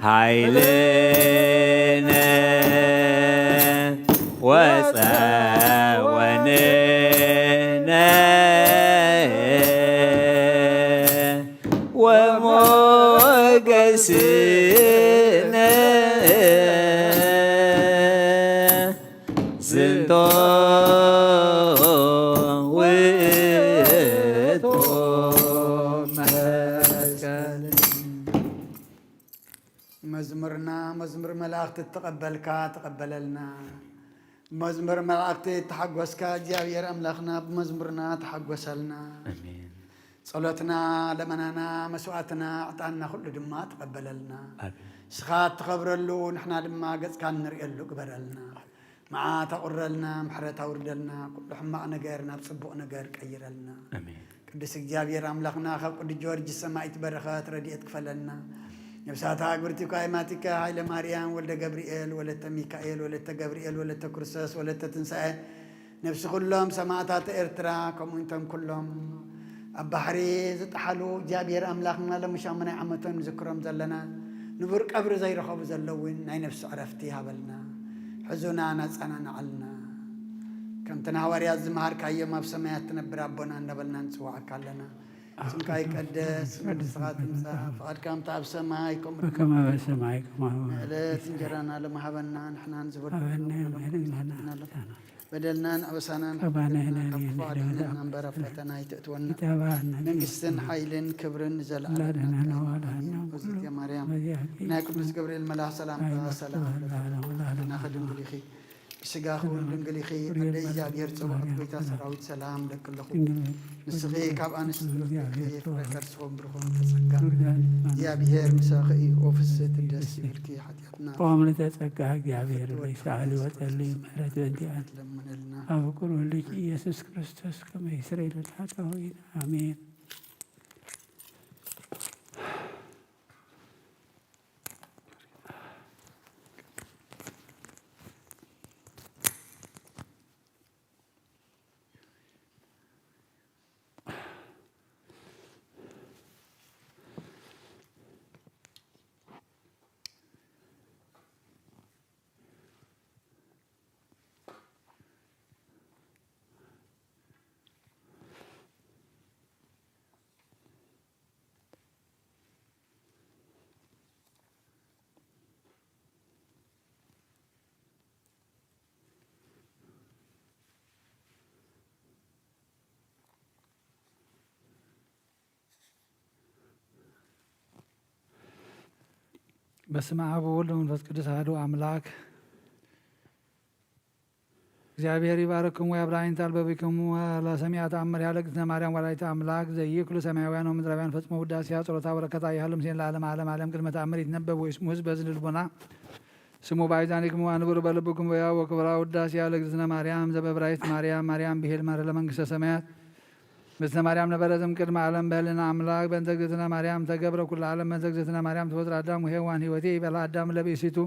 ኃይልነ ወፀወንነ ወሞገስነ ዝንቶ ውእቱ መስቀል። መዝሙርና መዝሙር መላእኽቲ እተቐበልካ ተቐበለልና። መዝሙር መላእኽቲ እተሓጎስካ እግዚኣብሔር ኣምላኽና ብመዝሙርና ተሓጎሰልና። ኣሜን። ጸሎትና፣ ለመናና፣ መስዋዕትና፣ ዕጣንና ኩሉ ድማ ተቐበለልና። ኣሜን። ንስኻ እትኸብረሉ ንሕና ድማ ገጽካ እንርእየሉ ግበረልና። መዓት ኣቑረልና፣ ምሕረት ኣውርደልና፣ ኩሉ ሕማቕ ነገር ናብ ጽቡቕ ነገር ቀይረልና። ኣሜን። ቅዱስ እግዚኣብሔር ኣምላኽና ካብ ቅዱስ ጊዮርጊስ ሰማዒት በረኸት ረድኤት ክፈለልና። ነብሳታ ኣግብርቲካ ኣሕዋቲካ ሃይለ ማርያም ወልደ ገብርኤል ወለተ ሚካኤል ወለተ ገብርኤል ወለተ ክርስቶስ ወለተ ትንሳኤ ነፍሲ ኩሎም ሰማዕታት ኤርትራ ከምኡ እንቶም ኩሎም ኣብ ባሕሪ ዝጠሓሉ እግዚኣብሔር ኣምላኽና ሎሚ ሻሙናይ ዓመቶም ንዝክሮም ዘለና ንቡር ቀብሪ ዘይረኸቡ ዘለውን ናይ ነፍሲ ዕረፍቲ ይሃበልና። ሕዙና ናጸናንዓልና። ከምቲ ንሃዋርያት ዝመሃርካዮም ኣብ ሰማያት ትነብር ኣቦና እንዳበልና ንጽውዓካ ኣለና። ስምካ ይቀደስ፣ መንግስትኻ ትምጻእ፣ ፍቓድካ ከምቲ ኣብ ሰማይ ከምኡ በከመ በሰማይ ከማሁ ንዕለት እንጀራና ሎሚ ሃበና፣ ንሕና ንዝበደሉና ሃበና በደልና በደልና በደልና በደልናን ኣበሳናን ከማነ ሓጢኣትና ካብ ንሕነኒ ክፉእ ኣድሕነና እምበር ኣብ ፈተና ኣይተእትወና። ኢታባአና መንግስትን ሓይልን ክብርን ንዘለኣለም ላድነን ናትካ እዩ። ወላድና ኣሜን። ኩሉ እግዝእትየ ማርያም በዚያ ናይ ቅዱስ ገብርኤል መልኣኽ ሰላምታ ሰላም ለኪ። ድንግል ኢኺ። ብስጋኺ እውን ድንግል ኢኺ። ኣደ እግዚኣብሔር ጽባኦት ጎይታ ሰራዊት ሰላም ለኪ ኣለኹ። ንስኺ ካብ ኣንስቲ ብሩኽቲ ኢኺ፣ ፍረ ከርስኺ እውን ብሩኽ እዩ። ጸጋ እግዚኣብሔር ምሳኺ እዩ። ኦ ፍስሕቲ ደስ ይበልኪ፣ ሓጢኣትና ኦ ምልዕተ ጸጋ እግዚኣብሔር ርእሳ ዓሊ ወጸሊ ምሕረት በእንቲኣን ለምነልና። ኣብ ፍቁር ወልድኪ ኢየሱስ ክርስቶስ ከመ ይስረይ ለነ ኃጣውኢነ። ኣሜን። በስመ አብ ወወልድ ወመንፈስ ቅዱስ አሐዱ አምላክ። እግዚኣብሔር ይባርክሙ ወያብርሃ አይንተ አልበቢክሙ ለሰሚዐ ተአምር ያለ እግዝእትነ ማርያም ወላዲተ አምላክ ዘይክሉ ሰማያውያን ወምድራውያን ፈጽሞ ውዳሴያ ጸሎታ በረከታ ይሃሉ ምስሌነ ለዓለመ ዓለም ዓለም። ቅድመ ተአምር ይትነበብ ወይስሙ ህዝብ በዝን ልቦና ስሙ ባይዛኒክሙ አንብሩ በልብኩም ወያ ወክብራ ውዳሴያ ለእግዝእትነ ማርያም ዘበብራይት ማርያም ማርያም ብሄል ማረ ለመንግስተ ሰማያት። ምስለ ማርያም ነበረ ዘም ቅድመ ዓለም በህልና አምላክ በእንተ እግዝእትነ ማርያም ተገብረ ኩለ ዓለም በእንተ እግዝእትነ ማርያም ተፈጥረ አዳም ወሔዋን ህይወቴ ይበላ አዳም ለብእሲቱ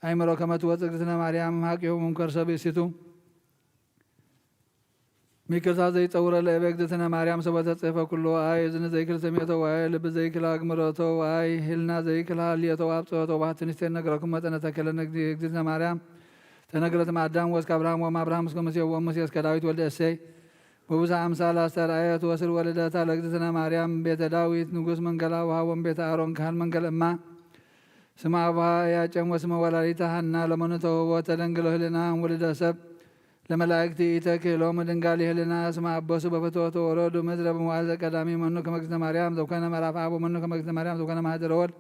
አይምሮ ከመ ትወፅእ እግዝእትነ ማርያም ሀቂሁ እምከርሰ ብእሲቱ። ሚክርታ ዘይፀውረ ለእበ እግዝእትነ ማርያም ሰበ ተጽሕፈ ኩሎ አይ እዝኒ ዘይክል ሰሚዕቶ ዋይ ልብ ዘይክል አግምረቶ ዋይ ህልና ዘይክል ሀልየቶ አብጽሖቶ ዋህቲ ንስቴን ነገረኩም መጠነ ተከለነ እግዝእትነ ማርያም ተነግረት ማዳም ወስከ አብርሃም ወም አብርሃም እስከ ሙሴ ወሙሴ እስከ ዳዊት ወልደ እሴይ ውብዛ አምሳል አስተርአየት ወስር ወልደታ ለእግዝእትነ ማርያም ቤተ ዳዊት ንጉስ መንገላ ወሃቦም ቤተ አሮን ካህን መንገል እማ ስመ አቡሃ ያጨም ወስመ ወላዲተ ሃና ለመኑ ተውህቦ ተደንግሎ ህልና ውልደ ሰብ ለመላእክት ኢተክህሎሙ ድንጋሊ ህልና ስመ አበሱ በፍትወቱ ወረዱ ምድረ በመዋዕል ዘቀዳሚ መኑ ከመ እግዝእትነ ማርያም ዘኮነ ምዕራፍ አብ ወመኑ ከመ እግዝእትነ ማርያም ዘኮነ ማህደረ ወልድ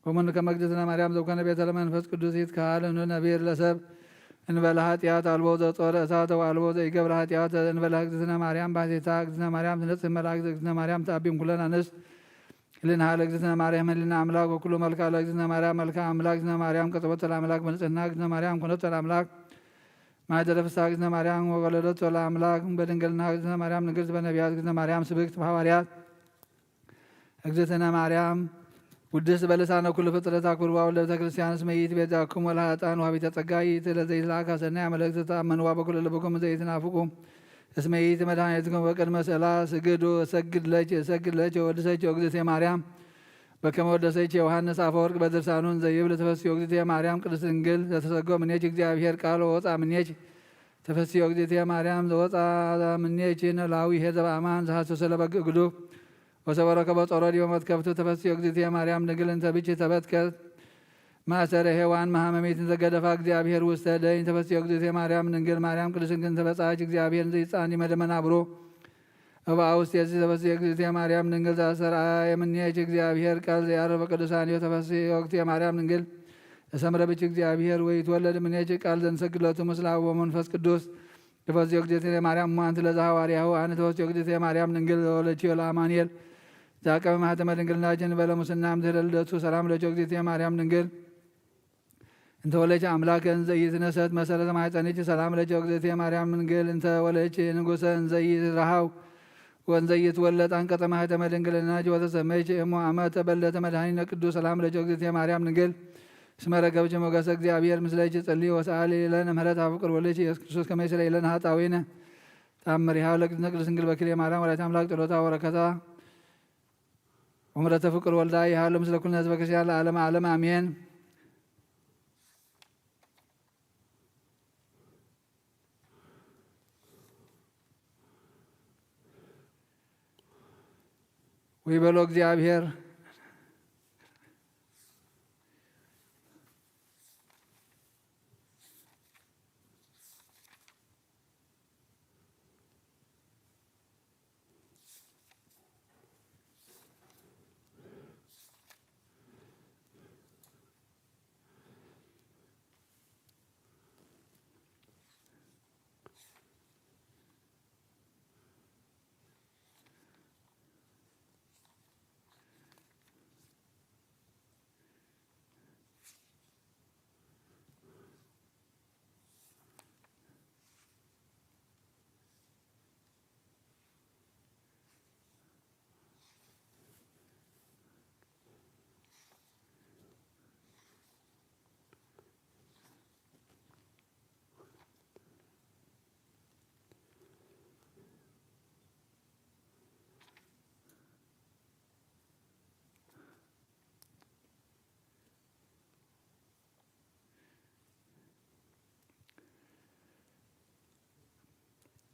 ወመኑ ከመ እግዝእትነ ማርያም ዘኮነ ቤተ ለመንፈስ ቅዱስ ይትከሃል እኑ ነቢር ለሰብ እንበለ ኃጢአት አልቦ ዘጾረ እሳተ ወአልቦ ዘይገብረ ኃጢአት እንበለ እግዝእትነ ማርያም ባሕቲታ እግዝእትነ ማርያም ትነጽህ መላእክት እግዝእትነ ማርያም ተአቢም ኩለን አንስት ህልና ለእግዝእትነ ማርያም ህልና አምላክ ወኩሉ መልክዓ ለእግዝእትነ ማርያም መልክዓ አምላክ እግዝእትነ ማርያም ቀጸበቶ ለአምላክ በንጽህና እግዝእትነ ማርያም ኮነቶ ለአምላክ ማህደረ ፍስሐ እግዝእትነ ማርያም ወወለደቶ ለአምላክ በድንግልና እግዝእትነ ማርያም ንግርት በነቢያት እግዝእትነ ማርያም ስብክት በሐዋርያት እግዝእትነ ማርያም ውድስት በልሳነ ኩሉ ፍጥረት አክብርዋ ወለቤተ ክርስቲያን እስመ ይእቲ ቤዛኩም ወለኃጥኣን ወሃቢተ ጸጋ ይእቲ ለዘይትለአካ ሰናይ አመለክት ተአመንዋ በኩሉ ልብኩም ዘይትናፍቁ እስመ ይእቲ መድኃኒትኩም በቅድመ ስእላ ስግዱ እሰግድ ለኪ እሰግድ ለኪ ወድሰኪ እግዝእትየ ማርያም በከመ ወደሰይች ዮሐንስ አፈወርቅ በድርሳኑን ዘይብል ተፈስዮ እግዚእትየ ማርያም ቅድስት ድንግል ዘተሰጎ ምኔች እግዚአብሔር ቃል ወፃ ምኔች ተፈስዮ እግዚእትየ ማርያም ዘወፃ ምኔች ነላዊ ሄዘ በአማን ዘሐሰሰ ለበግ እግዱ ወሰበረከ በጦሮ ዲበ መትከፍቱ ተፈስዮ እግዚእትየ ማርያም ድንግል እንተ ብች ተበትከት ማእሰረ ሔዋን መሃመሚት እንተ ገደፋ እግዚአብሔር ውስተ ደይን ተፈስዮ እግዚእትየ ማርያም ድንግል ማርያም ቅድስት ድንግል እንተ በፃች እግዚአብሔር ዘይፃን ይመደመናብሮ እባ ውስቴቲ ተፈስሒ እግዚእትየ ማርያም ድንግል ዘአስተርአየ እምኔኪ እግዚአብሔር ቃል ዘያዕረፈ ቅዱሳን ተፈስሒ ወእግዝእትየ ማርያም ድንግል ተሰምረ ብኪ እግዚአብሔር ወይትወለድ እምኔኪ ቃል ዘንሰግድ ሎቱ ምስለ አብ ወመንፈስ ቅዱስ። ተፈስሒ ወእግዝእትየ ማርያም እሙ አንቲ ለዘ ሐዋርያሁ አነ ተፈስሒ ወእግዝእትየ ማርያም ድንግል ዘወለድኪዮ ለአማኑኤል ዘአቀመ ማህተመ ድንግልናኪ እንበለ ሙስና እምድህረ ልደቱ ሰላም ለኪ ወእግዝእትየ ማርያም ድንግል እንተ ወለድኪ አምላከ እንዘ ኢትነሰት መሰረተ ማሕፀንኪ ሰላም ለኪ ወእግዝእትየ ማርያም ድንግል እንተ ወለድኪ ንጉሰ እንዘ ኢትረሃው ወእንዘ ኢትወለድ አንቀጸ ማሕተመ ድንግልናኪ ወተሰመይኪ እሞ አመ ተበለተ መድኃኒነ ቅዱስ ሰላም ለኪ ወእግዝእትየ ማርያም ድንግል እስመ ረከብኪ ሞገሰ እግዚአብሔር ምስለኪ ጽሊ ወሰአሊ ለነ ምህረት አብ ፍቅር ወልድኪ ኢየሱስ ክርስቶስ ከመ ይስረይ ለነ ኃጣውኢነ። ተአምሪሃ ለእግዝእትነ ቅድስት ድንግል በክልኤ ማርያም ወላዲተ አምላክ ጸሎታ ወበረከታ ወምሕረተ ፍቅር ወልዳ ይሃሉ ምስለ ኩልነ ህዝበ ክርስቲያን ለዓለመ ዓለም አሜን። ወይቤሎ እግዚአብሔር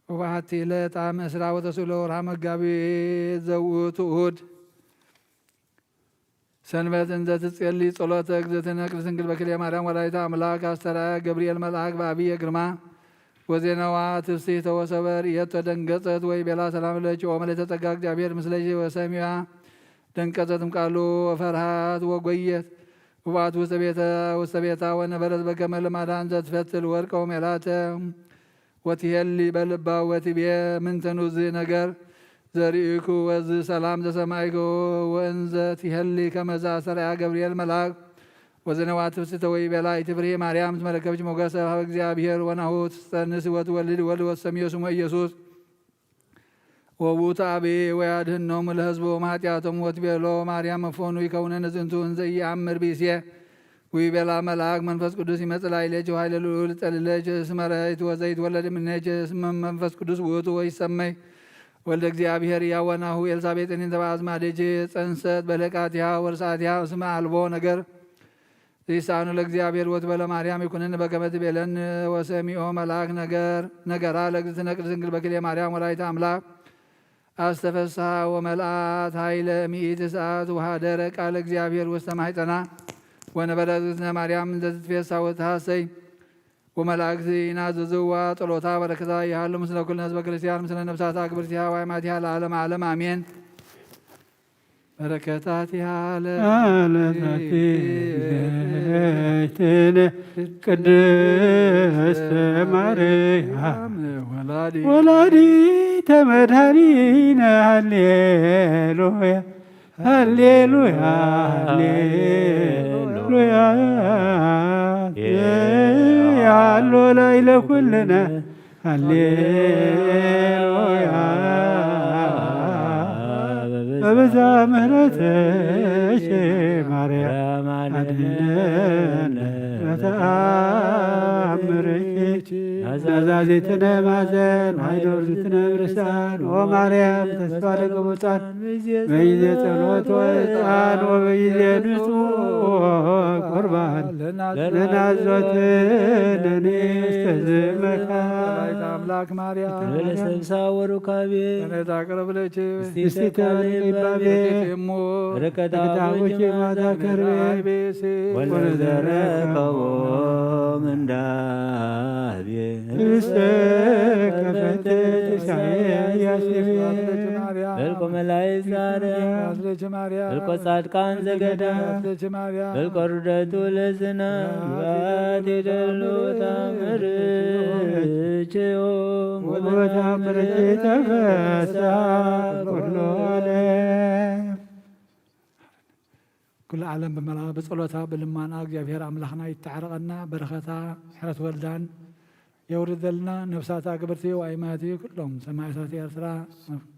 ወበሓቲ ዕለት አም ዕስራ ወተስዕሎ ወርሃ መጋቢት ዘውእቱ እሁድ ሰንበት እንዘ ትጼሊ ጸሎተ እግዝእትነ ቅድስት ድንግል በክልኤ ማርያም ወላዲተ አምላክ አስተርአያ ገብርኤል መልአክ በአብየ ግርማ ወዜናዋ ትፍስሕተ ወሰበ ርእየቶ ደንገጸት ወይቤላ ሰላም ለኪ ኦ ምልዕተ ጸጋ እግዚአብሔር ምስለኪ ወሰሚያ ደንቀጸት እምቃሉ ወፈርሃት ወጎየት ውባት ውስተ ቤተ ውስተ ቤታ ወነበረት በከመ ልማዳ እንዘ ትፈትል ወርቀ ወሜላተ ወትሄሊ በልባ ወትቤ ምንተኑ ዝ ነገር ዘርኢኩ ወዝ ሰላም ዘሰማይኩ ወእንዘ ትሄሊ ከመዛ ሰርያ ገብርኤል መልአክ ወዘነዋ ትፍስተ ወይቤላ ኢትፍርሂ ማርያም ትመረከብች ሞገሰ ሀበ እግዚአብሔር ወናሁ ትስጠንስ ወትወልድ ወልድ ወትሰምዮ ስሙ ኢየሱስ ወውእቱ አብይ ወያድህኖሙ ለሕዝቦሙ ኃጢአቶሙ ወትቤሎ ማርያም እፎኑ ይከውነነ ዝንቱ እንዘ ኢየአምር ብእሴ ወይቤላ መልአክ መንፈስ ቅዱስ ይመጽእ ላዕሌኪ ወኃይለ ልዑል ይጸልለኪ እስመ ረአይኪ ወዘይትወለድ እምኔኪ እስመ መንፈስ ቅዱስ ውእቱ ወይሰመይ ወልደ እግዚአብሔር ሕያው ወናሁ ኤልሳቤጥን እንተ በአዝማዴኪ ጸንሰት በለቃቲሃ ወርሳቲሃ እስመ አልቦ ነገር ዘይሳኑ ለእግዚአብሔር ወትቤሎ ማርያም ይኩንን በከመ ትቤለኒ ወሰሚዖ መልአክ ነገር ነገራ ለእግዝእትነ ቅድስት ድንግል በክልኤ ማርያም ወላዲተ አምላክ አስተፈስሐ ወመልአት ኃይለ ሚእቲ ሰዓት ወሃደረ ቃለ እግዚአብሔር ውስተ ማሕፀና ወነበረ እግዝእትነ ማርያም እንዘ ትትፌሳ ወትሃሰይ ወመላእክት ይናዘዝዋ ጸሎታ በረከታ ይሃሉ ምስለ ኩልነ ህዝበ ክርስቲያን ምስለ ነፍሳታ ግብርቲሃ ወአማቲሃ ለዓለመ ዓለም አሜን። በረከታቲሃ ለዓለመ ዓለም አሜን። ቅድስተ ማርያም ወላዲተ መድኃኒነ ሃሌሉያ ሃሌሉያ ሃሌሉያ ሃሎ ላዕለ ኩልነ ሃሌሉያ በብዛ ምሕረትሽ ማርያም አድነን። በተኣምርኪ ናዛዚትነ ማዘን፣ ኃይለ ውርዝትነ ብርሳን፣ ኦ ማርያም ተስፋ ለቅቡጻን፣ በጊዜ ጸሎት ወዕጣን፣ ወበጊዜ ንጹሕ ቁርባን፣ ለናዞትነ ንእስተ ዝመካ። አምላክ ማርያም። ለሰብሳ ወሩካቤ። ለነዛ ቅርብ ልጅ። እስቲ ተልባቤ። ርቀት አቡኪ ማታ ከርቤ። ወለዘረከቦ ወለዘረከቦ ምንዳቤ። እስከ ፈትት ኢሳያስ። በልቆ መላእክት ዛረ። በልቆ ጻድቃን ዘገዳ። በልቆ ርደቱ ለዝና። ባት ይደሉ ታምርችዮ። ወበታምርኪ ተፈሳ ኩሉ ዓለም። ኩሉ ዓለም ብመላ-፣ ብጸሎታ ብልማና እግዚኣብሔር ኣምላኽና ይተዓረቐና፣ በረኸታ ምሕረት ወልዳን የውርደልና። ነፍሳታ ግብርቲ ወኣይማቲ ኩሎም ሰማዕታት ኤርትራ፣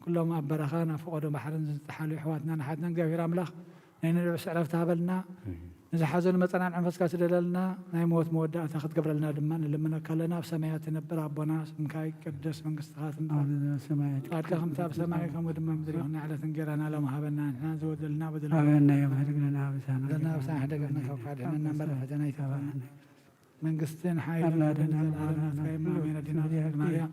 ኩሎም ኣብ በረኻን ኣብ ፈቐዶ ባሕርን ዝጠሓሉ ኣሕዋትናን ኣሓትናን እግዚኣብሔር ኣምላኽ ናይ ነንዕስ ዕረፍቲ ሃበልና። ንዝሓዘኑ መጸናንዒ መንፈስካ ስደደልና፣ ናይ ሞት መወዳእታ ክትገብረልና ድማ ንልምነካ ኣለና። ኣብ ሰማያት ትነብር ኣቦና፣ ስምካ ይቀደስ፣ መንግስትኻ ትምጻእ፣ ኣቡነ ዘበሰማያት ፍቃድካ ከምቲ ኣብ ሰማይ ከምኡ ድማ ኣብ ምድሪ ይኹን። ንዕለት እንጌራና ሎሚ ሃበና፣ ንሕና ዝወደልና በደልና ሃበና ዮም፣ ሀድግ ለነ አበሳና፣ በደልና አበሳና፣ ሕደገና ካብ ክፋእ፣ ኣድሕነና እምበር ካብ ፈተና ኣይተውከልና። መንግስትን ሓይልን ክብርን ዘለዓለም ናትካ እዩ። ኣሜን። ኣዴና ቅድስት ማርያም፣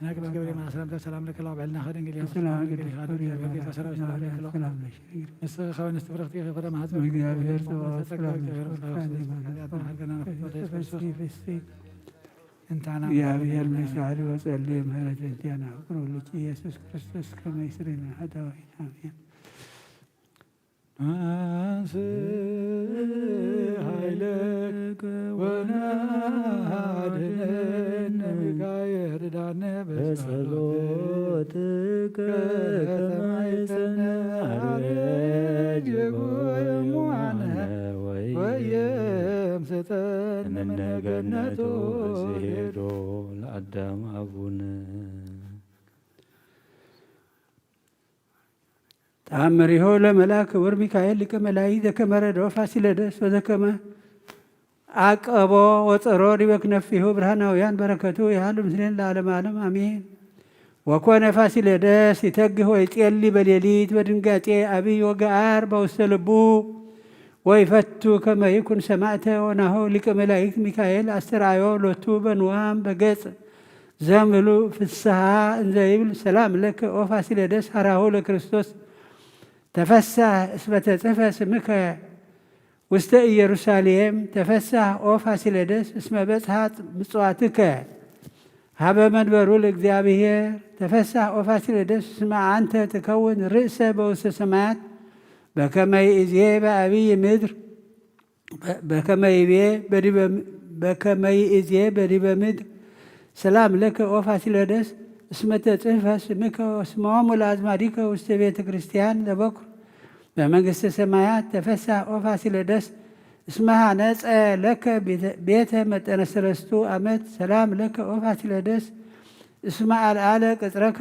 ናይ ቅዱስ ገብርኤል መልኣክ ሰላምታ ሰላም ለኪ፣ ላው ብዕልና ከድንግል እያ፣ ሰላም ድንግል ኢኻ፣ ድንግል ኢኻ፣ ሰላም ለኪ፣ ሰላም ለኪ። ንስኺ ከበ ንስቲ ፍርኽቲ ኢኺ፣ ፍረ ማህፀን እግዚኣብሔር ጽባኦት ሰላም ለኪ፣ ሰላም ለኪ። እንታና እግዚኣብሔር መሳሪ ወጸልዩ ምህረት እንቲያና ፍቅሩ ልጅ ኢየሱስ ክርስቶስ ከመ ይስሪ ለነ ኃጣውኢነ። አሜን። አንስ ኃይለከ ወናድነነ ሚካኤል ዳነ በጸሎትከ ከማይሰነ አረጅ ጎየሙአነ ወየምስጠን እምነ ገነቱ ዘሄዶ ለአዳም አቡነ። ተአምሪሆ ለመልአክ ክቡር ሚካኤል ሊቀ መላእክት ዘከመ ረድኦ ፋሲለደስ ወዘከመ አቀቦ ወጸሮ ዲበ ክነፊሁ ብርሃናውያን በረከቱ ይሃሉ ምስሌን ለዓለመ ዓለም አሜን። ወኮነ ፋሲለደስ ይተግህ ወይጼሊ በሌሊት በድንጋጼ አብይ ወገአር በውስተ ልቡ ወይፈቱ ከመ ይኩን ሰማዕተ ወናሁ ሊቀ መላእክት ሚካኤል አስተርአዮ ሎቱ በንዋም በገጽ ዘምሉ ፍስሃ እንዘ ይብል ሰላም ለከ ኦ ፋሲለደስ ሀራሁ ለክርስቶስ ተፈሳህ እስመ ተጽሕፈ ስምከ ውስተ ኢየሩሳሌም ተፈሳህ ኦ ፋሲለደስ እስመ በጽሐት ምጽዋትከ ሀበ መንበሩ ለእግዚአብሔር ተፈሳህ ኦ ፋሲለደስ እስመ አንተ ትከውን ርእሰ በውስተ ሰማያት በከመ ይእዜ በአብይ ምድር በከመ ይቤ በዲበ በከመ ይእዜ በዲበ ምድር ሰላም ለከ ኦ ፋሲለደስ እስመ ተጽሕፈ ስምከ ወስሞሙ ለአዝማዲከ ውስተ ቤተ ክርስቲያን ለበኩር በመንግስተ ሰማያት ተፈሳህ ኦ ፋሲለደስ እስመ ሐነጸ ለከ ቤተ መጠነ ሰለስቱ አመት ሰላም ለከ ኦ ፋሲለደስ እስመ አልዓለ ቅጽረከ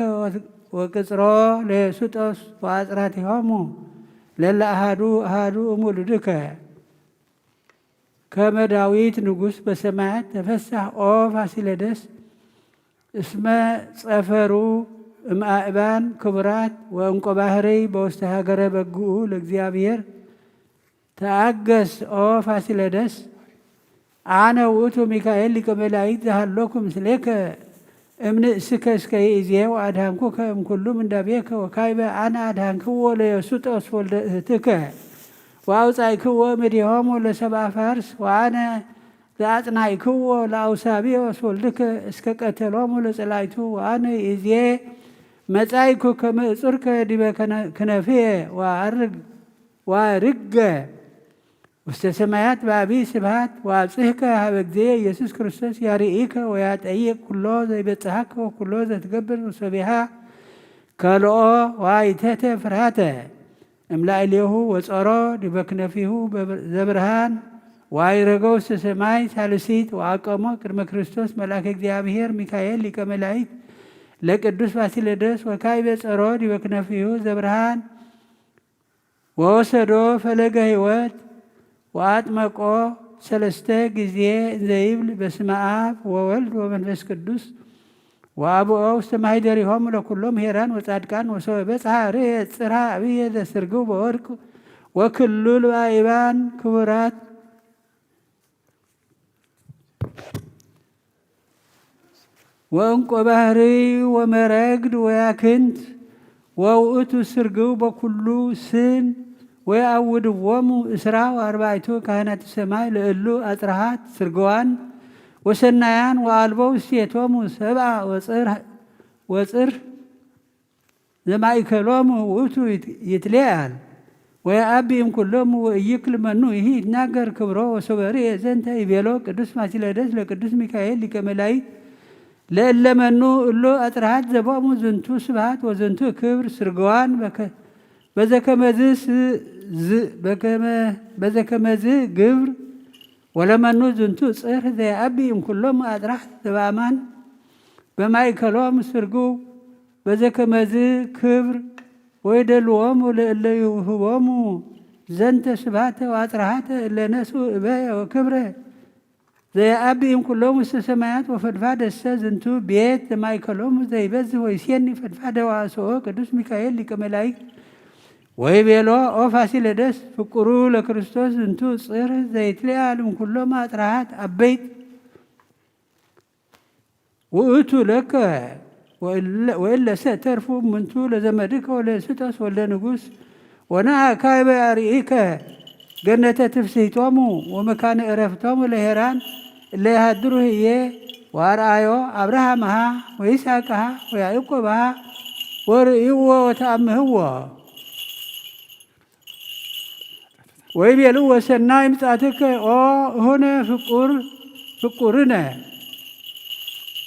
ወቅጽሮ ለዮሱጦስ ወአጽራቲሆሙ ለለ አሃዱ አሃዱ እሙሉድከ ከመ ዳዊት ንጉስ በሰማያት ተፈሳህ ኦ ፋሲለደስ እስመ ጸፈሩ እምአእባን ክቡራት ወእንቆ ባህርይ በውስተ ሀገረ በግኡ ለእግዚአብሔር ተአገስ ኦ ፋሲለደስ አነ ውእቱ ሚካኤል ሊቀ መላእክት ዘሃሎኩ ምስሌከ እምንእስከ እስከ ይእዜ ወአድሃንኩከ እምኩሉ ምንዳቤከ ወካይበ አነ አድሃንክዎ ለዮሱጦስ ወልደ እህትከ ወአውፃእክዎ እምኔሆሙ ለሰብአ ፋርስ ወአነ ዘአጽናይክዎ ለአውሳብዮስ ወልድከ እስከ ቀተሎሙ ለጸላይቱ ወአነ ይእዜ መጻይኩ ከመ እጹርከ ዲበ ክነፍየ ወአርግ ወአርገ ውስተ ሰማያት በአብይ ስብሐት ወአብጽሕከ ሀበ እግዚእ ኢየሱስ ክርስቶስ ያርኢከ ወያጠይቅ ኩሎ ዘይበጽሐከ ወኩሎ ዘትገብር ወሰቢሃ ከልኦ ወአይተተ ፍርሃተ እምላእሌሁ ወጸሮ ዲበ ክነፊሁ ዘብርሃን ወአይረገ ውስተ ሰማይ ሳልሲት ወአቀሞ ቅድመ ክርስቶስ መልአከ እግዚአብሔር ሚካኤል ሊቀ መላእክት ለቅዱስ ፋሲለደስ ወካይበ ጸሮ ዲበ ክነፊሁ ዘብርሃን ወወሰዶ ፈለገ ሕይወት ወአጥመቆ ሰለስተ ግዜ ዘይብል በስመ አብ ወወልድ ወመንፈስ ቅዱስ ወአብኦ ውስተ ማሕደሪሆሙ ለኩሎም ኄራን ወጻድቃን ወሶበ በጽሐ ርእየ ጽርሐ አብየ ዘስርግው በወርቅ ወክሉል በአይባን ክቡራት ወእንቆ ባህርይ ወመረግድ ወያክንት ወውእቱ ስርግው በኩሉ ስም ወየአውድዎሙ እስራ ወአርባዕቱ ካህናተ ሰማይ ለእሉ አጽርሃት ስርግዋን ወሰናያን ወአልቦ ውስቴቶሙ ሰብአ ወጽር ወጽር ዘማእከሎሙ ውእቱ ይት- ይትሌአል ወየአቢ እምኩሎሙ ወኢይክል መኑ ይሂ ይትናገር ክብሮ ወሶበ ርእየ ዘንተ ይቤሎ ቅዱስ ፋሲለደስ ለቅዱስ ሚካኤል ሊቀ መላእክት ለእለ መኑ እሉ አጽርሃት ዘቦሙ ዝንቱ ስብሐት ወዝንቱ ክብር ስርግዋን በከ- በዘከመዝ ስ- ዝ- በከመ- በዘከመዝ ግብር ወለመኑ ዝንቱ ጽር ዘየአቢ እምኩሎም አጽራህ ዘበአማን በማእከሎም ስርጉ በዘከመዝ ክብር ወይደልዎሙ ለእለ ይውህቦሙ ዘንተ ስብሐተ ወአጽርሃተ እለ ነሱ እበየ ወክብረ ዘየአቢ እምኩሎም ውስተ ሰማያት ወፈድፋደሰ ዝንቱ ቤት ዘማእከሎሙ ዘይበዝህ ወይሴኒ ፈድፋደ ወአስኦ ቅዱስ ሚካኤል ሊቀ መላእክት ወይቤሎ ኦ ፋሲለደስ ፍቁሩ ለክርስቶስ ዝንቱ ጽር ዘይትለአል እምኩሎም አጽርሃት አበይት ውእቱ ለከ ወእለ- ወእለሰ ተርፉ እምንቱ ለዘመድከ ወለስጦስ ወልደ ንጉስ ወነአካይበ አርኢከ ገነተ ትፍስሕቶሙ ወመካነ ዕረፍቶሙ ለሄራን እለ ይሃድሩ ህዬ ወአርአዮ አብርሃምሃ ወይስሐቅሃ ወያዕቆብሃ ወርእይዎ ወተአምህዎ። ወይቤልዎ ሰናይ ምጽአትከ ኦ እሆነ ፍቁር ፍቁርነ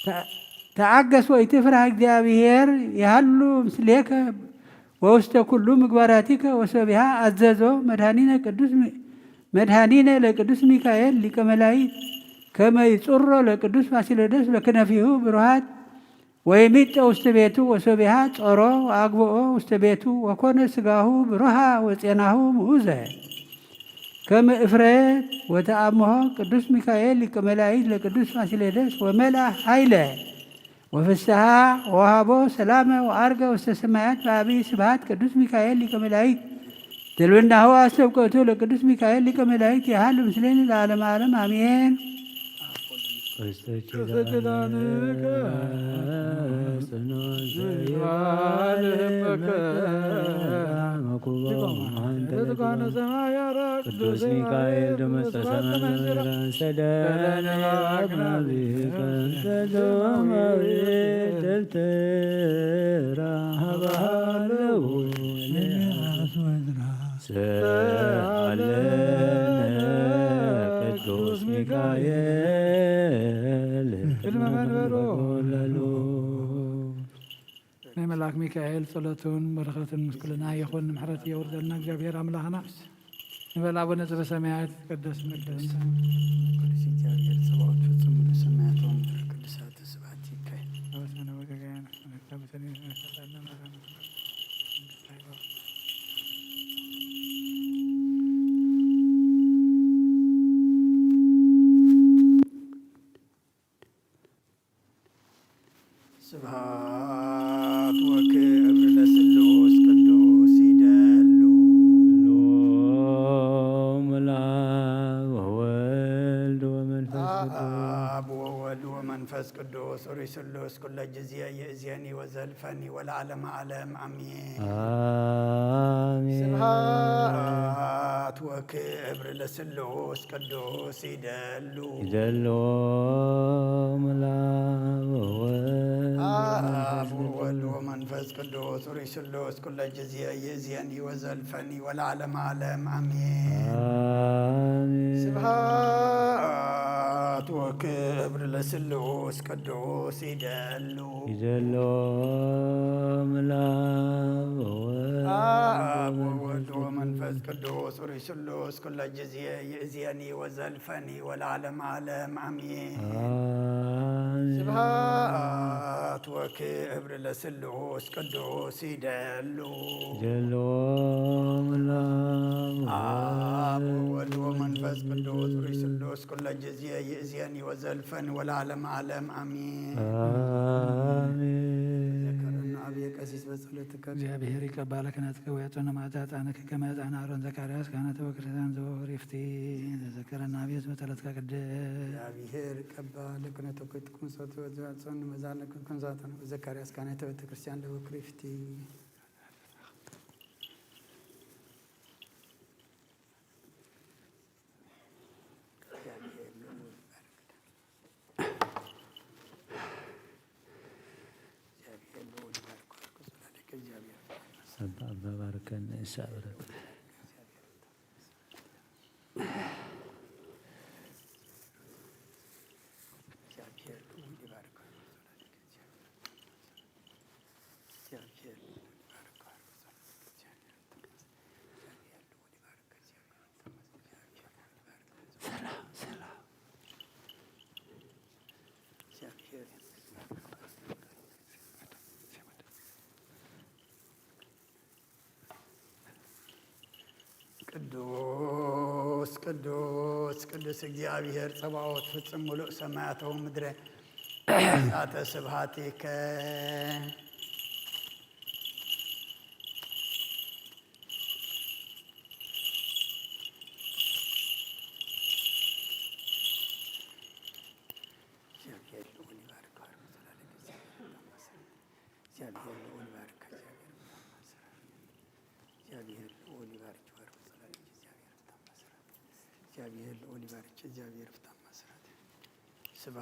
ተ- ተዓገስ ወኢትፍራህ እግዚአብሔር የሃሉ ምስሌከ ወውስተ ኩሉ ምግባራቲከ ወሰቢሃ አዘዞ መድኃኒነ ቅዱስ ሚ- መድኃኒነ ለቅዱስ ሚካኤል ሊቀ መላእክት ከመ ይጹሮ ለቅዱስ ፋሲለደስ በክነፊሁ ብሩሃት ወይሚጦ ውስተ ቤቱ ወሶቢሃ ጾሮ ወአግብኦ ውስተ ቤቱ ወኮነ ስጋሁ ብሩሃ ወጼናሁ ምኡዘ ከመ እፍረት ወተአምሆ ቅዱስ ሚካኤል ሊቀ መላእክት ለቅዱስ ፋሲለደስ ወመልአ ኃይለ ወፍስሃ ወሃቦ ሰላመ ወአርገ ውስተ ሰማያት በአብይ ስብሐት ቅዱስ ሚካኤል ሊቀ መላእክት ትልብናሁ አስተብቆቱ ለቅዱስ ሚካኤል ሊቀ መላእክት የሃል ምስሌን ለዓለም ዓለም አሜን። ቅስተ ኪዳንከ ጽኑዕ ዘይባል ህበከ መኩቦ አንተ ለትኳነ ሰማይ አራ ቅዱስ ሚካኤል ደመሰ ሰማይ ሰደነ አግናቢ ከንተ ደማዊ ደልተራ ሀባለው ሰአለነ ቅዱስ ሚካኤል ቅድመ መንበሮ ለሉ ናይ መልኣክ ሚካኤል ጸሎቱን በረኸቱን ምስ ኩልና ይኹን። ምሕረት የውርደልና እግዚኣብሔር ኣምላኽና። ንበል ኣቡነ ዘበሰማያት ይትቀደስ ስምከ ትምጻእ። ቅዱስ እግዚኣብሔር ጸባኦት ፍጹም ምሉእ ሰማያት ወምድር ቅዱሳት ስብሐት ይከ። አበሳነ ወጌጋየነ ስብሐት ወክብር ለስሉስ ቅዱስ ይደሉ። ሎም ለአብ ወወልድ ወመንፈስ ቅዱስ። አብ ወወልድ ወመንፈስ ቅዱስ ኦሪት ስሉስ ኩለ ጊዜ ይእዜኒ ወዘልፈኒ ወለዓለመ ዓለም አሜን። አሜን። ስብሐት ወክብር ለስሉስ ቅዱስ ይደሉ። ይደሎ ሎም ለአብ ወወልድ አብ ወወልድ ወመንፈስ ቅዱስ ኦሪት ስሉስ ኩለ ጊዜ ይእዜኒ ወዘልፈኒ ወለዓለመ ዓለም አሜን። አሜን። ስብሐት ወክብር ለስሉስ ቅዱስ ይደሉ። ይደሎ ሎም ለአብ ወወልድ አብ ወወልድ ወመንፈስ ቅዱስ ኦሪት ስሉስ ኩለ ጊዜ ይእዜኒ ወዘልፈኒ ወለዓለመ ዓለም አሜን። አሜን። ስብሐት ወክብር ለስሉስ ቅዱስ ይደሉ። ይደሎ ሎም ለአብ አብ ወወልድ ወመንፈስ ቅዱስ ኦሪት ስሉስ ኩሎ ጊዜ ይእዜኒ ወዘልፈኒ ወለዓለመ ዓለም ኣሜን። ኣሜን። ዘከረና አብየ ቀሲስ በጸሎትከ። እግዚአብሔር ይቀባል ክህነትከ ወያጸነ መዓዛ ዕጣንከ ከመ ዕጣን አሮን ዘካርያስ ካህናተ ወክርስቲያን ዘወክር ይፍቲ። ዘዘከረና አብየ በጸሎትከ ቅድስ። እግዚአብሔር ይቀባል ክህነትከ ትኩን ሰት ወዘያጸን መዛነ ኩን ሰት ዘካርያስ ካህናተ ቤተክርስቲያን ለወክር ይፍቲ። እግዚአብሔር ልዑል ይባርክ። እግዚአብሔር ልዑል ይባርክ። እግዚአብሔር አባ፣ አባ ባርከን እሳ በረከት። እግዚአብሔር ልዑል ይባርክ። እግዚአብሔር ልዑል ይባርክ። ሰላም፣ ሰላም። ቅዱስ፣ ቅዱስ፣ ቅዱስ እግዚአብሔር ጸባኦት ፍጽም ምሉእ ሰማያተ ወምድረ እሳተ ስብሐቲከ። እግዚአብሔር ልዑል ይባርክ። እግዚአብሔር ልዑል ይባርክ። እግዚአብሔር ልዑል ይባርክ። እግዚአብሔር ልዑል ይባርክ። እግዚአብሔር ፍታማ ስራት። ስብሐት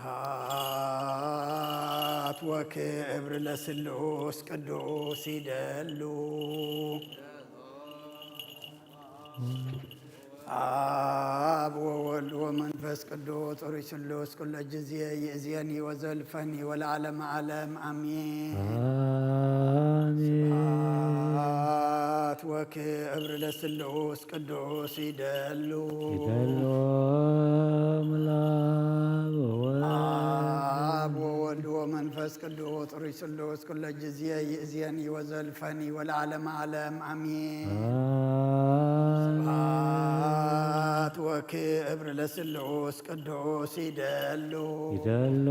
ወክብር ለስሉስ ቅዱስ ይደሉ። አብ ወወልድ ወመንፈስ ቅዱስ ሩይ ስሉስ ኩለ ጊዜ ይእዜኒ ወዘልፈኒ ወለዓለመ ዓለም አሜን። አሜን። ስብሐት ወክብር ለስሉስ ቅዱስ ይደሉ። ይደሉ ምላብ ወወልድ። አብ ወወልድ ወመንፈስ ቅዱስ ሩይ ስሉስ ኩለ ጊዜ ይእዜኒ ወዘልፈኒ ወለዓለመ ዓለም አሜን። አሜን። ስብሐት ወክብር ለስሉስ ቅዱስ ይደሉ። ይደሉ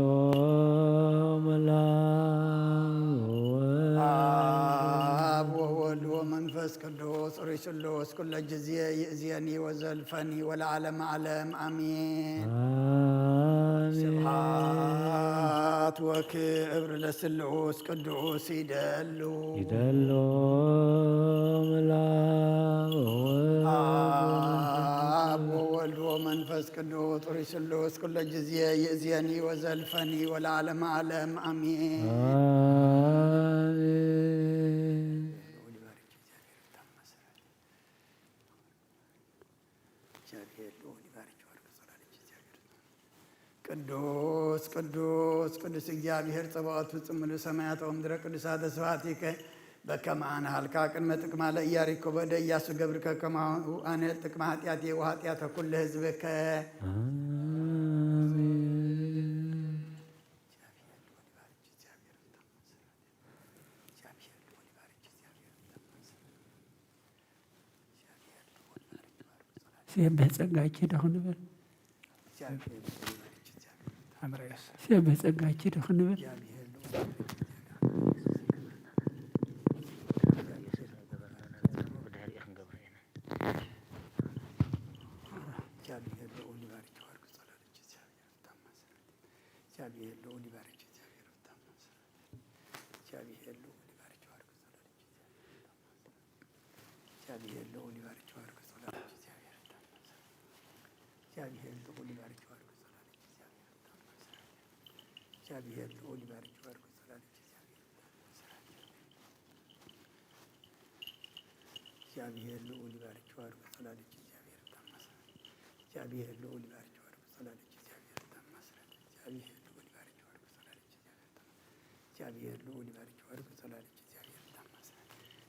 ምላብ ወወልድ። አብ ወወልድ ወመንፈስ ቅዱስ ሩይ ስሉስ ኩለ ጊዜ ይእዜኒ ወዘልፈኒ ወለዓለመ ዓለም አሜን። አሜን። ስብሐት ወክብር ለስሉስ ቅዱስ ይደሉ። ይደሉ ምላብ ወወልድ። አብ ወወልድ ወመንፈስ ቅዱስ ሩይ ስሉስ ኩለ ጊዜ ይእዜኒ ወዘልፈኒ ወለዓለመ ዓለም አሜን። አሜን። እግዚአብሔር ልዑል ይባርክ። ወርቅ ጸዳለች እግዚአብሔር። ቅዱስ ቅዱስ ቅዱስ እግዚአብሔር ጸባኦት ፍጹም ምሉእ ሰማያት ወምድረ ቅዱሳተ ስብሐቲከ በከመ አነ ሀልካ ቅድመ ጥቅማ ለኢያሪኮ በደ ኢያሱ ገብርከ ከማሁ አነ ጥቅመ ኃጢአቴ ወኃጢአተ ኩሉ ህዝብከ። አሜን። ሲያበህ ጸጋኪ ዶ ክንብል? ሲያበህ ጸጋኪ ዶ ክንብል? እግዚአብሔር ልዑል ይባርክ። እግዚአብሔር ልዑል ይባርክ። ወርቅ ጸዳለች እግዚአብሔር። እግዚአብሔር ልዑል ይባርክ። ወርቅ ጸዳለች እግዚአብሔር። እግዚአብሔር ልዑል ይባርክ። ወርቅ ጸዳለች እግዚአብሔር። እግዚአብሔር ልዑል ይባርክ። ወርቅ ጸዳለች እግዚአብሔር። እግዚአብሔር ልዑል ይባርክ። ወርቅ ጸዳለች እግዚአብሔር። እግዚአብሔር ልዑል ይባርክ። ወርቅ ጸዳለች እግዚአብሔር። እግዚአብሔር ልዑል ይባርክ። ወርቅ ጸዳለች እግዚአብሔር።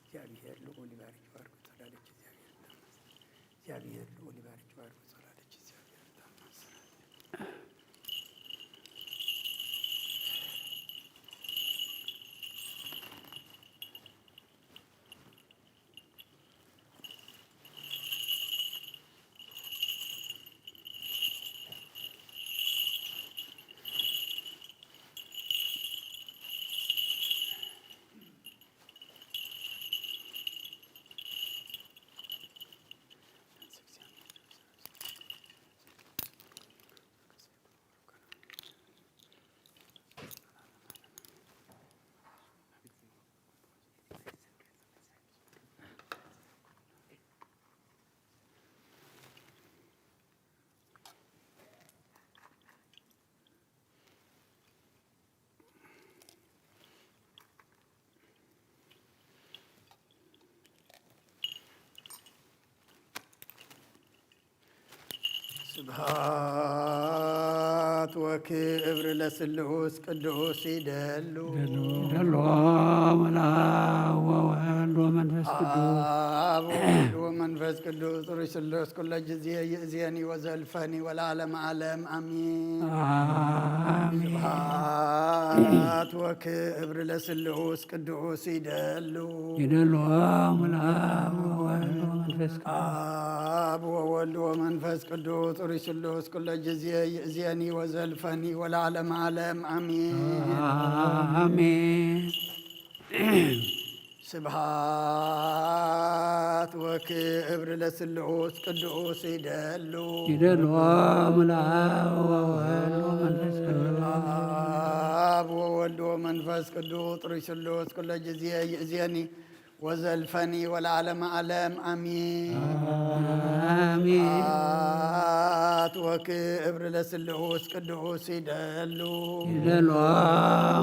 እግዚአብሔር ልዑል ይባርክ። ወርቅ ጸዳለች እግዚአብሔር። እግዚአብሔር ልዑል ይባርክ። ወርቅ ጸዳለች እግዚአብሔር። ስብሐት ወክብር ለስሉስ ቅዱስ ይደሉ። ደሎ መልአብ ወወልድ ወመንፈስ ቅዱስ። አብ ወወልድ ወመንፈስ ቅዱስ ጥሩይ ስሉስ ኩለ ጊዜ ይእዜኒ ወዘልፈኒ ወለዓለመ ዓለም አሚን። አሜን። ስብሐት ወክብር ለስሉስ ቅዱስ ይደሉ። ይደሎ መልአብ ወወልድ ወመንፈስ ቅዱስ። አብ ወወልድ ወመንፈስ ቅዱስ ጥሩይ ስሉስ ኩለ ጊዜ ይእዜኒ ወዘልፈኒ ወለዓለመ ዓለም አሚን። አሜን። ስብሐት ወክብር ለስሉስ ቅዱስ ይደሉ። ይደሎ መልአብ ወወልድ ወመንፈስ ቅዱስ። አብ ወወልድ ወመንፈስ ቅዱስ ጥሩይ ስሉስ ኩለ ጊዜ ይእዜኒ ወዘልፈኒ ወለዓለመ ዓለም አሚን። አሜን። ስብሐት ወክብር ለስሉስ ቅዱስ ይደሉ። ይደሎ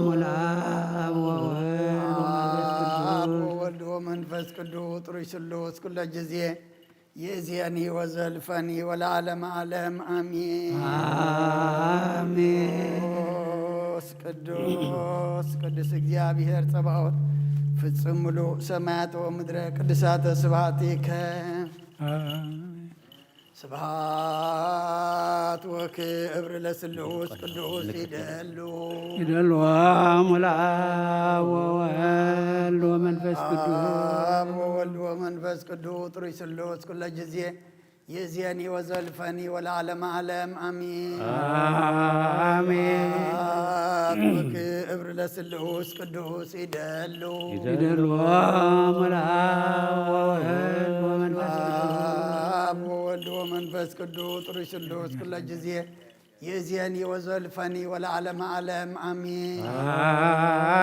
መልአብ ወወልድ ወመንፈስ አብ ቅዱስ። ወወልድ ወመንፈስ ቅዱስ ጥሩይ ስሉስ ኩለ ጊዜ ይእዜኒ ወዘልፈኒ ወለዓለመ ዓለም አሚን። አሜን። ቅዱስ ቅዱስ ቅዱስ እግዚአብሔር ጸባኦት ፍጹም ምሉእ ሰማያት ወምድረ ቅዱሳተ ስብሐቲከ። አሜን። ስብሐት ወክብር ለስሉስ ቅዱስ ይደሉ። ይደሎ መልአብ ወወልድ ወመንፈስ ቅዱስ። አብ ወወልድ ወመንፈስ ቅዱስ ጥሩይ ስሉስ ኩለ ጊዜ ይእዜኒ ወዘልፈኒ ወለዓለመ ዓለም አሚን። አሜን። ስብሐት ወክብር ለስሉስ ቅዱስ ይደሉ። ይደሎ መልአብ ወወልድ ወመንፈስ ቅዱስ። አብ ወወልድ ወመንፈስ ቅዱስ ጥሩይ ስሉስ ኩለ ጊዜ ይእዜኒ ወዘልፈኒ ወለዓለመ ዓለም አሚን።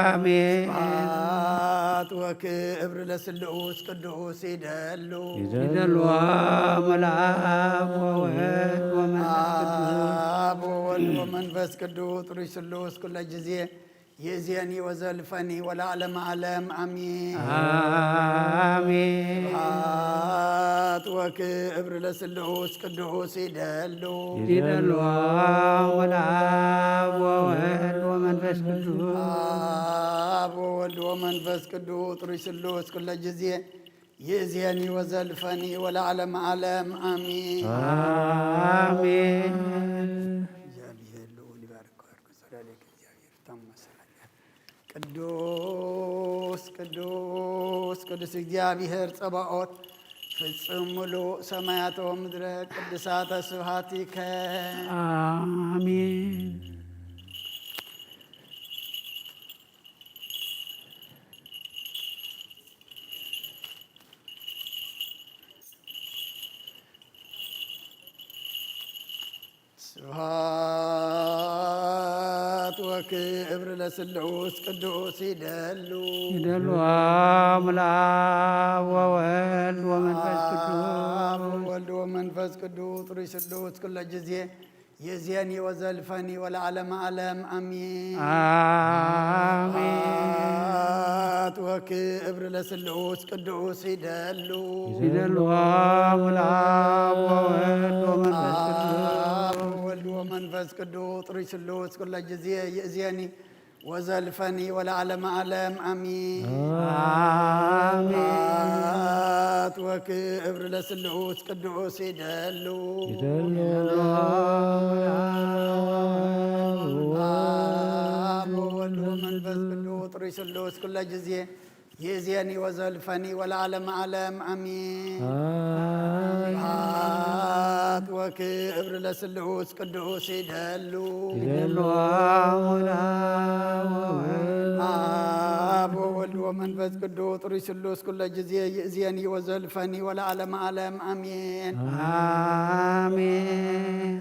አሜን። ስብሐት ወክብር ለስሉስ ቅዱስ ይደሉ። ይደሎ መልአብ ወወልድ ወመንፈስ ቅዱስ። አብ ወወልድ ወመንፈስ ቅዱስ ጥሩይ ስሉስ ኩለ ጊዜ ይእዜኒ ወዘልፈኒ ወለዓለመ ዓለም አሚን። አሜን። ስብሐት ወክብር ለስሉስ ቅዱስ ይደሉ። ይደሎ መልአብ ወወልድ ወመንፈስ ቅዱስ። አብ ወወልድ ወመንፈስ ቅዱስ ጥሩይ ስሉስ ኩለ ጊዜ ይእዜኒ ወዘልፈኒ ወለዓለመ ዓለም አሚን። አሜን። እግዚአብሔር ልዑል ይባርክ ወያርግ ጸዳሌከ። እግዚአብሔር ታመሰላለ። ቅዱስ ቅዱስ ቅዱስ እግዚአብሔር ጸባኦት ፍጹም ምሉእ ሰማያት ወምድረ ቅዱሳተ ስብሐቲከ። አሜን። ስብሐት ወክብር ለስሉስ ቅዱስ ይደሉ። ይደሉ መልአብ ወወልድ ወመንፈስ ቅዱስ። አብ ወወልድ ወመንፈስ ቅዱስ ጥሩይ ስሉስ ኩለ ጊዜ ይእዜኒ ወዘልፈኒ ወለዓለመ ዓለም አሚን። አሜን። ስብሐት ወክብር ለስሉስ ቅዱስ ይደሉ። ይደሉ መልአብ ወወልድ ወመንፈስ ቅዱስ። አብ ወወልድ ወመንፈስ ቅዱስ ጥሩይ ስሉስ ኩለ ጊዜ ይእዜኒ ወዘልፈኒ ወለዓለመ ዓለም አሚን። አሜን። ስብሐት ወክብር ለስሉስ ቅዱስ ይደሉ። ይደሉ አብ ወወልድ ወመንፈስ ቅዱስ ጥሩይ ስሉስ ኩለ ጊዜ ይእዜኒ ወዘልፈኒ ወለዓለመ ዓለም አሚን። አሜን። ስብሐት ወክብር ለስሉስ ቅዱስ ይደሉ። ይደሉ መልአብ ወወልድ። አብ ወወልድ ወመንፈስ ቅዱስ ጥሩይ ስሉስ ኩለ ጊዜ ይእዜኒ ወዘልፈኒ ወለዓለመ ዓለም አሚን። አሜን።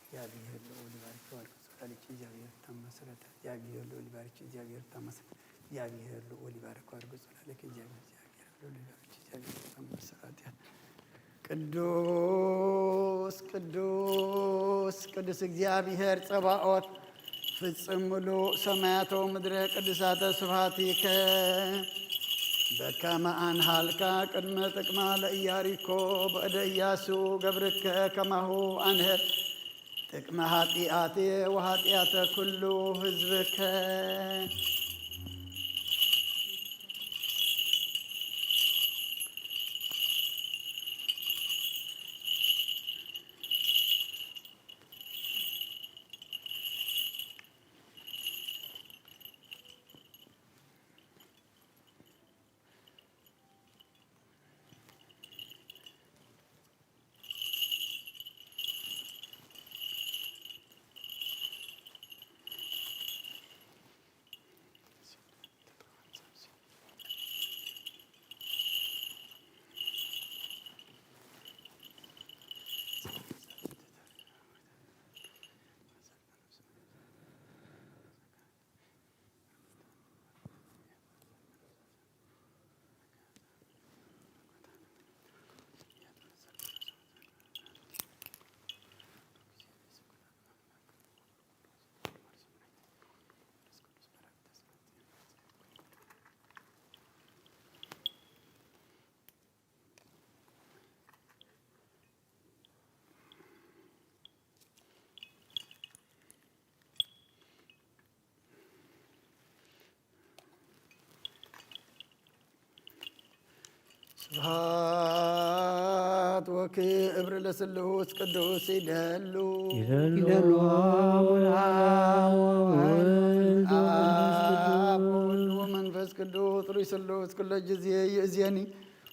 እግዚአብሔር ልዑል ይባርክ ወያርግ ጸዳሌከ። እግዚአብሔር ታመሰላለ። እግዚአብሔር ልዑል ይባርክ። እግዚአብሔር ታመሰ-፣ እግዚአብሔር ልዑል ይባርክ ወያርግ ጸዳሌከ። እግዚአብሔር፣ እግዚአብሔር ልዑል ይባርክ። እግዚአብሔር ታመሰላለ። ቅዱስ ቅዱስ ቅዱስ እግዚአብሔር ጸባኦት ፍጽም ምሉእ ሰማያተ ወምድረ ቅዱሳተ ስብሐቲከ። በከመ ኣንሃልካ ቅድመ ጥቅማ ለኢያሪኮ በእደ ኢያሱ ገብርከ ከማሁ ኣንህር ጥቅመ ኃጢአቴ ወኃጢአተ ኩሉ ሕዝብከ። ስብሐት ወክብር ለስሉስ ቅዱስ ይደሉ። ይደሉ። አብ ወወልድ ወመንፈስ ቅዱስ። አብ ወወልድ ወመንፈስ ቅዱስ ሩይ ስሉስ ኩለ ጊዜ ይእዜኒ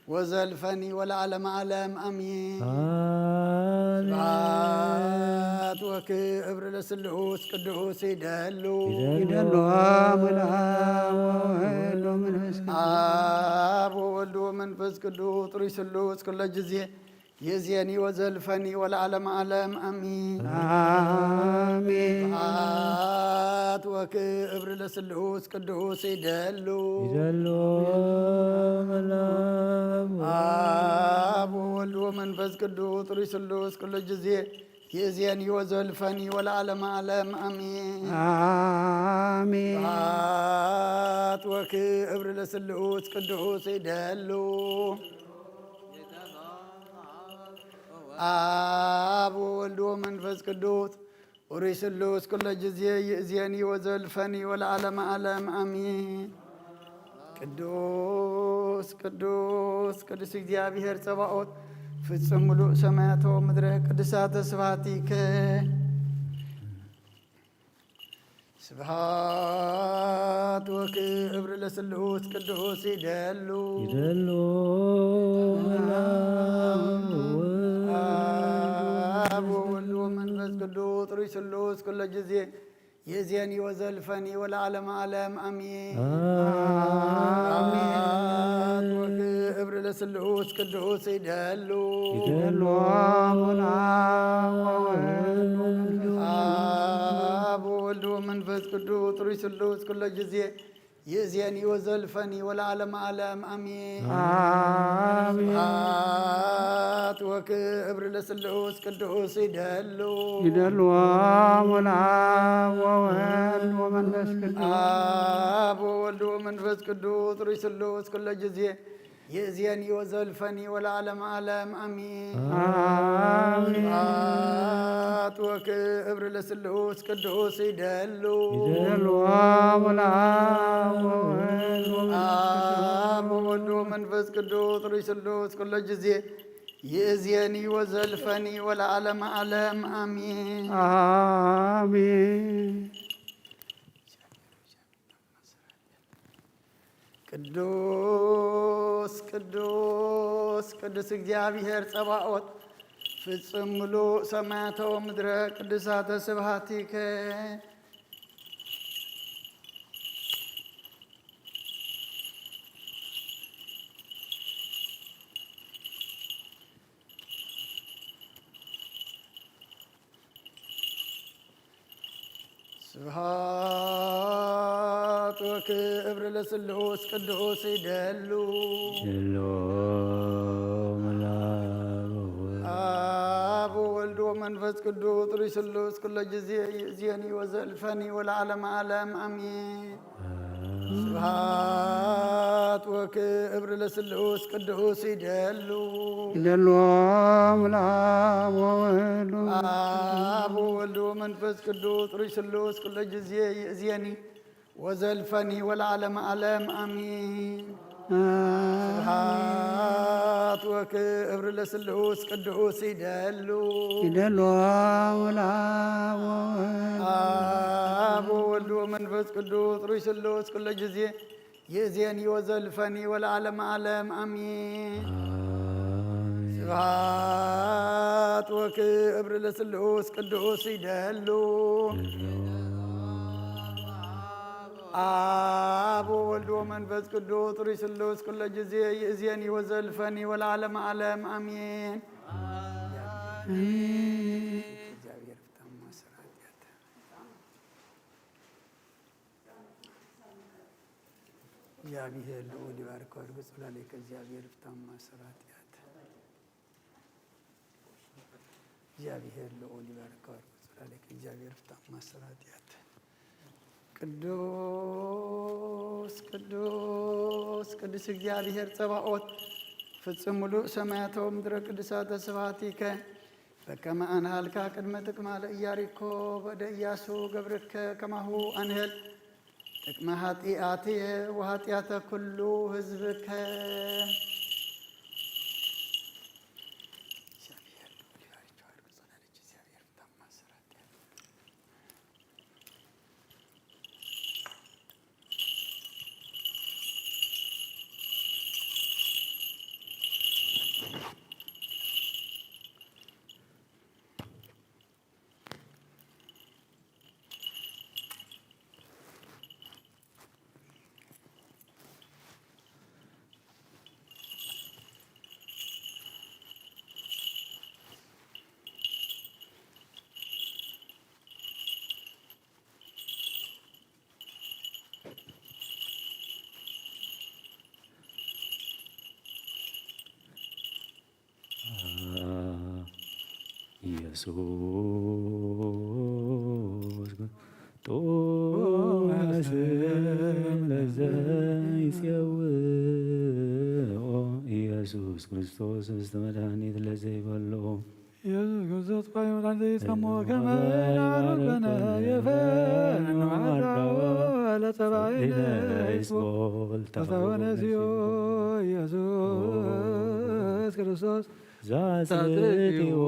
ወዘልፈኒ ወለዓለመ ዓለም አሜን። አሜን። ስብሐት ወክብር ለስሉስ ቅዱስ ይደሉ። ይደሉ። አብ ወወልድ ወመንፈስ ቅዱስ። አብ ወወልድ ወመንፈስ ቅዱስ ሩይ ስሉስ ኩለ ጊዜ ይእዜኒ ወዘልፈኒ ወለዓለመ ዓለም አሜን። አሜን። ስብሐት ወክብር ለስሉስ ቅዱስ ይደሉ። ይደሉ። አብ ወወልድ ወመንፈስ ቅዱስ ሩይ ስሉስ ኩሉ ጊዜ ይእዜኒ ወዘልፈኒ ወለዓለመ ዓለም አሜን። አሜን። ስብሐት ወክብር ለስሉስ ቅዱስ ይደሉ። አብ ወወልድ ወመንፈስ ቅዱስ ሩይ ስሉስ ኩለ ጊዜ ይእዜኒ ወዘልፈኒ ወለዓለመ ዓለም አሜን። ቅዱስ ቅዱስ ቅዱስ እግዚኣብሔር ጸባኦት ፍጹም ምሉእ ሰማያቶ ምድረ ቅዱሳተ ስብሐቲከ። ስብሐት ወክብር ለስሉስ ቅዱስ ይደሉ። ይደሉ። አብ ወወልድ ወመንፈስ ቅዱስ ሩይ ስሉስ ኩለ ጊዜ ይእዜኒ ወዘልፈኒ ወለዓለመ ዓለም አሜን። አሜን። ስብሐት ወክብር ለስሉስ ቅዱስ ይደሉ። ይደሉ። አብ ወወልድ ወመንፈስ አብ ወወልድ ወመንፈስ ቅዱስ ሩይ ስሉስ ኩለ ጊዜ ይእዜኒ ወዘልፈኒ ወለዓለመ ዓለም አሜን። አሜን። ስብሐት ወክብር ለስሉስ ቅዱስ ይደሉ። ይደሉ። አብ ወወልድ ወመንፈስ ቅዱስ። አብ ወወልድ ወመንፈስ ቅዱስ ሩይ ስሉስ ኩለ ጊዜ ይእዜኒ ወዘልፈኒ ወለዓለመ ዓለም አሜን። አሜን። ስብሐት ወክብር ለስሉስ ቅዱስ ይደሉ። ይደሉ። አብ ወወልድ ወመንፈስ ቅዱስ። አብ ወወልድ ወመንፈስ ቅዱስ ሩይ ስሉስ ኩለ ጊዜ ይእዜኒ ወዘልፈኒ ወለዓለመ ዓለም አሜን። አሜን። ቅዱስ ቅዱስ ቅዱስ እግዚኣብሔር ጸባኦት ፍጹም ምሉእ ሰማያተ ወምድረ ቅዱሳተ ስብሐቲከ። ስብሐት ወክብር ለስሉስ ቅዱስ ይደሉ። ይደሉ። መልአክ ወወልድ። አብ ወወልድ ወመንፈስ ቅዱስ ሩይ ስሉስ ኩለ ጊዜ ይእዜኒ ወዘልፈኒ ወለዓለመ ዓለም አሜን። ስብሐት ወክብር ለስሉስ ቅዱስ ይደሉ። ይደልዎም ለአብ ወወልድ አብ ወወልድ ወመንፈስ ቅዱስ ሩይ ስሉስ ኩለ ጊዜ ይእዜኒ ወዘልፈኒ ወለዓለመ ዓለም አሚን። ስብሐት ወክብር ለስሉስ ቅዱስ ይደሉ። ይደልዎም ለአብ ወወልድ አብ ወወልድ ወመንፈስ ቅዱስ ሩይ ስሉስ ኩለ ጊዜ ይእዜኒ ወዘልፈኒ ወለዓለመ ዓለም አሚን። ስብሐት ወክብር ለስሉስ ቅዱስ ይደሉ። አብ ወወልድ ወመንፈስ ቅዱስ ሩይ ስሉስ ኩለ ጊዜ ይእዜኒ ወዘልፈኒ ወለዓለመ ዓለም አሚን። እግዚአብሔር ልዑል ይባርክ ወርግጽ ላሌከ እግዚአብሔር ፍታ ማሰራት ያት እግዚአብሔር ልዑል ይባርክ ወርግጽ ላሌከ እግዚአብሔር ፍታ ማሰራት ያት ቅዱስ ቅዱስ ቅዱስ እግዚአብሔር ጸባኦት ፍጹም ምሉእ ሰማያተ ወምድረ ቅዱሳተ ስብሐቲከ በከመ አንሃልካ ቅድመ ጥቅማ ለኢያሪኮ በደ ኢያሱ ገብርከ ከማሁ አንህል ጥቅመ ኃጢአትየ ወኃጢአተ ኩሉ ሕዝብከ። ኢየሱስ ጡመ ስም ለዘይጼውኦ ኢየሱስ ክርስቶስ ምስቲ መድኃኒት ለዘይበልኦ ኢየሱስ ክርስቶስ ኳይ መድኃኒት ዘይሰሞ ከመ ናሩበነ የፈን ማዳወ ለጸባይነ ይስቦል ተፈወነ ሲዮ ኢየሱስ ክርስቶስ ዛጽድቅዎ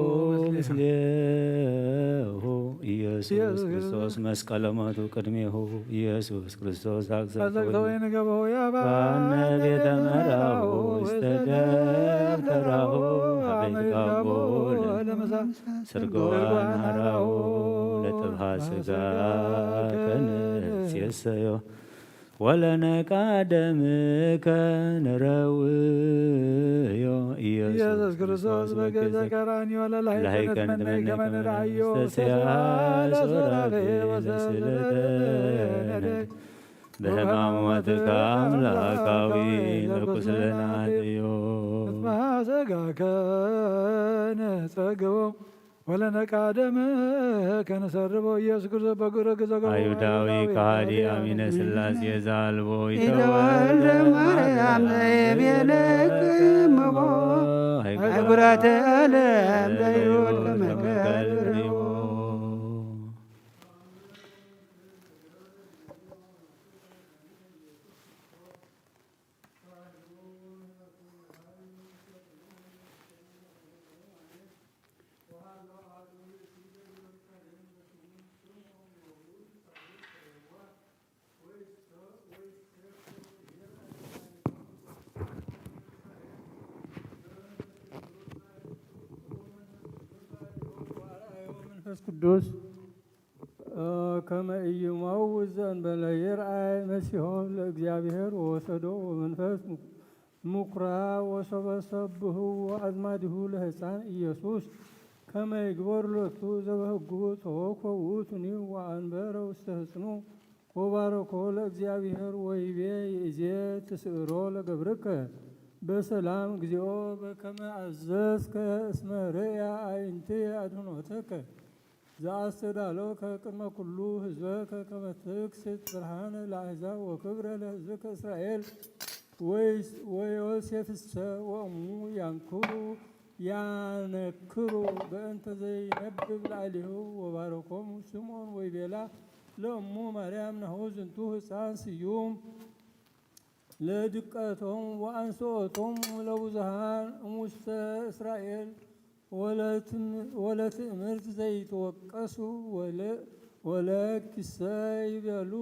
ምስሌሁ ኢየሱስ ክርስቶስ መስቀለ ሞቱ ቅድሜሁ ኢየሱስ ክርስቶስ አግዘግቶ ወይንገበው ያባነ ባነ ቤተ መራሁ ውስተ ደብተራሁ አቤት ጋቦ ስርጓን ሀራሁ ለጥብሃ ስጋ ከንሴሰዮ ወለነቃደምከ ንረውዮ ኢየሱስ ኢየሱስ ክርስቶስ በገዘ ቀራንዮ ለላይከ ንትመነይ ከመ ንርአዮ ተስያስ ወራፌ ለስለተነ በሕማሞትከ አምላካዊ ለቁስለናዮ ንትመሃ ሥጋከ ንጸግቦ ወለነቃደም ከነሰርቦ ኢየሱስ ክርስቶስ በግረ ግዘ ገቦ አይሁዳዊ ከሃዲ አሚነ ሥላሴ ዘአልቦ ኢተወልደ ማርያም ዘይቤለክምዎ አይጉራተ ዓለም ለይሁድ ከመከልዎ መንፈስ ቅዱስ ከመ ኢይመውት ዘእንበለ ይርአይ መሲሖ ለእግዚአብሔር ወወሰዶ ወመንፈስ ምኩራብ ወሶበ ሰብህዎ አዝማዲሁ ለህፃን ኢየሱስ ከመ ይግበር ሎቱ ዘበህጉ ተወኮ ውእቱኒ ወአንበረ ውስተ ህፅኑ ወባረኮ ለእግዚአብሔር ወይቤ ይእዜ ትስእሮ ለገብርከ በሰላም እግዚኦ በከመ አዘዝከ እስመ ርእያ አዕይንትየ አድኅኖተከ። ዘኣስተዳለውከ ቅድመ ኩሉ ህዝበከ ከመ ትክስት ብርሃነ ለኣሕዛብ ወክብረ ለህዝብከ እስራኤል። ወይስ-፣ ወዮሴፍሰ ወእሙ ያንክሩ፣ ያነክሩ በእንተ ዘይነብብ ላዕሌሁ። ወባረኮሙ ስምዖን ወይቤላ ለእሙ ማርያም ናሁ ዝንቱ ህፃን ስዩም ለድቀቶም ወአንስኦቶም ለብዙሃን እሙስተ እስራኤል ወለትም-፣ ወለትእምርት ዘይትወቀሱ ወለ-፣ ወለኪሰ ይበሉ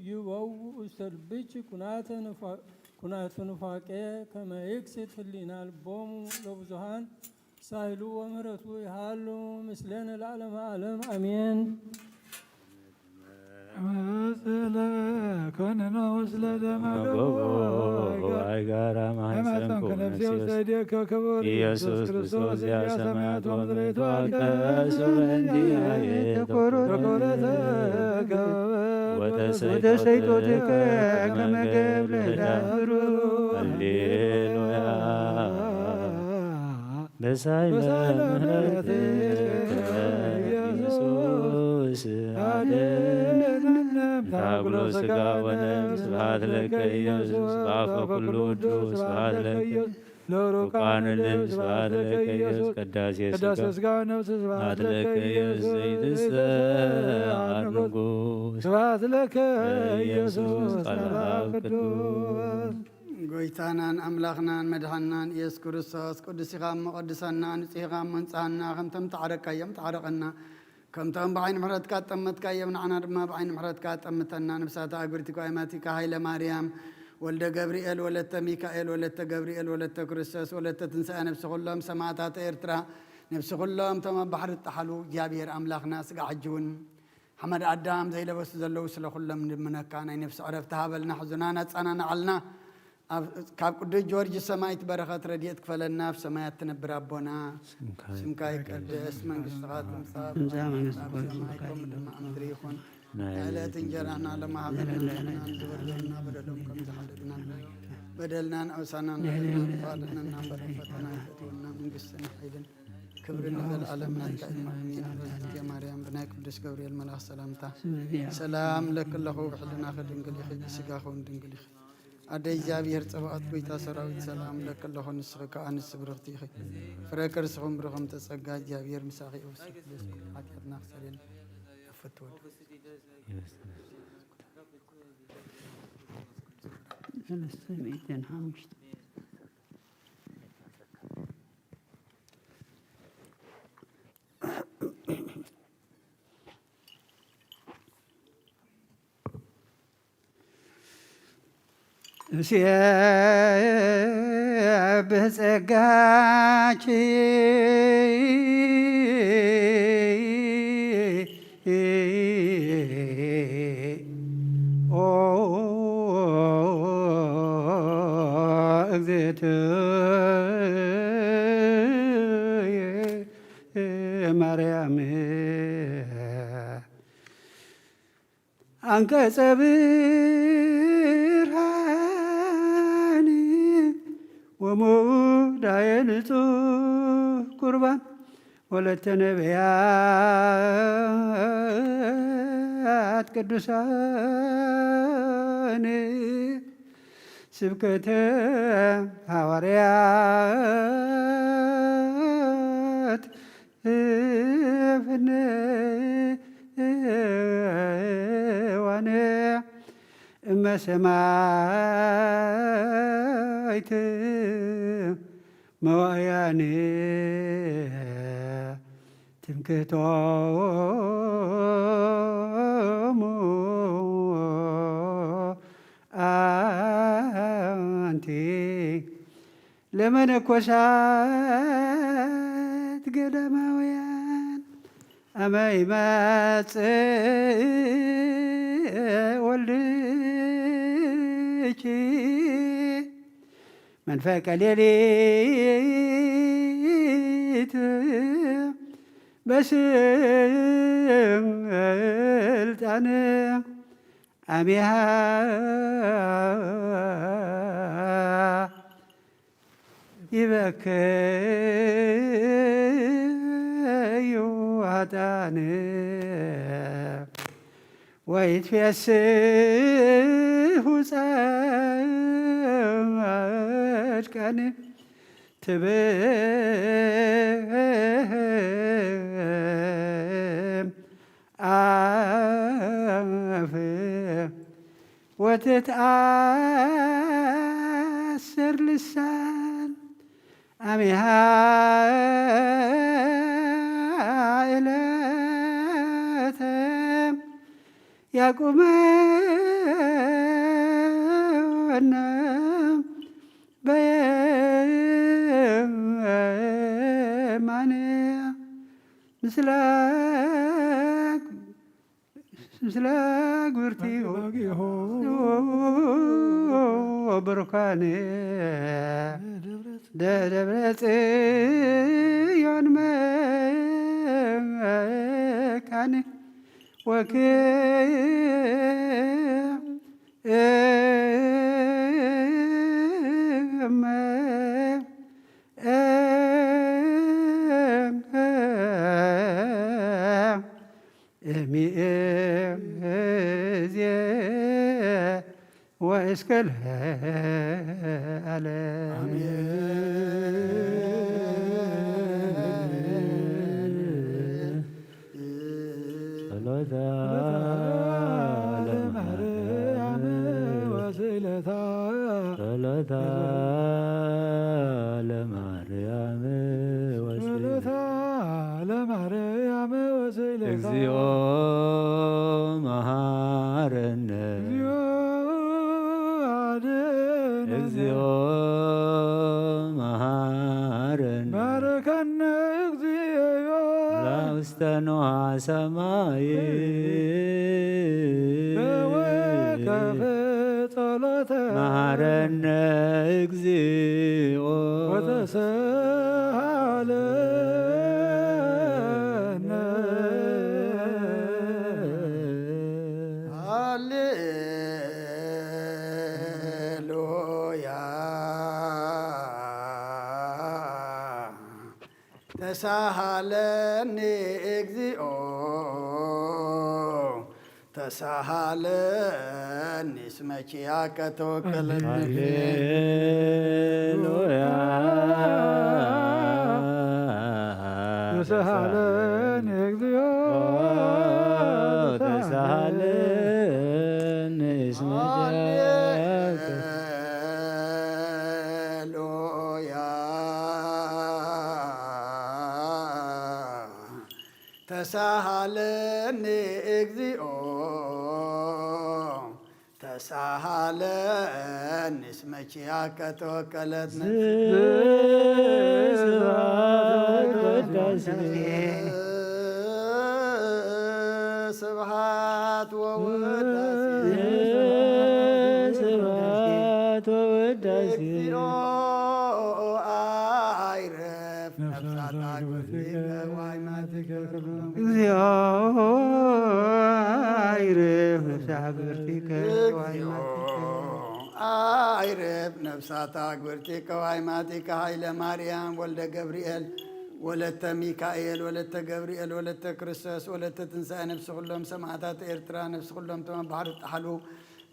ይበው ውስተ ልብች ኩናተ ንፋ-፣ ኩናተ ኑፋቄ ከመ ይክስት ህሊና ልቦሙ ለብዙሃን ሳይሉ ወምህረቱ ይሃሉ ምስሌነ ለዓለመ ዓለም አሜን። ምስለ ኮንነ ምስለ ደመ ገቦ ገቦ አይጋራ ማህፀንኩ ነፍሴ ውስተ እዴከ ክቡር ኢየሱስ ኢየሱስ ክርስቶስ ክርስቶስ እንዲያ ሰማያት ወምድር የተዋቀሱ እንዲያ የተኮረተ ወተሰይጦትከ ከመ ገብረ ዳብሩ። ሃሌሉያ። በሳይለ በሳይለ ምሕረትከ ምሕረትከ ኢየሱስ ኢየሱስ አድነን። አድነን። ታጉሎ ስጋ ወነፍስ ስብሐት ለከ ኢየሱስ። በአፈ ኩሉ ውዱ ስብሐት ለከ። ለሩቃን ልብ ስብሐት ለከ ኢየሱስ። ቅዳሴ ስጋ ቅዳሴ ስጋ ወነፍስ ስብሐት ለከ ኢየሱስ። ዘይትሰዓር ንጉሥ። ስብሐት ለከ ኢየሱስ ኢየሱስ ቃል አብ ቅዱስ። ቅዱስ። ጎይታናን ኣምላኽናን መድሓንናን ኢየሱስ ክርስቶስ፣ ቅዱስ ኢኻ እሞ ቀድሰና፣ ንጹህ ኢኻ እሞ ንጽሃና፣ ከምቶም ተዓረቅካዮም ተዓረቐና፣ ከምቶም ብዓይኒ ምሕረትካ ጠመትካዮም ንዓና ድማ ብዓይኒ ምሕረትካ ጠምተና። ነብሳት ኣግብርቲ ጓይማቲካ ሃይለ ማርያም፣ ወልደ ገብርኤል፣ ወለተ ሚካኤል፣ ወለተ ገብርኤል፣ ወለተ ክርስቶስ፣ ወለተ ትንሳኤ፣ ነብሲ ኩሎም ሰማዕታት ኤርትራ፣ ነብሲ ኩሎም እቶም ኣብ ባሕሪ እተሓሉ፣ እግዚኣብሔር ኣምላኽና፣ ስጋዕ ሕጂ እውን ሓመድ ኣዳም ዘይለበሱ ዘለዉ ስለ ኩሎም ንልምነካ፣ ናይ ነፍሲ ዕረፍቲ ሃበልና፣ ሕዙናን ኣጸናንዓልና። ኣብ፣ ካብ ቅዱስ ጊዮርጊስ ሰማዕት በረኸት ረድኤት ክፈለና። ኣብ ሰማያት ትነብር ኣቦና፣ ስምካ ስምካ ይቀደስ፣ መንግስትኻ ትምጻእ፣ ትምጻእ መንግስትኻ ኣብ ሰማይ ከምኡ ድማ ኣብ ምድሪ ይኹን። ናይ ዕለት እንጀራና ለማሃበና፣ ዘለለና ዝበደልና በደሎም ከም ዝሓለፍና በደልና ንኣውሳና ንሕልና ንፋለና እምበር ፈተና ይፈትወና መንግስትን ሓይልን ክብሪ ንዘለዓለም ናትካ እዩ። ኣሜን። ኣዛዝትየ ማርያም ብናይ ቅዱስ ገብርኤል መልኣኽ ሰላምታ ሰላም ለኪ ኣለኹ፣ ብሕልናኺ ድንግል ኢኺ፣ ብስጋኺ እውን ድንግል ኢኺ። ኣደ እግዚኣብሔር ጸባኦት ጎይታ ሰራዊት ሰላም ለኪ ኣለኹ፣ ንስኺ ከኣ ንስብርኽቲ ኢኺ። ፍረ ከርስኺ እውን ብሩኽ እም ተጸጋ እግዚኣብሔር ምሳኺ እዩ። ወስብሐት ለእግዚኣብሔር። ሓጢኣትና ክሰርየልና ፍትወድ ሰለስተ ሚእትን ሓሙሽተ እሴ ብጸጋኪ ኦ እግዝእትየ ማርያም አንቀጸ ብርሃን ወሙዳየ ንጹሕ ቁርባን ወለተ ነቢያት ቅዱሳን ስብከተ ሃዋርያት ፍንዋነ እመ ሰማይት መዋእያነ ትምክህቶሙ ኣንቲ ለመነኮሳት ገዳማውያን አመ ይመጽእ ወልድኪ መንፈቀ ሌሊት በስልጣን አሜሃ ይበክዩ ኃጥኣን ወይትፌስሑ ጻድቃን ትብም ኣፍ ወትትኣሰር ልሳን ኣሚሃ እለተ ያቁመና በየማንያ ምስለ ምስለ ግብርቲሁ ብሩካን ደብረ ጽዮን መካን ወክመ እምይእዜ ወእስከ ለዓለም። ጸሎተ ለማርያም ወስእለታ። ጸሎተ ለማርያም ወስእለታ። ጸሎተ ለማርያም ወስእለታ። እግዚኦ መሐረነ። እግዚኦ አድነነ። እግዚኦ መሐረነ። ባርከነ እግዚኦ። ውስተ ንዋ ሰማይ። በወከፍ ጸሎተ። መሐረነ እግዚኦ። ወተሰሃለነ። ሃሌሉያ። ተሳሃለኒ እግዚኦ ተሳሃለኒ እስመ ኪያከ ተወከለኒ። ሃሌሉያ። ተሳሃለኒ እግዚኦ ተሳሃለኒ እስመ ኪያከ ሃሌሉያ። ተሳሃለኒ እግዚኦ ተሳሃለኒ እስመ ኪያከ ተወከለት ነፍሲ። ስብሐት ወውዳሴ። ስብሐት ወውዳሴ። እግዚኦ አይረፍ ነፍሳታ ግብርቲከ ወአይማቲከ። እግዚኦ አይረፍ ነፍሳ ግብርቲከ ወአይማቲከ። አይረፍ ነፍሳታ ግብርቲከ ወአይማቲከ ኃይለ ማርያም ወልደ ገብርኤል ወለተ ሚካኤል ወለተ ገብርኤል ወለተ ክርስቶስ ወለተ ትንሣኤ ነፍሲ ኩሎም ሰማዕታት ኤርትራ ነፍሲ ኩሎም ተማም ባሕሪ ጠሓሉ።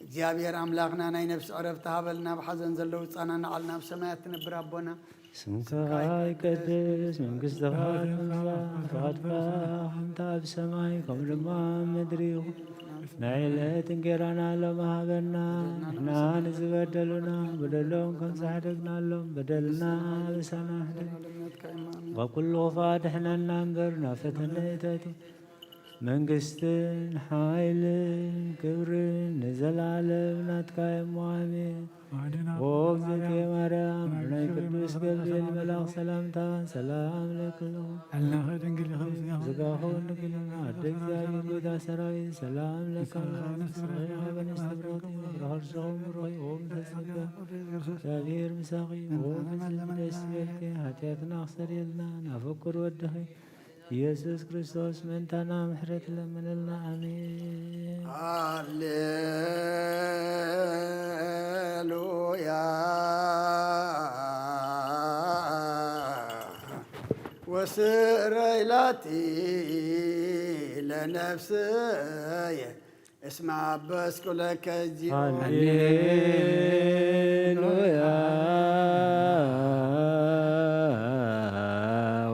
እግዚኣብሔር ኣምላኽና ናይ ነፍሲ ዕረፍቲ ሃበልና። ኣብ ሓዘን ዘለዉ ጻና ንዓል ናብ ሰማያት ትነብር ኣቦና። ስምካ ይቀደስ፣ መንግስትኻ ትምጻእ፣ ፍቓድካ ከምቲ ኣብ ሰማይ ከምኡ ድማ ኣብ ምድሪ ይኹን። ናይ ዕለት እንጌራና ሎሚ ሃበና፣ ንሕና ንዝበደሉና በደሎም ከም ዝሓደግናሎም በደልና ኣበሳና ሕደግ፣ ካብ ኩሉ ክፉእ ኣድሕነና እምበር ናብ ፈተነ ኣይተእቱ። መንግስትን ሓይልን ክብርን ንዘለዓለም ናትካ እሞ ኣሜን። ወአሐድና ኦ እግዝእትየ ማርያም፣ ብናይ ቅዱስ ገብርኤል መልኣኽ ሰላምታ ሰላም ለኪ። ኃይልናኸ ድንግል ይኸ ምስጋና ስጋኹ ድንግል ይኹን። ኣደ እግዚኣብሔር ጌታ ሰራዊት ሰላም ለኪ። ንስኻኸ ንስኻኸ በንስቲ ብረኽቲ ረኸርሰኹም ርኺ ኦም ተጸጋ። እግዚኣብሔር ምሳኺ ኦም ደስ ይበልኪ። ኃጢኣትና ክሰርየልና ናፍቅር ወድኺ ኢየሱስ ክርስቶስ ምእንታና ምሕረት ለምንልና። ኣሜን። ሃሌሉያ። ወስረይ ላቲ ለነፍስየ እስመ አበስኩ ለከ እግዚኦ። ሃሌሉያ።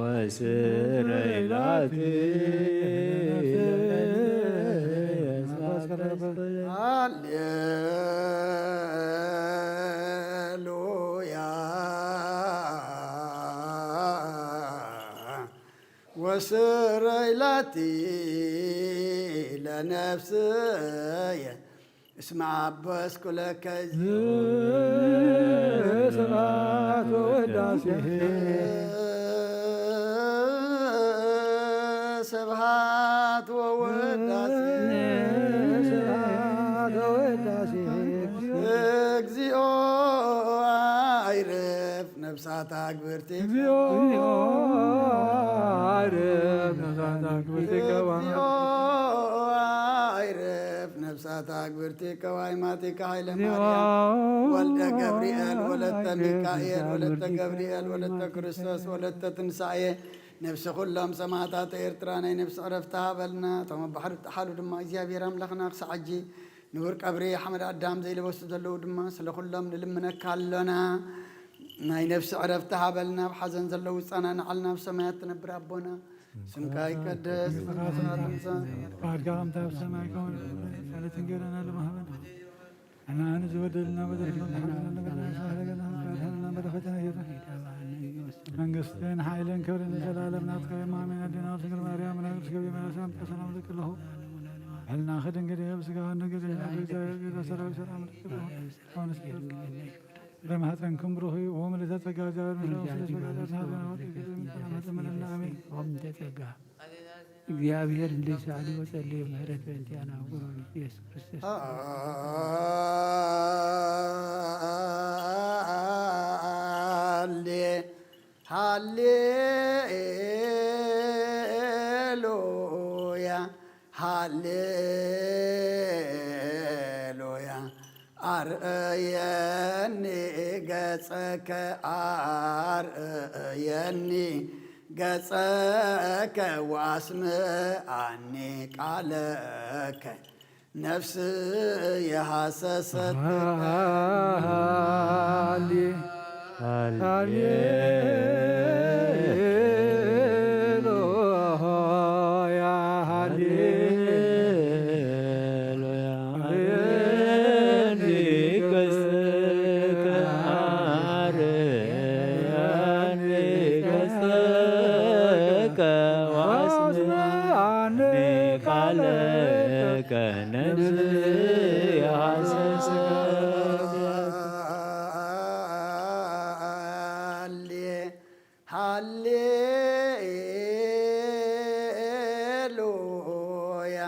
ወስረይ ላቲ ሃሌሉያ። ወስረይ ላቲ ለነፍስየ እስመ አበስኩ ለከ ስብሐት ወውዳሴ ስብሐት ወውዳሴ ስብሐት ወውዳሴ እግዚኦ አይርፍ ነፍሳት አግብርቲ እግዚኦ አይርፍ ነፍሳት አግብርቲ እግዚኦ አይርፍ ነፍሳት አግብርቲ ከዋይማቲከ ኃይለ ማርያም ወልደ ገብርኤል ወለተ ሚካኤል ወለተ ገብርኤል ወለተ ክርስቶስ ወለተ ትንሳኤ ነፍሲ ኩሎም ሰማዕታት ኤርትራ ናይ ነፍሲ ዕረፍቲ ሃበልና። እቶም ኣብ ባሕሪ እተሓሉ ድማ እግዚኣብሔር ኣምላኽና ክሳዕ ሕጂ ንቡር ቀብሪ ሓመድ ኣዳም ዘይለበሱ ዘለዉ ድማ ስለ ኩሎም ንልምነካ ኣሎና። ናይ ነፍሲ ዕረፍቲ ሃበልና። ኣብ ሓዘን ዘለዉ ጸናንዓልና። ኣብ ሰማያት ትነብር ኣቦና ስምካ ይቀደስ። ፍቃድካ ከምቲ ኣብ ሰማይ ከምኡ ማለት እንገረና ለማህበን ኣናን ዝበደልና በደልና ሓለና በደፈተና ሄረ መንግስትን ሓይልን ክብርን ዘላለም ናትካ እዮም። ኣሜን። ኣዴና ድንግል ማርያም ናግስ ገብሪ መላሳም ሰላም ልክለኹ ሕልና ክድንግል ስጋ ንግል ሰራዊ ሰላም ልክለኹ ለማህፀንኩም ብሩኽ እዩ። ወምልዕተ ጸጋ እግዚኣብሔር ምስለ ስለ ስጋ ዳትና ዜና ወርቅ ጊዜ ምጠና መጠመለና። ኣሜን። ጸጋ እግዚኣብሔር እንደ ይስዓዱ ወጸልዩ ምሕረት በእንቲኣና ወጉሩ ኢየሱስ ክርስቶስ። ሃሌ ሃሌሉያ ሃሌሉያ። አርእየኒ ገጸከ አርእየኒ ገጸከ ወአስምዓኒ ቃለከ ነፍስየ ሃሰሰት። ሃሌ ሃሌሉያ ሃሌሉያ። አርያኒ ገጽከ አርያኒ ገጽከ ወአስምዓኒ ቃለከ ነፍስየ ሃሰሰት። ሃሌ ሃሌሉያ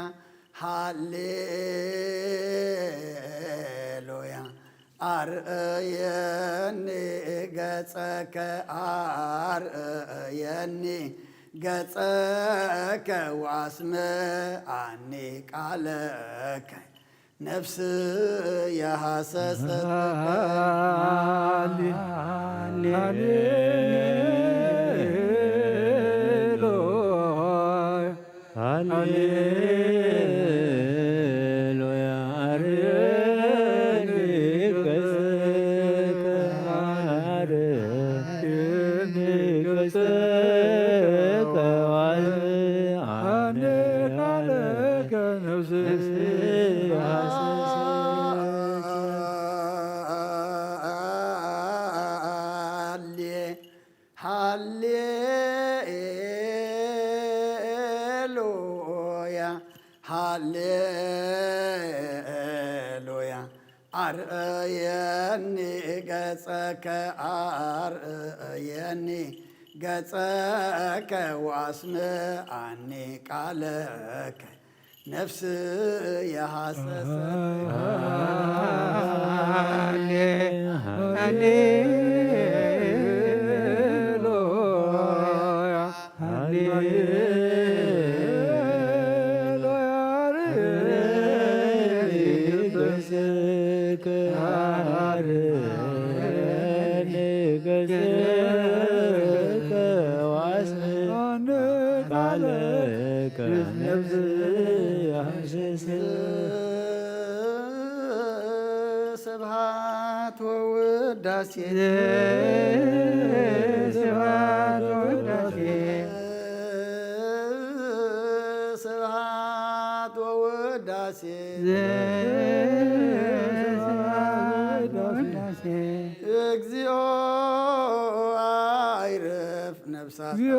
ሃሌሉያ። አርእየኒ ገጸከ አርእየኒ ገጸከ ወአስምዓኒ ቃለከ ነፍስየ ሃሰሰት። ሃሌ ሃሌሉያ ሃሌሉያ። አርያኒ ገጽከ አርያኒ ገጽከ ወአስምዓኒ ቃለከ ነፍስየ ሃሰሰት። ሃሌ ሃሌሉያ ሃሌሉያ። አርእየኒ ገጸከ አርእየኒ ገጸከ ወአስምዓኒ ቃለከ ነፍስየ ሃሰሰት። ስብሐት ወውዳሴ፣ ስብሐት ወውዳሴ፣ ስብሐት ወውዳሴ፣ ስብሐት ወውዳሴ፣ እግዚኦ አይርፍ ነፍሳት፣ እግዚኦ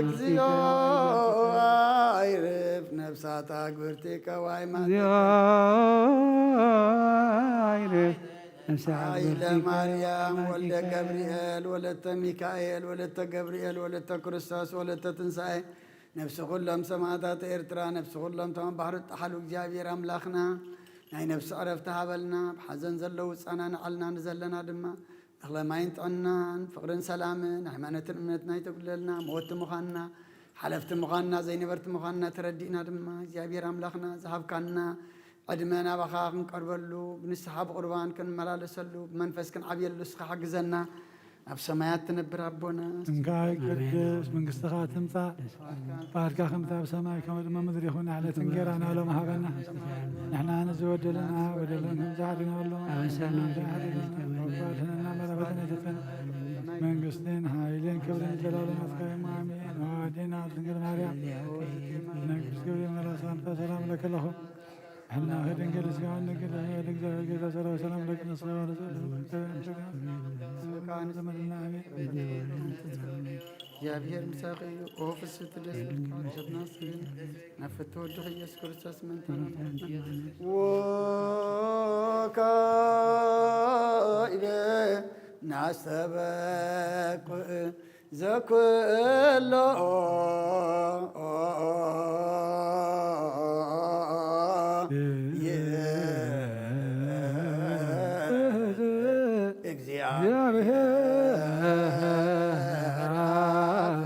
እግዚኦ አይርፍ ነፍሳት አግብርቲከ ዋይማቲከ፣ እግዚኦ አይርፍ ነፍሳት ኃይለ አግብርቲከ ማርያም ወልደ ዋይማቲከ። ገብርኤል ወለተ ሚካኤል ወለተ ገብርኤል ወለተ ክርስቶስ ወለተ ትንሳኤ፣ ነፍሲ ኩሎም ሰማዕታት ኤርትራ፣ ነፍሲ ኩሎም ተመን ባሕሪ ጠሓሉ፣ እግዚኣብሔር ኣምላኽና ናይ ነፍሲ ዕረፍቲ ሃበልና። ብሓዘን ዘለዉ ጸናንዓልና፣ ንዘለና ድማ እኽለ ማይን ጥዕናን ፍቕርን ሰላምን ሃይማኖትን እምነትና ይተጉድለልና። ሞት ምዃንና፣ ሓለፍቲ ምዃንና፣ ዘይነበርቲ ምዃንና ተረዲእና ድማ እግዚኣብሔር ኣምላኽና ዝሃብካና ዕድመ ናባኻ ክንቀርበሉ፣ ብንስሓ ብቑርባን ክንመላለሰሉ፣ ብመንፈስ ክንዓብየሉ እስኻ ሓግዘና። ኣብ ሰማያት ትነብር ኣቦና፣ ስምካ ይቀደስ፣ መንግስትኻ ትምጻእ፣ ፍቓድካ ከምቲ ኣብ ሰማይ ከምኡ ድማ ምድሪ ይኹን። ዕለት እንጌራና ሎም ሃበና፣ ንሕና ንዝበደለና በደልና ከምዝሓድና ኣሎ ኣበሳና ኣድሕነና መራበትን ኣይተጥፈን። መንግስትን ሓይልን ክብርን ዘላለም ናትካ እዩ። ኣሜን። ወዲና ድንግል ማርያም፣ መንግስት ገብርኤል መልኣክ ሰላምታ ሰላም ለኪ ኣለኹ። ሕና ከድንግል ስጋን ድንግል ሕያል እግዚአብሔር ጌታ ሰራዊት ሰላም ለኪ ነስጋዋለ ዘመድና አሜን። እግዚኣብሔር ምሳኺ እዩ። ኦ ፍስሕቲ ደስ ይበልኪ፣ ሸትና ስግን ናብ ፍትወ ወድኺ ኢየሱስ ክርስቶስ መንታ ወካይበ ናስተበቅዕ ዘኩሎ እግዚአብሔር አብ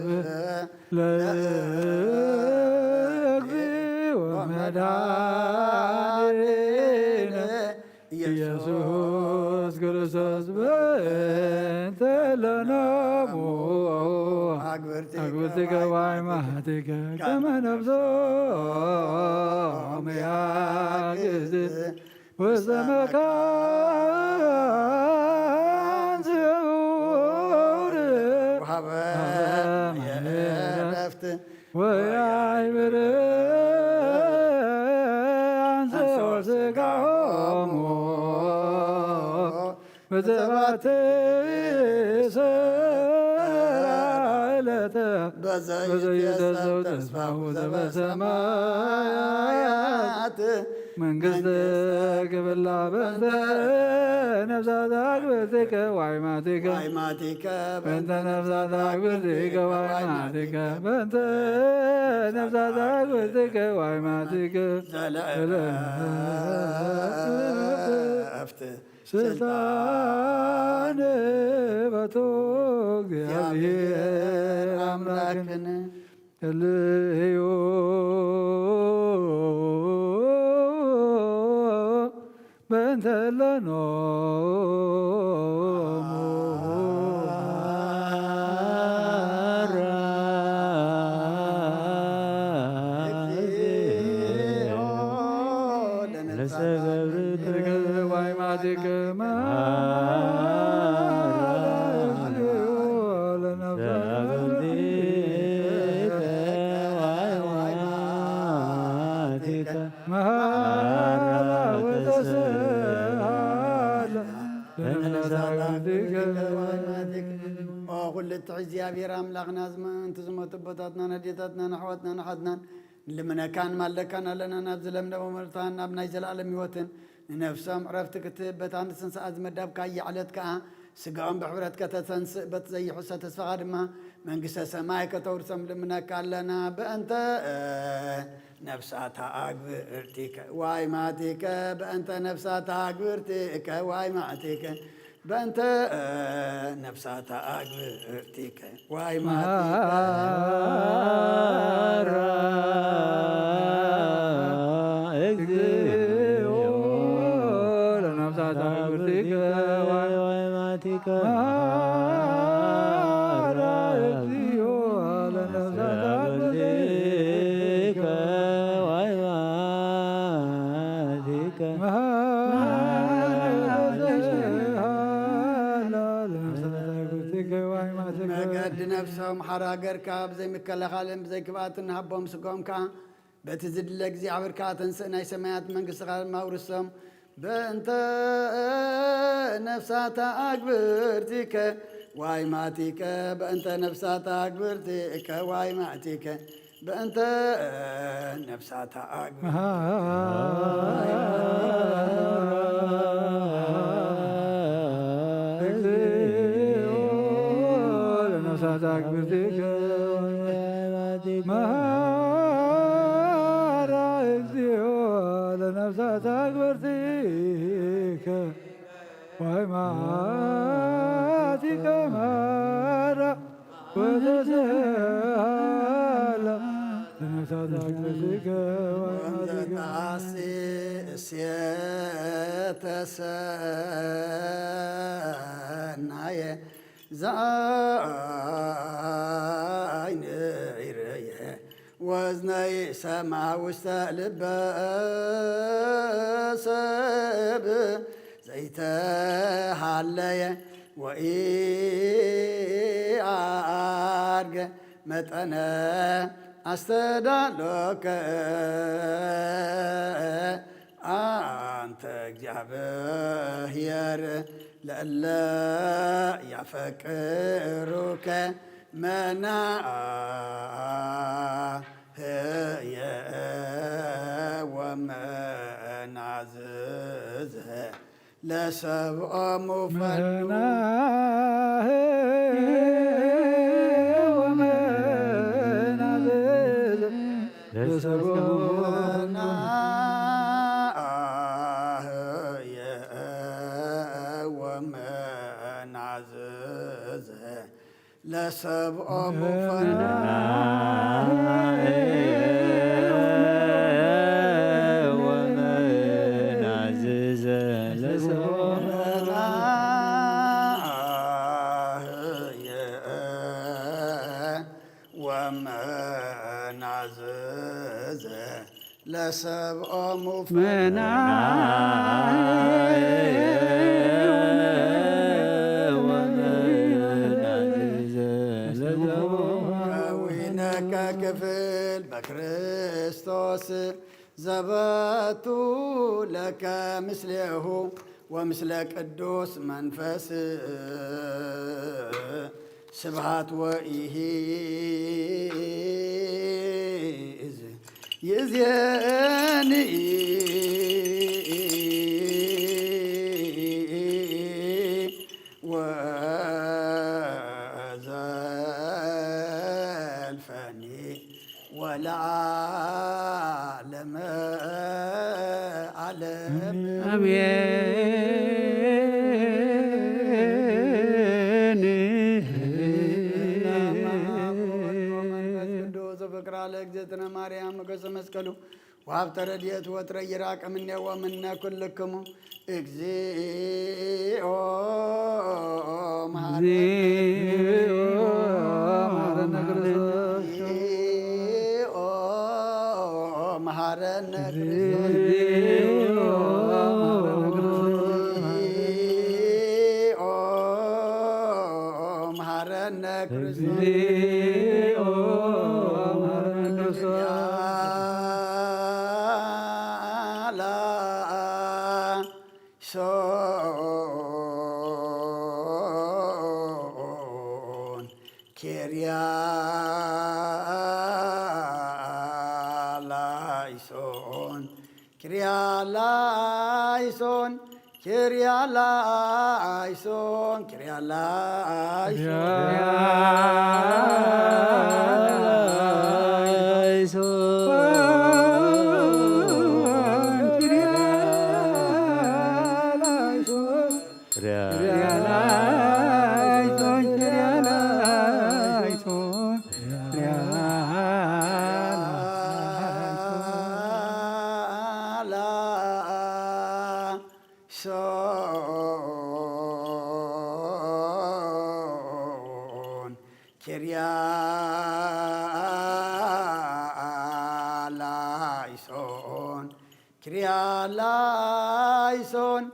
ለእግዚኦ መድኃኒነ ኢየሱስ ክርስቶስ በእንተ ለነሙ አግብርቲከ ዋይማቲከ ከመ ነፍሶሙ ያግዝ ውስተ መካን ስዑር ወሀበ የዕረፍት ወያይብር አንሶ ስጋሆሙ በዘባቲ ሰራ ዕለተ በዘይትየሰብ ተስፋሁ ዘበሰማያት መንግስት ክብላ በእንተ ነፍሳት አግብርቲከ ዋይማቲከ ዋይማቲከ በእንተ ነፍሳት አግብርቲከ ዋይማቲከ በእንተ ነፍሳት አግብርቲከ ዋይማቲከ ዘለእረፍት ስልጣን በቶ እግዚአብሔር አምላክን እልዮ በእንተ ለኖሙ ኩሉ ትሕዚ እግዚኣብሔር ኣምላኽና ዝመ-፣ እንቲ ዝሞቱ ኣቦታትናን ኣዴታትናን ኣሕዋትናን ኣሓትናን ንልምነካን ማለካን ኣለና። ናብ ዝለምለመ መርታን ናብ ናይ ዘለኣለም ህይወትን ንነፍሶም ዕረፍቲ ክትህብ በታ ንትንስኣ ዝመዳብካያ ዕለት ከኣ ስጋኦም ብሕብረት ከተተንስእ በቲ ዘይሕሰ ተስፋኻ ድማ መንግስተ ሰማይ ከተውርሶም ልምነካ ኣለና። በእንተ ነፍሳታ ኣግብርቲከ ዋይ ማቲከ በእንተ ነፍሳታ ኣግብርቲከ ዋይ ማቲከ በእንተ ነፍሳታ ኣግብርቲከ ዋይ ማቲከ ማራ እግዚኦ ለነፍሳት አግብርቲከ ዋይ ማቲከ ማራ እግዚኦ ለነፍሳት መገዲ ነፍሶም ሓራ ገርካ ብዘይ ምክልኻልን ብዘይ ክፍኣትን ሃቦም፣ ስጋኦም ከኣ በቲ ዝድለ እግዚኣብሔር ከኣ ተንስእ፣ ናይ ሰማያት መንግስቲ ከኣ ኣውርሶም። በእንተ ነፍሳታ ኣግብርቲከ ዋይ ማቲከ፣ በእንተ ነፍሳታ ኣግብርቲከ ዋይ ማቲከ፣ በእንተ ነፍሳታ ኣግብርቲከ። እግዚኦ ለነፍሳት አክብርቲከ መሐራ፣ እግዚኦ ለነፍሳት አክብርቲከ ወይማቲከ መሐራ ወተስሃላ ለነፍሳት አክብርቲከ ወይማቲከ ወንዘጣሴ እሴተ ሰናየ ዘአይን ይርእየ ወዝነይ ሰማ ውስተ ልበ ሰብ ዘይተሃለየ ወኢአርገ መጠነ ኣስተዳሎከ አንተ እግዚአብሔር ለእለ ያፈቅሩከ መናህየ ወመናዝዘ ለሰብኦሙ ፈኑ መናህየ ወመናዝዘ ለሰብኦሙ መናህየ ወመናዝዘ ለሰብኦሙ ፈኑ መናህየ ወመናዝዘ ለሰብኦሙ ከዊነከ ክፍል በክርስቶስ ዘበቱ ለከ ምስሌሁ ወምስለ ቅዱስ መንፈስ ስብሃት ወኢሂዝ ይእዜኒ ወዘልፈኒ ወለዓለመ ዓለም። አሜን። መንፈስ ቅዱስ ፍቅራ ለእግዝእትነ ማርያም ሞገሰ መስቀሉ ወሀብተ ረድኤት ወትረ ይራቅ እምኔ ወምነ ኩልክሙ። እግዚኦ መሐረነ እግዚኦ መሐረነ ክርስቶስ። እግዚኦ መሐረነ ክርስቶስ። እግዚኦ መሐረነ ክርስቶስ። እግዚኦ መሐረነ ክርስቶስ። እግዚኦ መሐረነ ክርስቶስ። ላይሶን ኪርያ ላይሶን ኪርያ ላይሶን ኪርያ ላይሶን ኪርያ ላይሶን ላይሶን ኪርያ ላይሶን ኪርያ ላይሶን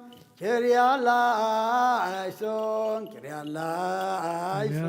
ክርያላይሶን ክርያላይሶን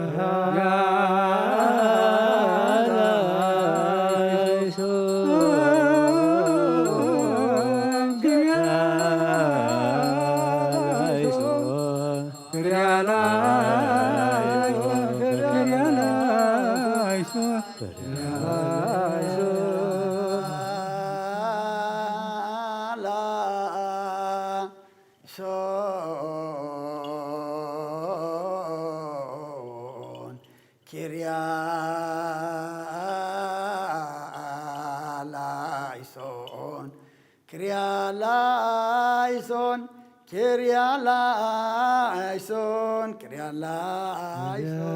ሶን ክርያላይሶን ክርያላይሶን ክርያላይሶን ክርያላይሶን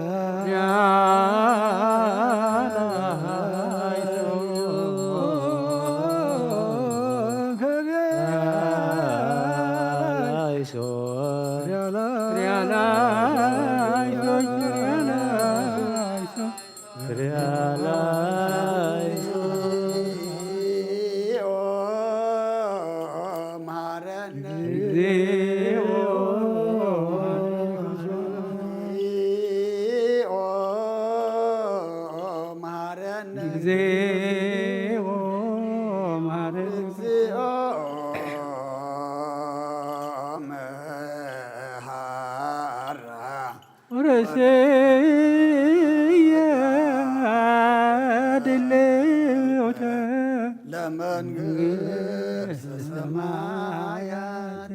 ርእስየ ድልውተ ለመንግስተ ሰማያት።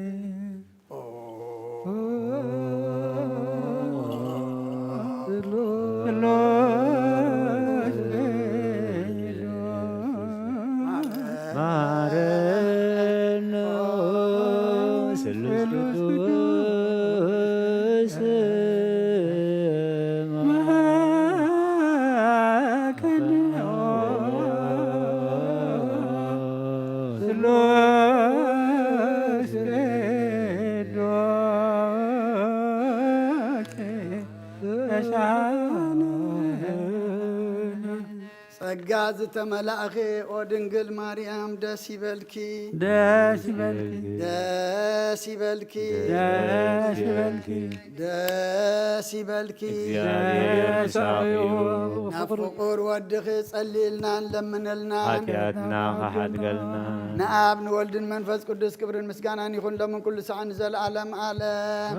ጸጋ ዝተመላእኺ ኦ ድንግል ማርያም ደስ ይበልኪ። ደስ ይበልኪ። ደስ ይበልኪ። ደስ ይበልኪ። ደስ ይበልኪ። እግዚኣብሔር ምሳኺ እዩ። ናብ ፍቁር ወድኺ ጸልይልና ንለምነልና። ሓጢኣትና ክሓድገልና። ንኣብ ንወልድን መንፈስ ቅዱስ ክብርን ምስጋናን ይኹን ሎምን ኩሉ ሰዓት ንዘለዓለም ዓለም።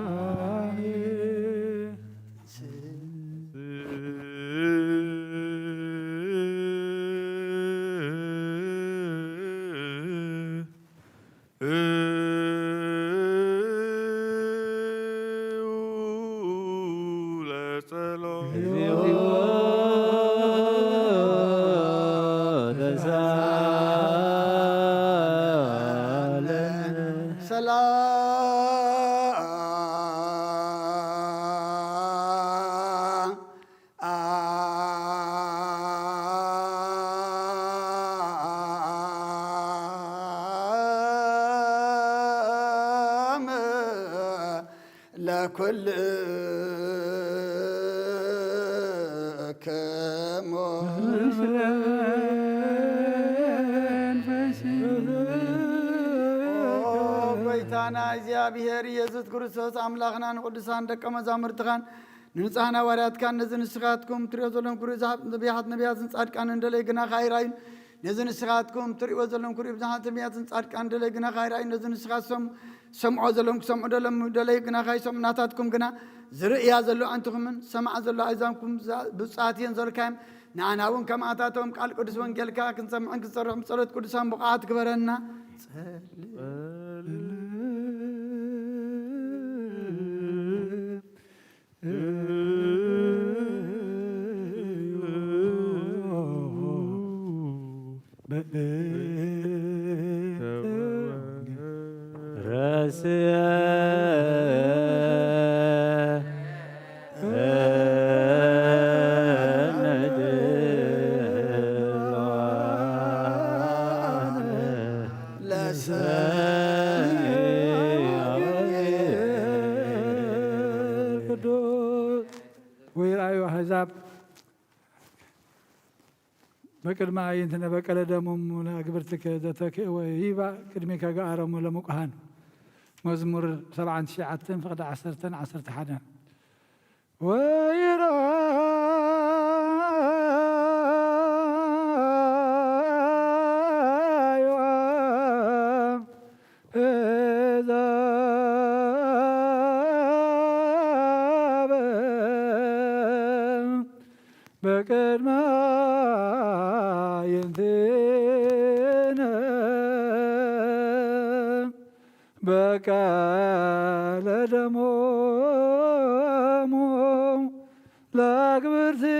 ሰላም ለኩልክሙ። ኦ ጎይታና እግዚኣብሔር ኢየሱስ ክርስቶስ ኣምላኽና ንቅዱሳን ደቀ መዛሙርትኻን ንንጹሓን ሃዋርያትካን ነዚ ንስኻትኩም ትሪኦ ዘለኹም ክሪኡ ዝሃብ ነቢያት ነቢያትን ጻድቃንን ደለይ ግናኻ ኣይራዩን። ነዚ ንስኻትኩም ትሪእዎ ዘለኹም ክሪኡ ብዙሓት ነቢያትን ጻድቃን ደለይ ግናኻ ኣይራዩን። ነዚ ንስኻትኩም ሰምዖ ዘለኹም ክሰምዑ ደለዮም ደለይ ግናኻ ኣይሰምዑ። ናታትኩም ግና ዝርእያ ዘሎ ኣንትኹምን ዝሰምዓ ዘሎ ኣእዛንኩም ብፁዓት እየን ዘልካዮም። ንኣና እውን ከምኣታቶም ቃል ቅዱስ ወንጌልካ ክንሰምዕን ክንሰርሕን ብጸሎት ቅዱሳን ብቑዓት ግበረና። ጸልእ። ለሰ ቅዱስ ወይርኣዩ ኣሕዛብ በቅድመ ኣዕይንትነ በቀለ ደሞሙ ለአግብርትከ ዘተክእወ ይባእ ቅድሜከ ገአሮሙ ለምቁሃን። መዝሙር ሰብዓን ትሽዓተን ፍቕዲ ዓሰርተን ዓሰርተ ሓደን። ወይራ በቅድመ አዕይንቲነ በቀለ ደሞሙ ለአግብርቲከ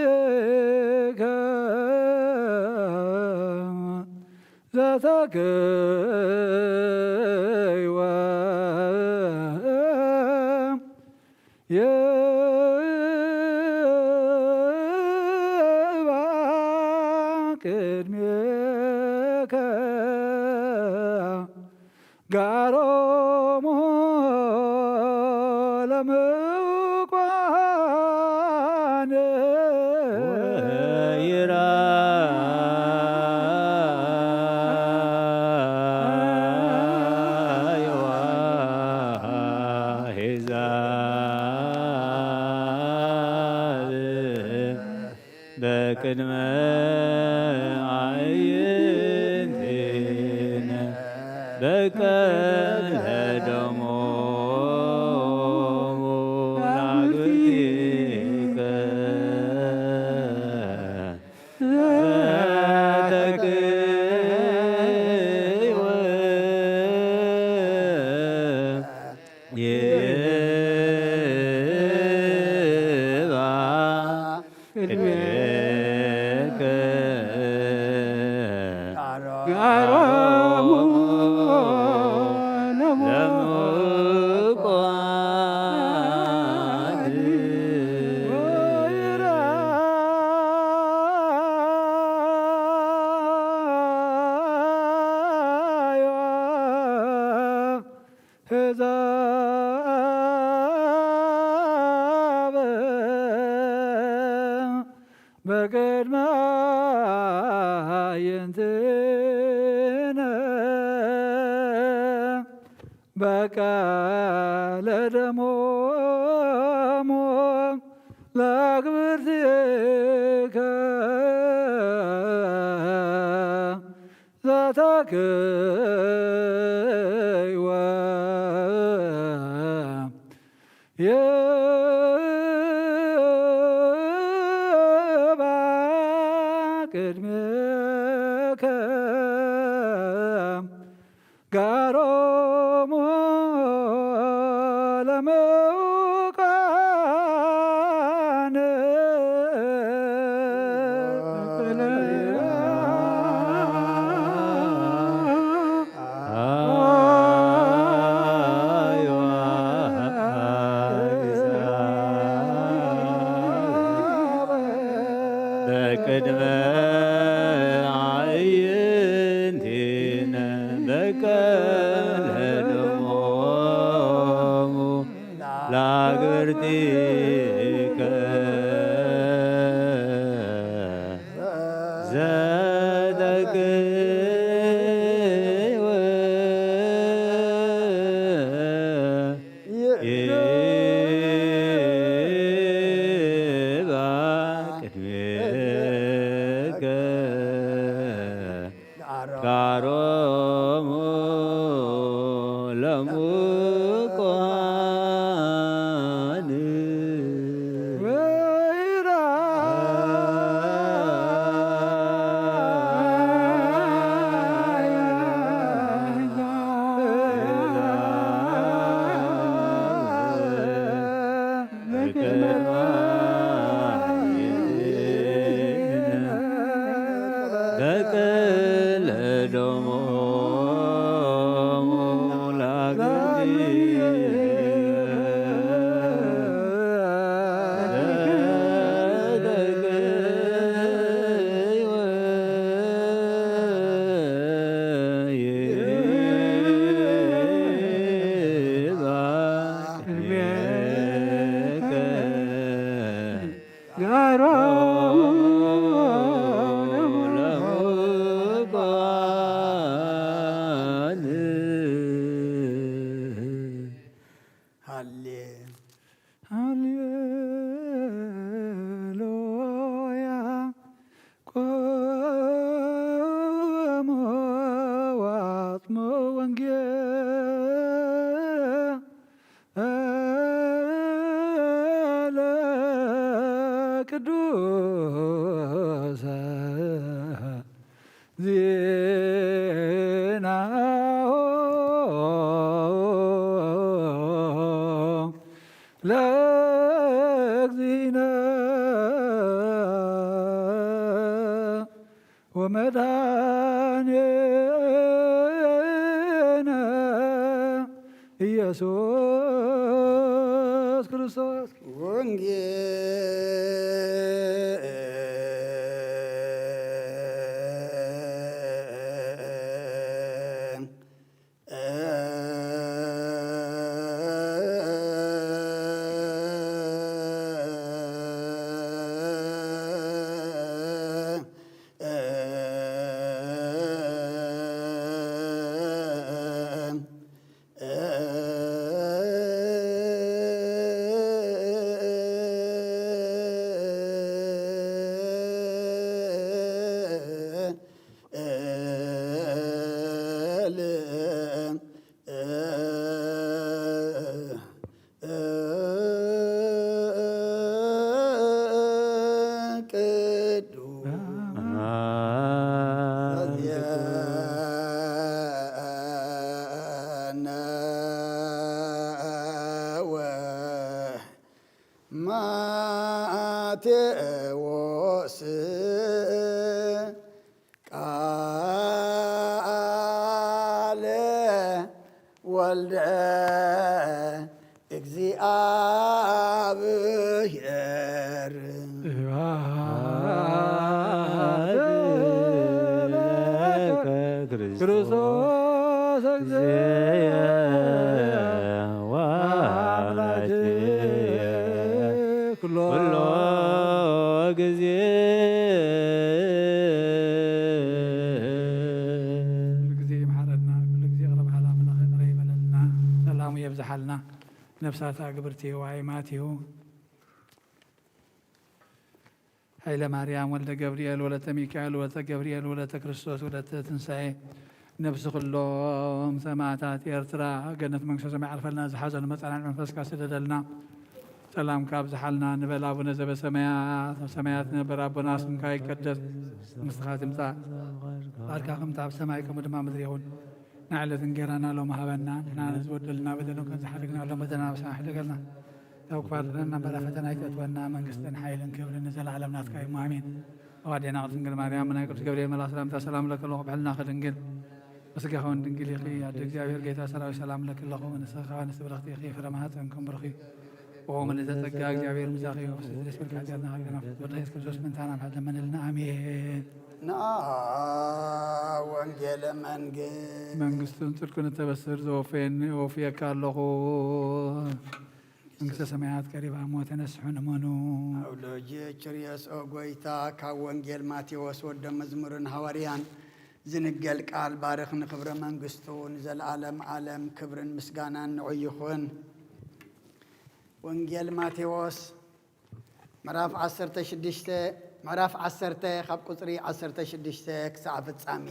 ዘተክይወ ይባ ቅድሜከ ጋሮሙ ለምቋነ ወይራ በቅድመ አዕይንቲነ በቀለ ደሞሙ ለአግብርቲከ ዘተክይወ ይባ ቅድሜከ ጋሮሙ ለምቋን ወይራ ህዛብ በቅድመ አዕይንቲነ በቀለ ደሞሙ ለአግብርቲከ ዘተክይወ ይባ ቅድሜከ ጋሮሙ ለምቋን በቅድመ አዕይንቲነ በቀለ ደሞሙ ለአግብርቲከ ዘተክይወ ይባ ቅድሜከ ጋሮሙ ለምቋን ወይራ በቀለ ደሞሙ ለአግብርቲከ ይባ ቅድሜከ ቅዱሰ ዜናሁ ለእግዚእነ ወመድኃኒነ ኢየሱስ ክርስቶስ። ወንጌል ማቴዎስ ቃለ ወልደ እግዚኣብሔር። ስብሐት ለከ ክርስቶስ እግዚእየ ወአምላክየ ኩሎ ግዜ። ኩሉ ግዜ ይምሓረና፣ ኩሉ ግዜ ይቕረ በሃል ኣምላኽ ይቕረ ይበለልና፣ ሰላሙ የብዝሓልና። ነፍሳት ኣግብርቲ ዋይማት እዩ። ኃይለ ማርያም ወልደ ገብርኤል ወለተ ሚካኤል ወለተ ገብርኤል ወለተ ክርስቶስ ወለተ ትንሳኤ ነፍሲ ኩሎም ሰማዕታት ኤርትራ ገነት መንግስተ ሰማይ ዓርፈልና፣ ዝሓዘኑ መጻናዕቲ መንፈስካ ስደደልና፣ ሰላምካ ኣብዝሓልና ንበል። ኣቡነ ዘበሰማያት፣ ኣብ ሰማያት ትነብር ኣቦና፣ ስምካ ይቀደስ፣ መንግስትኻ ትምጻእ፣ ፍቓድካ ከምቲ ኣብ ሰማይ ከምኡ ድማ ምድሪ ይኹን። ንዕለት እንጌራና ሎም ሃበና፣ ንሕና ንዝበደሉና በደሎም ከም ዝሓደግናሎም በደልና ኣብ ሰማይ ሕደገልና። ካብ ክፋል ፈተና እምበር ፈተና ኣይተእትወና፣ መንግስትን ሓይልን ክብርን ንዘለዓለም ናትካ እዩ፣ ኣሜን። ኣዋዴና ቅድስት ድንግል ማርያም፣ ናይ ቅዱስ ገብርኤል መልኣክ ሰላምታ ሰላም ለኪ ኣለኹ፣ ብሕልናኺ ድንግል፣ በስጋኺ እውን ድንግል ኢኺ። ኣደ እግዚኣብሔር ጌታ ሰራዊት ሰላም ለኪ ኣለኹ፣ ንስኺ ከኣ ንስቲ ብርኽቲ ኢኺ፣ ፍረ ማህፀንኩም ብሩኽ እዩ። ኦሙ ንዘጸጋ እግዚኣብሔር ምሳኺ እዩ፣ ደስ ይበልኪ ሓጢኣትና ከርግና፣ ወደ ኢየሱስ ክርስቶስ ምእንታና ምሕረት ለመነልና፣ ኣሜን። ንዓ ወንጌለ መንግስት መንግስቱን ጽድቁን እተበስር ዘወፈየኒ ወፍየካ ኣለኹ። መንግስተ ሰማያት ቀሪባ እሞ ተነስሑ እመኑ። ኣውሎጂ ችርዮስ ኦ ጎይታ፣ ካብ ወንጌል ማቴዎስ ወደ መዝሙርን ሃዋርያን ዝንገል ቃል ባርኽ፣ ንኽብረ መንግስቱ ንዘለዓለም ዓለም ክብርን ምስጋናን ንዑ ይኹን። ወንጌል ማቴዎስ ምዕራፍ ዓሰርተ ሽዱሽተ፣ ምዕራፍ ዓሰርተ ካብ ቁጽሪ ዓሰርተ ሽዱሽተ ክሳዕ ፍጻሜ።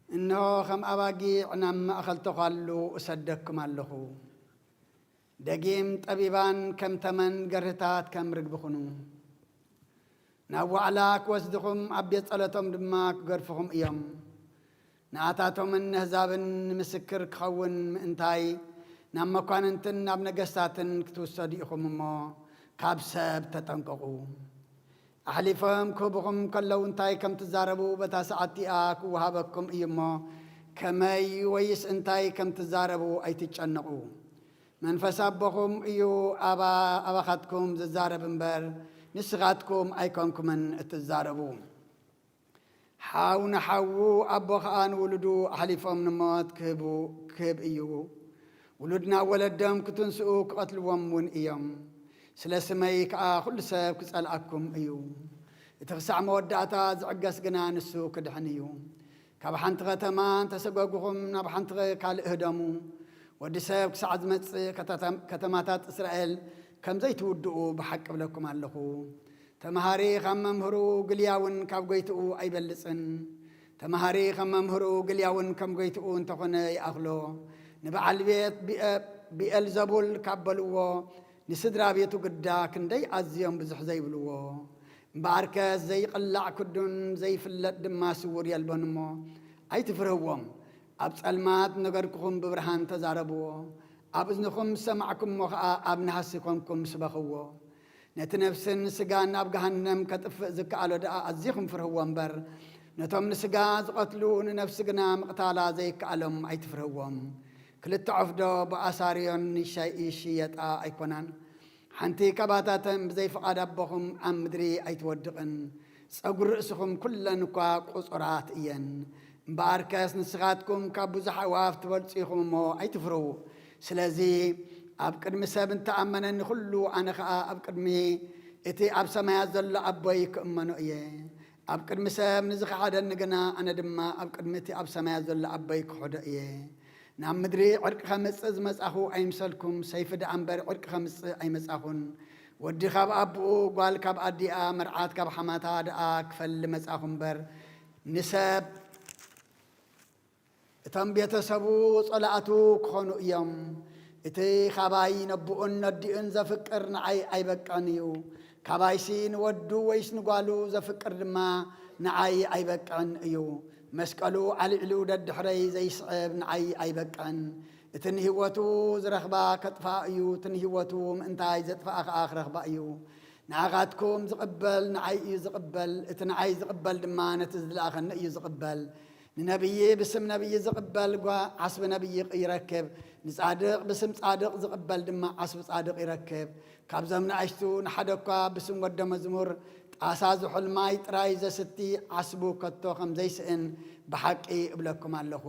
እንሆ፣ ከም ኣባጊዕ ናብ ማእከል ተዃሉ እሰደኩም ኣለኹ። ደጊም ጠቢባን ከም ተመን፣ ገርህታት ከም ርግቢ ኩኑ። ናብ ዋዕላ ክወስድኹም፣ ኣብ ቤት ጸሎቶም ድማ ክገድፍኹም እዮም። ንኣታቶምን ነህዛብን ንምስክር ክኸውን ምእንታይ፣ ናብ መኳንንትን ናብ ነገስታትን ክትውሰዱ ኢኹም እሞ፣ ካብ ሰብ ተጠንቀቑ። ኣሕሊፎም ክህብኹም ከለዉ እንታይ ከም ትዛረቡ በታ ሰዓት እቲኣ ክወሃበኩም እዩ እሞ፣ ከመይ ወይስ እንታይ ከም ትዛረቡ ኣይትጨነቑ። መንፈስ ኣቦኹም እዩ ኣባ-፣ ኣባኻትኩም ዝዛረብ እምበር፣ ንስኻትኩም ኣይኮንኩምን እትዛረቡ። ሓው ንሓዉ፣ ኣቦ ኸኣ ንውሉዱ ኣሕሊፎም ንሞት ክህቡ፣ ክህብ እዩ። ውሉድ ናብ ወለዶም ክትንስኡ ክቐትልዎም እውን እዮም። ስለ ስመይ ከኣ ኩሉ ሰብ ክጸልኣኩም እዩ። እቲ ክሳዕ መወዳእታ ዝዕገስ ግና ንሱ ክድሕን እዩ። ካብ ሓንቲ ኸተማ እንተሰጎጉኹም ናብ ሓንቲ ኸ-፣ ካልእ ህደሙ። ወዲ ሰብ ክሳዕ ዝመጽእ ከተተ-፣ ከተማታት እስራኤል ከም ዘይትውድኡ ብሓቂ እብለኩም ኣለኹ። ተምሃሪ ካብ መምህሩ፣ ግልያ እውን ካብ ጎይትኡ ኣይበልጽን። ተምሃሪ ከም መምህሩ፣ ግልያ እውን ከም ጎይትኡ እንተኾነ ይኣኽሎ። ንበዓል ቤት ብኤ-፣ ብኤልዘቡል ካብ በልዎ፣ ንስድራ ቤቱ ግዳ ክንደይ ኣዝዮም ብዙሕ ዘይብልዎ። እምበኣርከስ ዘይቕላዕ ክዱን ዘይፍለጥ ድማ ስዉር የልቦን እሞ ኣይትፍርህዎም። ኣብ ጸልማት ነገርክኹም ብብርሃን ተዛረብዎ። ኣብ እዝንኹም ዝሰማዕኩሞ ኸኣ ኣብ ናህሲ ኮንኩም ስበኽዎ። ነቲ ነፍስን ስጋን ኣብ ገሃነም ከጥፍእ ዝከኣሎ ደኣ ኣዚኹም ፍርህዎ እምበር፣ ነቶም ንስጋ ዝቐትሉ ንነፍሲ ግና ምቕታላ ዘይከኣሎም ኣይትፍርህዎም። ክልተ ዖፍ ዶ ብኣሳርዮን ይሸ-፣ ይሽየጣ ኣይኮናን? ሓንቲ ካባታተን ብዘይ ፍቓድ ኣቦኹም ኣብ ምድሪ ኣይትወድቕን። ጸጉሪ ርእስኹም ኩለን እኳ ቁጹራት እየን። እምበኣርከስ ንስኻትኩም ካብ ብዙሕ ኣዕዋፍ ትበልጹ ኢኹም እሞ ኣይትፍርሁ። ስለዚ ኣብ ቅድሚ ሰብ እንተኣመነኒ ኩሉ፣ ኣነ ኸኣ ኣብ ቅድሚ እቲ ኣብ ሰማያት ዘሎ ኣቦይ ክእመኖ እየ። ኣብ ቅድሚ ሰብ ንዝኸሓደኒ ግና፣ ኣነ ድማ ኣብ ቅድሚ እቲ ኣብ ሰማያት ዘሎ ኣቦይ ክኸዶ እየ። ናብ ምድሪ ዕርቂ ኸምጽእ ዝመጻኹ ኣይምሰልኩም፣ ሰይፊ ደኣ እምበር ዕርቂ ኸምጽእ ኣይመጻኹን። ወዲ ካብ ኣቦኡ፣ ጓል ካብ ኣዲኣ፣ መርዓት ካብ ሓማታ ደኣ ክፈሊ መጻኹ እምበር፣ ንሰብ እቶም ቤተሰቡ ጸላእቱ ክኾኑ እዮም። እቲ ኻባይ ነቦኡን ነዲኡን ዘፍቅር ንዓይ ኣይበቅዕን እዩ። ካባይሲ ንወዱ ወይስ ንጓሉ ዘፍቅር ድማ ንዓይ ኣይበቅዕን እዩ። መስቀሉ ኣልዒሉ ደድሕረይ ዘይስዕብ ንዓይ ኣይበቅዕን። እቲ ንህይወቱ ዝረኽባ ከጥፍኣ እዩ፣ እቲ ንህይወቱ ምእንታይ ዘጥፍኣ ኸኣ ክረኽባ እዩ። ንዓኻትኩም ዝቕበል ንዓይ እዩ ዝቕበል፣ እቲ ንዓይ ዝቕበል ድማ ነቲ ዝለኣኸኒ እዩ ዝቕበል። ንነቢይ ብስም ነቢይ ዝቕበል ጓ-፣ ዓስቢ ነቢይ ይረክብ፣ ንጻድቕ ብስም ጻድቕ ዝቕበል ድማ ዓስቢ ጻድቕ ይረክብ። ካብዞም ንኣሽቱ ንሓደ እኳ ብስም ወደ መዝሙር ጣሳ ዝሑል ማይ ጥራይ ዘስቲ ዓስቡ ከቶ ከም ዘይስእን ብሓቂ እብለኩም ኣለኹ።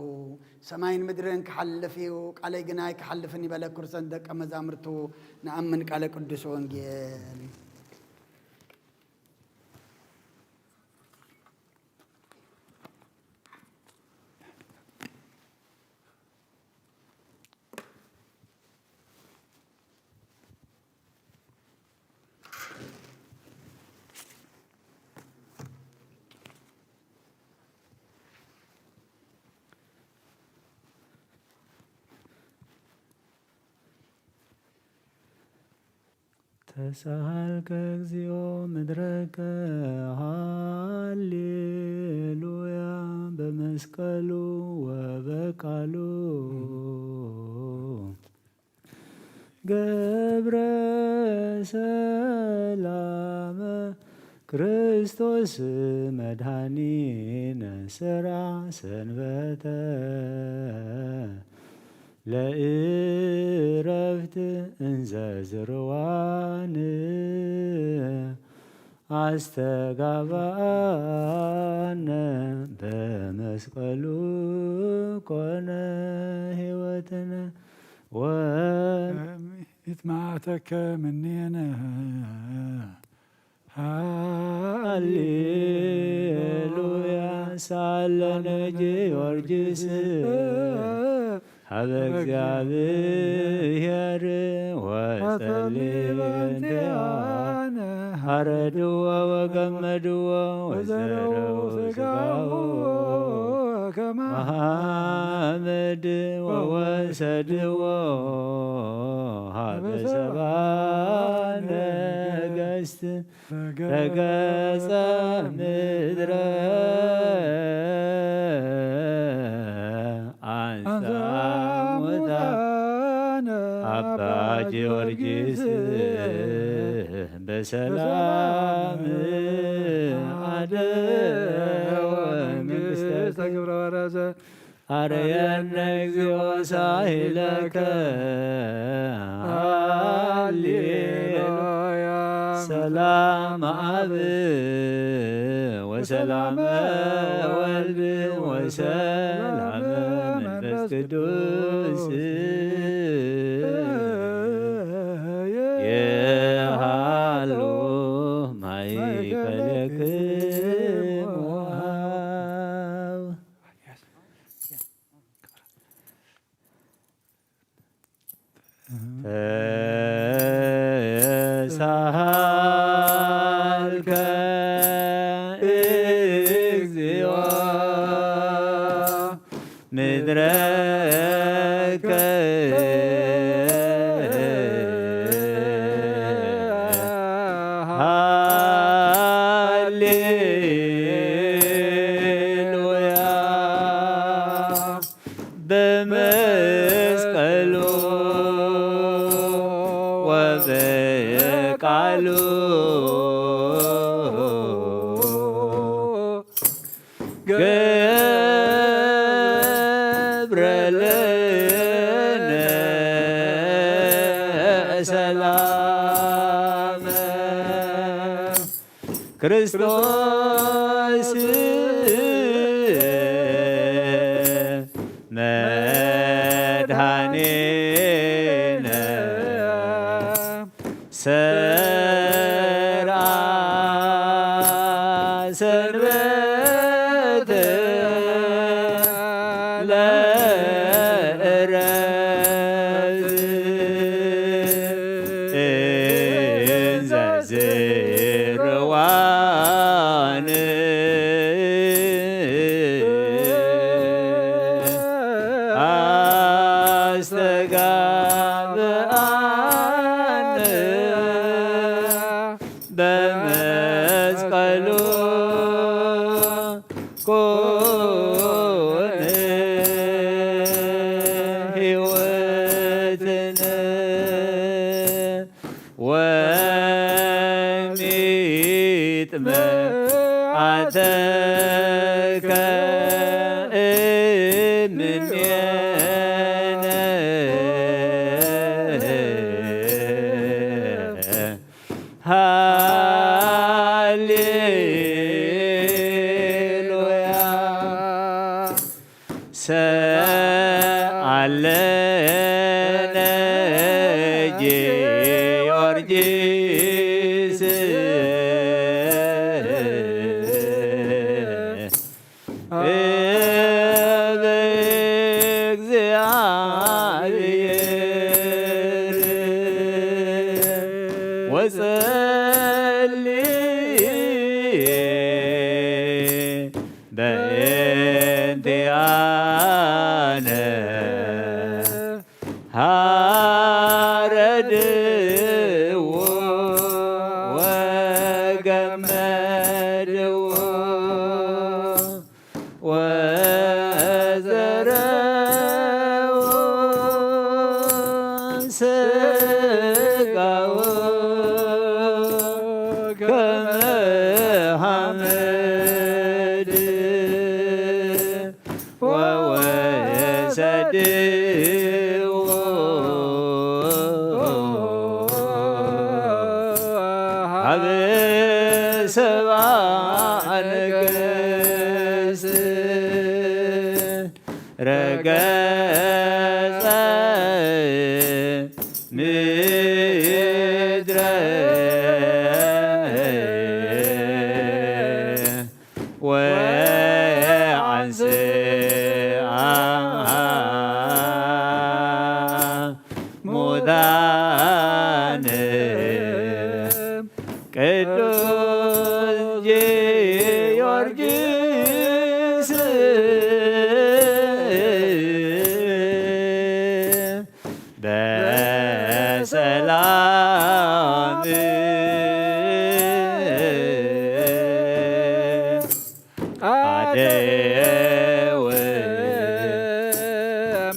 ሰማይን ምድርን ክሓልፍ እዩ፣ ቃለይ ግና ኣይክሓልፍን እዩ በለ። ክርስቶስ ደቀ መዛሙርቱ ንኣምን ቃለ ቅዱስ ወንጌል። ተሳሃልከ እግዚኦ ምድረከ፣ ሃሌሉያ። በመስቀሉ ወበቃሉ ገብረ ሰላመ፣ ክርስቶስ መድኃኒነ ሠራ ሰንበተ ለእረፍት እንዘ ዝርዋን አስተጋባነ በመስቀሉ ኮነ ሕይወትነ ወ- ይትማተከ ምኔነ። ሃሌሉያ ሳለነ ጊዮርጊስ ሀበ እግዚአብሔር ወጸሊ በእንቲአነ። ሐረድዎ ወገመድዎ ወዘረው ስጋው ከመ ሐመድ ወወሰድዎ ሀበ ሰባ ነገስት። ረገጸ ምድረ አንሳ ሙታነ አባ ጊዮርጊስ በሰላም አደወ መንግስተ ክብረ ወረሰ። አርየነ እግዚኦ ሳይለከ። ሃሌሉያ። ሰላም አብ ወሰላም ወልድ ወሰላም መንፈስ ቅዱስ የሃሉ ማእከለክሙ። ተሳሃልከ እግዚኦ ምድረከ። ሉ ገብረ ለነ ሰላመ ክርስቶስ መድኃኒነ ሰርዐ ሰንበተ ለዕረፍት እንዘ ዝርዋን ኣስተጋብኣነ በመስቀሉ ኮነ ሕይወትነ ወሚጥመ ኣተከ እምኔነ ሃሌሉያ። ሰአለነ ጊዮርጊስ እብ እግዚአብሔር ወጸሊ በእንቲአነ ሃረድዎ ወገመድዎ ወዘረዎ ስጋዎ ከመ ሐመድ ወወሰድዎ ሀበ ሰብአ ነገሥት ረገጸ ምድረ ወአንስአ ሙታነ ቅዱስ ጊዮርጊስ በሰላም አደወ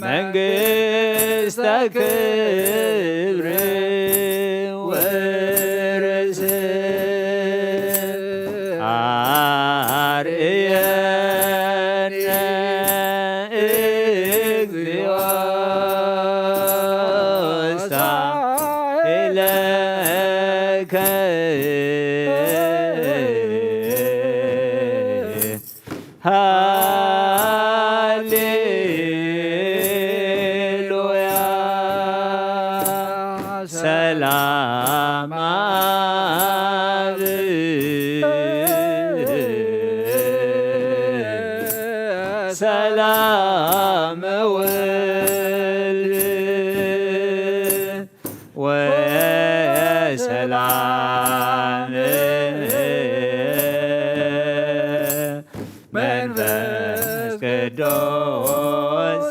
መንግስተ ክብር ወርስ አርእየነ እግዚኦ ሳይለከ ሃሌሉያ። ሰላም አብ ሰላም ወልድ ወሰላም መንፈስ ቅዱስ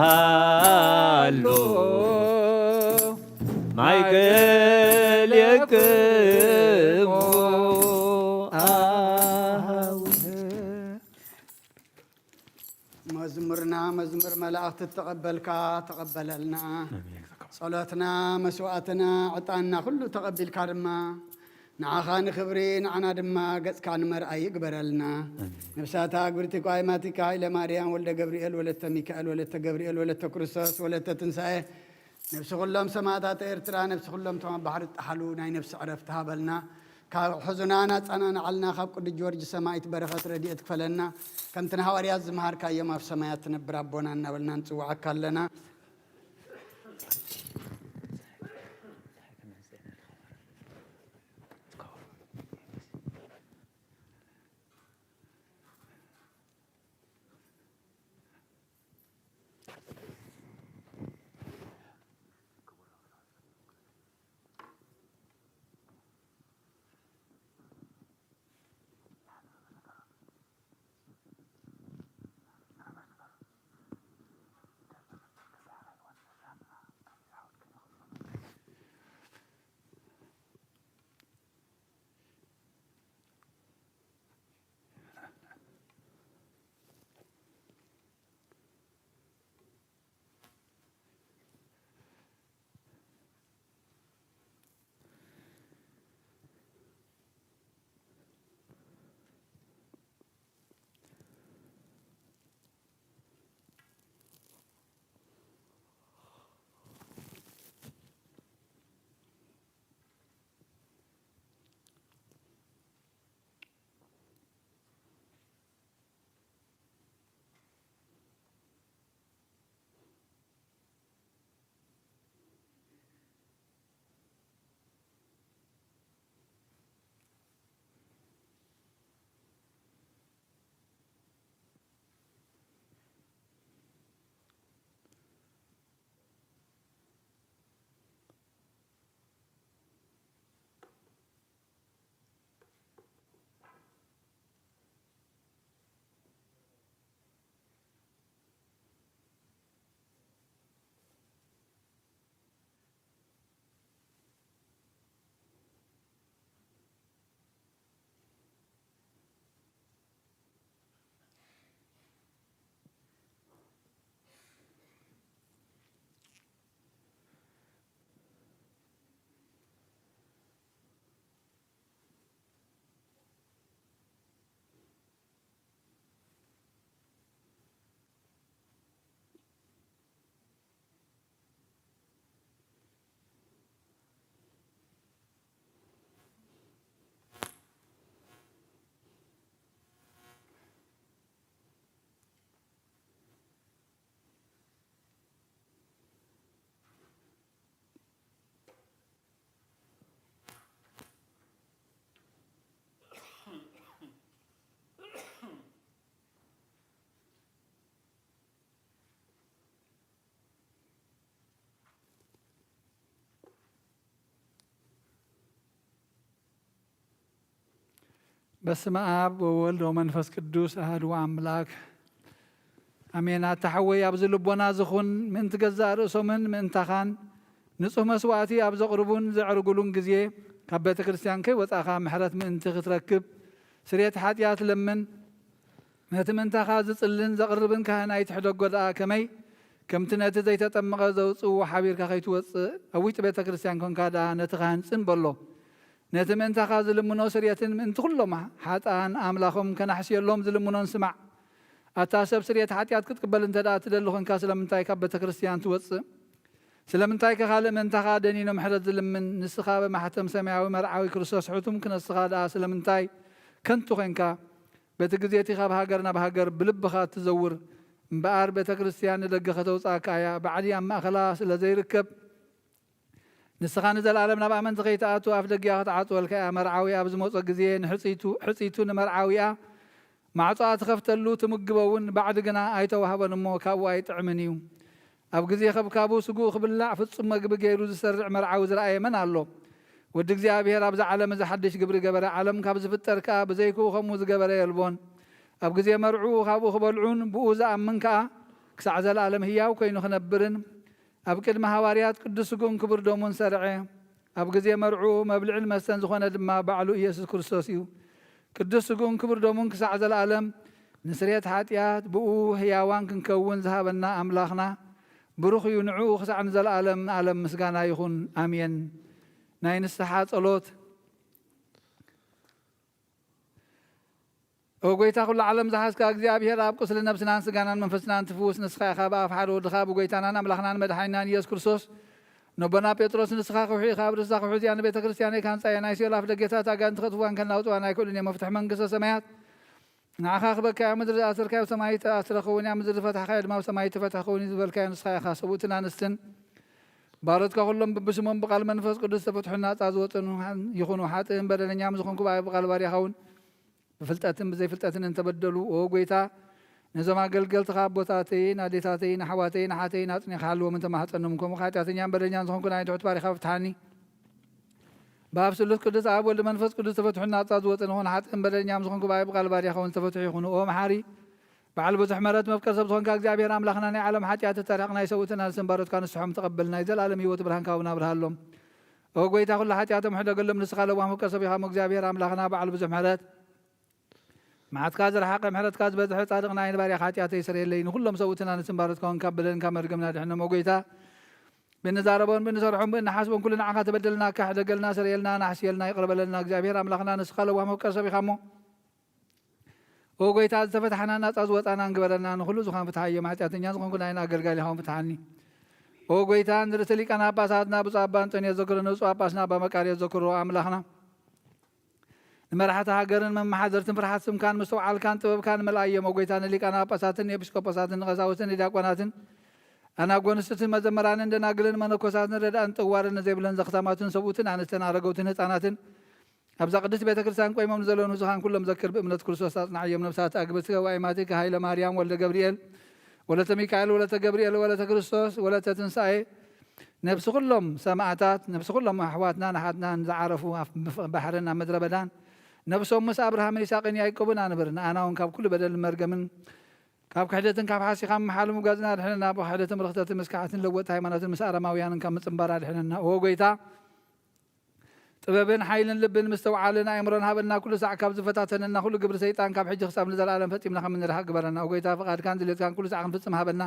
ያሃሉ ማእከሌክሙ አሃው። መዝሙርና መዝሙር መላእኽቲ ተቐበልካ ተቐበለልና። ጸሎትና፣ መስዋዕትና፣ ዕጣንና ኩሉ ተቐቢልካ ድማ ንዓኻ ንኽብሪ ንዓና ድማ ገጽካ ንመርኣይ ይግበረልና። ነብሳታ ኣግብርቲ ቋይማቲካ ሃይለ ማርያም ወልደ ገብርኤል ወለተ ሚካኤል ወለተ ገብርኤል ወለተ ክርስቶስ ወለተ ትንሳኤ ነብሲ ኩሎም ሰማዕታት ኤርትራ፣ ነብሲ ኩሎም እቶም ኣብ ባሕሪ ዝጠሓሉ ናይ ነብሲ ዕረፍቲ ሃበልና። ካብ ሕዙናን ኣጸናንዓልና፣ ካብ ቅዱስ ጊዮርጊስ ሰማዒት በረኸት ረድኤት ክፈለና። ከምቲ ንሃዋርያት ዝመሃርካዮም ኣብ ሰማያት ትነብር ኣቦና እናበልና ንጽውዓካ ኣለና። በስመ አብ ወወልድ ወመንፈስ ቅዱስ አሐዱ አምላክ አሜን። ኣታ ሓወይ፣ ኣብዚ ልቦና ዝኹን ምእንቲ ገዛእ ርእሶምን ምእንታኻን ንጹህ መስዋእቲ ኣብ ዘቕርቡን ዘዕርጉሉን ግዜ፣ ካብ ቤተ ክርስቲያን ከይወጻኻ ምሕረት ምእንቲ ክትረክብ፣ ስርየት ሓጢኣት ለምን። ነቲ ምእንታኻ ዝጽልን ዘቕርብን ካህን ኣይትሕደጎ ደኣ ከመይ፣ ከምቲ ነቲ ዘይተጠምቐ ዘውጽእዎ ሓቢርካ ከይትወጽእ፣ ኣብ ውሽጢ ቤተ ክርስቲያን ኮንካ ደኣ ነቲ ካህን ጽን በሎ። ነቲ ምእንታኻ ዝልምኖ ስርየትን ምእንቲ ኩሎም ሓጥኣን ኣምላኾም ከናሕስየሎም ዝልምኖን ስማዕ። ኣታ ሰብ፣ ስርየት ሓጢኣት ክትቅበል እንተ ደኣ ትደሊ ኾንካ፣ ስለምንታይ ካብ ቤተ ክርስቲያን ትወጽእ? ስለምንታይ ከ ካልእ ምእንታኻ ደኒኑ ምሕረት ዝልምን? ንስኻ ብማሕተም ሰማያዊ መርዓዊ ክርስቶስ ሕቱም ክነስኻ ደኣ ስለምንታይ ከንቱ ኾንካ? በቲ ግዜ እቲ ካብ ሃገር ናብ ሃገር ብልብኻ እትዘውር እምበኣር፣ ቤተ ክርስቲያን ንደገ ከተውጽኣካ እያ። ባዕዲ ኣብ ማእከላ ስለ ዘይርከብ፣ ንስኻ ንዘለኣለም ናብ ኣመንቲ ከይትኣቱ ኣፍ ደጊኣ ክትዓጽወልካ እያ። መርዓዊ ኣብ ዝመጾ ግዜ ንሕጽይቱ፣ ሕጽይቱ ንመርዓዊኣ ማዕጾኣ ትኸፍተሉ፣ ትምግቦ እውን፣ ባዕዲ ግና ኣይተዋህቦን እሞ ካብኡ ኣይጥዕምን እዩ። ኣብ ግዜ ከብካቡ ስግኡ ክብላዕ ፍጹም መግቢ ገይሩ ዝሰርዕ መርዓዊ ዝረኣየ መን ኣሎ? ወዲ እግዚኣብሔር ኣብዛ ዓለም እዚ ሓድሽ ግብሪ ገበረ፣ ዓለም ካብ ዝፍጠር ከኣ ብዘይክኡ ከምኡ ዝገበረ የልቦን። ኣብ ግዜ መርዕኡ ካብኡ ክበልዑን ብኡ ዝኣምን ከኣ ክሳዕ ዘለኣለም ህያው ኮይኑ ክነብርን ኣብ ቅድሚ ሃዋርያት ቅዱስ ስግኡን ክቡር ደሙን ሰርዐ። ኣብ ግዜ መርዕኡ መብልዕን መስተን ዝኾነ ድማ ባዕሉ ኢየሱስ ክርስቶስ እዩ። ቅዱስ ስግኡን ክቡር ደሙን ክሳዕ ዘለኣለም ንስርየት ሓጢኣት ብኡ ህያዋን ክንከውን ዝሃበና ኣምላኽና ብሩኽ እዩ። ንዕኡ ክሳዕ ንዘለኣለም ንኣለም ምስጋና ይኹን። ኣሜን። ናይ ንስሓ ጸሎት። ኦ ጎይታ፣ ኩሉ ዓለም ዝሓዝካ እግዚኣብሔር፣ ኣብ ቁስሊ ነብስናን ስጋናን መንፈስናን ትፍውስ ንስኻ ኢኻ። ብኣፍ ሓደ ወድኻ ብጎይታናን ኣምላኽናን መድሓኒናን ኢየሱስ ክርስቶስ፣ ነቦና ጴጥሮስ፣ ንስኻ ክውሒ ኢኻ፣ ኣብ ርእስኻ ክውሒ እዚኣ ንቤተ ክርስቲያነይ ካንጻየ፣ ናይ ሲኦል ኣፍ ደጌታት ኣጋንንቲ ከጥፍዋን ከናውጽዋን ኣይክእሉን እዮም። መፍትሒ መንግስተ ሰማያት ንዓኻ ክበካ እያ። ምድሪ ዝኣሰርካዮ ኣብ ሰማይ ዝተኣስረ ክኸውን እያ፣ ምድሪ ዝፈታሕካዮ ድማ ኣብ ሰማይ ዝተፈትሐ ክኸውን እዩ ዝበልካዮ ንስኻ ኢኻ። ሰብኡትን ኣንስትን ባሮትካ ኩሎም ብብስሞም ብቃል መንፈስ ቅዱስ ዝተፈትሑን ናጻ ዝወጹን ይኹኑ። ሓጥእን በደለኛ ምስ ዝኾንኩ ብኣይ ብቃል ባርያኻ እውን ብፍልጠትን ብዘይፍልጠትን እንተበደሉ፣ ኦ ጎይታ፣ ነዞም ኣገልገልትኻ ኣቦታተይን ኣዴታተይን ኣሕዋተይን ኣሓተይን ኣጽኒኻ ሓልዎም እንተማሕጸኖም፣ ከምኡ ሓጢኣተኛን በደለኛን ዝኾንኩ ናይ ትሑት ባሪኻ ፍትሓኒ። ብኣብ ስሉስ ቅዱስ ኣብ ወልድ መንፈስ ቅዱስ ተፈትሑ ናጻ ዝወጸ ንኹን ሓጥእን በደለኛም ዝኾንኩ ብኣይ ብቃል ባርያኻ እውን ዝተፈትሑ ይኹኑ። ኦ መሓሪ፣ በዓል ብዙሕ ምሕረት መፍቀር ሰብ ዝኾንካ እግዚኣብሔር ኣምላኽና፣ ናይ ዓለም ሓጢኣት ተታሪቕ ናይ ሰብኡትን ኣንስትን ባሮትካ ንስሖም ተቐበል፣ ናይ ዘላለም ህይወት ብርሃንካ እውን ኣብርሃሎም። ኦ ጎይታ፣ ኩሉ ሓጢኣቶም ሕደገሎም፣ ንስኻ ለዋህ መፍቀር ሰብ ኢኻ። ሞ እግዚኣብሔር ኣምላኽና በዓል ብዙሕ ምሕረት፣ መዓትካ ዝረሓቐ ምሕረትካ ዝበዝሐ ጻድቕ ናይ ባርያኻ ሓጢኣተይ ይሰረየለይ። ንኹሎም ሰብኡትን ኣንስትን ባሮትካ እውን ካብ በደልን ካብ መርገምን ኣድሕኖም። ኦ ጎይታ፣ ብንዛረቦን ብንሰርሖን ብእንሓስቦን ኩሉ ንዓኻ ተበደልናካ፣ ሕደገልና፣ ሰረየልና፣ ናሕስየልና፣ ይቕረ በለልና። እግዚኣብሔር ኣምላኽና ንስኻ ለዋህ መፍቀር ሰብ ኢኻ እሞ፣ ኦ ጎይታ፣ ዝተፈትሓና ናጻ ዝወጻና ንግበረና። ንኹሉ ዝኾን ፍትሓዮም፣ ሓጢኣተኛ ዝኾንኩ ናይና ኣገልጋሊኻ እውን ፍትሓኒ። ኦ ጎይታ፣ ንርእሰ ሊቃነ ጳጳሳትና ብፁዕ ኣባ ኣንጦንዮስ ዘክሮ፣ ንብፁዕ ጳጳስና ኣባ መቃርዮስ ዘክሮ። ኣምላኽና፣ ንመራሕቲ ሃገርን መመሓደርትን ፍርሓት ስምካን ምስትውዓልካን ጥበብካን መልኣዮም። ኦ ጎይታ፣ ንሊቃነ ጳጳሳትን ንኤጲስቆጶሳትን ንቐሳውስትን ንዲያቆናትን ኣናጎንስትን መዘምራንን ደናግልን መነኮሳትን ረድኣን ጥዋርን ንዘይብለን ዘኽታማትን ሰብኡትን ኣንስትን ኣረገውትን ህፃናትን ኣብዛ ቅድስት ቤተ ክርስቲያን ቆይሞም ንዘለዉ ንዙኻን ኩሎም ዘክር። ብእምነት ክርስቶስ ኣጽናዕዮም። ነፍሳት ኣግብቲ ገብኣይ ማቲክ ሃይለ ማርያም ወልደ ገብርኤል ወለተ ሚካኤል ወለተ ገብርኤል ወለተ ክርስቶስ ወለተ ትንሳኤ፣ ነፍሲ ኩሎም ሰማዕታት፣ ነፍሲ ኩሎም ኣሕዋትናን ኣሓትናን ዝዓረፉ ኣብ ባሕርን ኣብ ምድረ በዳን፣ ነፍሶም ምስ ኣብርሃምን ይስሐቅን ያዕቆብን ኣንብር። ንኣና እውን ካብ ኩሉ በደልን መርገምን ካብ ክሕደትን ካብ ሓሲኻ ምሓል ምጓዝና ኣድሕነና። ብክሕደትን ብርኽተትን ምስካሓትን ለወጥቲ ሃይማኖትን ምስ ኣረማውያንን ካብ ምጽንባር ኣድሕነና። ኦ ጎይታ፣ ጥበብን ሓይልን ልብን ምስትውዓልን ኣእምሮን ሃበና። ኩሉ ሳዕ ካብ ዝፈታተነና ኩሉ ግብሪ ሰይጣን ካብ ሕጂ ክሳብ ንዘለኣለም ፈጺምና ከም እንርሓቕ ግበረና። ኦ ጎይታ፣ ፍቓድካን ድሌትካን ኩሉ ሳዕ ክንፍጽም ሃበና።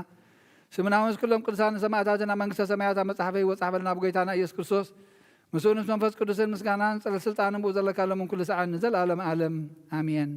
ስምና እውን ምስ ኩሎም ቅዱሳን ሰማዕታትን ኣብ መንግስተ ሰማያት ኣብ መጽሓፈ ህይወት ጻሕፈልና። ብጎይታና ኢየሱስ ክርስቶስ ምስኡ ምስ መንፈስ ቅዱስን ምስጋናን ጽል-፣ ስልጣንን ብኡ ዘለካ ሎምን ኩሉ ሳዕን ንዘለኣለም ዓለም ኣሜን።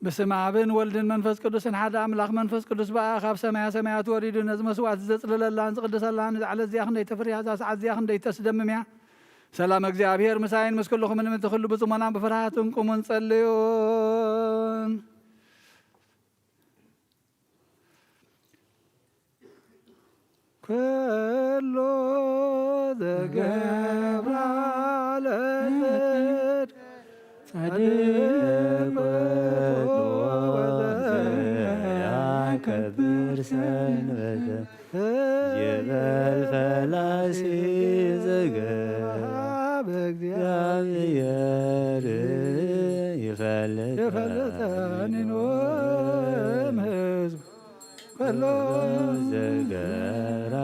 ብስም ኣብን ወልድን መንፈስ ቅዱስን ሓደ ኣምላኽ። መንፈስ ቅዱስ ብኣ ካብ ሰማያ ሰማያት ወሪዱ ነዚ መስዋዕቲ ዘጽልለላን ዝቕድሰላን እዛ ዕለት እዚኣ ክንደይ ተፍርያ፣ እዛ ሰዓት እዚኣ ክንደይ ተስደምም እያ። ሰላም እግዚኣብሔር ምሳይን ምስ ኩልኹምን፣ ምእንቲ ኩሉ ብጽሞናን ብፍርሃትን ቁሙን ጸልዩን። ኩሎ ዘገብራ ለጽድቅ ጻድቅ ወዘያከብር ሰንበተ ይበል ፈላሲ ዘገብራ በእግዚኣብሔር ይፈልጠን ይፈልጠን ይኖም ህዝቡ። ኩሎ ዘገራ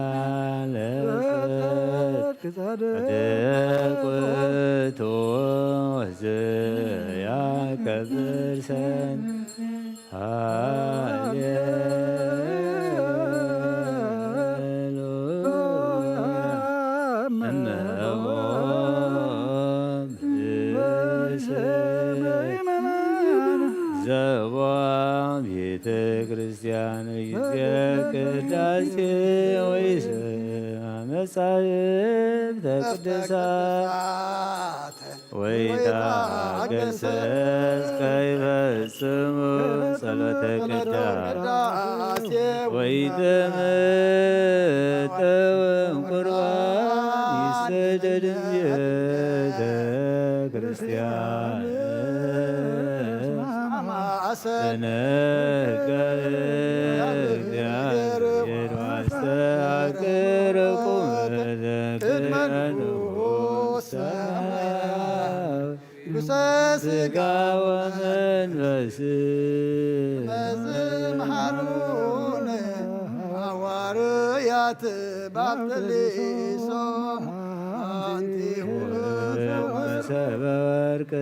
ለጽድቅ ጻድቅ ውእቱ ዘያከብር ሰን። ሃሌሉያ። እነሆ ብስም ዘዋ ቤተ ክርስቲያን ጊዜ ቅዳሴ ወይስ መጻሕፍተ ቅዱሳት ወይታገሰስ ከይፈጽሙ ጸሎተ ቅዳሴ ወይተመጠወም ቁርባን ይሰደድ ቤተ ክርስቲያን። ተነጋ እግዚአብሔር ዋስተአቅረኩም ቅድመ ንጉሥ ሰማያዊ ቅዱሰ ሥጋ ወመንፈስ። መዝምሃሩን ሐዋርያት ባብጥሊሶ ኣንቲሁ መሰበ ወርቅ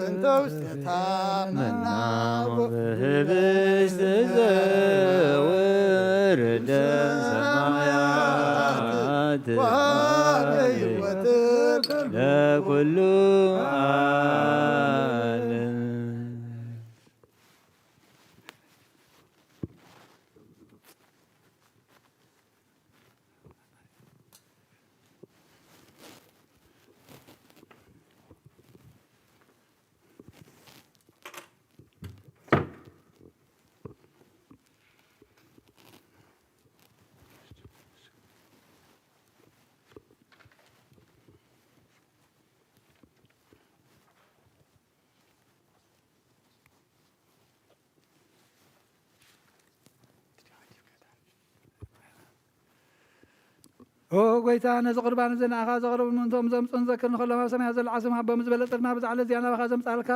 እንተ ውስተ ታመና ህብስት ዘውርደ ሰማያት ወሃበ ሕይወት ለኩሉ ዓለም። ኦ ጎይታ፣ ነዚ ቁርባን እዚ ንኣኻ ዘቕርቡን ነቶም ዘምጹን ዘክር ንኸሎም ኣብ ሰማያት ዘሎ ዓስም ሃቦም። ዝበለጸ ድማ ብዛ ዕለት እዚኣ ናባኻ ዘምጻልካ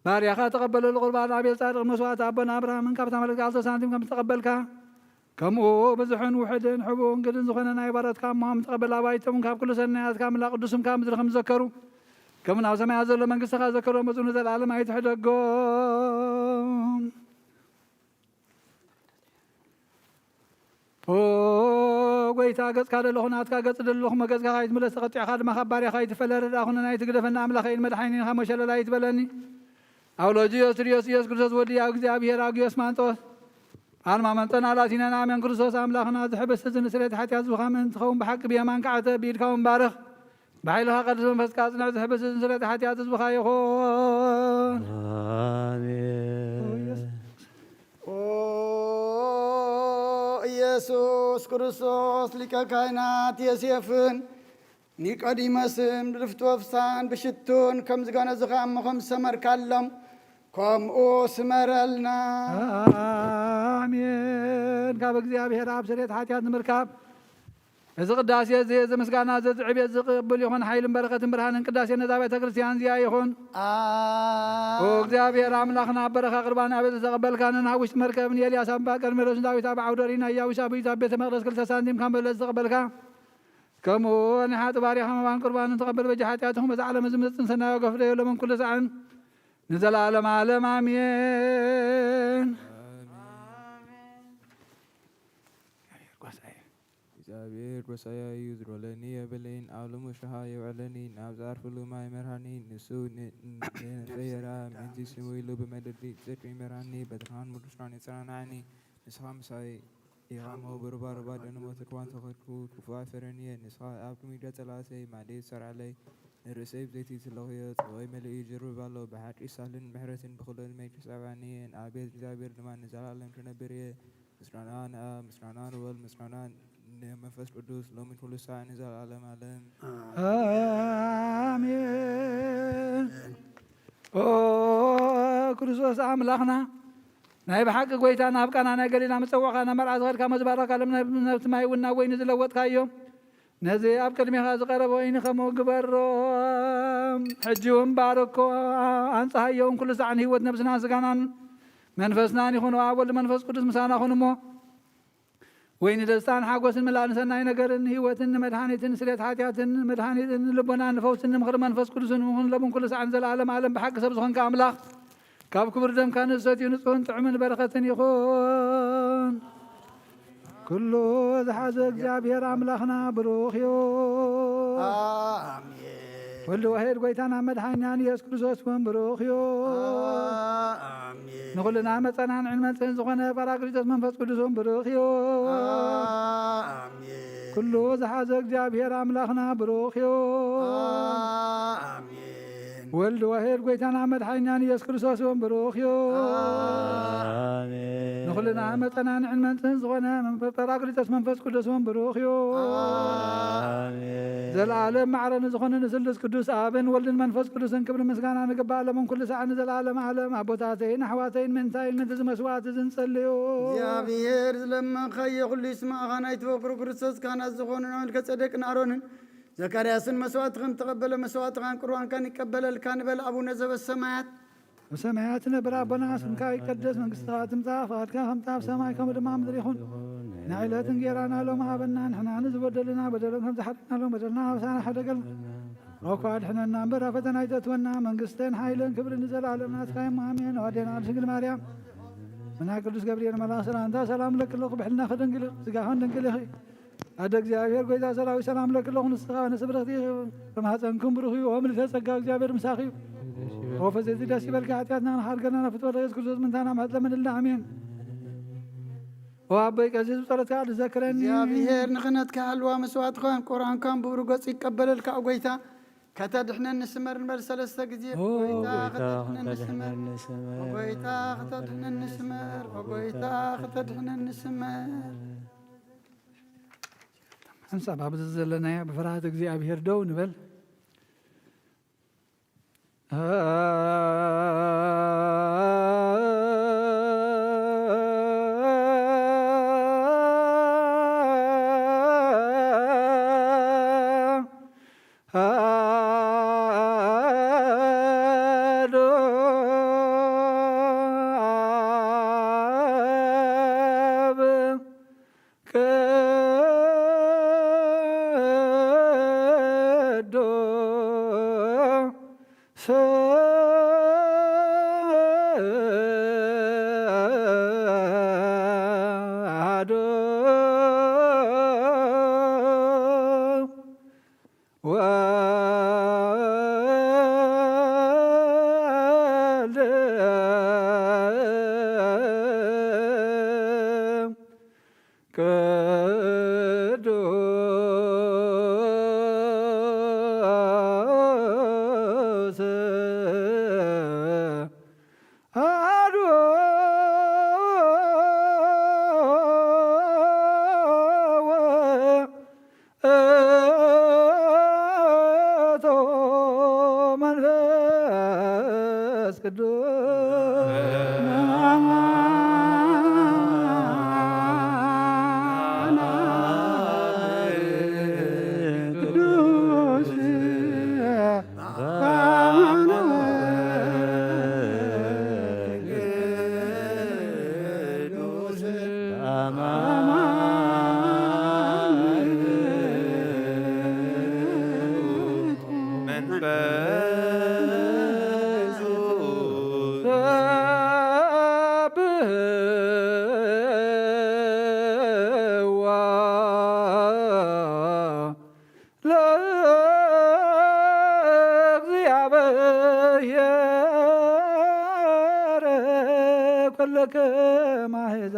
ባርያኻ ተቐበለሉ። ቁርባን ኣቤል ጻድቕ መስዋዕቲ ኣቦና ኣብርሃምን ካብታ መለክቲ ኣልቶ ሳንቲም ከም ዝተቐበልካ፣ ከምኡ ብዙሕን ውሑድን ሕቡእን ግድን ዝኾነ ናይ ባሮትካ እሞም ተቐበል። ኣባይቶም ካብ ኩሉ ሰናያትካ ምላ ቅዱስም ካብ ምድሪ ከም ዝዘከሩ፣ ከም ናብ ሰማያት ዘሎ መንግስትኻ ዘከሮም፣ በጽኡ ንዘለኣለም ኣይትሕደጎም። ኦ ጎይታ፣ ገጽካ ደለኹ ናትካ ገጽ ደለኹ፣ መገጽካ ካይትምለስ ተቐጢዕካ ድማ ካብ ባርያኻ ኣይትፈለ። ረዳእኹን ናይ ትግደፈና ኣምላኸይን መድሓኒን ካብ መሸለል ኣይትበለኒ። ኣውሎጅዮስ ትርዮስ ኢየሱስ ክርስቶስ ወዲ ኣብ እግዚኣብሔር ኣግዮስ ማንጦስ ኣልማ መንጠና ላቲናን ኣሜን። ክርስቶስ ኣምላኽና፣ ዝሕብስ እዚ ንስርየት ሓጢኣት ዝብኻ ምእንቲ ትኸውን ብሓቂ ብየማንካ ዓተ ብኢድካ እውን ባርኽ። ብሓይልኻ ቅዱስ መንፈስካ ኣጽንዕ፣ ዝሕብስ እዚ ንስርየት ሓጢኣት ህዝብኻ ይኹን። ኣሜን። ኦ ኢየሱስ ክርስቶስ ሊቀ ካህናት ዮሴፍን ኒቆዲሞስን ብድፍትወፍሳን ብሽቱን ከም ዝገነዝኻ እሞ ከም ዝሰመርካሎም ከምኡ ስመረልና። ኣሜን። ካብ እግዚኣብሔር ኣብ ስርየት ሓጢኣት ንምርካብ እዚ ቅዳሴ እዚ፣ እዚ ምስጋና እዚ፣ እዚ ዕቤት ዝቕብል ይኹን። ሓይልን በረኸትን ብርሃንን ቅዳሴ ነዛ ቤተ ክርስቲያን እዚኣ ይኹን። ኦ እግዚኣብሔር ኣምላኽና፣ ኣብ በረኻ ቁርባን ኣቤል ዝተቐበልካ፣ ነናብ ውሽጢ መርከብ ንኤልያስ ኣብ እምባ ቀርሜሎስ፣ ንዳዊት ኣብ ዓውደ ኦሪት፣ ንኢያቡስ ኣብ ቤተ መቕደስ ክልተ ሳንቲም ካብ መበለት ዝተቐበልካ፣ ከምኡ ንሓጢ ባርያኻ መባን ቁርባን ንተቐበል በጃ ሓጢኣትኹም በዚ ዓለም እዚ ምጽን ሰናዮ ገፍደዮ ሎምን ኩሉ ሰዓን ንዘለዓለም ዓለም ኣሜን። እግዚኣብሔር ጎሳየ እዩ፣ ዝሮለኒ የብለይን፣ ኣብ ልሙስ ሸሃ የውዕለኒ፣ ናብ ዝኣርፍሉ ማይ መርሃኒ፣ ንሱ ን-፣ ን-፣ ንነፍሰይ የርኣ፣ ምእንቲ ስሙ ኢሉ ብመገዲ ጽድቂ ይመርሃኒ፣ በትርሃን ምርሻን የጸናንዓኒ። ንስኻ ምሳይ ኢኻ እሞ፣ ብሩባሩባ ደንሞት እኳ እንተኸድኩ፣ ክፉእ ኣይፈርህን እየ። ንስኻ ኣብ ቅድሚት ጸላእተይ ማዕዶ ትሰርዓለይ፣ ንርእሰይ ብዘይቲ ትለኽዮ፣ ጽቡቐይ መሊኡ ይጅርብብ ኣሎ። ብሓቂ ሳህልን ምሕረትን ብኹሉ ዕድመይ ክጸብዓኒ እየን። ኣብ ቤት እግዚኣብሔር ድማ ንዘለኣለም ክነብር እየ። ምስጋና ንኣብ፣ ምስጋና ንወልድ፣ ምስጋና ንመንፈስ ቅዱስ፣ ሎሚ ኩሉ ሳዕ ንዘለኣለም ዓለም። ኣሜን። ኦ ክርስቶስ ኣምላኽና፣ ናይ ብሓቂ ጐይታ፣ ናብ ቃና ናይ ገሊላ መጸውዕኻ፣ ናብ መርዓ ዝኸድካ መዝባረኻ፣ ለም-፣ ነብቲ ማይ እውን ናብ ወይኒ ዝለወጥካዮ፣ ነዚ ኣብ ቅድሜኻ ዝቐረበ ወይኒ ከምኡ ግበሮ። ሕጂ እውን ባርኮ፣ ኣንጽሃዮ፣ ኩሉ ሳዕ ንህይወት ነብስናን ስጋናን መንፈስናን ይኹን። ኣብ ወልድ መንፈስ ቅዱስ ምሳና ኩን እሞ፣ ወይኒ ደስታን ሓጎስን ምላእ ንሰናይ ነገርን ህይወትን ንመድሃኒትን ስርየት ሓጢኣትን መድሃኒትን ንልቦናን ንፈውስን ንምኽሪ መንፈስ ቅዱስን ይኹን። ሎምን ኩሉ ሳዕን ዘለኣለም ዓለም ብሓቂ ሰብ ዝኾንካ ኣምላኽ፣ ካብ ክቡር ደምካ ንዝሰትዩ ንጹሕን ጥዑምን በረኸትን ይኹን። ኩሉ ዝሓዘ እግዚኣብሔር ኣምላኽና ብሩኽ እዩ። ኣሜን። ወልድ ዋሕድ ጐይታና መድሓኒናን ኢየሱስ ክርስቶስ እውን ብሩኽ እዩ። ኣሜን። ንኹልና መጸናንዕን መንጽህን ዝኾነ ጳራቅሊጦስ መንፈስ ቅዱስ እውን ብሩኽ እዩ። ኣሜን። ኩሉ ዝሓዘ እግዚኣብሔር ኣምላኽና ብሩኽ እዩ። ኣሜን። ወልድ ዋሕድ ጐይታና መድሓኒናን ኢየሱስ ክርስቶስ እውን ብሩኽ እዩ። ኣሜን። ንኹልና መጸናንዕን መንጽህን ዝኾነ መንፈስ ጳራቅሊጦስ መንፈስ ቅዱስ እውን ብሩኽ እዩ። ኣሜን። ዘለዓለም ማዕረ ንዝኾነ ንስሉስ ቅዱስ ኣብን ወልድን መንፈስ ቅዱስን ክብሪ ምስጋና ንግባእ፣ ሎምን ኩሉ ሳዕ ንዘለዓለም ዓለም። ኣቦታተይን ኣሕዋተይን ምእንታይን ምእንቲ እዚ መስዋዕት እዚ ንጸልዩ። እግዚኣብሔር ዝለመንካዮ ኩሉ ይስማዕኻ፣ ናይ ትበኩር ክርስቶስ ካህናት ዝኾኑ መልከ ጸደቅን ኣሮንን ዘካርያስን መስዋዕትኽን ተቐበለ፣ መስዋዕትኻን ቁርባንካን ይቀበለልካ ንበል። ኣቡነ ዘበሰማያት። በሰማያት ትነብር ኣቦና፣ ስምካ ይቀደስ፣ መንግስትኻ ትምጻእ፣ ፍቓድካ ከምቲ ኣብ ሰማይ ከምኡ ድማ ኣብ ምድሪ ይኹን። ንዕለት እንጌራና ሎሚ ሃበና፣ ንሕና ንዝበደሉና በደሎም ከም ዝሓለና ሎም በደልና ኣበሳና ሓደገልና። ወኳ ኣድሕነና እምበር ኣብ ፈተና ኣይተእትወና፣ መንግስትን ሓይልን ክብርን ንዘለኣለም ናትካ እዮም። ኣሜን። ኣዴና ድንግል ማርያም፣ ምና ቅዱስ ገብርኤል መልኣክ ሰላምታ ሰላም ለኪ ኣለኹ፣ ብሕልና ከደንግል ስጋኸን ድንግል ኢኺ። ኣደ እግዚኣብሔር ጐይታ ሰራዊት ሰላም ለኪ ኣለኹ፣ ንስኻ ንስብረቲ ከማህፀንኩም ብሩኽ እዩ። ኦ ምልዕተ ጸጋ እግዚኣብሔር ምሳኺ እዩ። ኦ ፈዘዚ ደስ ይበልኪ፣ ሓጢኣትና ንሓርገና ናብ ፍትወት ኢየሱስ ክርስቶስ ምንታና ምሕረት ለምንልና። ኣሜን። ኦ ኣቦይ ቀዚዝ ብጸሎትካ ዝዘክረኒ። እግዚኣብሔር ንኽነትካ ሃልዋ መስዋዕትኻን ቁርኣንካን ብብሩህ ገጹ ይቀበለልካ። ኦ ጐይታ ከተድሕነኒ ስመር ንበል ሰለስተ ግዜ። ኦ ጐይታ ጐይታ ከተድሕነኒ ስመር። ከተድሕነኒ ስመር። ኦ ጐይታ ከተድሕነኒ ስመር። ኦ ጐይታ ከተድሕነኒ ስመር። ሓንሳብ ኣብዚ ዘለናዮ ብፍርሃት እግዚኣብሔር ደው ንበል። ከለከ ማሕዛ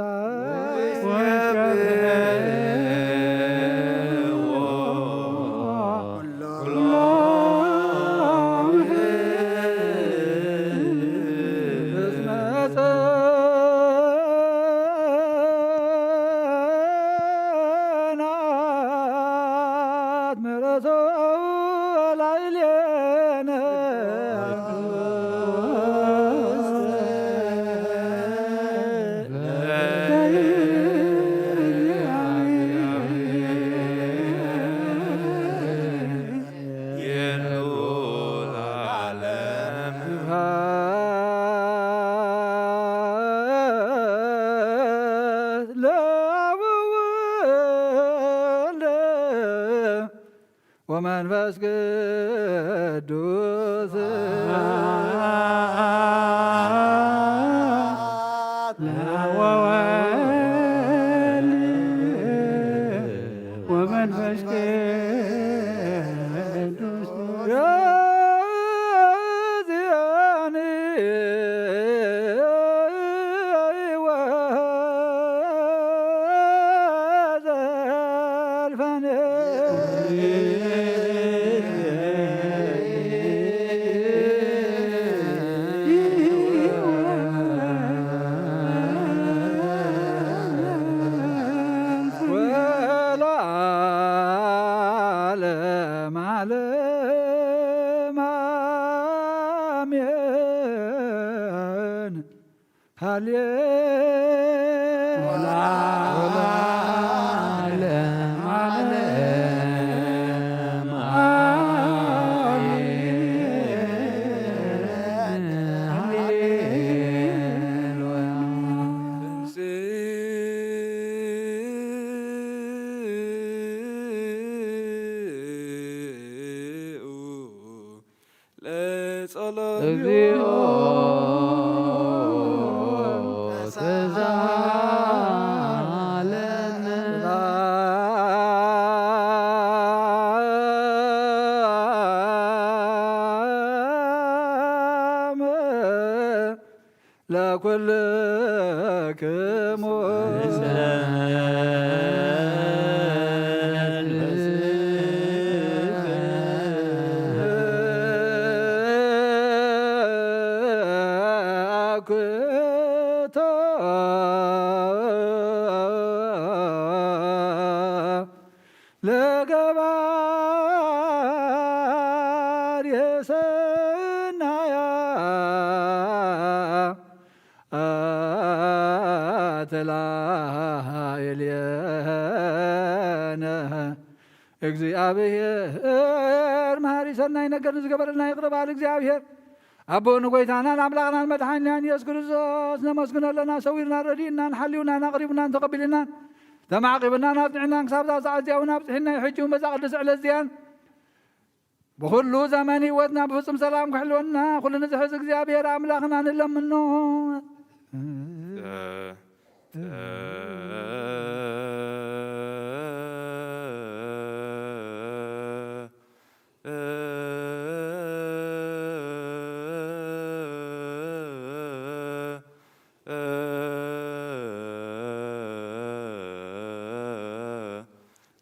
ወመንፈስ ቅዱስ ወወልድ ወመንፈስ ቅዱስ ለኩልክሙ ለገባር የሰናያ ተላዕሌነ። እግዚኣብሔር መሃሪ ሰናይ ነገር ንዝገበረልና ይቕረ በሃል እግዚኣብሔር ኣቦ ንጎይታናን ኣምላኽናን መድሓኒናን ኢየሱስ ክርስቶስ ነመስግኖ ኣለና። ሰዊርናን ረዲእናን ሓልዩናን ኣቕሪቡናን ተቐቢልናን ተማዕቂብናን ኣብፅዕናን ክሳብ እዛ ሰዓት እዚኣ እውን ኣብፅሒና እዩ። ሕጂ እውን በዛ ቅድስቲ ዕለት እዚኣን ብኹሉ ዘመን ህይወትና ብፍጹም ሰላም ክሕልወና ኩሉ ንዝሕዝ እግዚኣብሔር ኣምላኽና ንለምኖ።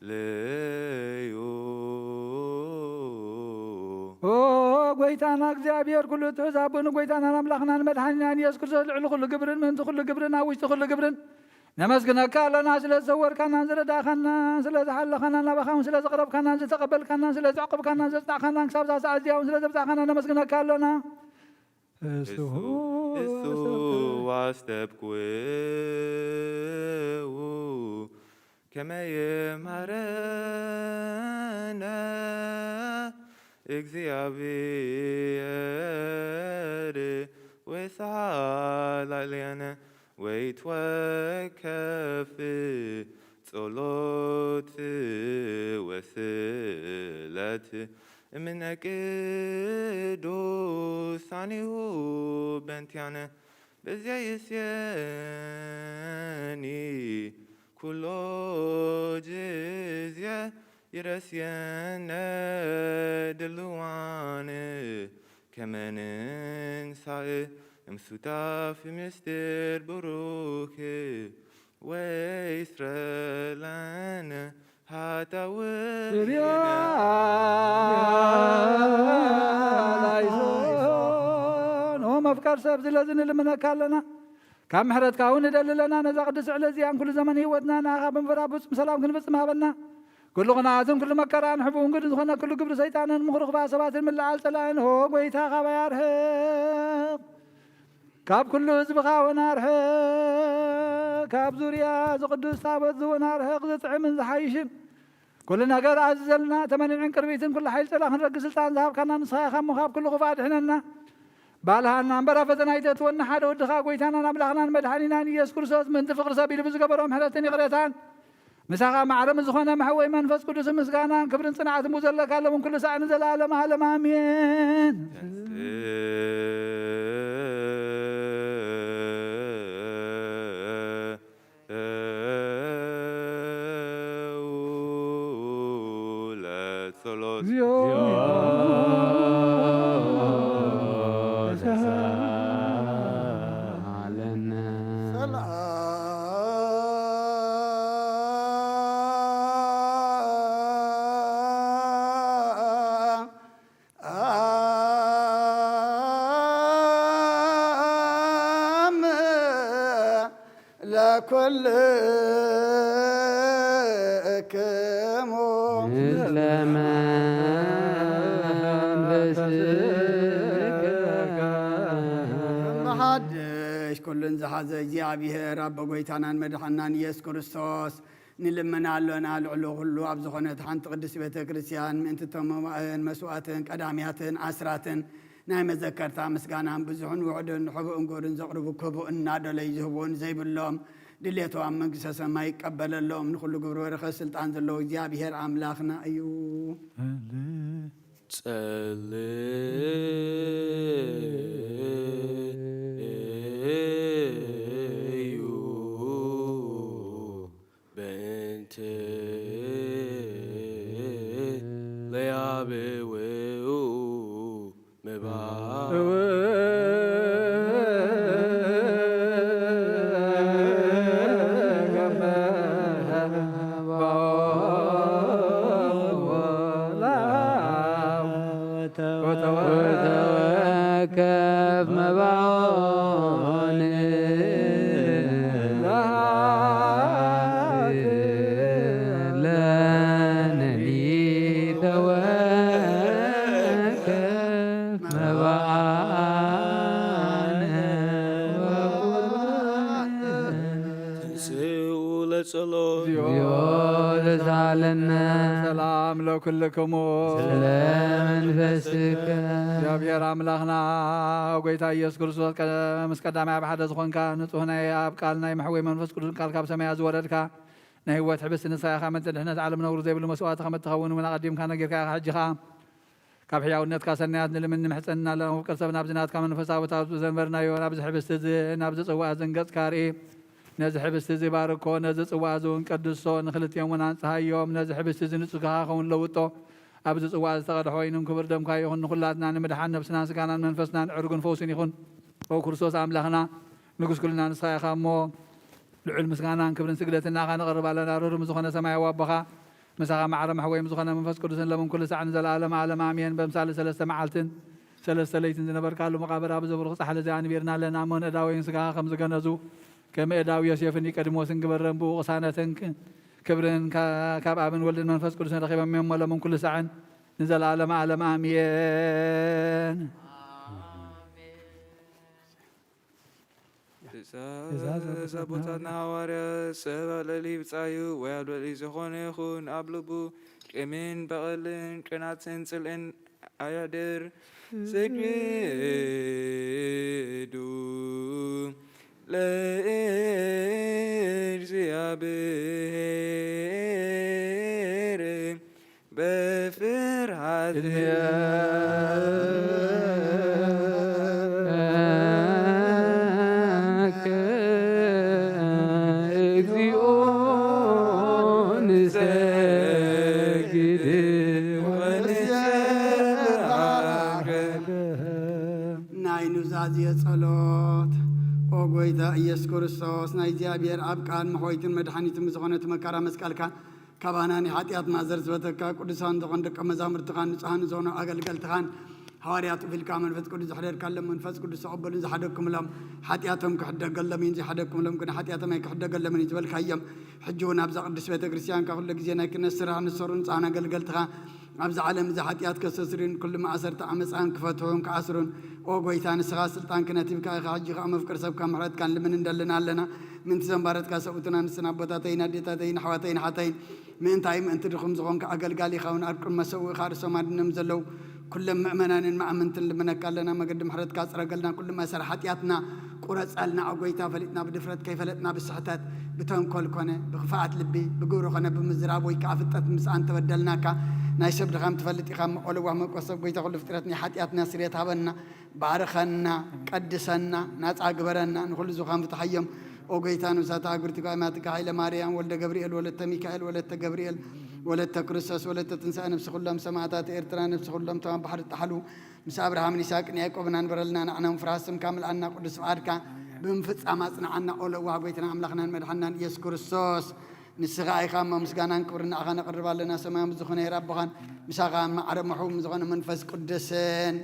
ሌዩ። ኦ ጎይታና እግዚኣብሔር ኩሉ ትሑዝ ኣቦ ንጎይታናን ኣምላኽናን መድሓኒናን ኢየሱስ ክርስቶስ ልዕሊ ኩሉ ግብርን ምእንቲ ኩሉ ግብርን ኣብ ውሽጢ ኩሉ ግብርን ነመስግነካ ኣለና። ስለ ዝሰወርካናን ዝረዳእካናን ስለ ዝሓለኻናን ናባኻ እውን ስለ ዘቕረብካናን ዝተቐበልካናን ስለ ዘዕቆብካናን ዘጽናዕካናን ክሳብ እዛ ሰዓት እዚኣ እውን ስለ ዘብጻሕካና ነመስግነካ ኣለና። እሱ እሱ ዋስተብክው ከመ ይምሃረነ እግዚኣብሔር ወይስሓ ላዕሌነ ወይትወከፍ ጸሎት ወስለት እምነ ቅዱሳኒሁ በንቲያነ በዚያ ይስየኒ ኩሎ ጊዜ ይረስየነ ድልዋን ከመ ንንሳእ እምሱታፍ ምስጢር ብሩክ ወይስረለን ሃታዊ ላይሶን ኦ መፍቀር ሰብ ስለዚ ንልምነካ ኣለና። ካብ ምሕረትካ እውን ንደሊ ኣለና። ነዛ ቅድስቲ ዕለት እዚኣን ኩሉ ዘመን ህይወትና ንኣኻ ብምፍራድ ብፍጹም ሰላም ክንፍጽም ሃበና። ኩሉ ኹናትን ኩሉ መከራን ሕቡን ግድ ዝኾነ ኩሉ ግብሪ ሰይጣንን ምኽሩ ክፋ ሰባትን ምልዓል ጸላእን ኦ ጎይታ ካባይ ኣርሕቕ። ካብ ኩሉ ህዝብኻ እውን ኣርሕቕ። ካብ ዙርያ እዚ ቅዱስ ታቦት እዚ እውን ኣርሕቕ። ዝጥዕምን ዝሓይሽን ኩሉ ነገር ኣዝዘልና። ተመኒዕን ቅርቢትን ኩሉ ሓይሊ ጸላ ክንረግስ ስልጣን ዝሃብካና ንስኻ ኢኻ እሞ ካብ ኩሉ ክፉእ ኣድሕነና። ባልሃና እምበር ኣብ ፈተና ኣይተእትወና። ሓደ ወድኻ ጎይታናን ኣምላኽናን መድሓኒናን ኢየሱስ ክርስቶስ ምእንቲ ፍቕሪ ሰብ ኢሉ ብዝገበሮ ምሕረትን ይቕሬታን ምሳኻ ማዕረ ምስ ዝኾነ መሕወይ መንፈስ ቅዱስ ምስጋናን ክብርን ጽንዓትን ብዘለካ ሎምን ኩሉ ሳዕ ንዘለኣለም ዓለም ኣሜን። ጸሎት እግዚኦ ለኩልክሙ ምስለ መንፈስከ እምሓድሽ ኩሉን ዝሓዘ እግዚኣብሔር ኣቦ ጎይታናን መድሓናን ኢየሱስ ክርስቶስ ንልምን ኣሎና። ልዕሊ ኩሉ ኣብ ዝኾነት ሓንቲ ቅድስቲ ቤተ ክርስቲያን ምእንቲ እቶም መባእን መስዋእትን ቀዳምያትን ኣስራትን ናይ መዘከርታ ምስጋናን ብዙሕን ውሑድን ሕቡእን ግብርን ዘቕርቡ ክቡእ እናደለዩ ዝህብዎን ዘይብሎም ድሌቶም ኣብ መንግስተ ሰማይ ይቀበለሎም። ንኹሉ ግብሪ በረኸት ስልጣን ዘለዎ እግዚኣብሔር ኣምላኽና እዩ። ጸልዩ በእንተ ለያብውኡ ምባእ ወተወከፍ መባኦን ለነኒ ተወከፍ መባኦን ተንስኡ ለጸሎት እግዚኦ ተሳለነ ሰላም ለኩልክሙ ስለ መንፈስከ እግዚኣብሔር ኣምላኽና ጎይታ ኢየሱስ ክርስቶስ ቀ- ምስ ቀዳማይ ኣብ ሓደ ዝኾንካ ንጹህ ናይ ኣብ ቃል ናይ መሕወይ መንፈስ ቅዱስ ቃል ካብ ሰማያ ዝወረድካ ናይ ህይወት ሕብስቲ ንስኻ ኢኻ። ምእንቲ ድሕነት ዓለም ነውሪ ዘይብሉ መስዋእቲ ከም እትኸውን እውን ኣቐዲምካ ነጊርካ ኢኻ። ሕጂ ኸኣ ካብ ሕያውነትካ ሰናያት ንልምን ንምሕጸን እናለና ውቅር ሰብ ናብዚ ናትካ መንፈሳዊ ታቦት ብዘንበርናዮ ናብዚ ሕብስቲ እዚ ናብዚ ጽዋእ እዚ ንገጽካ ርኢ። ነዚ ሕብስቲ እዚ ባርኮ፣ ነዚ ጽዋእ እዚ እውን ቀድሶ፣ ንኽልቲኦም እውን ኣንጽሃዮም። ነዚ ሕብስቲ እዚ ንጹህ ክኸውን ለውጦ። ኣብዚ ጽዋእ ዝተቐድሐ ወይንን ክቡር ደምካ ይኹን። ንኹላትና ንምድሓን ነብስናን ስጋናን መንፈስናን ዕርጉን ፈውስን ይኹን። ኦ ክርስቶስ ኣምላኽና ንጉስ ኩልና ንስኻ ኢኻ እሞ ልዑል ምስጋናን ክብርን ስግደትን ንኣኻ ነቕርብ ኣለና። ርሩም ዝኾነ ሰማያዊ ኣቦኻ ምሳኻ ማዕረ መሕወይም ዝኾነ መንፈስ ቅዱስን ለምን ኩሉ ሳዕ ንዘለኣለም ዓለም ኣሜን። በምሳሌ ሰለስተ መዓልትን ሰለስተ ለይትን ዝነበርካሉ መቓብር ኣብዚ ብሩኽ ጻሕሊ እዚ ኣንቢርና ኣለና እሞ ንእዳወይን ስጋኻ ከም ዝገነዙ ከም እዳው ዮሴፍን ኒቆዲሞስን ግበረን። ብኡ ቅሳነትን ክ- ክብርን ካ- ካብ ኣብን ወልድን መንፈስ ቅዱስን ረኺቦም እዮም እሞ ለምን ኩሉ ሳዕን ንዘለኣለም ዓለም ኣሜን። እዛ እዛ ዘቦታትና ሃዋርያ ሰብ ኣብ ልዕሊ ብጻዩ ወይ ኣብ ልዕሊ ዝኾነ ይኹን ኣብ ልቡ ቂምን በቐልን ቅናትን ጽልእን ኣያድር። ስግዱ ለእግዚኣብሔር በፍርሃት እግዚኦ ንሰግድ ናይ ኑዛዜ ጸሎት። ጎይታ ኢየሱስ ክርስቶስ፣ ናይ እግዚኣብሔር ኣብ ቃል መሕወይትን መድሓኒትን ብዝኾነ እቲ መከራ መስቀልካ፣ ካባና ናይ ሓጢኣት ማእዘር ዝበተካ፣ ቅዱሳን ዝኾኑ ደቀ መዛሙርትኻን ንጹሃን ዝኾኑ ኣገልገልትኻን ሃዋርያት እፍ ኢልካ መንፈስ ቅዱስ ዘሕደርካሎም፣ መንፈስ ቅዱስ ተቐበሉን ዝሓደግኩምሎም ሓጢኣቶም ክሕደገሎም እዩ፣ ዘይሓደግኩምሎም ግን ሓጢኣቶም ኣይክሕደገሎምን እዩ ዝበልካዮም፣ ሕጂ እውን ኣብዛ ቅድስት ቤተ ክርስቲያንካ ኩሉ ግዜ ናይ ክነት ስራሕ ንሰሩ ንጹሃን ኣገልገልትኻ ኣብዚ ዓለም እዚ ሓጢኣት ከስተስርዩን ኩሉ ማእሰርቲ ዓመፃን ክፈትሑን ክኣስሩን፣ ኦ ጎይታ፣ ንስኻ ስልጣን ክነት ሂብካ ኢኻ። ሕጂ ኸዓ መፍቅር ሰብካ ምሕረትካ ንልምን እንደልን ኣለና። ምእንቲ ዘንባረትካ ሰብኡትን ኣንስትን ኣቦታተይን ኣዴታተይን ኣሕዋተይን ሓተይን፣ ምእንታይ ምእንቲ ድኹም ዝኾንካ ኣገልጋሊ ኸውን ኣብ ቅድሚ መሰውእኻ ርእሶም ኣድኖም ዘለዉ ኩሎም ምእመናንን መኣምንትን ልምነካ ኣለና። መገዲ ምሕረትካ ጽረገልና። ኩሉ ማእሰር ሓጢኣትና ቁረጸልና። ኦ ጎይታ፣ ፈሊጥና ብድፍረት ከይፈለጥና ብስሕተት ብተንኮል ኮነ ብክፍኣት ልቢ ብግብሪ ኮነ ብምዝራብ ወይ ከዓ ፍልጠት ምምጻእ እንተበደልናካ፣ ናይ ሰብ ድኻም ትፈልጥ ኢኻ እሞ፣ ኦ ለዋህ መቆሰብ ጎይታ ኩሉ ፍጥረት ናይ ሓጢኣትና ስርየት ሃበና። ባርኸና፣ ቀድሰና፣ ናጻ ግበረና፣ ንኹሉ ዝኻን ፍትሓዮም። ኦ ጎይታ፣ ነብሳት ኣህጉርቲ ጓይማትካ ሃይለ ማርያም፣ ወልደ ገብርኤል፣ ወለተ ሚካኤል፣ ወለተ ገብርኤል፣ ወለተ ክርስቶስ፣ ወለተ ትንሳኤ፣ ነብሲ ኩሎም ሰማዕታት ኤርትራ፣ ነብሲ ኩሎም ተማም ባሕሪ ጣሕሉ፣ ምስ ኣብርሃምን ይስሐቅን ያዕቆብን ኣንበረልና። ንዓና እውን ፍርሃት ስምካ ምልኣና፣ ቅዱስ ፍቓድካ ብምፍጻም ኣጽንዓና። ኦ ለዋህ ጎይታና ኣምላኽናን መድሓንናን ኢየሱስ ክርስቶስ፣ ንስኻ ኢኻ እሞ ምስጋናን ክብርን ንዓኻ ነቕርብ ኣለና። ሰማያዊ ዝኾነ ሄር ኣቦኻን ምሳኻ ማዕረ ምሑብ ዝኾነ መንፈስ ቅዱስን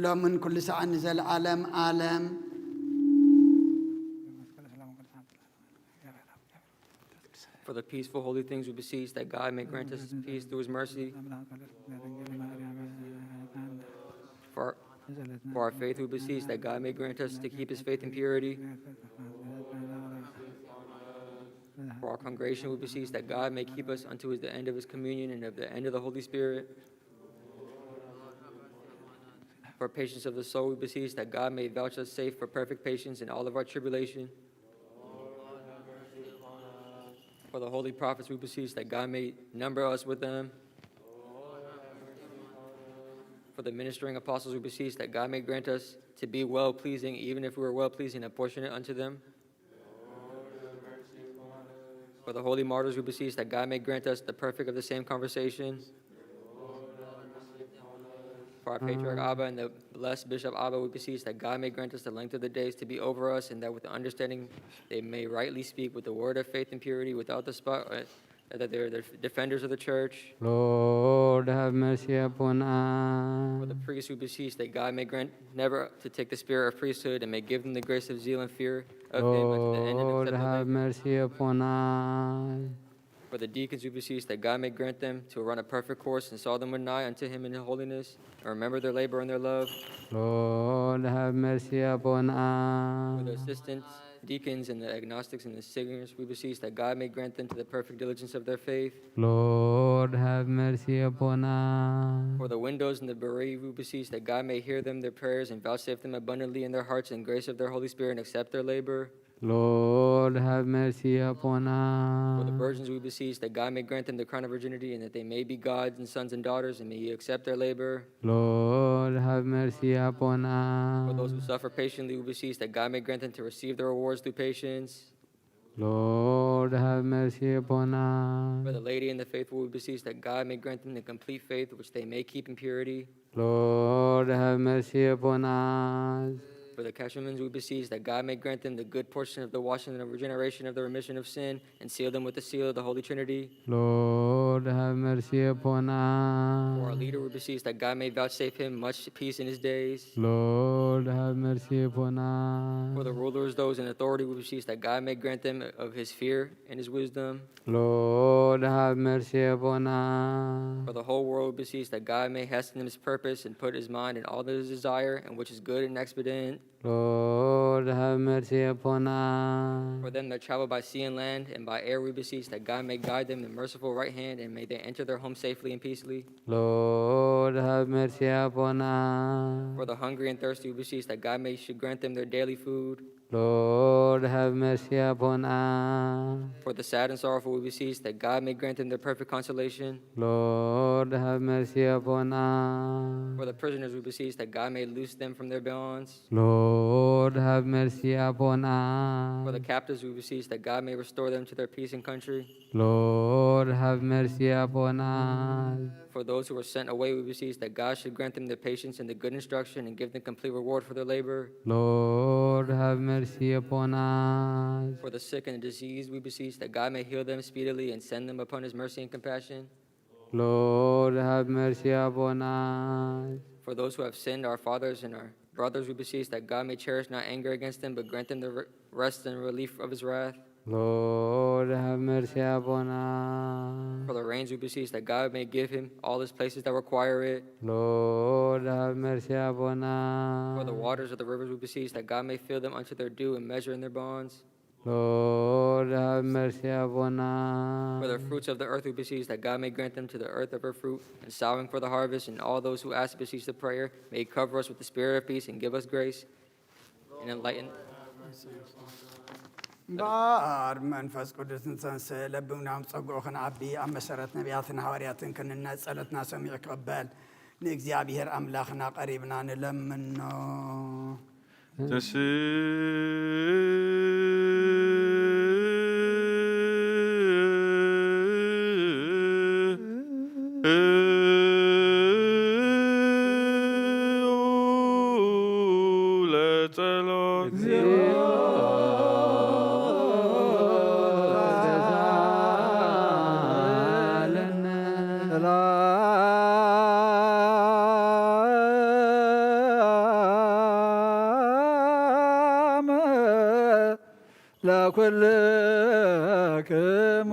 ሎምን ኩሉ ሰዓት ንዘለዓለም ዓለም። For the peaceful, holy things we beseech that God may grant us peace through his mercy. For, for our faith, we beseech that God may grant us to keep his faith in purity. For our congregation, we beseech that God may keep us unto his, the end of his communion and of the end of the Holy Spirit. For patience of the soul, we beseech that God may vouch us safe for perfect patience in all of our tribulation. For the holy prophets, we beseech that God may number us with them. For the ministering apostles, we beseech that God may grant us to be well pleasing, even if we were well pleasing and apportionate unto them. For the holy martyrs, we beseech that God may grant us the perfect of the same conversation. For our patriarch Abba and the blessed Bishop Abba, we beseech that God may grant us the length of the days to be over us, and that with the understanding they may rightly speak with the word of faith and purity without the spot, uh, that they're the defenders of the church. Lord, have mercy upon us. For the priests, we beseech that God may grant never to take the spirit of priesthood and may give them the grace of zeal and fear of him unto the end and Lord, acceptable have labor. Mercy upon us. For the deacons, we beseech that God may grant them to run a perfect course and saw them nigh unto him in holiness, and remember their labor and their love. Lord, have mercy upon For the us. Assistant deacons and the agnostics and the singers, we beseech that God may grant them to the perfect diligence of their faith. Lord, have mercy upon us. For the widows and the bereaved, we beseech that God may hear them their prayers and vouchsafe them abundantly in their hearts and grace of their Holy Spirit and accept their labor. Lord, have mercy upon For the us. virgins, we beseech that God may grant them the crown of virginity and that they may be gods and sons and daughters, and may he accept their labor. Lord, have mercy upon For those who us. Suffer patiently, we beseech that God may grant them to receive their rewards through patience. Lord, have mercy upon For the us. Laity and the faithful, we beseech that God may grant them the complete faith which they may keep in purity. Lord, have mercy upon us. For the Catechumens, we beseech that God may grant them the good portion of the washing and the regeneration of the remission of sin, and seal them with the seal of the Holy Trinity. Lord, have mercy upon For our us. Leader, we beseech that God may vouchsafe him much peace in his days. Lord, have mercy upon For the us. Rulers, those in authority, we beseech that God may grant them of his fear and his wisdom. Lord, have mercy upon us. For the whole world, we beseech that God may hasten his purpose and put his mind in all that is desire and which is good and expedient. Lord, have mercy upon For us. Them that travel by sea and land and by air, we beseech that God may guide them in merciful right hand, and may they enter their home safely and peacefully. Lord, have mercy upon For us. The hungry and thirsty, we beseech that God may should grant them their daily food. Lord, have mercy upon us. For the sad and sorrowful, we beseech that God may grant them their perfect consolation. Lord, have mercy upon us. For the prisoners, we beseech that God may loose them from their bonds. Lord, have mercy upon For the us. Captives, we beseech that God may restore them to their peace and country. Lord, have mercy upon us. For those who were sent away, we beseech that God should grant them the patience and the good instruction and give them complete reward for their labor. Lord, have mercy upon us. For the sick and the diseased, we beseech that God may heal them speedily and send them upon his mercy and compassion. Lord, have mercy upon us. For those who have sinned, our fathers and our brothers, we beseech that God may cherish not anger against them, but grant them the re- rest and relief of his wrath. Lord, have mercy upon us. For the rains, we beseech that God may give him all his places that require it. Lord, have mercy upon us. For the waters of the rivers, we beseech that God may fill them unto their due and measure in their bonds. Lord, have mercy upon us. For the fruits of the earth, we beseech that God may grant them to the earth of her fruit, and sowing for the harvest, and all those who ask and beseech the prayer, may he cover us with the spirit of peace and give us grace and enlighten. እምበኣር መንፈስ ቅዱስ ንተንስእ ለብምናም ጸግኡ ክንዓቢ ኣብ መሰረት ነቢያትን ሃዋርያትን ክንነ ጸሎትና ሰሚዑ ክቕበል ንእግዚኣብሔር ኣምላኽና ቀሪብና ንለምኖ። ለኩልክሙ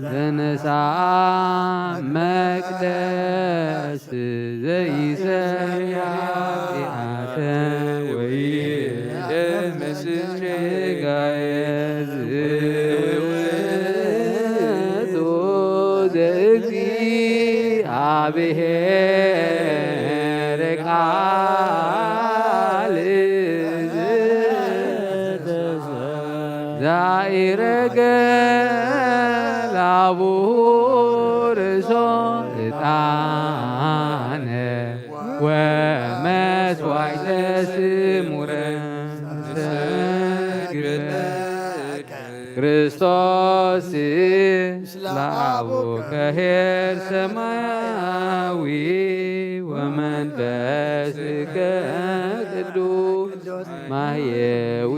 ተንሳ መቅደስ ዘይሰሪ ኃጢአተ ወይደምስ ጌጋየ ዝውእቱ ዘእግዚአብሔር ቃል ዛኢረገ ላቡ ርእሶ ዕጣነ ወመስዋዕተ ስሙረ ሰግድ ክርስቶስ ለአቡከ ኄር ሰማያዊ ወመንፈስከ ቅዱስ ማህየዊ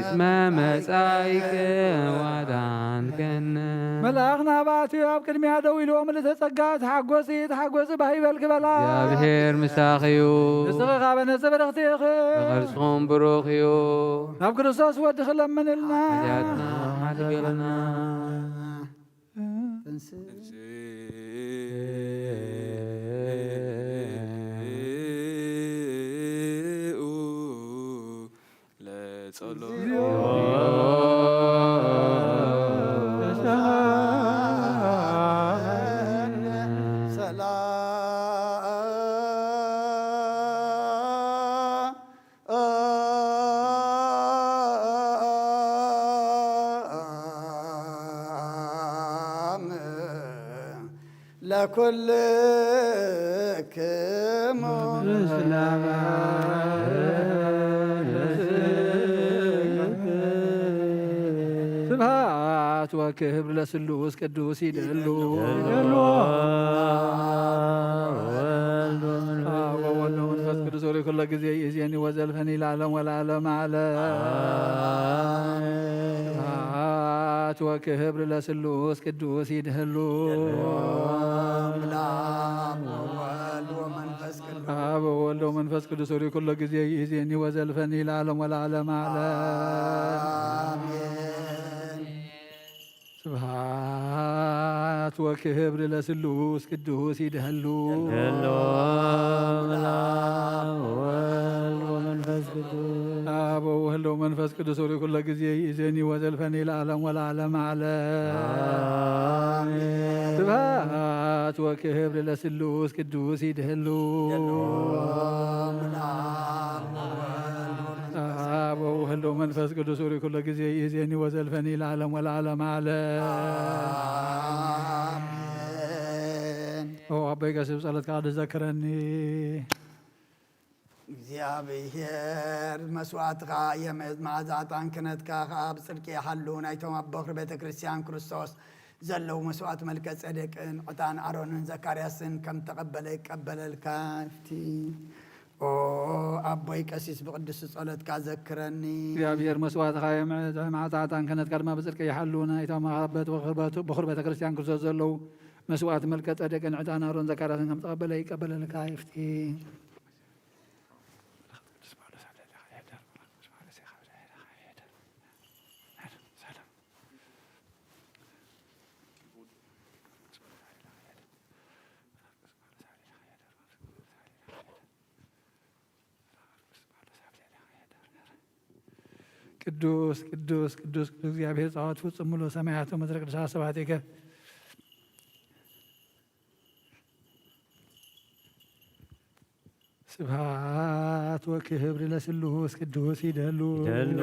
እስመ መጻኢከ ዋዳንከነ። መልኣኽ ናባቲ ኣብ ቅድሚያ ደው ኢሉ ምልእተ ጸጋ ተሓጎሲ ተሓጎሲ ባህ ይበልኪ በላ። እግዚኣብሔር ምሳኺ እዩ። ንስኺ ኻበ ነፍሲ ብርኽቲ ኢኺ። ብቕርስኹም ብሩኽ እዩ። ናብ ክርስቶስ ወድኺ ለምንልና። ሓጢኣትና ሓድገልና። ተንሥእ። ተንሥኡ ለጸሎት። ሰላም ለኩልክሙ። ስብሐት ወክብር ለስሉስ ቅዱስ ይደሉ። ይደሉ። ወልድ ወመንፈስ አብ ወወልድ ወመንፈስ ቅዱስ ወሪ ኩሎ ጊዜ ይእዜኒ ወዘልፈኒ ለዓለም ወለዓለም ዓለም። አሜን። ስብሐት ወክብር ለስሉስ ቅዱስ ይደሉ። አብ ወወልድ ወመንፈስ ቅዱስ ወሪ ኩሎ ጊዜ ይእዜኒ ወዘልፈኒ ለዓለም ወለዓለም ዓለም። አሜን። ስብሐት ወክብር ለስሉስ ቅዱስ ይደሉ። ይደሉ። አብ ወወልድ ወመንፈስ ቅዱስ። አብ ወወልድ ወመንፈስ ቅዱስ ወሪ ኩሎ ጊዜ ይእዜኒ ወዘልፈኒ ለዓለም ወለዓለም ዓለም። አሜን። ስብሐት ወክብር ለስሉስ ቅዱስ ይደሉ። ይደሉ። አብ ወወልድ ወመንፈስ ቅዱስ ወሪ ኩሎ ጊዜ ይእዜኒ ወዘልፈኒ ለዓለም ወለዓለም ዓለም። አሜን። ኦ አቦይ ቀሲስ ብጸሎትካ ድዘክረኒ። እግዚኣብሔር መስዋዕትኻ የምዕድ፣ መዓዛ ዕጣን ክህነትካ ኸኣ ብጽድቂ ይሓሉ። ናይቶም ኣብ በኹሪ ቤተ ክርስቲያን ክርስቶስ ዘለዉ መስዋዕት መልከ ጼዴቅን ዕጣን ኣሮንን ዘካርያስን ከም ተቐበለ ይቀበለልካ። ፍቲ ኦ ኣቦይ ቀሲስ ብቅዱስ ጸሎትካ ዘክረኒ። እግዚኣብሔር መስዋዕትኻ የምዕድ፣ መዓዛ ዕጣን ክህነትካ ድማ ብጽድቂ ይሓሉ። ናይቶም ኣብ በኹር ቤተ ክርስቲያን ክርስቶስ ዘለዉ መስዋዕት መልከ ጼዴቅን ዕጣን ኣሮን ዘካርያስን ከም ተቐበለ ይቀበለልካ። ይፍቲ ቅዱስ ቅዱስ ቅዱስ ቅዱስ እግዚኣብሔር ጸባኦት ፍጹም ምሉእ ሰማያት ወምድረ ቅዱሳት ስብሐት ይከ ስብሐት ወክብር ለስሉስ ቅዱስ ይደሉ። ይደሉ።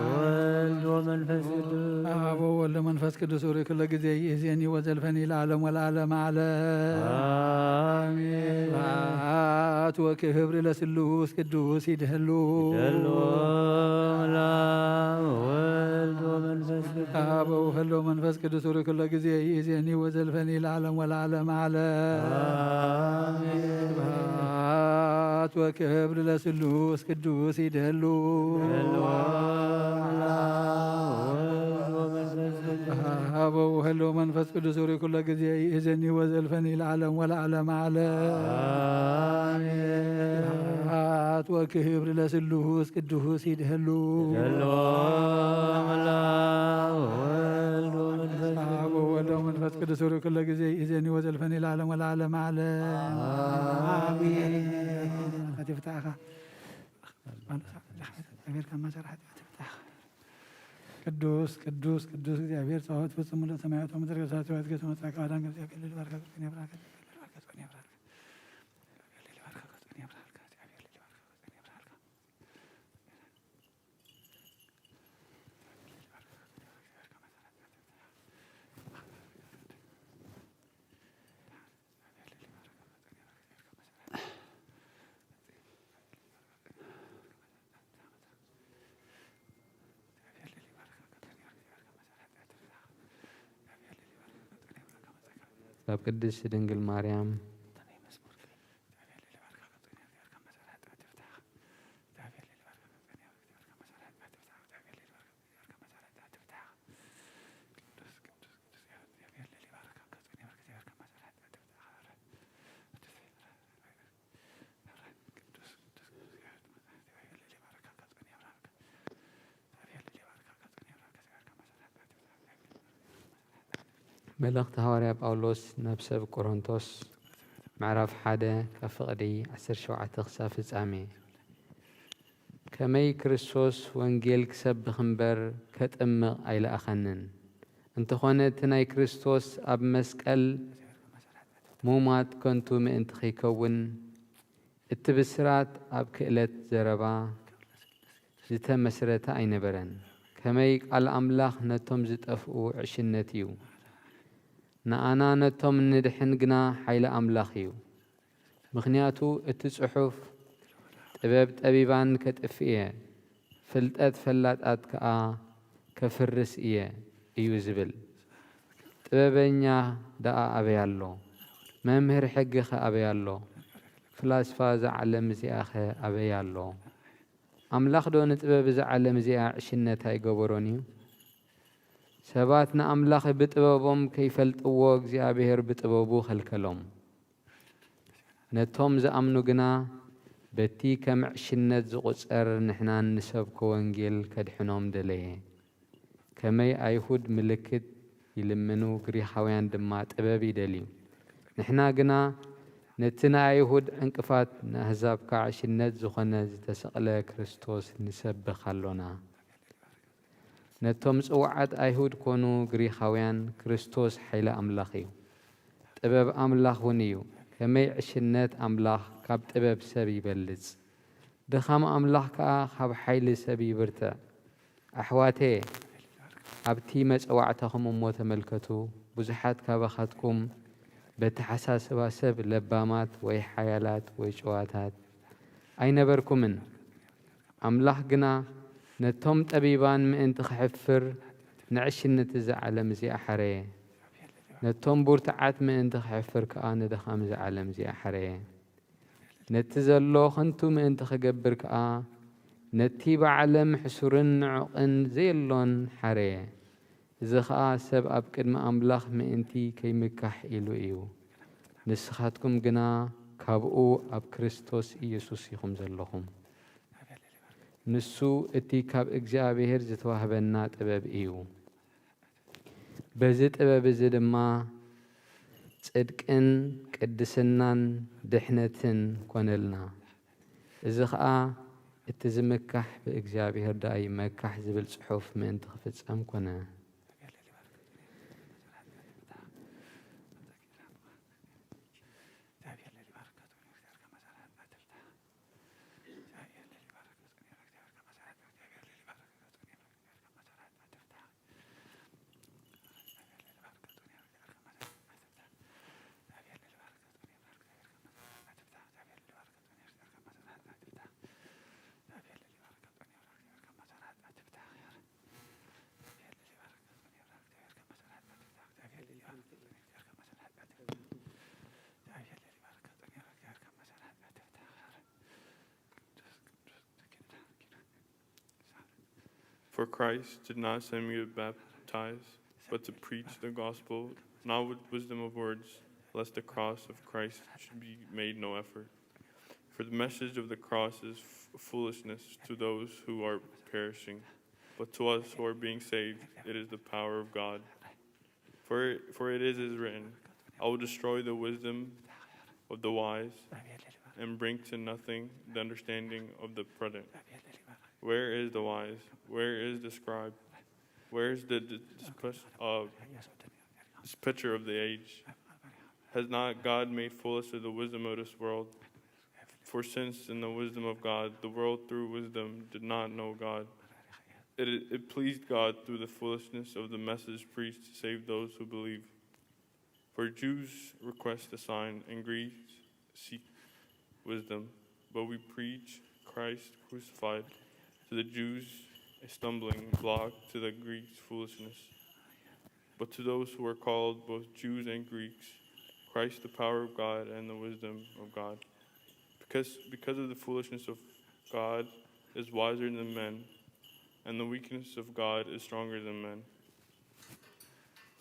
ወልድ ወመንፈስ ቅዱስ። አብ ወወልድ መንፈስ ቅዱስ ወሪ ኩሎ ጊዜ ይእዜኒ ወዘልፈኒ ለዓለም ወለዓለም ዓለም። አሜን። ስብሐት ወክብር ለስሉስ ቅዱስ ይደሉ። ይደሉ። ወልድ ወመንፈስ ቅዱስ። አብ ወወልድ ወመንፈስ ቅዱስ ወሪ ኩሎ ጊዜ ይእዜኒ ወዘልፈኒ ለዓለም ወለዓለም ዓለም። አሜን። ስብሐት ወክብር ለስሉስ ቅዱስ ይደሉ። ይደሉ። ወልድ ወመንፈስ ቅዱስ። አብ ወወልድ ወመንፈስ ቅዱስ ወሪ ኩሎ ጊዜ ይእዜኒ ወዘልፈኒ ለዓለም ወለዓለም ዓለም። አሜን። ስብሐት ወክብር ለስሉስ ቅዱስ ይድህሉ። ይደሎ መላ ወወልድ ወመንፈስ አብ ወወልድ ወመንፈስ ቅዱስ ሩ ክለ ጊዜ ይእዜኒ ወዘልፈኒ ለዓለም ወለዓለም ዓለም። አሜን። ኃጢአት ይፍታኻ። እግዚአብሔር ከማሰር ኃጢአት ይፍታኻ። ቅዱስ ቅዱስ ቅዱስ እግዚአብሔር ጸባኦት ፍጹም ለሰማያት ወምድር ገሳት ሕይወት ገሰ መጻካ አዳን እግዚአብሔር ልል ባርካ ቅዱስ ይብራካ። ካብ ቅድስት ድንግል ማርያም መልእኽቲ ሃዋርያ ጳውሎስ ናብ ሰብ ቆሮንቶስ ምዕራፍ ሓደ ካብ ፍቕዲ ዓሰርተ ሸውዓተ ክሳብ ፍጻሜ። ከመይ ክርስቶስ ወንጌል ክሰብኽ እምበር ከጥምቕ ኣይለኣኸንን። እንተኾነ እቲ ናይ ክርስቶስ ኣብ መስቀል ሙማት ከንቱ ምእንቲ ከይከውን እቲ ብስራት ኣብ ክእለት ዘረባ ዝተመስረተ ኣይነበረን። ከመይ ቃል ኣምላኽ ነቶም ዝጠፍኡ ዕሽነት እዩ፣ ንኣና ነቶም እንድሕን ግና ሓይሊ ኣምላኽ እዩ። ምኽንያቱ እቲ ጽሑፍ ጥበብ ጠቢባን ከጥፍእ እየ፣ ፍልጠት ፈላጣት ከኣ ከፍርስ እየ እዩ ዝብል። ጥበበኛ ደኣ ኣበይ ኣሎ? መምህር ሕጊኸ ኣበይ ኣሎ? ፍላስፋ እዛ ዓለም እዚኣኸ ኣበይ ኣሎ? ኣምላኽ ዶ ንጥበብ እዛ ዓለም እዚኣ ዕሽነት ኣይገበሮን እዩ? ሰባት ንኣምላኽ ብጥበቦም ከይፈልጥዎ እግዚኣብሔር ብጥበቡ ኸልከሎም። ነቶም ዝኣምኑ ግና በቲ ከም ዕሽነት ዝቑጸር ንሕና እንሰብኮ ወንጌል ከድሕኖም ደለየ። ከመይ ኣይሁድ ምልክት ይልምኑ፣ ግሪኻውያን ድማ ጥበብ ይደልዩ። ንሕና ግና ነቲ ንኣይሁድ ዕንቅፋት ንኣህዛብ ከዓ ዕሽነት ዝኾነ ዝተሰቕለ ክርስቶስ ንሰብኽ ኣሎና። ነቶም ጽውዓት ኣይሁድ ኮኑ ግሪኻውያን ክርስቶስ ሓይሊ ኣምላኽ እዩ፣ ጥበብ ኣምላኽ እውን እዩ። ከመይ ዕሽነት ኣምላኽ ካብ ጥበብ ሰብ ይበልጽ? ድኻም ኣምላኽ ከኣ ካብ ሓይሊ ሰብ ይብርትዕ። ኣሕዋተየ፣ ኣብቲ መጸዋዕታኹም እሞ ተመልከቱ። ብዙሓት ካባኻትኩም በተሓሳስባ ሰብ ለባማት ወይ ሓያላት ወይ ጭዋታት ኣይነበርኩምን። ኣምላኽ ግና ነቶም ጠቢባን ምእንቲ ኸሕፍር ንዕሽነት እዛ ዓለም እዚኣ ሓረየ። ነቶም ብርቱዓት ምእንቲ ኸሕፍር ከኣ ንድኻም እዛ ዓለም እዚኣ ሓረየ። ነቲ ዘሎ ኸንቱ ምእንቲ ኽገብር ከኣ ነቲ ብዓለም ሕሱርን ንዑቕን ዘየሎን ሓረየ። እዚ ኸኣ ሰብ ኣብ ቅድሚ ኣምላኽ ምእንቲ ከይምካሕ ኢሉ እዩ። ንስኻትኩም ግና ካብኡ ኣብ ክርስቶስ ኢየሱስ ኢኹም ዘለኹም። ንሱ እቲ ካብ እግዚኣብሔር ዝተዋህበና ጥበብ እዩ። በዚ ጥበብ እዚ ድማ ጽድቅን ቅድስናን ድሕነትን ኮነልና። እዚ ኸኣ እቲ ዝምካሕ ብእግዚኣብሔር ደኣ ይመካሕ ዝብል ጽሑፍ ምእንቲ ክፍጸም ኮነ። For Christ did not send me to baptize, but to preach the gospel, not with wisdom of words, lest the cross of Christ should be made no effort. For the message of the cross is f- foolishness to those who are perishing, but to us who are being saved, it is the power of God. For, for it is, is written, "I will destroy the wisdom of the wise and bring to nothing the understanding of the prudent." Where is the wise? Where is the scribe? Where is the d- dispes- uh, dispenser of the age? Has not God made foolish the wisdom of this world? For since in the wisdom of God, the world through wisdom did not know God, it, it pleased God through the foolishness of the message preached to save those who believe. For Jews request a sign, and Greeks seek wisdom, but we preach Christ crucified, to the Jews a stumbling block, to the Greeks foolishness. But to those who are called, both Jews and Greeks, Christ the power of God and the wisdom of God. Because, because of the foolishness of God is wiser than men, and the weakness of God is stronger than men.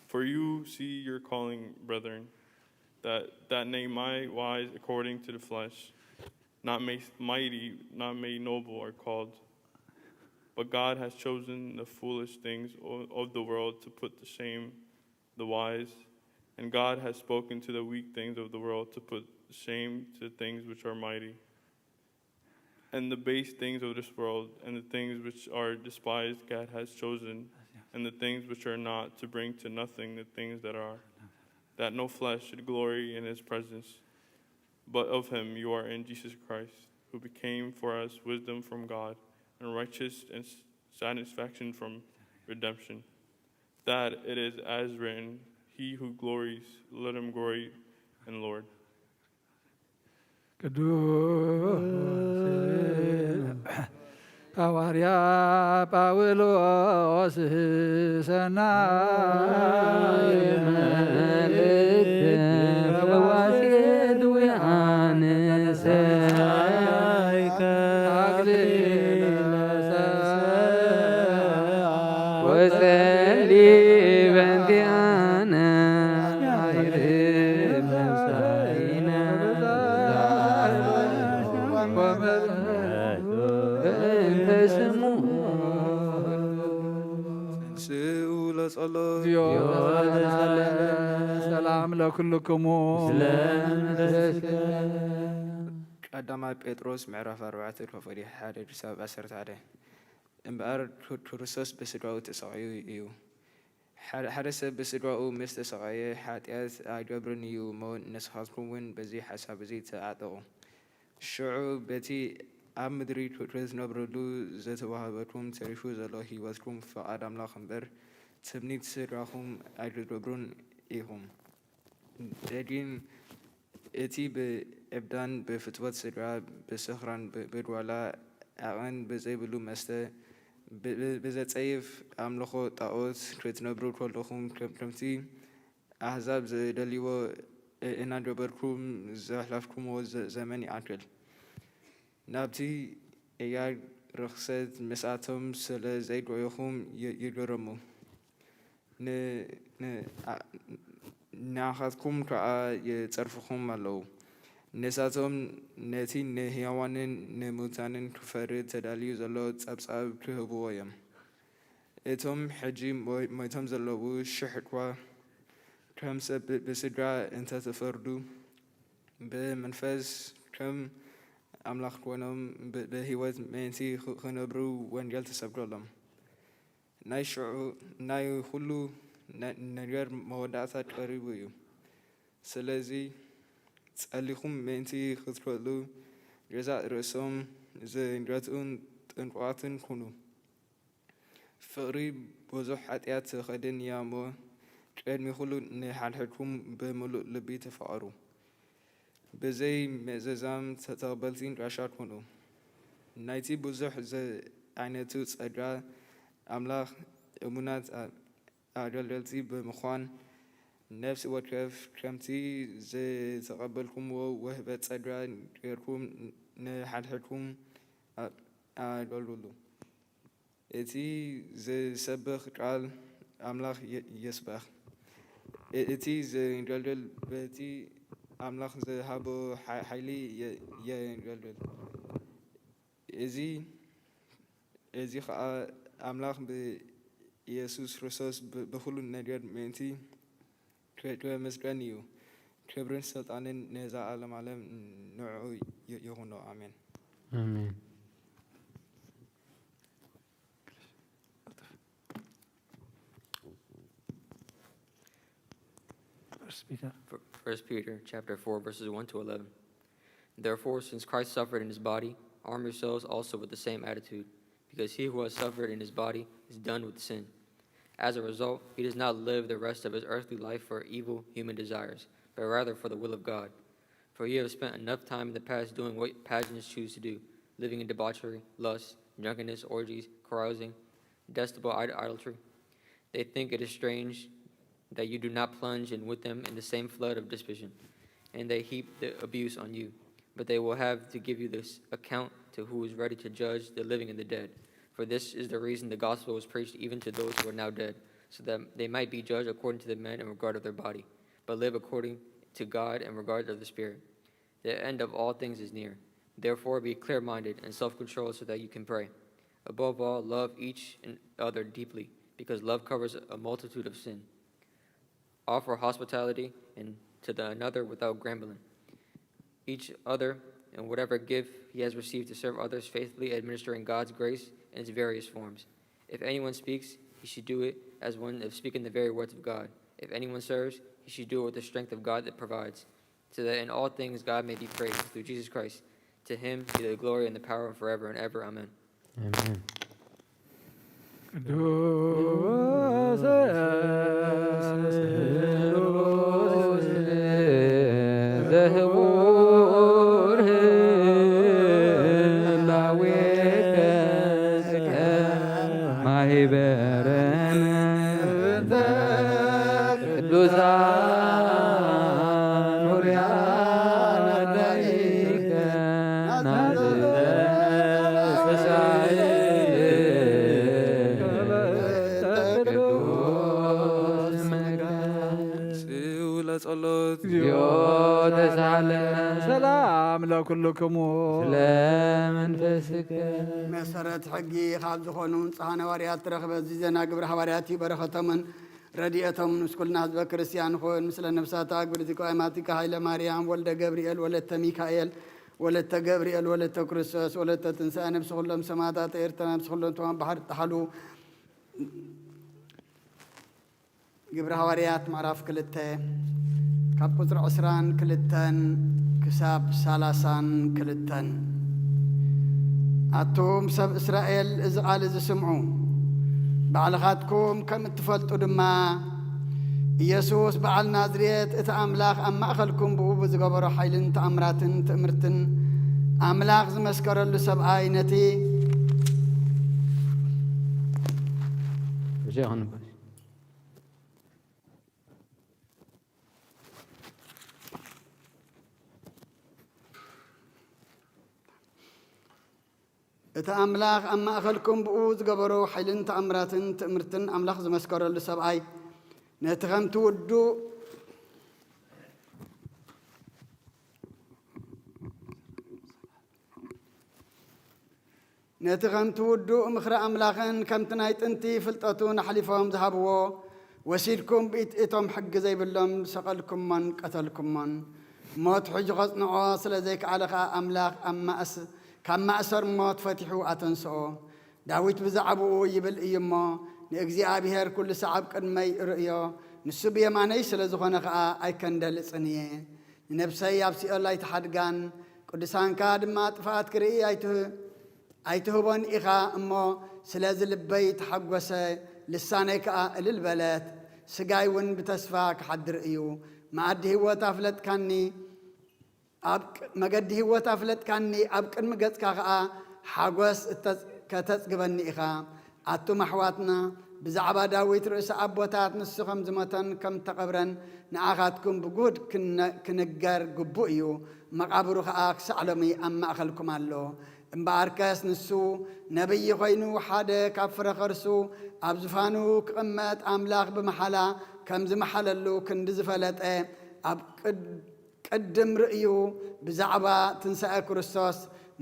For you see your calling, brethren, that, that nay my wise according to the flesh, not may, mighty, not made noble are called. But God has chosen the foolish things o- of the world to put to shame the wise, and God has spoken to the weak things of the world to put shame to the things which are mighty. And the base things of this world and the things which are despised God has chosen, and the things which are not, to bring to nothing the things that are, that no flesh should glory in his presence. But of him you are in Jesus Christ, who became for us wisdom from God, and righteous and s- satisfaction from redemption. That it is as written, "He who glories, let him glory in the Lord." ቅዱስ ሐዋርያ ጳውሎስ ሰናይ መልእክት ፈዋሴ ድውያንሰ ወጸሊ በእንቲአነ ሰላም ለኩልክሙ። ቀዳማይ ጴጥሮስ ምዕራፍ ኣርባዕተ ሎፈዲ ሓደ ክሳብ ዓሰርተ ሓደ። እምበኣር ክር- ክርስቶስ ብስድራኡ ተሰቒዩ እዩ። ሓደ ሓደ ሰብ ብስድራኡ ምስ ተሰቐየ ሓጢኣት ኣይገብርን እዩ እሞ፣ ንስኻትኩም እውን በዚ ሓሳብ እዚ ተዓጠቑ። ሽዑ በቲ ኣብ ምድሪ ክትነብርሉ ዘተዋህበኩም ተሪፉ ዘሎ ህይወትኩም ፍቓድ ኣምላኽ እምበር ትምኒት ስድራኹም ኣይትገብሩን ኢኹም። ደጊም እቲ ብዕብዳን ብፍትወት ስድራ ብስኽራን ብጓላ ዓቐን ብዘይብሉ መስተ ብዘጸይፍ ኣምልኾ ጣኦት ክትነብሩ ከለኹም ከምቲ ኣህዛብ ዝደልይዎ እናገበርኩም ዘሕለፍኩምዎ ዘመን ይኣክል። ናብቲ ዕያር ርኽሰት ምስኣቶም ስለ ዘይጎየኹም ይገረሙ። ንዓኻትኩም ከኣ ይጸርፍኹም ኣለዉ። ንሳቶም ነቲ ንህያዋንን ንሙታንን ክፈርድ ተዳልዩ ዘሎ ጸብጻብ ክህብዎ እዮም። እቶም ሕጂ ሞይቶም ዘለዉ ሽሕ እኳ ከም ሰብ ብስድራ እንተ ተፈርዱ፣ ብመንፈስ ከም ኣምላኽ ኰይኖም ብህይወት ምእንቲ ኽነብሩ ወንጌል ተሰብከሎም። ናይ ሽዑ ናይ ኹሉ ነገር መወዳእታ ቀሪቡ እዩ። ስለዚ ጸሊኹም ምእንቲ ክትክእሉ ገዛእ ርእሶም ዘንገትኡን ጥንቁቓትን ኩኑ። ፍቕሪ ብዙሕ ሓጢኣት ትኸድን እያ እሞ፣ ቅድሚ ኹሉ ንሓድሕድኩም ብምሉእ ልቢ ተፋቐሩ። ብዘይ ምእዘዛም ተቐበልቲ ጋሻ ኩኑ። ናይቲ ብዙሕ ዝዓይነቱ ጸጋ ኣምላኽ እሙናት ኣገልገልቲ ብምዃን፣ ነፍሲ ወከፍ ከምቲ ዝተቐበልኩምዎ ውህበት ጸጋ ጌርኩም ንሓድሕድኩም ኣገልግሉ። እቲ ዝሰብኽ ቃል ኣምላኽ ይስበኽ። እቲ ዘንገልግል በቲ ኣምላኽ ዝሃቦ ሓ-፣ ሓይሊ የ-፣ የንረድል። እዚ፣ እዚ ኸኣ ኣምላኽ ብኢየሱስ ክርስቶስ ብ-፣ ብኹሉ ነገር ምእንቲ ክበ-፣ ክበመስገን እዩ። ክብርን ስልጣንን ንዘለዓለም ዓለም ንዕኡ ይ-፣ ይኹኖ። ኣሜን። ኣሜን። First Peter. First Peter chapter four, verses one to eleven. Therefore, since Christ suffered in his body, arm yourselves also with the same attitude, because he who has suffered in his body is done with sin. As a result, he does not live the rest of his earthly life for evil human desires, but rather for the will of God. For you have spent enough time in the past doing what passions choose to do, living in debauchery, lust, drunkenness, orgies, carousing, detestable id- idolatry. They think it is strange that you do not plunge in with them in the same flood of dissipation, and they heap the abuse on you. But they will have to give you this account to who is ready to judge the living and the dead. For this is the reason the gospel was preached even to those who are now dead, so that they might be judged according to the men in regard of their body, but live according to God in regard of the Spirit. The end of all things is near. Therefore, be clear minded and self controlled so that you can pray. Above all, love each and other deeply, because love covers a multitude of sin. Offer hospitality and to the another without grumbling. Each other in whatever gift he has received to serve others faithfully, administering God's grace in its various forms. If anyone speaks, he should do it as one of speaking the very words of God. If anyone serves, he should do it with the strength of God that provides, so that in all things God may be praised through Jesus Christ. To him be the glory and the power forever and ever. Amen. ቅዱስ ዘህቡር ህላዌከ ማሂበረን ቅዱሳን ሁርያን ኣዳይከ ናዝዘ ተሳይ ቅዱስ ስምከ። ጽው ለጸሎት እግዚኦ ተሳለነ ሰላም ለኩልክሙ ስለ መንፈስከ። መሰረት ሕጊ ካብ ዝኾኑ ንጹሓን ሃዋርያት ትረኽበ። እዚ ዜና ግብሪ ሃዋርያት እዩ። በረኸቶምን ረድኤቶምን ምስ ኩልና ህዝበ ክርስቲያን ይኹን። ምስለ ነፍሳታ ግብርቲ ቆይማቲካ ሃይለ ማርያም ወልደ ገብርኤል ወለተ ሚካኤል ወለተ ገብርኤል ወለተ ክርስቶስ ወለተ ትንሳኤ ነብሲ ኩሎም ሰማዕታት ኤርትራ ነብሲ ኩሎም ትማን ባሕሪ እተሓሉ ግብሪ ሃዋርያት ምዕራፍ ክልተ ካብ ቁጽሪ ዕስራን ክልተን ክሳብ ሰላሳን ክልተን። ኣቱም ሰብ እስራኤል፣ እዚ ቓል እዚ ስምዑ። ባዕልኻትኩም ከም እትፈልጡ ድማ፣ ኢየሱስ በዓል ናዝሬት፣ እቲ ኣምላኽ ኣብ ማእከልኩም ብኡ ብዝገበሮ ሓይልን ተኣምራትን ትእምርትን፣ ኣምላኽ ዝመስከረሉ ሰብኣይ፣ ነቲ እቲ ኣምላኽ ኣብ ማእከልኩም ብኡ ዝገበሮ ሓይልን ተኣምራትን ትእምርትን ኣምላኽ ዝመስከረሉ ሰብኣይ፣ ነቲ ከምቲ ውዱእ ነቲ ከምቲ ውዱእ ምኽሪ ኣምላኽን ከምቲ ናይ ጥንቲ ፍልጠቱን ኣሕሊፎም ዝሃብዎ ወሲድኩም ብኢድ እቶም ሕጊ ዘይብሎም ሰቐልኩሞን ቀተልኩሞን። ሞት ሕጂ ኸጽንዖ ስለ ዘይከኣለ ኸኣ ኣምላኽ ኣብ ማእስ-፣ ካብ ማእሰር ሞት ፈቲሑ ኣተንስኦ። ዳዊት ብዛዕባኡ ይብል እዩ እሞ፣ ንእግዚኣብሔር ኩሉ ሳዕ ኣብ ቅድመይ እርእዮ፣ ንሱ ብየማነይ ስለ ዝኾነ ኸኣ ኣይከንደልጽን እየ። ንነብሰይ ኣብ ሲኦል ኣይትሓድጋን፣ ቅዱሳንካ ድማ ጥፍኣት ክርኢ ኣይትህ-፣ ኣይትህቦን ኢኻ እሞ፣ ስለዚ ልበይ ተሓጐሰ፣ ልሳነይ ከኣ እልል በለት። ስጋይ እውን ብተስፋ ክሓድር እዩ። መኣዲ ህይወት ኣፍለጥካኒ፣ ኣብ ቅ-፣ መገዲ ህይወት ኣፍለጥካኒ፣ ኣብ ቅድሚ ገጽካ ከኣ ሓጎስ እተጽ-፣ ከተጽግበኒ ኢኻ። ኣቱም ኣሕዋትና፣ ብዛዕባ ዳዊት ርእሲ ኣቦታት ንሱ ከም ዝሞተን ከም እተቐብረን ንኣኻትኩም ብጉህድ ክነ-፣ ክንገር ግቡእ እዩ። መቓብሩ ኸኣ ክሳዕ ሎሚ ኣብ ማእከልኩም ኣሎ። እምበኣርከስ ንሱ ነብዪ ኾይኑ ሓደ ካብ ፍረ ኸርሱ ኣብ ዝፋኑ ክቕመጥ ኣምላኽ ብመሓላ ከም ዝመሓለሉ ክንዲ ዝፈለጠ ኣብ ቅድ-፣ ቅድም ርእዩ ብዛዕባ ትንሳኤ ክርስቶስ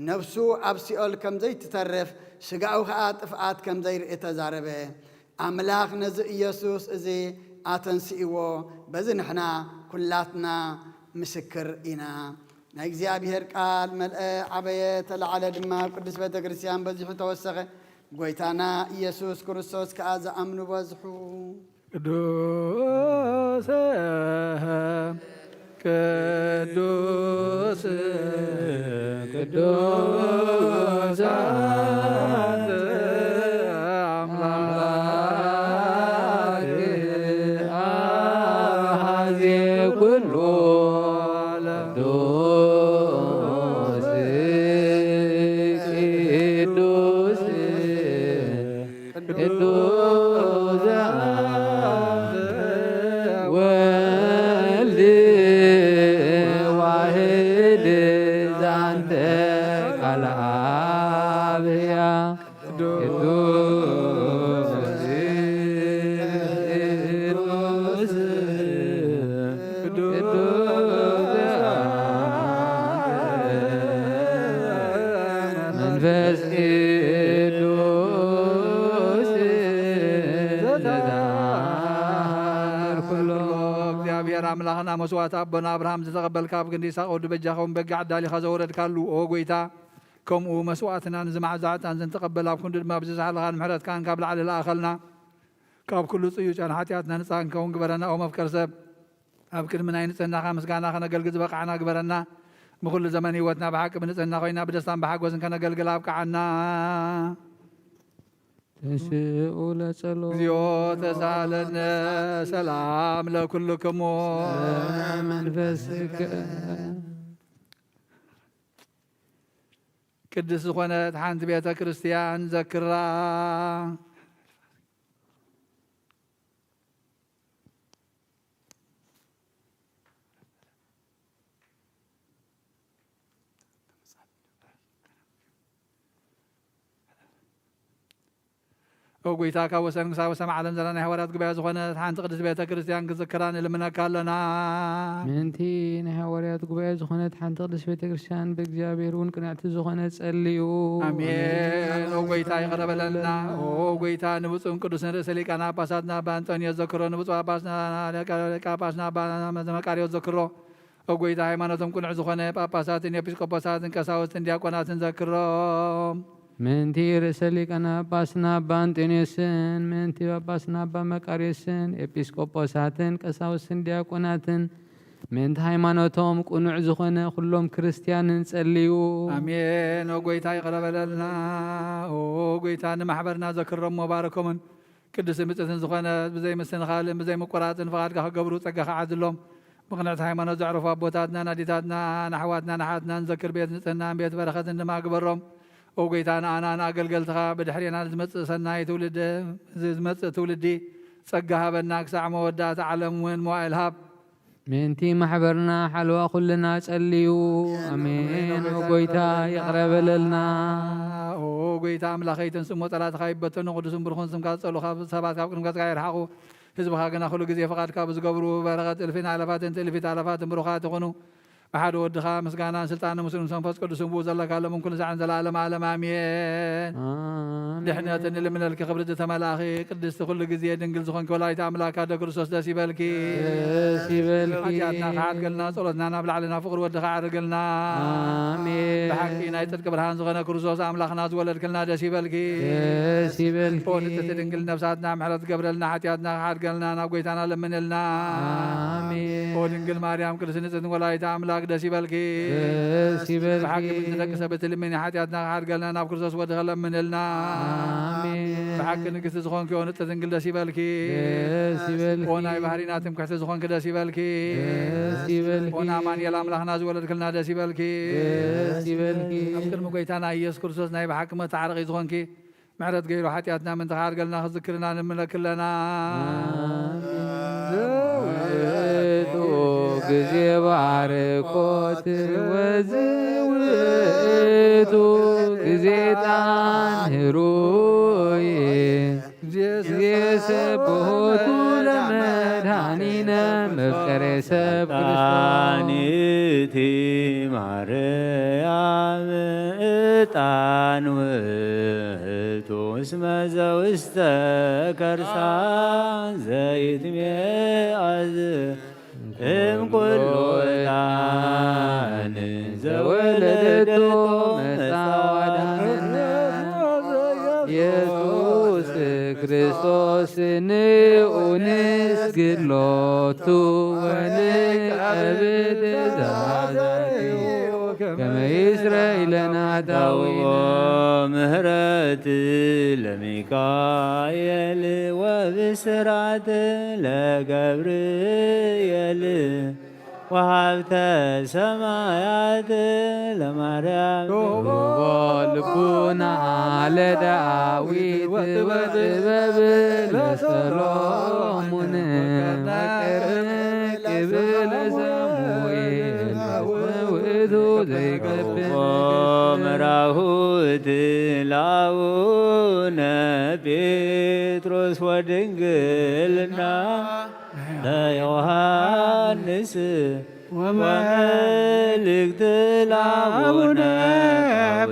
ነፍሱ ኣብ ሲኦል ከም ዘይትተርፍ ስጋኡ ኸኣ ጥፍኣት ከም ዘይርኢ ተዛረበ። ኣምላኽ ነዚ ኢየሱስ እዚ ኣተንስእዎ፣ በዚ ንሕና ኩላትና ምስክር ኢና። ናይ እግዚኣብሔር ቃል መልአ፣ ዓበየ፣ ተላዓለ ድማ ኣብ ቅድስት ቤተ ክርስቲያን በዚሑ ተወሰኸ። ጎይታና ኢየሱስ ክርስቶስ ከኣ ዝኣምኑ በዝሑ። ቅዱስ ቅዱስ ቅዱስ አምላክ አሐዜ ኩሉ ቅዱስ ቅዱስ ቅዱስ ዘአንተ ወልድ ዋህድ ዘአንተ ቃል አብ ሕያው ቅዱስ ቅዱስ ቅዱስ መንፈስ ቅዱስ ዘተአምር ኩሎ። እግዚኣብሔር ኣምላኽና መስዋዕት ኣቦና ኣብርሃም ዝተቐበልካ፣ ኣብ ክንዲ ይስሐቅ ወዲ በጃ ኸውን በጊዕ ኣዳሊኻ ዘወረድካሉ፣ ኦ ጐይታ፣ ከምኡ መስዋዕትና ንዚ መዓዛ ዕጣን ዘንተቐበል፣ ኣብ ክንዱ ድማ ብዝሰሓልኻን ምሕረትካን ካብ ላዕሊ ለኣኸልና። ካብ ኩሉ ጽዩጫን ሓጢኣትና ንጻ ክንከውን ግበረና። ኦ መፍቀር ሰብ፣ ኣብ ቅድሚ ናይ ንጽህናኻ ምስጋና ከነገልግል ዝበቃዕና ግበረና። ብኹሉ ዘመን ህይወትና ብሓቂ ብንጽህና ኮይና ብደስታን ብሓጎስን ከነገልግል ኣብቅዓና። ተንስኡ ለጸሎት። እግዚኦ ተሳለነ። ሰላም ለኩልክሙ። መንፈስከ። ቅድስት ዝኾነት ሓንቲ ቤተ ክርስቲያን ዘክራ። ኦ ጐይታ፣ ካብ ወሰን ክሳብ ወሰን ዓለም ዘላ ናይ ሃዋርያት ጉባኤ ዝኾነት ሓንቲ ቅድስት ቤተ ክርስቲያን ክዝክራ ንልምነካ ኣለና። ምእንቲ ናይ ሃዋርያት ጉባኤ ዝኾነት ሓንቲ ቅድስት ቤተ ክርስቲያን ብእግዚኣብሔር እውን ቅንዕቲ ዝኾነ ጸልዩ። ኣሜን። ኦ ጐይታ፣ ይቕረ በለልና። ኦ ጐይታ፣ ንብፁዕን ቅዱስን ርእሰ ሊቃነ ጳጳሳትና ኣባ እንጦንዮስ ዘክሮ፣ ንብፁዕ ጳጳስና ሊቀ ጳጳስና ኣባ መቃርዮስ ዘክሮ፣ ኦ ጐይታ፣ ሃይማኖቶም ቅኑዕ ዝኾነ ጳጳሳትን ኤጲስቆጶሳትን ቀሳውስትን ዲያቆናትን ዘክሮም። ምእንቲ ርእሰ ሊቃነ ጳጳስና ኣባ እንጦንዮስን፣ ምእንቲ ጳጳስና ኣባ መቃርዮስን፣ ኤጲስቆጶሳትን ቀሳውስትን ዲያቆናትን፣ ምእንቲ ሃይማኖቶም ቅኑዕ ዝኾነ ኩሎም ክርስትያንን ጸልዩ። ኣሜን። ኦ ጐይታ፣ ይቕረ በለልና። ኦ ጐይታ፣ ንማሕበርና ዘክሮም፣ ባርኮምን። ቅድስትን ብፅዕትን ዝኾነ ብዘይ ምስትንኻልን ብዘይ ምቁራፅን ፍቓድካ ክገብሩ ፀጋኻ ዓድሎም። ብቕንዕቲ ሃይማኖት ዘዕረፉ ኣቦታትናን ኣዴታትናን ኣሕዋትናን ኣሓትናን ዘክር፣ ቤት ንፅህናን ቤት በረኸትን ድማ ግበሮም። ኦ ጐይታ፣ ንኣና ንኣገልገልትኻ ብድሕሬና ንዝመፅእ ሰናይ ትውልዲ፣ ዝመፅእ ትውልዲ ፀጋ ሃበና፣ ክሳዕ መወዳእታ ዓለም እውን መዋእል ሃብ። ምእንቲ ማሕበርና ሓለዋ ኩልና ጸልዩ። ኣሜን። ኣሜን። ኦ ጐይታ፣ ይቕረ በለልና። ኦ ጐይታ ኣምላኸይ፣ ተንስእ እሞ ጸላእትኻ ይበተኑ፣ ቅዱስን ብሩኽን ስምካ ዝጸልኡ ካብ ሰባት ካብ ቅድሚ ገጽካ ይርሓቑ። ህዝብኻ ግና ኩሉ ግዜ ፍቓድካ ብዝገብሩ በረኸት እልፊን ኣለፋትን ትእልፊት ኣለፋትን ብሩኻት ይኹኑ። ብሓደ ወድኻ ምስጋናን ስልጣንን ምስሉን መንፈስ ቅዱስን ብኡ ዘለካ ሎምን ኩሉ ሳዕን ዘላለም ዓለም ኣሜን። ኣሜን። ድሕነት እንልምነልኪ ክብሪ ዝተመላእኺ ቅድስቲ ኩሉ ግዜ ድንግል ዝኾንኪ ወላዲተ ኣምላክ ኣደ ክርስቶስ ደስ ይበልኪ። ደስ ይበልኪ። ሓጢኣትና ክሓድገልና ጸሎትና ናብ ላዕሊ ናብ ፍቕሪ ወድኻ ዓርገልና። ኣሜን። ብሓቂ ናይ ጽድቂ ብርሃን ዝኾነ ክርስቶስ ኣምላኽና ዝወለድክልና ደስ ይበልኪ። ደስ ይበልኪ። ኦ ንጽሕቲ ድንግል ነፍሳትና ምሕረት ገብረልና ሓጢኣትና ክሓድገልና ናብ ጎይታና ለምንልና። ኣሜን። ኦ ድንግል ማርያም ቅድስቲ ንጽሕቲ ወላዲተ ኣምላክ ደስ ይበልኪ። ደስ ይበልኪ። ብሓቂ ምእንቲ ደቂ ሰብ እትልምኒ ሓጢኣትና ክሓድገልና ናብ ክርስቶስ ወድኺ ለምንልና። ኣሜን። ብሓቂ ንግስቲ ዝኾንኪ ኦ ንጽሕቲ ድንግል ደስ ይበልኪ። ደስ ይበልኪ። ኦ ናይ ባህሪና ትምክሕቲ ዝኾንኪ ደስ ይበልኪ። ደስ ይበልኪ። ኦ ንኣማኑኤል ኣምላኽና ዝወለድክልና ደስ ይበልኪ። ደስ ይበልኪ። ኣብ ቅድሚ ጎይታና ኢየሱስ ክርስቶስ ናይ ብሓቂ መተዓረቒ ዝኾንኪ ምሕረት ገይሩ ሓጢኣትና ምእንቲ ክሓድገልና ክዝክርና ንምለኪ ኣለና። ዝውእቱ ግዜ ባርኮት ወዝውእቱ ግዜ ጣን ህሩይ ግዜ ሰብሖቱ ለመድኃኒነ መፍቀሬ ሰብ ክርስቶስ። እቲ ማርያም ዕጣን ውእቱ እስመ ዘውስተ ከርሳ ዘይትሜኣዝ እምኩሉ ዕጣን ዘወለደቶ መጻ ወዳነነ ኢየሱስ ክርስቶስ ንኡ ንስግድ ሎቱ ወንቀብእ ትእዛዛቲሁ ከመ ይስረይ ለነ ኃጣውኢነ። ምህረት ለሚካኤል ወብስራት ለገብርኤል ወሃብተ ሰማያት ለማርያም። ርሁቦ ልቡና ለዳዊት ወጥበብ ለሰሎሞን ወቀርነ ቅብእ ለሳሙኤል ውእቱ ዘይገብር መራሁት ለአቡነ ጴጥሮስ ወድንግልና ለዮሐንስ ወመልእክት ለአቡነ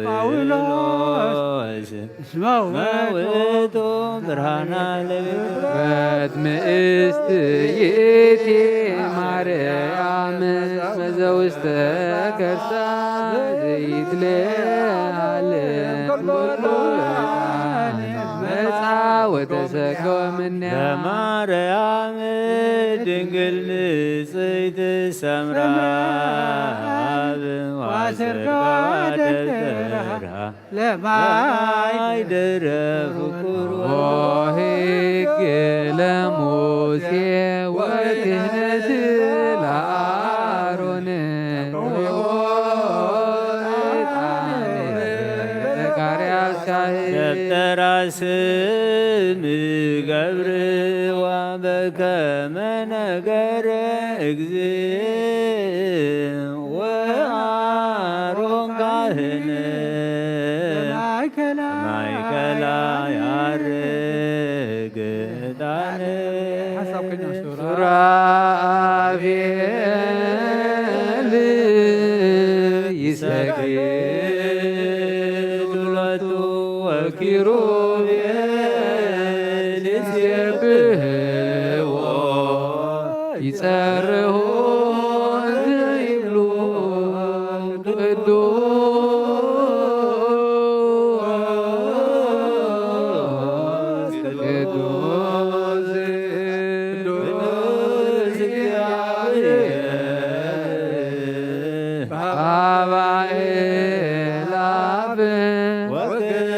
ጳውሎስ እስመ ውእቱ ብርሃና ለቤተ ምእስት ይእቲ ማርያም እስመ ዘውስተ ከርሳ ዘይትለዓል ኩሉ መጻ ወተሰገወ እምኔሃ። ለማርያም ድንግል ንጽሕት ሰምራ አብ ዋሰርካ ደብተራ ለማይ ደረፍ ቁርቦ። ሕግ ለሙሴ ወክህነት ለአሮን ዘካርያስ ካህን። ደብተራ ስም ገብርዋ በከመ ነገረ እግዚእ ወአሮን ካህን። ማእከላ ያርግ ዕጣን። ሱራፌል ይሰግዱ ሎቱ ወኪሩቤል ይሴብሕዎ ይጸርሁ ይብሉ። ቅዱስ ቅዱስ ቅዱስ እግዚአብሔር በአእላፍ ወክብር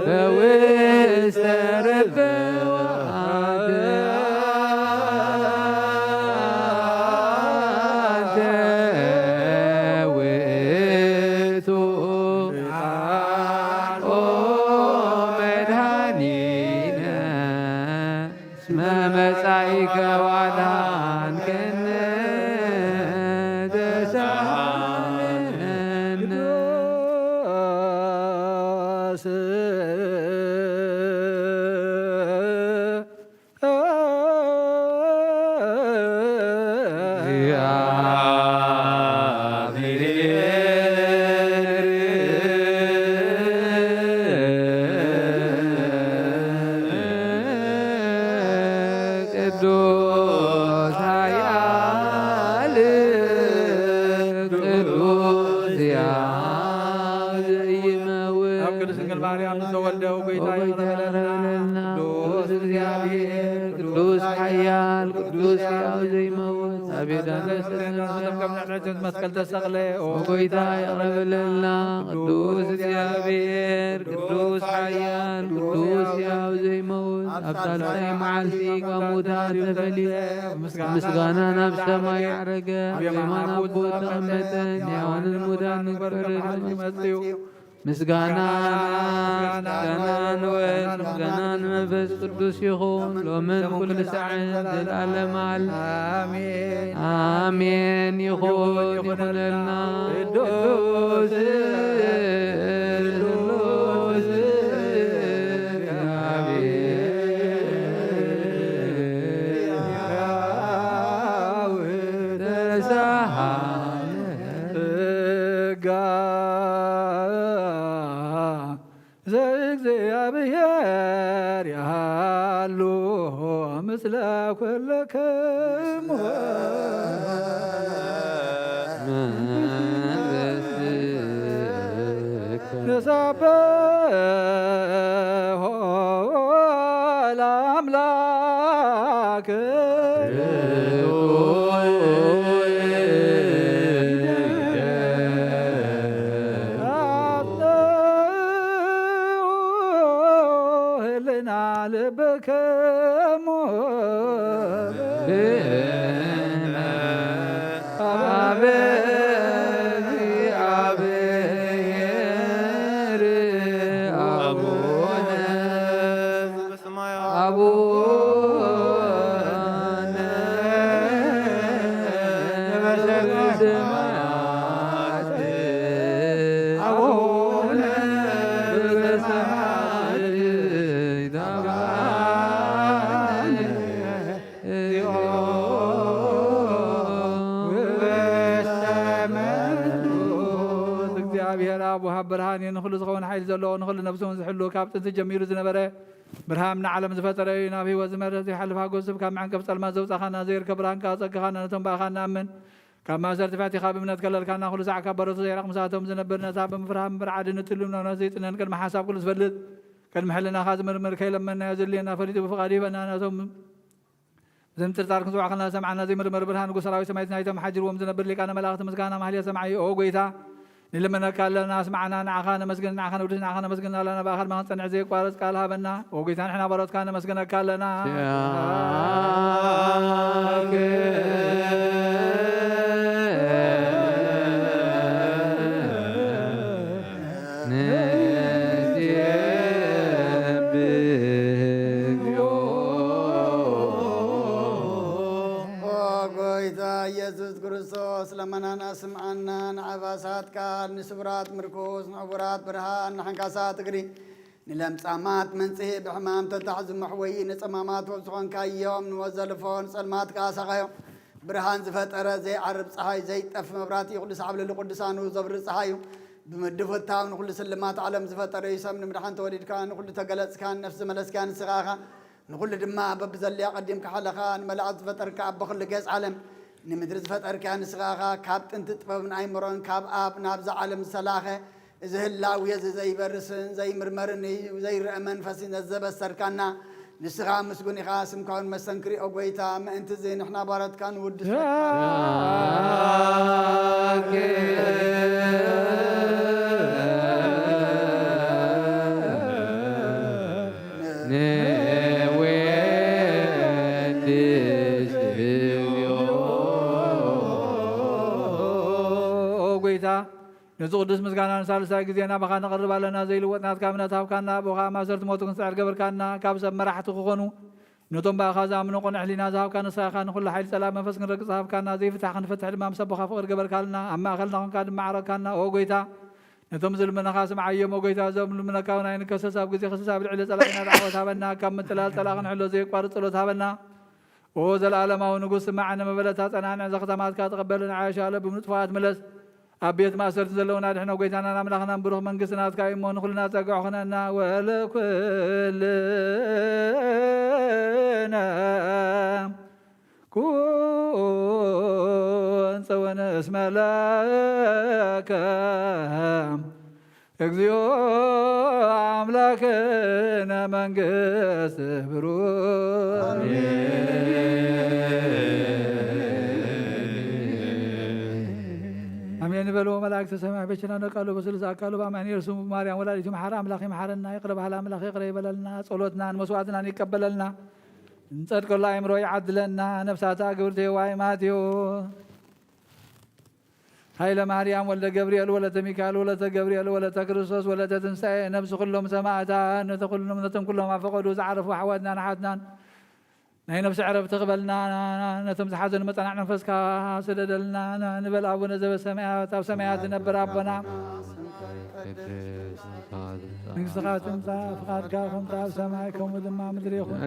በውስተ ርብዋት አንተ ውእቱ ኦ መድኃኒነ እስመ መጻኢከ ወአድኃንከነ ተሳሃለነ። ቅዱስ ኃያል ቅዱስ ያው ዘይመውት ኣብ ቅድስት ድንግል ማርያም ዝተወልደ ጐይታ ይቕረ በለልና። ቅዱስ እግዚኣብሔር ቅዱስ ኃያል ቅዱስ ያው ዘይመውት ኣብ ቤተ ክርስቲያን ከም ንዕለት መስቀል ተሰቕለ። ኦ ጐይታ ይቕረ በለልና። ቅዱስ እግዚኣብሔር ቅዱስ ኃያል ቅዱስ ያው ዘይመውት ኣብ ሳልሳይ መዓልቲ ካብ ሙታን ተፈልየ ምስጋና ናብ ሰማይ ዓረገ። ኣብ የማን ኣቦ ተቐመጠ። ንሕያዋንን ሙታንን ክፈርድ መጽኡ። ምስጋና ምስጋና ንወልድ ምስጋና ንመንፈስ ቅዱስ ይኹን ሎምን ኩሉ ሰዓት ዘልኣለም ኣል ኣሜን። ኣሜን ይኹን ይኹነልና። ቅዱስ ቅዱስ ምስለ ኩልክሙ ንሰብሖ ለአምላክ አጽንዑ ህልና ልብክሙ አበ እግዚአብሔር አቡነ አቡነ ዘበሰማያት አቡነ ዘበሰማያት ይትባረክ ስምከ እግዚአብሔር አብ ወሃብ ብርሃን እዩ። ንኹሉ ዝኸውን ሓይሊ ዘለዎ፣ ንኹሉ ነፍሱ እውን ዝሕሉ፣ ካብ ጥንቲ ጀሚሩ ዝነበረ፣ ብርሃን ንዓለም ዝፈጠረ እዩ። ናብ ህይወት ዝመርሕ ዘይሓልፍ ሓጎስ ካብ መዐንቀፍ ጸልማት ዘውጻኻና፣ ዘይርከብ ብርሃን ከኣ ጸግኻና፣ ነቶም ብኣኻ ንኣምን። ካብ ማእሰርቲ ፈቲኻ ብእምነት ከለልካና፣ ኩሉ ሳዕ ካብ በረቱ ዘይራቕ ምሳቶም ዝነብር፣ ነታ ብምፍራህ ብምርዓድ ንትልም ነብነት ዘይጥነን ቅድሚ ሓሳብ ኩሉ ዝፈልጥ፣ ቅድሚ ሕልናኻ ዝምርምር፣ ከይለመናዮ ዘድልየና ፈሊጡ ብፍቓዱ ይህበና። ነቶም ብዘይምጥርጣር ክንጽውዓ ከለና ዝሰምዓና ዘይምርመር ብርሃን ንጉስ ሰራዊት ሰማይት ናይቶም ሓጅርዎም ዝነብር ሊቃነ መላእኽቲ ምስጋና ማህሌት ሰማዒ። ኦ ጎይታ፣ ንልምነካ ኣለና፣ ስምዓና፣ ንዓኻ ነመስግን፣ ንዓኻ ነውድስ፣ ንዓኻ ነመስግን ኣለና። ብኣኻ ድማ ክንጸንዕ ዘየቋርጽ ቃል ሃበና። ኦ ጎይታ፣ ንሕና ባሮትካ ነመስግነካ ኣለና። ኦ ጎይታ ኢየሱስ ክርስቶስ፣ ለመናና ስምዓና፣ ንዓባሳት ቃል፣ ንስቡራት ምርኩስ፣ ንዕቡራት ብርሃን፣ ንሓንካሳት እግሪ፣ ንለምጻማት መንጽሂ፣ ብሕማም ተታሕዙ መሕወዪ፣ ንጸማማት ወብ ዝኾንካዮም፣ ንወዘልፎ ንጸልማት ከኣ ሰቓዮም። ብርሃን ዝፈጠረ ዘይዓርብ ጸሓይ፣ ዘይጠፍ መብራህቲ፣ ኩሉ ሰዓብ ልዕሊ ቅዱሳኑ ዘብርህ ጸሓይ እዩ። ብምድፍታው ንኹሉ ስልማት ዓለም ዝፈጠረ እዩ። ሰብ ንምድሓን ተወሊድካ፣ ንኹሉ ተገለጽካን ነፍሲ ዝመለስካን ንስኻ ኢኻ። ንኹሉ ድማ በብዘድልያ ቀዲምካ ሓለኻ፣ ንመላእኽቲ ዝፈጠርካ ኣቦ ኩሉ ገጽ ዓለም፣ ንምድሪ ዝፈጠርካያ ንስኻ ኢኻ። ካብ ጥንቲ ጥበብን ኣይምሮን ካብ ኣብ ናብዛ ዓለም ዝተላእኸ፣ እዚ ህላዌ እዚ ዘይበርስን ዘይምርመርን እዩ፣ ዘይረአ መንፈስ እዩ ነዚ ዘበሰርካና። ንስኻ ምስጉን ኢኻ፣ ስምካ እውን መስተንክር እዩ፣ ኦ ጐይታ። ምእንቲ እዚ ንሕና ባሮትካ ንውድሰካ። ኦ ጐይታ፣ ነዚ ቅዱስ ምስጋና ንሳልሳይ ግዜ ናባኻ ነቕርብ ኣለና። ዘይልወጥ ናትካ እምነት ሃብካና። ብኻ ማእሰርቲ ሞት ክንስዕር ገበርካና። ካብ ሰብ መራሕቲ ክኾኑ ነቶም ብኣኻ ዝኣምኑ ቅኑዕ ሕሊና ዝሃብካ ንስኻ ኢኻ። ንኹሉ ሓይሊ ጸላኢ መንፈስ ክንረግጽ ሃብካና። ዘይፍታሕ ክንፈትሕ ድማ ምስ ኣቦኻ ፍቕሪ ገበርካልና። ኣብ ማእከልና ኾንካ ድማ ዓረካና። ኦ ጐይታ፣ ነቶም ዝልምነኻ ስምዓዮም። ኦ ጐይታ፣ እዞም ልምነካ እውን ኣይንከሰስ። ኣብ ግዜ ክሰስ ኣብ ልዕሊ ጸላኢና ዳዕወት ሃበና። ካብ ምጥላል ጸላኢ ክንሕሎ ዘየቋርጽ ጸሎት ሃበና። ኦ ዘለኣለማዊ ንጉስ፣ ስማዕ፣ ንመበለታ ጸናንዕ፣ እዛ ከተማትካ ተቐበል፣ ንዓያሻ ለብም ንጥፉኣት ምለስ። ኣብ ቤት ማእሰርቲ ዘለዉና ኣድሕኖ፣ ጐይታናን ኣምላኽናን፣ ብሩኽ መንግስቲ ናትካ እዩ እሞ፣ ንኹልና ጸግዖ ኹነና። ወለኩልነ ኩን ጽውን እስመ ለከ እግዚኦ አምላክነ መንግስት ብሩክ። አሜን። አሜን በሉ መላእክተ ሰማይ በችና ነቃሉ በስሉስ አካሉ በአማኑኤል ስሙ ማርያም ወላዲቱ መሐረ አምላክ ይምሐረና። ይቅረ በሃሊ አምላክ ይቅረ ይበለልና። ጸሎትናን መስዋዕትናን ይቀበለልና። እንጸድቀሉ አእምሮ ይዓድለና። ነፍሳታ ግብርተ ይዋይ ማቴዎስ ኃይለ ማርያም ወልደ ገብርኤል ወለተ ሚካኤል ወለተ ገብርኤል ወለተ ክርስቶስ ወለተ ትንሣኤ ነፍሲ ኩሎም ሰማዕታት ነተ ኩሎም ነቶም ኩሎም ኣብ ፈቐዱ ዝዓረፉ ኣሕዋትናን ኣሓትናን ናይ ነፍሲ ዕረፍቲ ክበልና ነቶም ዝሓዘኑ መጸናዕ መንፈስካ ስደደልና ንበል። ኣቡነ ዘበሰማያት ኣብ ሰማያት ዝነብር ኣቦና መንግስትኻ ትምጻእ፣ ፍቓድካ ከምቲ ኣብ ሰማይ ከምኡ ድማ ምድሪ ይኹን።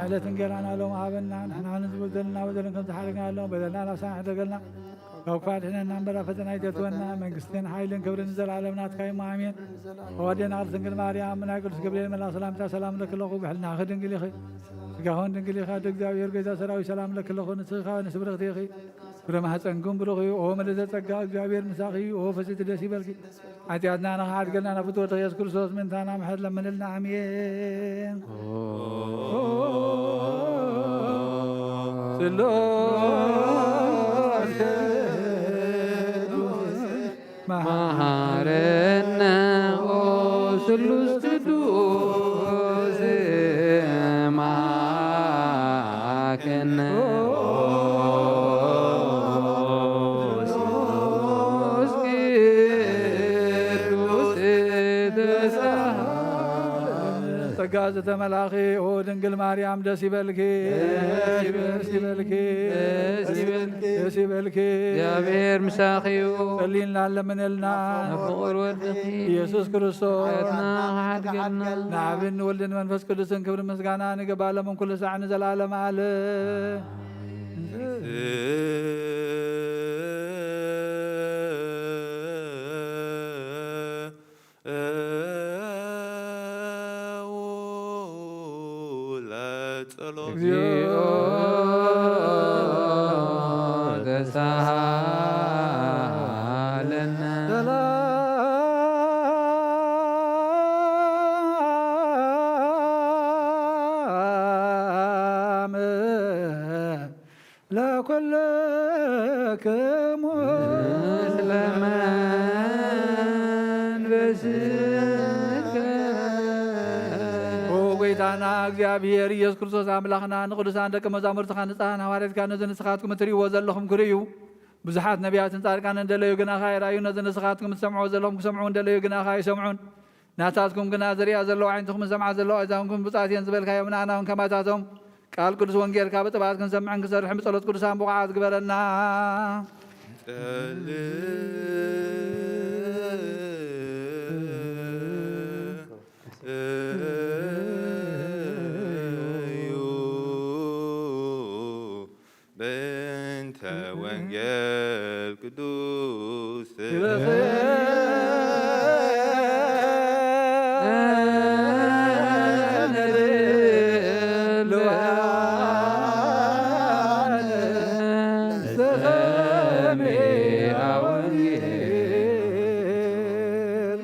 ዕለት እንጀራና ሎም ሃበና፣ ንሕና ንዝበደልና በደልን ከም ዝሓረግና ሎም በደልና ናሳና ሕደገልና ካብ ክፉእ ኣድሕነና እምበር፣ ኣብ ፈተና ኣይተእትወና። መንግስትን ሓይልን ክብርን ንዘለኣለም ናትካ እዩ፣ ኣሜን። ኣዋዴና ቅድስት ድንግል ማርያም፣ ናይ ቅዱስ ገብርኤል መልኣኽ ሰላምታ ሰላም እለኪ ኣለኹ። ብሕልናኺ ድንግል ኢኺ፣ ስጋኺ እውን ድንግል እዩ። ኣደ እግዚኣብሔር፣ ጎይታ ሰራዊት፣ ሰላም እለኪ ኣለኹ። ንስኺ ከኣ ንስብርኽቲ ኢኺ፣ ፍረ ማህፀንኪ እውን ብሩኽ እዩ። ኦ ምልእተ ጸጋ፣ እግዚኣብሔር ምሳኺ እዩ። ኦ ፍስሕቲ፣ ደስ ይበልኪ፣ ሓጢኣትና ንኽሓድገልና ናብ ፍትወትኺ ኢየሱስ ክርስቶስ ምእንታና ምሕረት ለምንልና። ኣሜን። ስሉስ ቅዱስ መሃረነ። ኦ ስሉስ ቅዱስ መሃረነ። ኦ ስሉስ ቅዱስ ተሳሃለ። ጸጋ ዝተመላኺ ኦ ድንግል ማርያም፣ ደስ ይበልኪ፣ ደስ ይበልኪ፣ ደስ ይበልኪ፣ ደስ ይበልኪ። እግዚኣብሔር ምሳኺ እዩ። ጸልይልና ለምንልና። ኣብ ፍቑር ወድኺ ኢየሱስ ክርስቶስ ሓጢኣትና ክሓድገልና። ንኣብን ንወልድን መንፈስ ቅዱስን ክብሪ ምስጋና ንገባሎም ኩሉ ሳዕ ንዘለዓለም ዓለም። ለጸሎት። እግዚኦ ተሳሃለነ። ሰላም ለኩልክሙ። ምስለ መንፈስከ። ኦ ጎይታና እግዚኣብሔር ኢየሱስ ክርስቶስ ኣምላኽና፣ ንቅዱሳን ደቀ መዛሙርትኻ ንጻን ሃዋርያትካ ነዚ ንስኻትኩም እትርእይዎ ዘለኹም ክርእዩ፣ ብዙሓት ነቢያትን ጻድቃንን ደለዩ፣ ግናኻ ኣይረኣዩ። ነዚ ንስኻትኩም እትሰምዕዎ ዘለኹም ክሰምዑ እንደለዩ፣ ግናኻ ኣይሰምዑን። ናታትኩም ግና ዝርእያ ዘለዋ ኣዒንትኹምን ዝሰምዓ ዘለዋ ኣእዛንኩም ብጻት እየን ዝበልካዮም፣ ንኣና እውን ከማታቶም ቃል ቅዱስ ወንጌልካ ብጥብዓት ክንሰምዕን ክንሰርሕን ብጸሎት ቅዱሳን ብቑዓት ግበረና። ጸልዩ በእንተ ወንጌል ቅዱስ።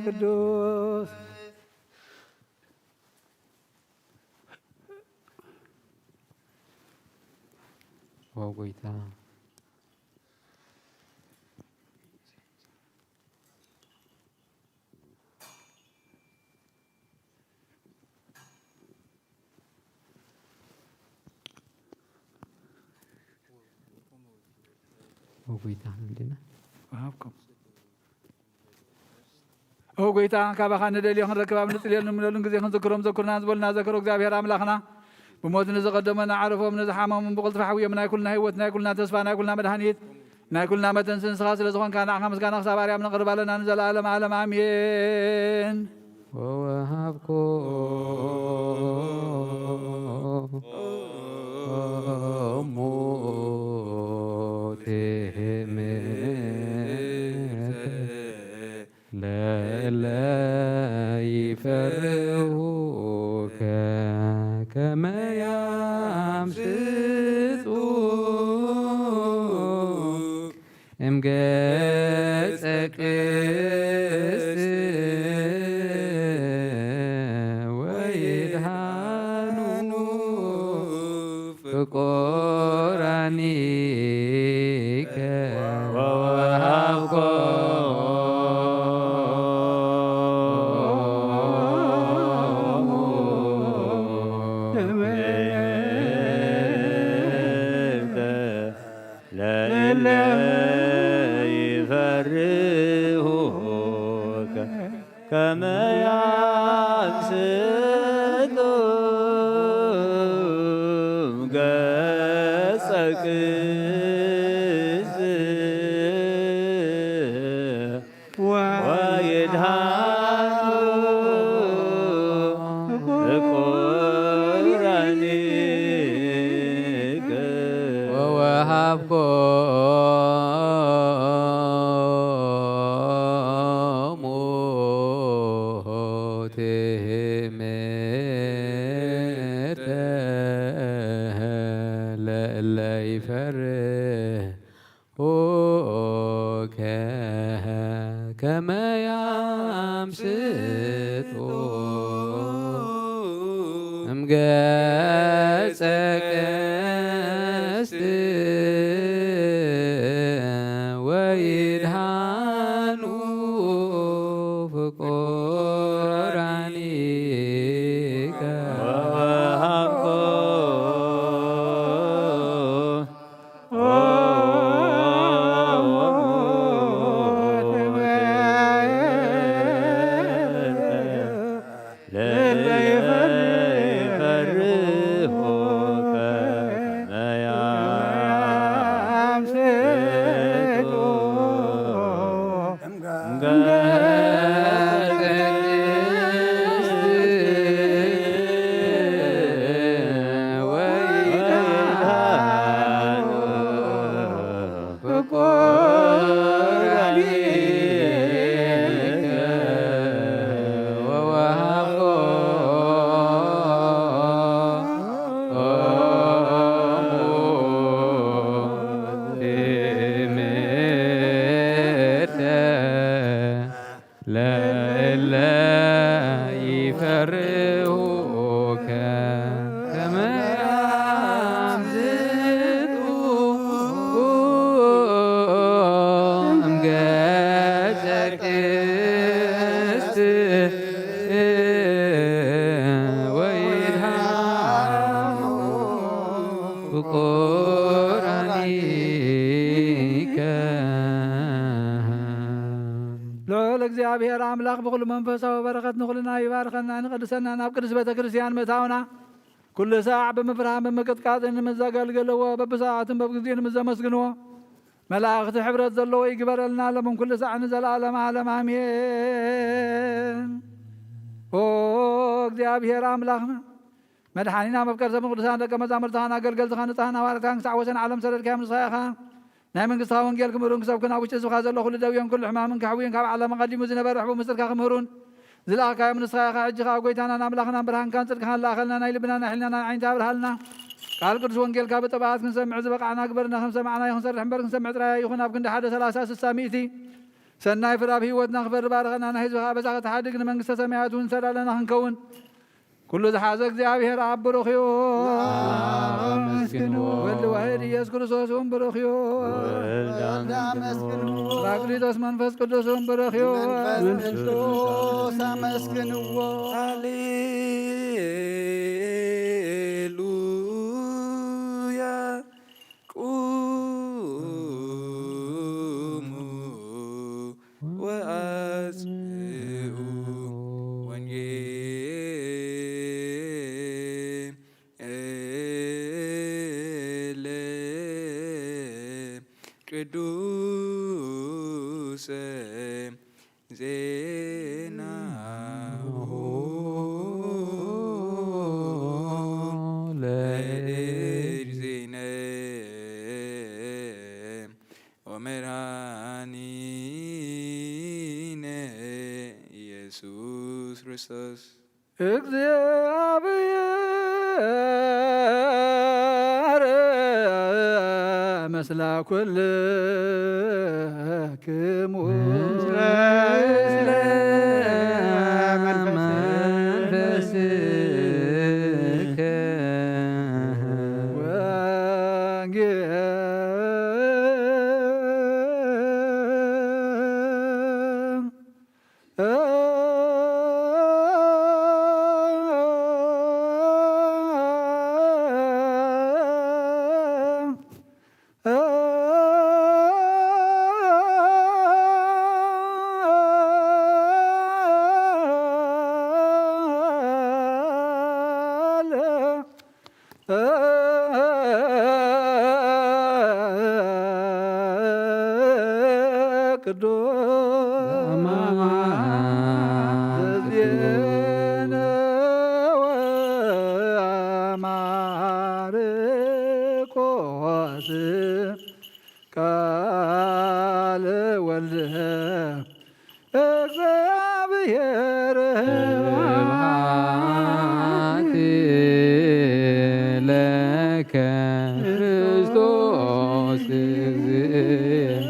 ቅዱስ። ኦ ጎይታ። ኦ ጎይታ፣ እንዲና ወሃብኩም። ኦ ጎይታ፣ ካባኻ ንደልዮ ክንረክብ ኣብ ንጽልየሉ ንምለሉን ግዜ ክንዝክሮም ዘኩርና ዝበሉና ዘከሮ እግዚኣብሔር ኣምላኽና፣ ብሞት ንዝቐደመ ንዓረፎም፣ ንዝሓመሙ ብቕልጥፍ ሓውዮም፣ ናይ ኩልና ህይወት፣ ናይ ኩልና ተስፋ፣ ናይ ኩልና መድሃኒት፣ ናይ ኩልና መተንስን ንስኻ ስለ ዝኾንካ፣ ንዓኻ ምስጋና ክሳብ ኣርያም ነቕርብ ኣለና ንዘለኣለም ዓለም። ኣሜን። ወወሃብኮ ለእለ ይፈርሁከ ከመ ያምስጡ እምገጸ ቅድስት ወይድሃኑ ፍቁራኒከ ወወሃብኮ ለእለ ይፈርሁ ፈርሆከ ከመ ያምስጦ እምገጸ ቅድስት ወይድሃኑ ፍቁራኒከ። ለእለ ይፈርሁከ ከመ ያምልጡ እምገጸ ቅድስት ወይድሃኑ ፍቁራኒከ። ልዑል እግዚኣብሔር ኣምላኽ ብኹሉ መንፈሳዊ በረኸት ንኹልና ይባርከና፣ ንቐድሰና፣ ናብ ቅድስት ቤተ ክርስቲያን ምእታውና፣ ኩሉ ሳዕ ብምፍራህን ብምቅጥቃጥን ንዘገልግልዎ፣ በብሰዓትን በብግዜን ንዘመስግንዎ፣ መላእኽቲ ሕብረት ዘለዎ ይግበረልና፣ ለምን ኩሉ ሳዕ ንዘለዓለም ዓለም ኣሜን። ኦ እግዚኣብሔር ኣምላኽና፣ መድሓኒና፣ መፍቀር ሰብ ቅዱሳን ደቀ መዛሙርትኻን ኣገልገልትኻን ንጽሃን ሃዋርያትካን ክሳዕ ወሰን ዓለም ሰደድካዮም ንስኻ ኢኻ። ናይ መንግስትኻ ወንጌል ክምህሩን ክሰብኩን ኣብ ውሽጢ ህዝብኻ ዘሎ ኩሉ ደውዮን ኩሉ ሕማምን ከሕውዩን ካብ ዓለም ኣቐዲሙ ዝነበረ ሕቡእ ምስጢርካ ክምህሩን ዝለኣኽካዮም ንስኻ ኢኻ። ሕጂ ኸኣ ጎይታናን ኣምላኽናን ብርሃንካን ጽድቅኻን ለኣኸልና፣ ናይ ልብና ናይ ሕልናና ዓይንቲ ኣብርሃልና። ቃል ቅዱስ ወንጌልካ ብጥብዓት ክንሰምዕ ዝበቃዕና ግበርና። ከም ሰማዕናዮ ክንሰርሕ እምበር ክንሰምዕ ጥራይ ኣይኹን። ኣብ ክንዲ ሓደ ሰላሳ ስሳ ሚእቲ ሰናይ ፍረ ኣብ ህይወትና ክፈሪ ባርኸና። ናይ ህዝብኻ ኣበሳ ከተሓድግ ንመንግስተ ሰማያት እውን ዝተዳለና ክንከውን ኩሉ ዝሓዘ እግዚኣብሔር ኣብ ብሩኽ እዩ። ኣብ ኣመስግንዎ። ወልድ ዋሕድ ኢየሱስ ክርስቶስ እውን ብሩኽ እዩ። ወልድ ኣመስግንዎ። ጳራቅሊጦስ መንፈስ ቅዱስ እውን ብሩኽ እዩ። መንፈስ ቅዱስ ኣመስግንዎ። ሃሌሉያ። ቁሙ ወአጽንዑ ወንጌለ ቅዱሰ ዜናሁ ለእግዚእነ ወመድኃኒነ ኢየሱስ ክርስቶስ። እግዚኣብሔር ምስለ ኩልክሙ። ምስለ መንፈስከ። ወንጌል ቅዱስ ዘዜነ ወማርቆስ ቃለ ወልድ እግዚአብሔር። ስብሐት ክርስቶስ እግዚእ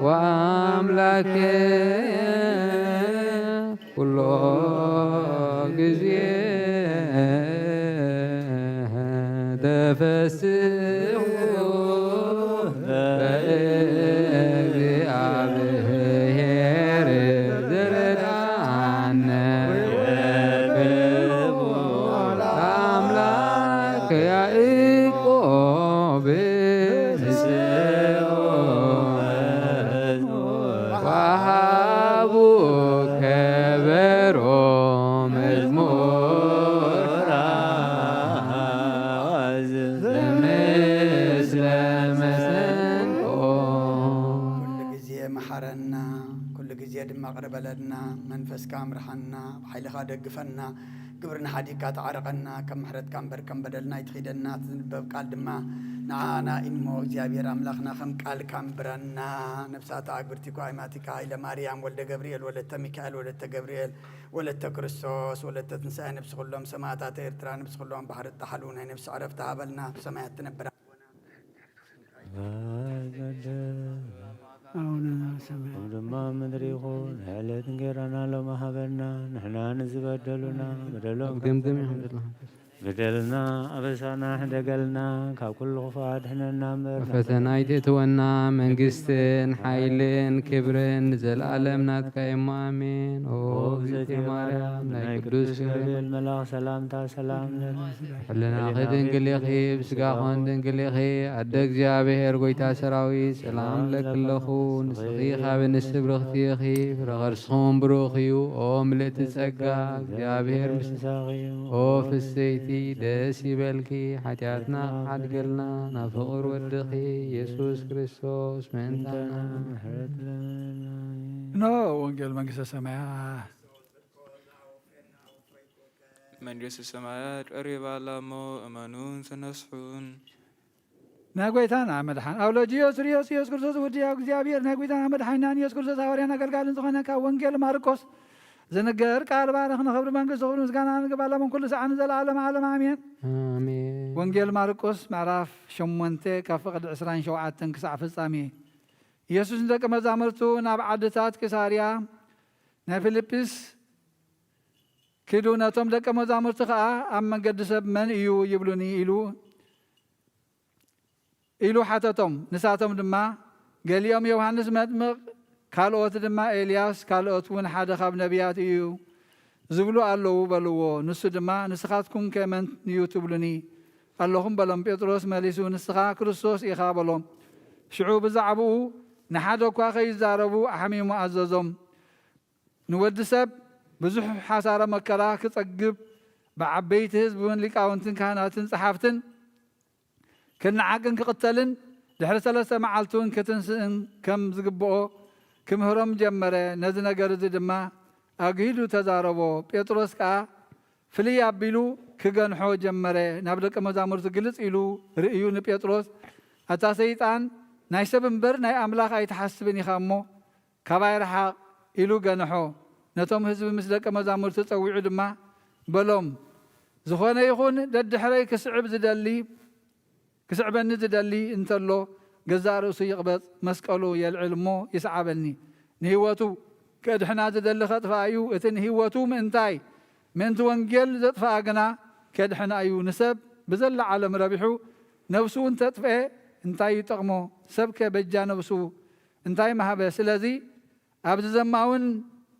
ወአምላክ ኩሎ ግዜ ተፈስሑ በእግዚአብሔር ዘረዳነ አምላክ ያዕቆብ ንስኡ ወሃቡ ከበሮ መዝሙር ምስለ መሰንቆ። ኩሉ ግዜ መሓረና፣ ኩሉ ግዜ ድማ ቅር በለልና። መንፈስካ ምርሓና፣ ብሓይልኻ ደግፈና። ግብርና ሓዲግካ ተዓረቐና፣ ከም ምሕረትካ እምበር ከም በደልና ኣይትኺደና። እቲ ዝንበብ ቃል ድማ ንዓና እዩ እሞ፣ እግዚኣብሔር ኣምላኽና ከም ቃልካ እምብረና። ነብሳታ ኣግብርቲኮ ኣይማቲካ፣ ሃይለ ማርያም፣ ወልደ ገብርኤል፣ ወለተ ሚካኤል፣ ወለተ ገብርኤል፣ ወለተ ክርስቶስ፣ ወለተ ትንሳኤ፣ ነብሲ ኩሎም ሰማዕታት ኤርትራ፣ ነብሲ ኩሎም ባሕሪ እተሓሉ ናይ ነብሲ ዕረፍቲ ሃበልና። ብሰማያት ትነብር ኣቡነ ዘበሰማያት። ከም ድማ ምድሪ ይኹን። ዕለት እንጌራና ሎሚ ሃበና። ንሕና ንዝበደሉና በደሎም ኣብ ገምገም ይኹን። በደልና ኣበሳና ሕደገልና፣ ካብ ኩሉ ክፉእ ኣድሕነና እምበር። ፈተና ኣይትእትወና፣ መንግስትን ሓይልን ክብርን ንዘለኣለም ናትካ እሞ፣ ኣሜን። ኦ እግዝእትየ ማርያም፣ ናይ ቅዱስ ገብርኤል መልኣኽ ሰላምታ ሰላም ለኪ። ሕልናኺ ድንግል ኢኺ፣ ብስጋኹን ድንግል ኢኺ። ኣደ እግዚኣብሔር፣ ጎይታ ሰራዊት፣ ሰላም ለኪ ኣለኹ። ንስኺ ካብ ኣንስቲ ብርኽቲ ኢኺ፣ ፍረ ከርስኹም ብሩኽ እዩ። ኦ ምልእቲ ጸጋ፣ እግዚኣብሔር ምስ ምሳኺ እዩ። ኦ ፍስይቲ፣ ደስ ይበልኪ፣ ሓጢኣትና ሓድገልና፣ ናብ ፍቕር ወድኺ ኢየሱስ ክርስቶስ ምእንታና። ምሕረት ለመና። እነሆ ወንጌል መንግስተ ሰማያት። መንግስተ ሰማያት ቀሪባ ኣላ እሞ እመኑን ተነስሑን። ናይ ጎይታና መድሓን ኣውሎጅዮስ ርዮስ ኢየሱስ ክርስቶስ ወዲ ያው እግዚኣብሔር፣ ናይ ጎይታና መድሓኒናን ኢየሱስ ክርስቶስ ሃዋርያን ኣገልጋልን ዝኾነ ካብ ወንጌል ማርቆስ ዝንገር ቃል ባርኽ። ንኽብሪ መንግስቲ ክብሪ ምስጋና ንግባላሞም ኩሉ ሰዓን ዘለዓለም ዓለም ኣሜን። ኣሜን። ወንጌል ማርቆስ ምዕራፍ ሸሞንተ ካብ ፍቕዲ ዕስራን ሸውዓተን ክሳዕ ፍጻሜ። ኢየሱስ ንደቂ መዛሙርቱ ናብ ዓድታት ቂሳርያ ናይ ፊልጵስ ኪዱ፣ ነቶም ደቀ መዛሙርቲ ኸኣ፣ "ኣብ መንገዲ ሰብ መን እዩ ይብሉኒ?" ኢሉ፣ ኢሉ ሓተቶም። ንሳቶም ድማ፣ "ገሊኦም ዮሃንስ መጥምቕ፣ ካልኦት ድማ ኤልያስ፣ ካልኦት እውን ሓደ ካብ ነቢያት እዩ ዝብሉ ኣለዉ" በልዎ። ንሱ ድማ፣ "ንስኻትኩምከ መን እዩ ትብሉኒ ኣለኹም?" በሎም። ጴጥሮስ መሊሱ፣ "ንስኻ ክርስቶስ ኢኻ" በሎ። ሽዑ ብዛዕባኡ ንሓደ እኳ ከይዛረቡ ኣሕሚሙ ኣዘዞም። ንወዲ ሰብ ብዙሕ ሓሳረ መከራ ክጸግብ፣ ብዓበይቲ ህዝብን ሊቃውንትን ካህናትን ጸሓፍትን ክነዓቅን ክቕተልን፣ ድሕሪ ሰለስተ መዓልቲ እውን ክትንስእን ከም ዝግብኦ ክምህሮም ጀመረ። ነዚ ነገር እዚ ድማ ኣግሂዱ ተዛረቦ። ጴጥሮስ ከኣ ፍልይ ኣቢሉ ክገንሖ ጀመረ። ናብ ደቀ መዛሙርቱ ግልጽ ኢሉ ርእዩ ንጴጥሮስ፣ "ኣታ ሰይጣን፣ ናይ ሰብ እምበር ናይ ኣምላኽ ኣይትሓስብን ኢኻ እሞ፣ ካባይ ርሓቕ" ኢሉ ገንሖ። ነቶም ህዝቢ ምስ ደቀ መዛሙርቱ ጸዊዑ ድማ በሎም፣ "ዝኾነ ይኹን ደድሕረይ ክስዕብ ዝደሊ፣ ክስዕበኒ ዝደሊ እንተሎ፣ ገዛእ ርእሱ ይቕበጽ፣ መስቀሉ የልዕል እሞ ይስዓበኒ። ንህይወቱ ከድሕና ዝደሊ ከጥፍኣ እዩ፣ እቲ ንህይወቱ ምእንታይ፣ ምእንቲ ወንጌል ዘጥፍኣ ግና ከድሕና እዩ። ንሰብ ብዘላ ዓለም ረቢሑ ነብሱ እንተጥፍኤ እንታይ ይጠቕሞ? ሰብከ በጃ ነብሱ እንታይ ምሃበ? ስለዚ ኣብዚ ዘማውን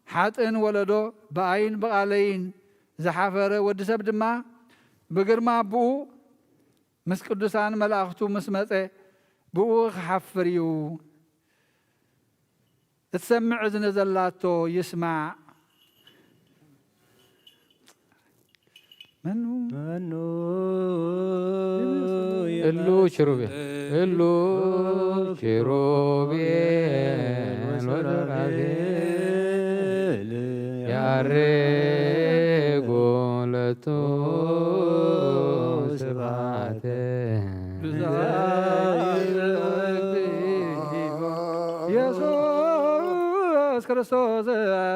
ሓጥእን ወለዶ ብኣይን ብቓለይን ዝሓፈረ ወዲ ሰብ ድማ ብግርማ ኣቦኡ ምስ ቅዱሳን መላእኽቱ ምስ መጸ ብኡ ክሓፍር እዩ። እትሰምዕ እዝኒ ዘላቶ ይስማዕ። መኑ? መኑ? እሉ ኪሩቤል፣ እሉ ኪሩቤል ወሱራፌል ያሬጉ ለቱ ስብሐተ። ኢየሱስ ክርስቶስ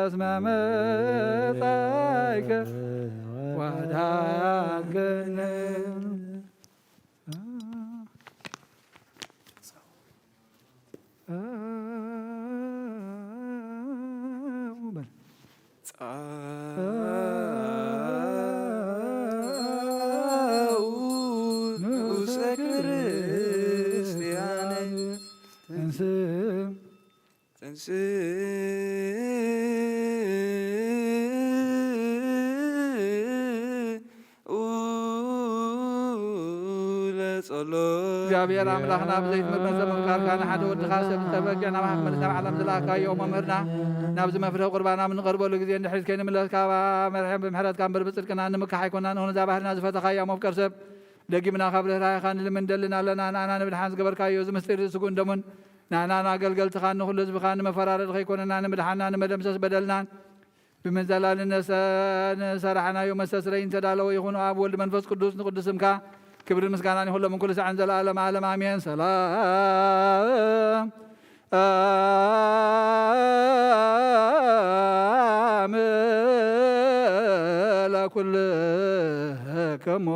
እስመ መጻእከ ወአድኃንከነ። ኡለ ጸሎት። እግዚኣብሔር ኣምላኽና ብዘይትምርመር ሰብ ምፍቃርካ ንሓደ ወድኻ ሰብ ዝተበግዕ ናብ ሓፍመት ናብ ዓለም ዝለኣካዮ መምህርና ናብዚ መፍርሒ ቁርባና ምንቐርበሉ ግዜ እንድሕሪት ከይንምለስ ካብ መርሐም ብምሕረትካ እምበር ብጽድቅና ንምካሕ ኣይኮናን። ንኹን እዛ ባህርና ዝፈተኻያ መፍቀር ሰብ ደጊምና ካብ ርህራሄኻ ንልምን ደልን ኣለና። ንኣና ንምድሓን ዝገበርካዮ እዚ ምስጢር እዚ ስጉን ደሙን ንኣና ንኣገልገልትኻን ንኹሉ ህዝብኻን ንመፈራረዲ ከይኮነና ንምድሓና ንመደምሰስ በደልናን ብምዘላልን ንሰ-፣ ንሰራሕናዮ መስተስረይ እንተዳለወ ይኹን ኣብ ወልድ መንፈስ ቅዱስ ንቅዱስ ስምካ ክብርን ምስጋናን ይኹሎም ኩሉ ሳዕን ዘለዓለም ዓለም ኣሜን። ሰላም ለኩልክሙ።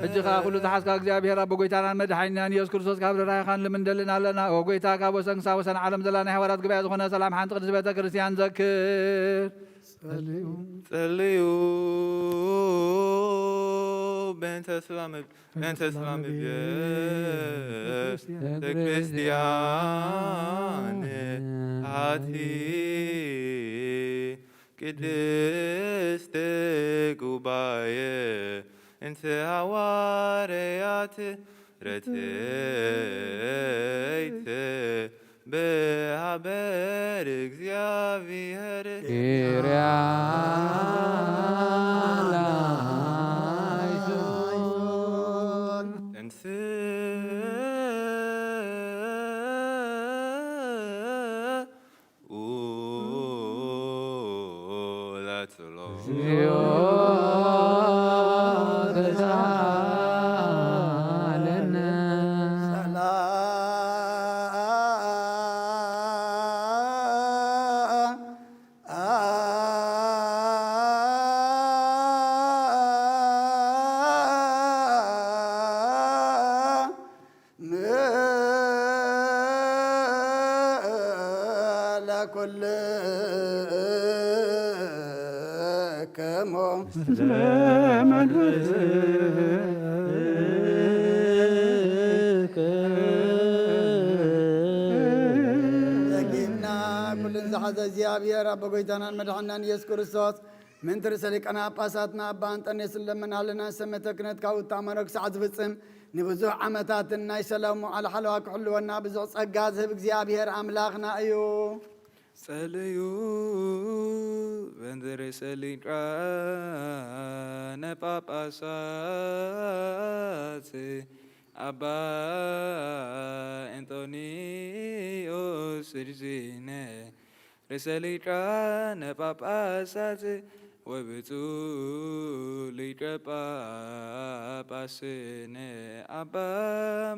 ሕጂ ኸኣ ኩሉ ዝሓዝካ እግዚኣብሔር ኣቦ ጎይታናን መድሓኒናን ኢየሱስ ክርስቶስ ካብ ርህራሄኻን ልምንደልን ኣለና። ኦ ጎይታ፣ ካብ ወሰን ክሳብ ወሰን ዓለም ዘላ ናይ ሃዋርያት ጉባኤ ዝኾነ ሰላም ሓንቲ ቅድስት ቤተ ክርስቲያን ዘክር። ጸልዩ። ጸልዩ። በእንተ ስላም፣ በእንተ ስላም ቤተ ክርስቲያን ኣቲ ቅድስት ጉባኤ እንተ ሃዋርያት ረትይት ብሃበር እግዚኣብሔር ኪርያ ላይሶን። ኡላትሎ። እግዚኦ ተሳሃለነ። ሰላም ለኩልክሙ። ደጊምና ኩልን ዝሓዘ እግዚኣብሔር ኣቦ ጎይታናን መድሓናን ኢየሱስ ክርስቶስ ምእንቲ ርእሰ ሊቃነ ጳጳሳትና ኣባ እንጠንዮስ ንለምን ኣለና። ሰመተ ክህነትካ ውታ መነኩሳዕ ዝፍጽም ንብዙሕ ዓመታትን ናይ ሰላም መዋዕለ ሓለዋ ክሕልወና ብዙሕ ጸጋ ዝህብ እግዚኣብሔር ኣምላኽና እዩ። ጸልዩ። በእንተ ርእሰ ሊቃነ ጳጳሳት ኣባ እንጦንዮስ ርዚነ ርእሰ ሊቃነ ጳጳሳት ወብፁዕ ሊቀ ጳጳስነ ኣባ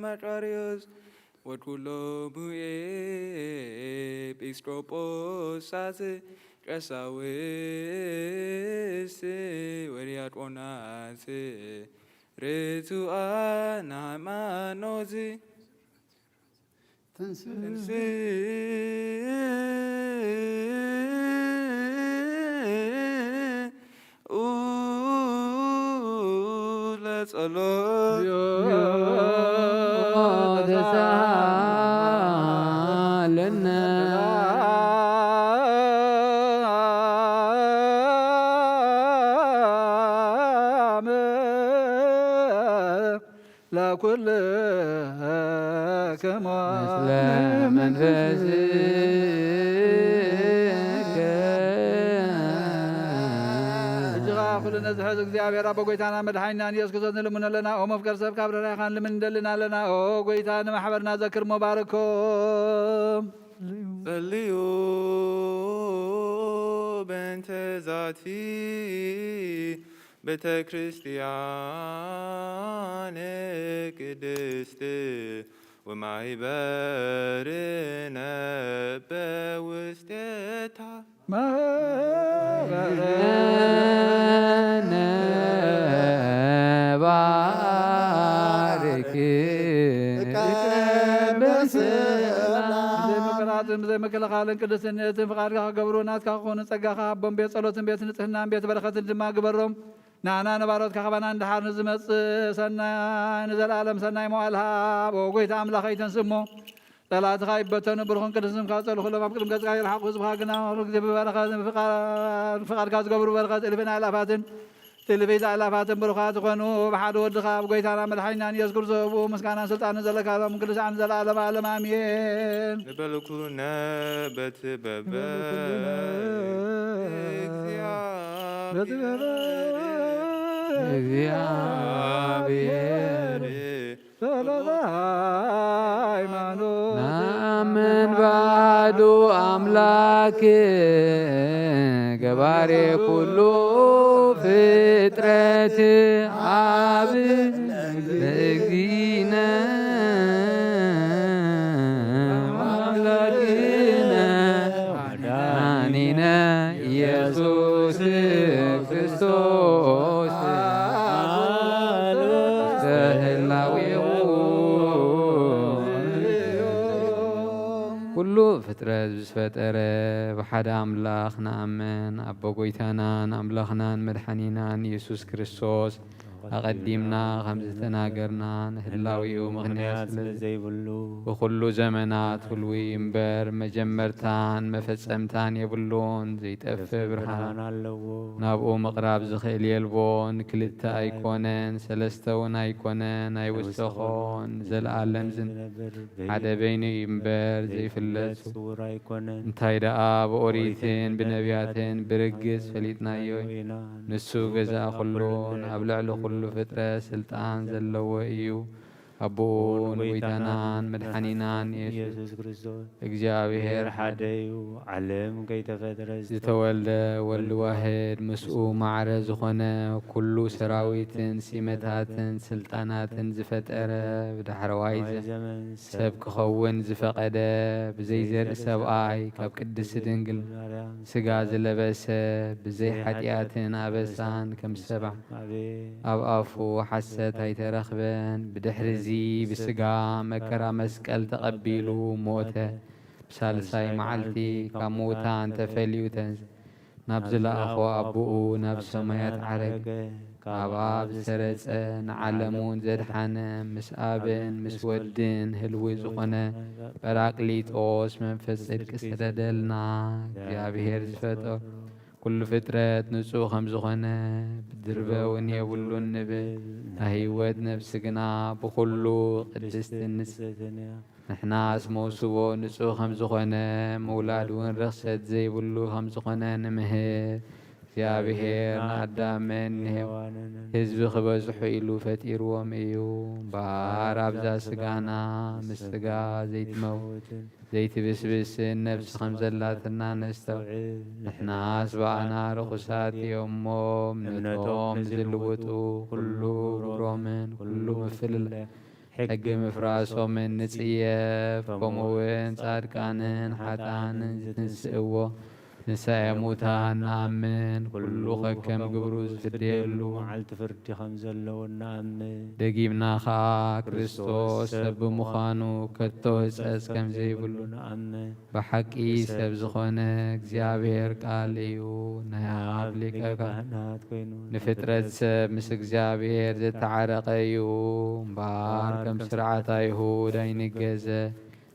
መቃርዮስ ወኩሎሙ ኤጲስቆጶሳት ቀሳውስት ወዲያቆናት ርቱዓን ሃይማኖት ትንስኡ ለጸሎት። ተሳሃለነ። ለኩልክሙ ምስለ መንፈስከ። ሕጂ ኸኣ ኩሉ ነዚ ሕዚ እግዚኣብሔር ኣቦ ጎይታና መድሓኒናን ኢየሱስ ክርስቶስ ንልምኖ ኣለና። ኦ መፍቀር ሰብ ካብ ርህራሄኻን ልምን እንደልን ኣለና። ኦ ጎይታ ንማሕበርና ዘክር ሞ ባርኮም። ጸልዩ በእንተ ዛቲ ቤተ ክርስቲያን ቅድስት ወማይበርነ በውስቴታ። ማህበርነ ባርኪ ብዘይ ምቅራጽን ብዘይ ምክልኻልን ቅድስትን ንእትን ፍቓድካ ክገብሩ ናትካ ክኾኑ ጸጋኻ ሃቦም። ቤት ጸሎትን ቤት ንጽህናን ቤት በረኸትን ድማ ግበሮም። ንኣና ንባሮትካ ካባና ንድሓር ንዝመጽእ ሰናይ ንዘለኣለም ሰናይ መዋል ሃብ። ኦ ጎይታ ኣምላኽ ኣይተንስእ እሞ ጸላእትኻ ይበተኑ፣ ብሩኽን ቅዱስን ስምካ ዝጸልኡ ኩሎም ኣብ ቅድሚ ገጽካ ይርሓቑ። ህዝብኻ ግና ኩሉ ግዜ ብበረኸት ፍቓድካ ዝገብሩ በረኸት እልፍን ኣእላፋትን ትልፊት ኣእላፋትን ብሩኻት ይኾኑ። ብሓደ ወድኻ ኣብ ጎይታና መድሓኒናን ኢየሱስ ክርስቶስ ብኡ ምስጋናን ስልጣንን ዘለካ ሎም ቅዱሳን ዘለዓለም ዓለም ኣሜን። ንበልኩነ በቲ በበ በቲ በበ እግዚኣብሔር ሰለስተ ሃይማኖት። ነአምን ባሕዱ ኣምላክ ገባሬ ኩሉ ፍጥረት ኣብ ለእግዚእነ ኣምላክነ መድኃኒነ ኢየሱስ ክርስቶስ ተህላዊኹ። ኩሉ ፍጥረት ዝፈጠረ ብሓደ ኣምላኽ ንኣምን፣ ኣቦ ጎይታናን ኣምላኽናን መድሓኒናን ኢየሱስ ክርስቶስ ኣቐዲምና ከም ዝተናገርና ንህላዊኡ ምኽንያት ስለ ዘይብሉ፣ ብኹሉ ዘመናት ህልዊ እምበር መጀመርታን መፈጸምታን የብሉን። ዘይጠፍእ ብርሃን ብርሃን ኣለዎ። ናብኡ ምቕራብ ዝኽእል የልቦን። ክልተ ኣይኮነን፣ ሰለስተ እውን ኣይኮነን፣ ኣይውሰኾን። ንዘለኣለም ዝን ዝነብር ሓደ በይኑ እዩ እምበር ዘይፍለጥ ዘይፍለጥ ስውር ኣይኮነን። እንታይ ደኣ ብኦሪትን ብነቢያትን ብርግጽ ፈሊጥናዮ ኢና። ንሱ ገዛኢ ኩሉን ኣብ ልዕሊ ኩሉ ፍጥረት ስልጣን ዘለዎ እዩ። ኣቦኡ ንጎይታናን መድሓኒናን ኢየሱስ ኢየሱስ ክርስቶስ እግዚኣብሔር ሓደ እዩ። ዓለም ከይተፈጥረ ዝተወልደ ወልድ ዋሕድ ምስኡ ማዕረ ዝኾነ ኩሉ ሰራዊትን ሲመታትን ስልጣናትን ዝፈጠረ ብዳሕረዋይ ዘ- ዘመን ሰብ ክኸውን ዝፈቐደ ብዘይ ዘርኢ ሰብኣይ ካብ ቅድስቲ ድንግል ማርያም ስጋ ዝለበሰ ብዘይ ሓጢኣትን ኣበሳን ከም ሰብዓ ኣቤ ኣብ ኣፉ ሓሰት ኣይተረኽበን። ብድሕርዚ ብስጋ መከራ መስቀል ተቐቢሉ ሞተ። ብሳልሳይ መዓልቲ ካብ ምዉታን ተፈልዩ ተንስ ናብ ዝለኣኾ ኣቦኡ ናብ ሰማያት ዓረገ። ካብ ኣብ ዝሰረጸ ንዓለም እውን ዘድሓነ ምስ ኣብን ምስ ወድን ህልዊ ዝኾነ ጳራቅሊጦስ መንፈስ ጽድቂ ሰደደልና። እግዚኣብሔር ዝፈጠሮ ኩሉ ፍጥረት ንጹህ ከም ዝኾነ ብድርበ እውን የብሉን ንብል። ናይ ህይወት ነፍሲ ግና ብኹሉ ቅድስትን ንጽህትን እያ። ንሕናስ መውስቦ ንጹህ ከም ዝኾነ ምውላድ እውን ርኽሰት ዘይብሉ ከም ዝኾነ ንምህር። እግዚኣብሔር ንኣዳምን ንሄዋንን ህዝቢ ክበዝሑ ኢሉ ፈጢርዎም እዩ። እምበኣር ኣብዛ ስጋና ምስ ስጋ ዘይትመውትን ዘይትብስብስን ነፍሲ ከም ዘላትና ነስተውዕል። ንሕናስ ብኣና ርኹሳት እዮም እሞ እምነቶም እምነቶም ንዝልውጡ ንዝልውጡ ኩሉ ግብሮምን ኩሉ ምፍልላይ ሕጊ ምፍራሶምን ንጽየፍ። ከምኡ እውን ጻድቃንን ሓጥኣንን ዝትንስእዎ ትንሳኤ ሙታን ንኣምን። ኩሉ ከከም ግብሩ ዝፍደየሉ መዓልቲ ፍርዲ ከም ዘለዉ ንኣምን። ደጊምና ኸኣ ክርስቶስ ሰብ ብምዃኑ ከቶ ህጸጽ ከም ዘይብሉ ንኣምን። ብሓቂ ሰብ ዝኾነ እግዚኣብሔር ቃል እዩ። ናይ ኣብ ሊቀ ካህናት ኮይኑ ንፍጥረት ሰብ ምስ እግዚኣብሔር ዘተዓረቐ እዩ። እምበኣር ከም ስርዓት ኣይሁድ ኣይንገዘ።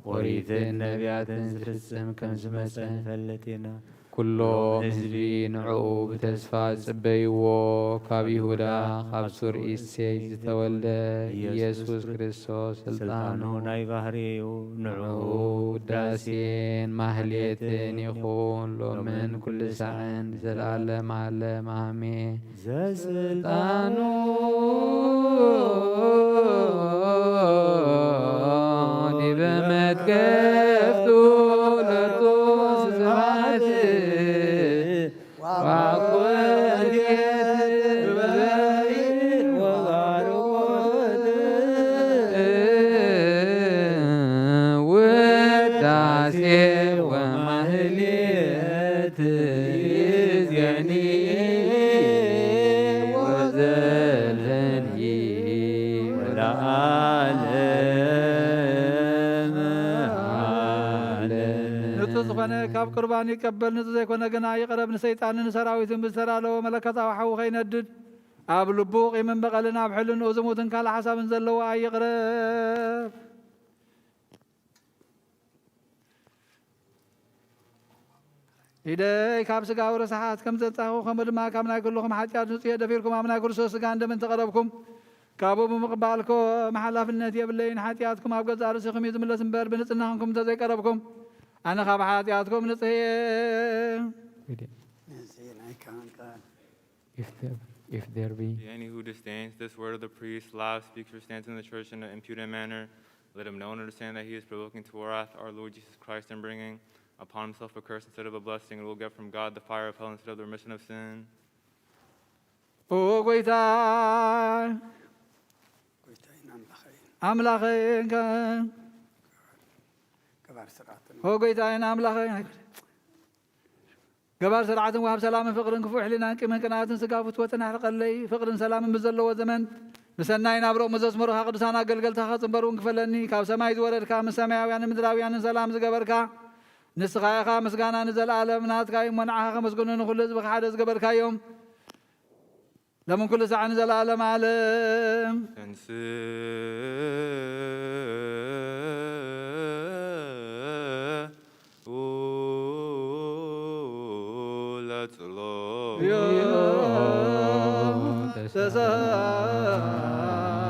ኦሪትን ነቢያትን ዝፍጽም ከም ዝመጸ ንፈልጥ ኢና። ኩሎም ህዝቢ ንዕኡ ብተስፋ ዝጽበይዎ፣ ካብ ይሁዳ፣ ካብ ሱር ኢሴይ ዝተወልደ ኢየሱስ ክርስቶስ ስልጣኑ ናይ ባህሪ እዩ። ንዕኡ ውዳሴን ማህሌትን ይኹን፣ ሎምን ኩሉ ሳዕን፣ ንዘለዓለም ዓለም ኣሜን። ዘስልጣኑ ዲበ መትከፍቱ ለቱ ስብሐት ወኮቴት በይ ወባርኮት ውዳሴ ወማህሌት ይእዜኒ ወዘልፈኒ ወለዓለመ ዓለም። ንጹህ ዝኾነ ካብ ቁርባን ይቀበል፣ ንጹህ ዘይኮነ ግና ይቕረብ። ንሰይጣንን ንሰራዊቱን ብዝተዳለወ መለኮታዊ ሓዊ ከይነድድ ኣብ ልቡ ቂምን በቐልን ኣብ ሕልንኡ ዝሙትን ካልእ ሓሳብን ዘለዎ ኣይቕረብ። ኢደይ ካብ ስጋዊ ርሳሓት ከም ዘንጻኹ፣ ከምኡ ድማ ካብ ናይ ኩልኹም ሓጢኣት ንጹህ እየ። ደፊርኩም ኣብ ናይ ክርስቶስ ስጋን ደምን ተቐረብኩም። ካብኡ ብምቕባልኩም ሓላፍነት የብለይን። ሓጢኣትኩም ኣብ ገዛእ ርእስኹም እዩ ዝምለስ እምበር፣ ብንጽህና ኹንኩም እንተዘይቀረብኩም፣ ኣነ ካብ ሓጢኣትኩም ንጹህ እየ። Read it. If there, if there be any who disdains this word of the priest, lies, speaks or stands in the church in an impudent manner, let him know and understand that he is provoking to wrath our Lord Jesus Christ in bringing upon himself a curse instead of a blessing, and will get from God the fire of hell instead of the remission of sin. ኦ ጎይታ፣ ጎይታዬን ኣምላኸይን። ኣምላኸይን ከ-፣ ገባር ስርዓትን። ኦ ጎይታዬን ኣምላኸይን፣ ገባር ስርዓትን ወሃብ ሰላምን ፍቕርን ክፉእ ሕሊናን ቂምን ቅንኣትን ስጋ ፍትወትን ኣሕልቐለይ። ፍቕርን ሰላምን ብዘለዎ ዘመን ብሰናይ ናብርኦም ዘስመሩኻ ቅዱሳን ኣገልገልትኻ ክጽንበሩ እውን ክፈለኒ። ካብ ሰማይ ዝወረድካ፣ ምስ ሰማያውያንን ምድራውያንን ሰላም ዝገበርካ ንስኻ ኢኻ። ምስጋና ንዘለኣለም ናትካ እዩ እሞ፣ ንዓኻ ከመስግኑ ንኹሉ ህዝብኻ ሓደ ዝገበርካዮም። ለምን ኩሉ ሳዕ ንዘለኣለም ዓለም። ተንስኡ ለጽሎ።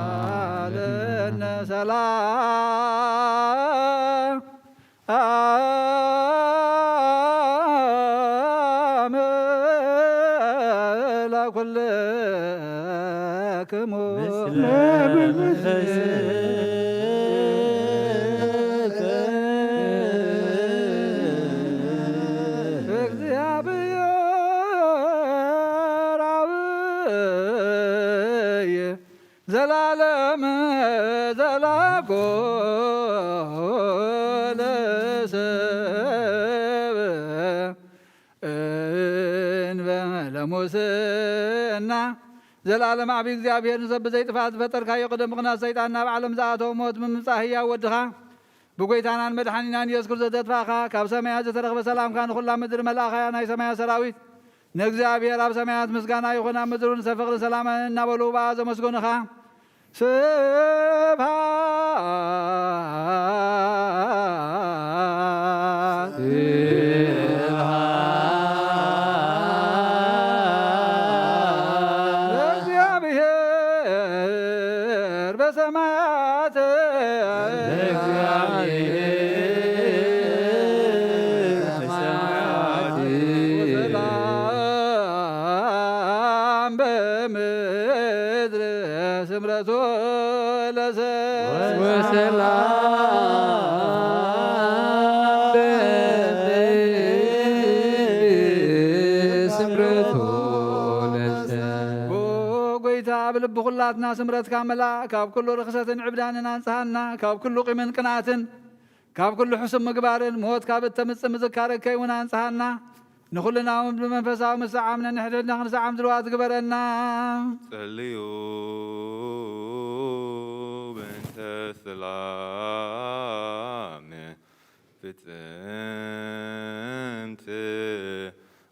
ተሳለነ ሰላም ለኩልክሙ። ምስለ መንፈስከ። እግዚአብሔር አብይ ዘላለም ዘላኮ ለሰብ እንበ ለሙስና። ዘላለም ዓቢ እግዚኣብሔር፣ ንሰብ ብዘይ ጥፋት ዝፈጠርካዮ፣ ቅድሚ ምኽናት ሰይጣን ናብ ዓለም ዝኣተወ፣ ሞት ብምምጻእ ህያው ወድኻ ብጎይታናን መድሓኒናን ኢየሱስ ክርስቶስ ዘጥፋእኻ፣ ካብ ሰማያት ዝተረኽበ ሰላምካ ንኹላ ምድሪ መልኣኻያ። ናይ ሰማያት ሰራዊት ንእግዚኣብሔር ኣብ ሰማያት ምስጋና ይኹን፣ ኣብ ምድሪ እውን ሰብ ፍቕርን ሰላምን እናበሉ ብኣ ዘመስገኑኻ። ስብሐት ለእግዚኣብሔር በሰማያት። ለእግዚኣብሔር በሰማያት። ወሰላም በምድር ስምረቱ ለሰብ። ወሰላም በምድር ስምረቱ ለሰብ። ኦ ጎይታ፣ ብልቢ ኩላትና ስምረትካ መላእ፣ ካብ ኩሉ ርኽሰትን ዕብዳንን ኣንጽሃና፣ ካብ ኩሉ ቂምን ቅንኣትን፣ ካብ ኩሉ ሕሱም ምግባርን ሞት ካብ እተምጽእ ምዝካረ ከይውን ኣንጽሃና። ንኹልና እውን ብመንፈሳዊ ምስዓም ነንሕድሕድና ክንሰዓም ድልዋት ግበረና። ጸልዩ በእንተ ሰላም ፍጽምት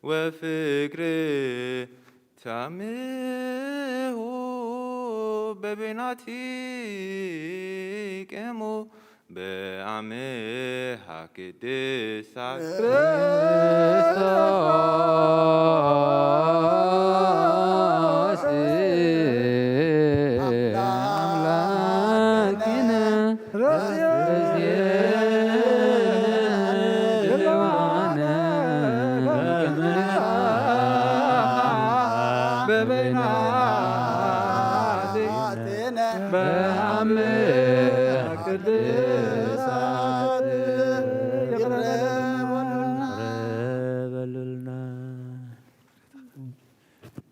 ወፍቅር ታምሁ በበይናቲክሙ በአምሃ ቅድሳት። ክርስቶስ አምላክነ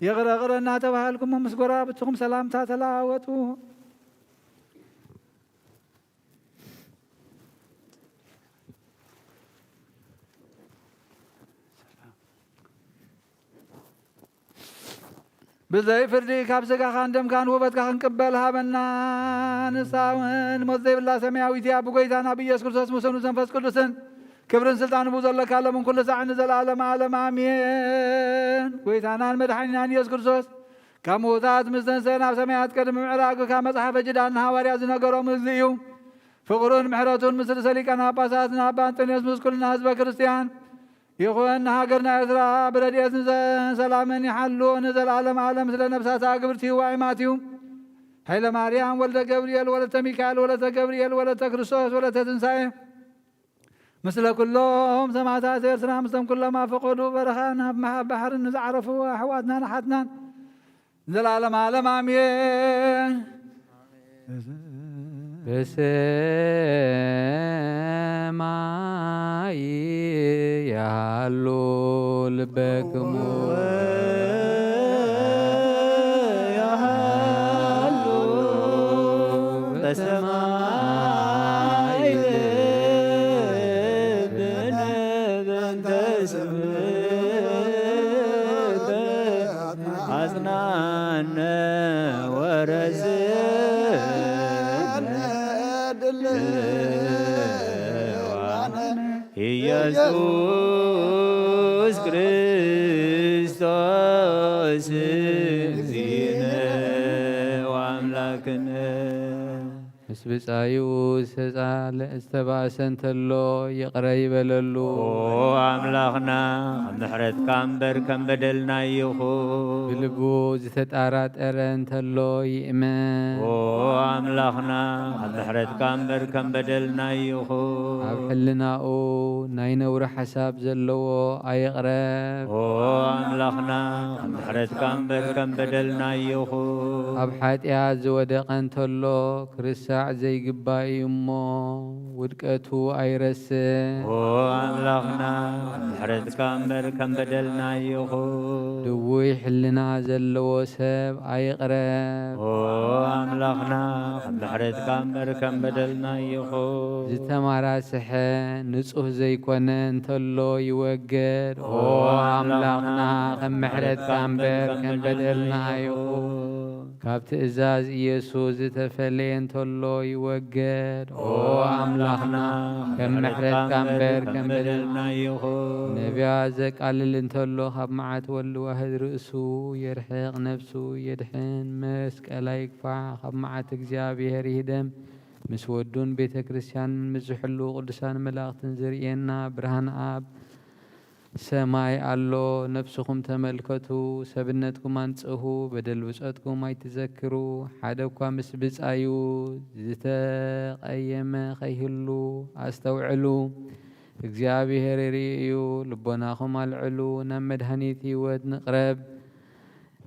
ይቕረ ይቕረ እናተባሃልኩም ምስ ጎረባብትኹም ሰላምታ ተለዋወጡ። ብዘይ ፍርዲ ካብ ስጋኻን ደምካን ውበትካ ክንቅበል ሃበና። ንሳ እውን ሞት ዘይብላ ሰማያዊት እያ። ብጎይታና ብኢየሱስ ክርስቶስ ምስኡን መንፈስ ቅዱስን ክብርን ስልጣን ብኡ ዘለካ ሎምን ኩሉ ሳዕ ንዘለኣለም ዓለም ኣሜን። ጎይታናን መድሓኒናን ኢየሱስ ክርስቶስ ካብ ምዉታት ምስ ተንሰአ ናብ ሰማያት ቅድሚ ምዕራጉ ካብ መጽሓፈ ኪዳን ንሃዋርያት ዝነገሮም እዚ እዩ። ፍቕሩን ምሕረቱን ምስ ርእሰ ሊቃነ ጳጳሳትና ኣባ እንጠንዮስ ምስ ኩልና ህዝበ ክርስትያን ይኹን። ንሃገርና ኤርትራ ብረድኤትን ዘ-፣ ሰላምን ይሓሉ ንዘለዓለም ዓለም። ስለ ነፍሳታ ግብርቲ ዋይማት እዩ። ኃይለ ማርያም ወልደ ገብርኤል ወለተ ሚካኤል ወለተ ገብርኤል ወለተ ክርስቶስ ወለተ ትንሳኤ፣ ምስለ ኩሎም ሰማዕታት ኤርትራ፣ ምስቶም ኩሎም ኣብ ፈቐዶ በረኻ ናብ መሃብ ባሕርን ንዝዓረፉ ኣሕዋትናን ኣሓትናን ዘለዓለም ዓለም ኣሜን። በሰማይ ያሉ ልበክሙ ያሉ በሰማይ ልብነ በእንተ ስምከ አጽናነ ወረስነ ድልዋነ ኢየሱስ ክርስቶስ እግዚእነ ወአምላክነ። ምስ ብጻዩ ዝተጻለ-፣ ዝተባእሰ እንተሎ ይቕረ ይበለሉ። ኦ ኣምላኽና፣ ከም ምሕረትካ እምበር ከም በደልና ይኹን። ብልቡ ዝተጣራጠረ እንተሎ ይእመን። ኦ ኣምላኽና፣ ከም ምሕረትካ እምበር ከም በደልና ይኹን። ኣብ ሕልናኡ ናይ ነውሪ ሓሳብ ዘለዎ ኣይቕረብ። ኦ ኣምላኽና፣ ከም ምሕረትካ እምበር ከም በደልና ይኹን። ኣብ ሓጢኣት ዝወደቐ እንተሎ፣ ክርሳዕ ዘይግባእ እዩ እሞ፣ ውድቀቱ ኣይረስዕ። ኦ ኣምላኽና፣ ከም ምሕረትካ እምበር ከም በደልና ይኹን። ድውይ ሕልና ዘለዎ ሰብ ኣይቕረብ። ኦ ኣምላኽና፣ ከም ምሕረትካ እምበር ከም በደልና ይኹን። ዝተማራስሐ ንጹህ ዘይኮነ እንተሎ ይወገድ። ኦ ኣምላኽና፣ ከም ምሕረትካ እምበር ከም በደልና ይኹን። ካብ ትእዛዝ ኢየሱስ ዝተፈለየ እንተሎ ይወገድ። ኦ ኣምላኽና፣ ከም ምሕረትካ እምበር ከም በደልና ይኹን። ነቢያት ዘቃልል እንተሎ ካብ መዓት ወልድ ዋህድ ርእሱ የርሕቕ፣ ነፍሱ የድሕን፣ መስቀል ኣይግፋዕ፣ ካብ መዓት እግዚኣብሔር ይህደም። ምስ ወዱን ቤተ ክርስቲያንን ምስ ዝሕሉ ቅዱሳን መላእኽትን ዝርእየና ብርሃን ኣብ ሰማይ ኣሎ። ነፍስኹም ተመልከቱ፣ ሰብነትኩም ኣንጽሁ፣ በደል ብጾትኩም ኣይትዘክሩ። ሓደ እኳ ምስ ብጻዩ ዝተቐየመ ከይህሉ ኣስተውዕሉ። እግዚኣብሔር ይርኢ እዩ። ልቦናኹም ኣልዕሉ፣ ናብ መድኃኒት ሕይወት ንቕረብ።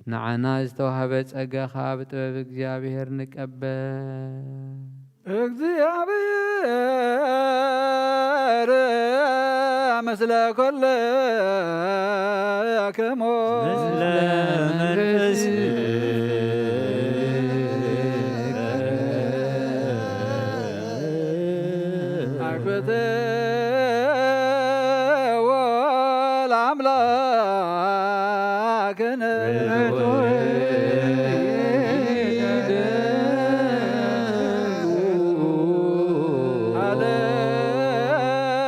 ንዓና ዝተዋህበ ጸጋ ኸኣ ብጥበብ እግዚኣብሔር ንቀበል። እግዚኣብሔር ምስለ ኩልክሙ። ምስለ መንፈስከ። አክብትዎ ለአምላክነ።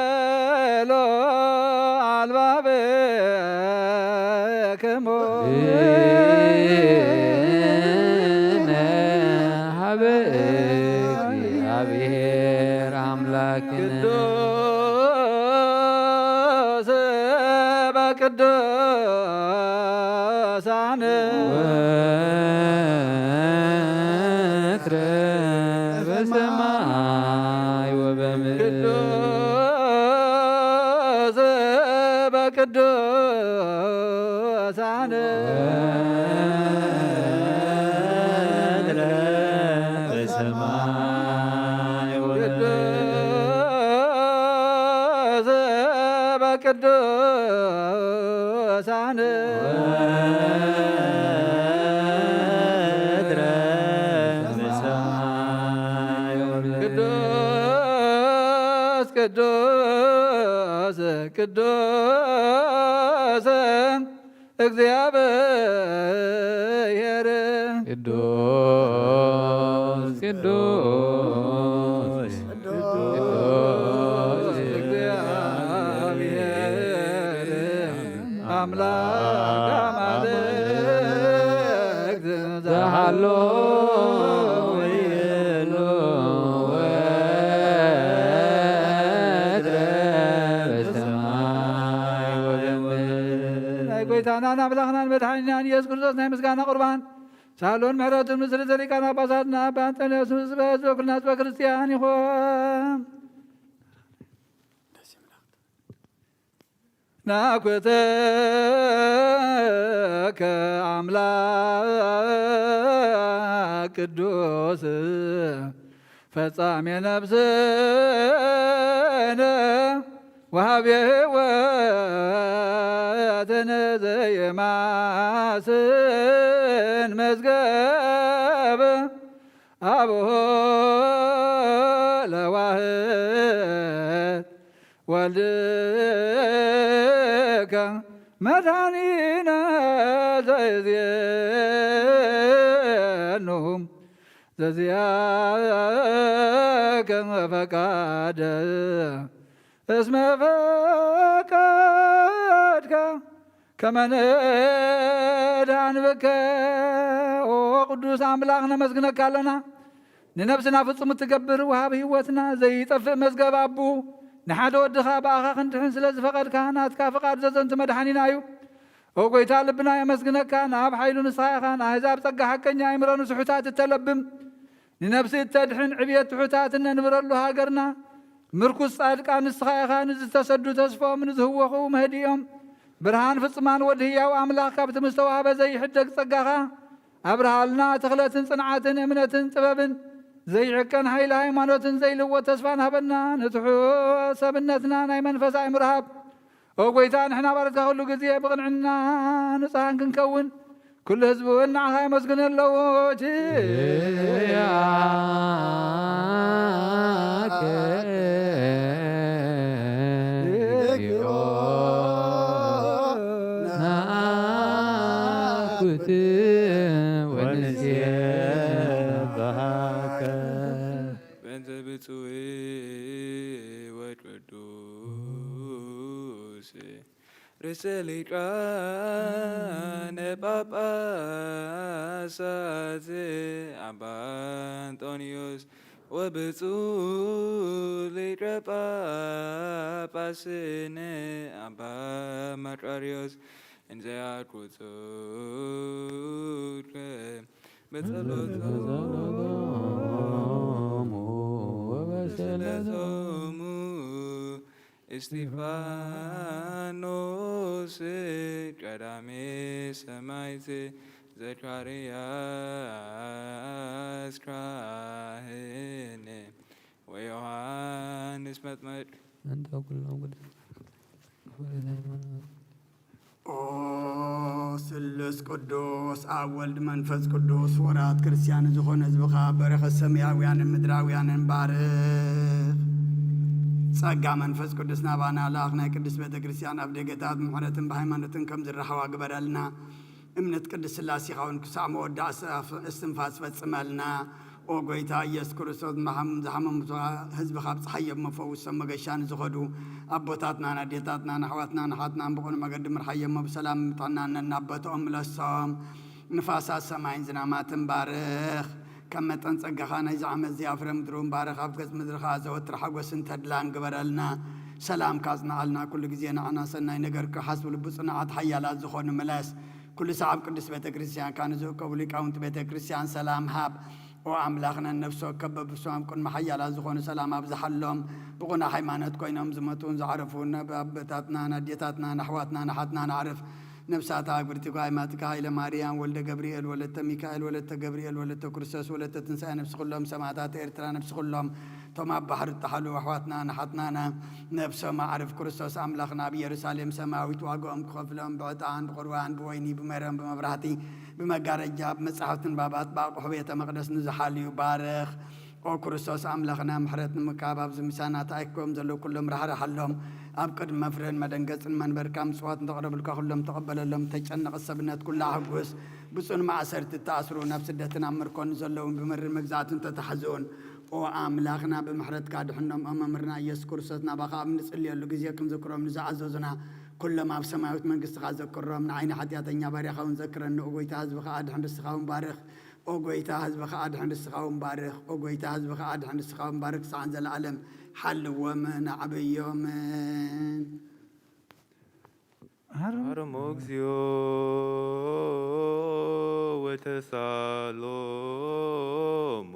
ሃሌሉ አልባብክሙ። ሀበ እግዚአብሔር አምላክነ። ቅዱስ በቅዱሳን። ወትረ በሰማይ ወበምድር። ቅዱስ በቅዱሳን። ወትረ በሰማይ ወበምድር። ቅዱስ በቅዱሳን። ወትረ በሰማይ ወበምድር። ቅዱስ ቅዱስ ቅዱስ እግዚአብሔር። ቅዱስ ቅዱስ ቅዱስ እግዚአብሔር አምላክ አማልክት። ሃሎ ወይሎ ወትረ በሰማይ ወበምድር። ናይ ጎይታናን ኣምላኽናን መድሓኒናን ኢየሱስ ክርስቶስ ናይ ምስጋና ቁርባን ሳሎን ምሕረቱን ምስሪ ዘሊቃን ኣባሳትና ኣባ ኣንጠንዮስ ምስ በዝ በኩልና ህዝበ ክርስቲያን ይኹን። ናኩተከ ኣምላክ ቅዱስ ፈጻሜ ነፍስነ ወሃቤ ሕይወትን ዘይማስን መዝገብ ኣብሆ ለዋህድ ወልድከ መድኃኒነ ዘይዜኑ ዘዚያከ ፈቃደ እስመ ፈቀድከ ከመ ንድሃን ብከ። ኦ ቅዱስ ኣምላኽ ነመስግነካ ኣለና። ንነብስና ፍጹም እትገብር ወሃብ ህይወትና ዘይጠፍእ መዝገብ ኣቡ ንሓደ ወድኻ ብኣኻ ክንድሕን ስለ ዝፈቐድካ ናትካ ፍቓድ ዘዘንቱ መድሓኒና እዩ። ኦ ጎይታ ልብና የመስግነካ። ናብ ሓይሉ ንስኻ ኢኻ ንኣህዛብ ጸጋ ሓቀኛ ኣይምረኑ ስሑታት እተለብም ንነብሲ እተድሕን ዕብየት ትሑታት እነንብረሉ ሃገርና ምርኩስ ጻድቃን ንስኻ ኢኻ። ንዝተሰዱ ተስፎም ንዝህወኹ መህዲኦም ብርሃን ፍጹማን ወዲ ህያው ኣምላኽ ካብቲ ምስተዋህበ ዘይሕደግ ጸጋኻ ኣብርሃልና። ተኽለትን ጽንዓትን እምነትን ጥበብን ዘይዕቀን ሓይሊ ሃይማኖትን ዘይልወጥ ተስፋን ሃበና። ንትሑት ሰብነትና ናይ መንፈስ ኣእምሮ ሃብ። ኦ ጎይታ ንሕና ባረትካ ኩሉ ግዜ ብቕንዕና ንጹሃን ክንከውን ኩሉ ህዝቢ እውን ንዓኻ የመስግን ኣለዎ። ኪያከ እግዚኦ ናኩት ወንሴብሐከ። በእንተ ብፁዕ ወቅዱስ ርእሰ ሊቃነ ጳጳሳት ኣባ እንጦንዮስ ወብፁዕ ሊቀ ጳጳስነ ኣባ መቃርዮስ እንዘ ያኩጹከ በጸሎቶሙ ወበስእለቶሙ እስጢፋኖስ ቀዳሜ ሰማዕት ዘካርያስ ካህን ወዮሐንስ መጥምቅ። እንተ ኩሎም ቅዱሳን ኦ ስሉስ ቅዱስ ኣብ ወልድ መንፈስ ቅዱስ ወራት ክርስቲያን ዝኾነ ህዝብኻ በረኸት ሰማያውያንን ምድራውያንን ባርኽ። ጸጋ መንፈስ ቅዱስ ናባና ላኽ። ናይ ቅድስት ቤተ ክርስቲያን ኣብ ደገታት ብምሕረትን ብሃይማኖትን ከም ዝረኸባ ግበረልና። እምነት ቅድስት ሥላሴኻ እውን ክሳዕ መወዳእ እስትንፋስ ፈጽመልና። ኦ ጎይታ ኢየሱስ ክርስቶስ፣ ዝሓመሙ ህዝብኻ ኣብጽሓዮም፣ መፈውሶም መገሻ ንዝኸዱ ኣቦታትናን ኣዴታትናን ኣሕዋትናን ኣሓትናን ብቕኑዕ መገዲ ምርሓዮም፣ ብሰላም ጥዕናን ነናብ ቦትኦም ምለሶም። ንፋሳት ሰማይን ዝናማትን ባርኽ። ከም መጠን ጸጋኻ ናይዚ ዓመት እዚኣ ፍረ ምድሪ እውን ባርኽ። ኣብ ገጽ ምድሪ ኸኣ ዘወትር ሓጎስን ተድላን ግበረልና። ሰላምካ ኣጽንዓልና። ኩሉ ግዜ ንዓና ሰናይ ነገር ክሓስቡ ልቢ ጽኑዓት ሓያላት ዝኾኑ ምለስ። ኩሉ ሰዓብ ቅድስት ቤተ ክርስቲያንካ ንዝእከቡ ሊቃውንቲ ቤተ ክርስቲያን ሰላም ሃብ። ኦ ኣምላኽና፣ ነፍሲ ወከፍ በብስሞም ቅድሚ ሓያላት ዝኾኑ ሰላም ኣብዝሓሎም። ብቑና ሃይማኖት ኮይኖም ዝሞቱን ዝዓረፉን ናብ ኣቦታትናን ኣዴታትናን ኣሕዋትናን ኣሓትናን ኣዕርፍ። ነፍሳት ኣግብርቲ ጓይማትካ ሃይለ ማርያም ወልደ ገብርኤል ወለተ ሚካኤል ወለተ ገብርኤል ወለተ ክርስቶስ ወለተ ትንሳኤ ነፍሲ ኩሎም ሰማዕታት ኤርትራ ነፍሲ ኩሎም እቶም ኣብ ባሕሪ እተሓሉ ኣሕዋትናን ኣሓትናን ነፍሶም ኣዕርፍ ክርስቶስ ኣምላኽና ኣብ ኢየሩሳሌም ሰማያዊት ዋጋኦም ክኸፍሎም ብዕጣን ብቑርባን ብወይኒ ብሜሮን ብመብራህቲ ብመጋረጃ ብመጻሕፍቲ ንባባት ብኣቑሑ ቤተ መቕደስ ንዝሓልዩ ባርኽ። ኦ ክርስቶስ ኣምላኽና፣ ምሕረት ንምርካብ ኣብዚ ምሳና ተኣኪቦም ዘለዉ ኩሎም ራሕርሓሎም። ኣብ ቅድሚ መፍረን መደንገጽን መንበርካ ምጽዋት እንተቕረብልካ ኩሎም ተቐበለሎም። ተጨነቐ ሰብነት ኩላ ኣሕጉስ። ብጽኑ ማእሰርቲ እተኣስሩ፣ ናብ ስደትን ኣብ ምርኮን ዘለውን ብመሪር መግዛእትን ተታሕዙን። ኦ ኣምላኽና፣ ብምሕረትካ ድሕኖም። ኦ መምህርና ኢየሱስ ክርስቶስ፣ ናባኻ ኣብ ንጽልየሉ ግዜ ክንዝክሮም ንዝኣዘዙና ኩሎም ኣብ ሰማያዊት መንግስትኻ ዘክሮም። ንዓይ ንሓጢኣተኛ ባርያኻ እውን ዘክረኒ። ኦ ጎይታ፣ ህዝብኻ ኣድሕን፣ ርስትኻ እውን ባርኽ። ኦ ጎይታ፣ ህዝብኻ ኣድሕን፣ ንስኻ እውን ባርኽ። ኦ ጎይታ፣ ህዝብኻ ኣድሕን፣ ንስኻ እውን ባርኽ። ክሳዕ ንዘለኣለም ሓልዎም፣ ኣዕብዮም። ሃርሞ እግዚኣብሔር ወተሳሎሙ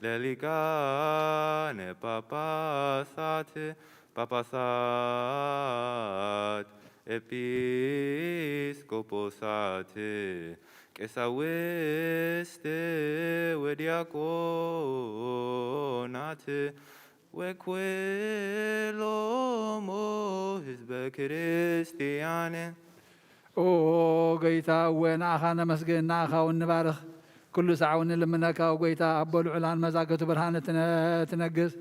ለሊቃነ ጳጳሳት፣ ጳጳሳት፣ ኤጲስቆጶሳት፣ ቀሳውስት ወዲያቆናት ወኩሎሙ ህዝበ ክርስቲያን። ኦ ጎይታ፣ እወ ንኣኻ ነመስግን፣ ንኣኻ እውን ንባርኽ። ኩሉ ሳዕ እውን ንልምነካ፣ ኦ ጎይታ፣ ኣቦ ልዑላን መዛግብቲ ብርሃን እትነ-፣ እትነግስ፣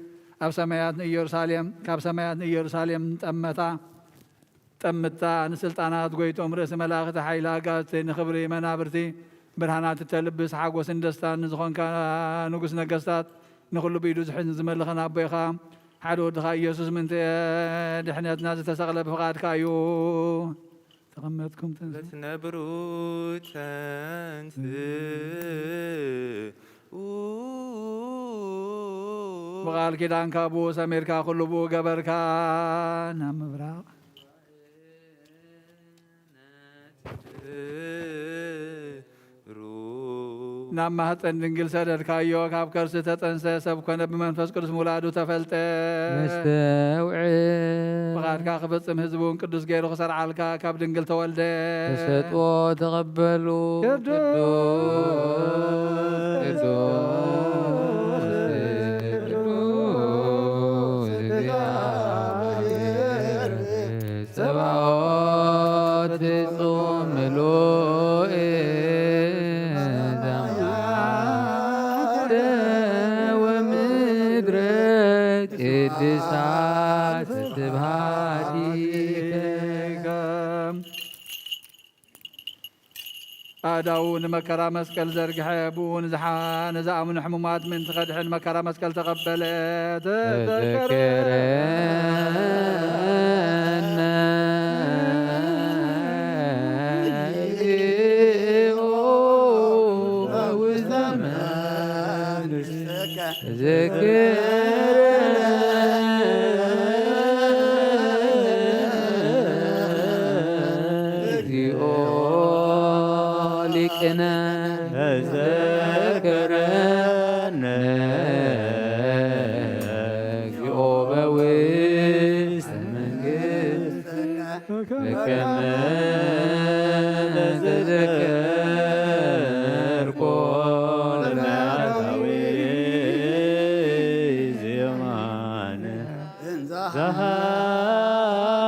ኣብ ሰማያት ንኢየሩሳሌም፣ ካብ ሰማያት ንኢየሩሳሌም ጠመታ፣ ጠምታ፣ ንስልጣናት ጎይቶም፣ ርእሲ መላእኽቲ፣ ሓይሊ ኣጋዝቲ፣ ንኽብሪ መናብርቲ፣ ብርሃናት እተልብስ፣ ሓጎስን ደስታን ንዝኾንካ ንጉስ ነገስታት፣ ንኹሉ ብኢዱ ዝሕዝን ዝመልኽን ኣቦ ኢኻ። ሓደ ወድኻ ኢየሱስ ምእንቲ ድሕነትና ዝተሰቕለ ብፍቓድካ እዩ። ተቐመጥኩም ተንስ- ለትነብሩ ተንስ ብቓል ኪዳንካ ብኡ ሰሚርካ፣ ኩሉ ብኡ ገበርካ። ናብ ምብራቕ ናብ ማህፀን ድንግል ሰደድካዮ፣ ካብ ከርሲ ተፀንሰ፣ ሰብ ኮነ፣ ብመንፈስ ቅዱስ ምውላዱ ተፈልጠ። ነስተውዕል ፍቓድካ ክፍፅም ህዝቢ እውን ቅዱስ ገይሩ ክሰርዓልካ ካብ ድንግል ተወልደ። ተሰጥኦ ተቐበሉ። ቅዱስ ቅዱስ ቅዱስ ቅዱስ እግዚኣብሔር ጸባኦት ፍጹም ምሉእ ሰማያተ ወምድረ ቅድሳት ስብሐቲከ። ኣእዳዉ ንመከራ መስቀል ዘርግሐ፣ ብኡ ንዝሓ-፣ ንዝኣምኑ ሕሙማት ምእንቲ ኸድሕን መከራ መስቀል ተቐበለ። ተዘከረነ እግዚኦ በውስተ መንግሥትከ። ተዘከረነ እግዚኦ ሊቅነ። ተዘከረነ እግዚኦ በውስተ መንግሥትከ። በከመ ተዘከርኮ ለመዓልታዊ ዜማነ።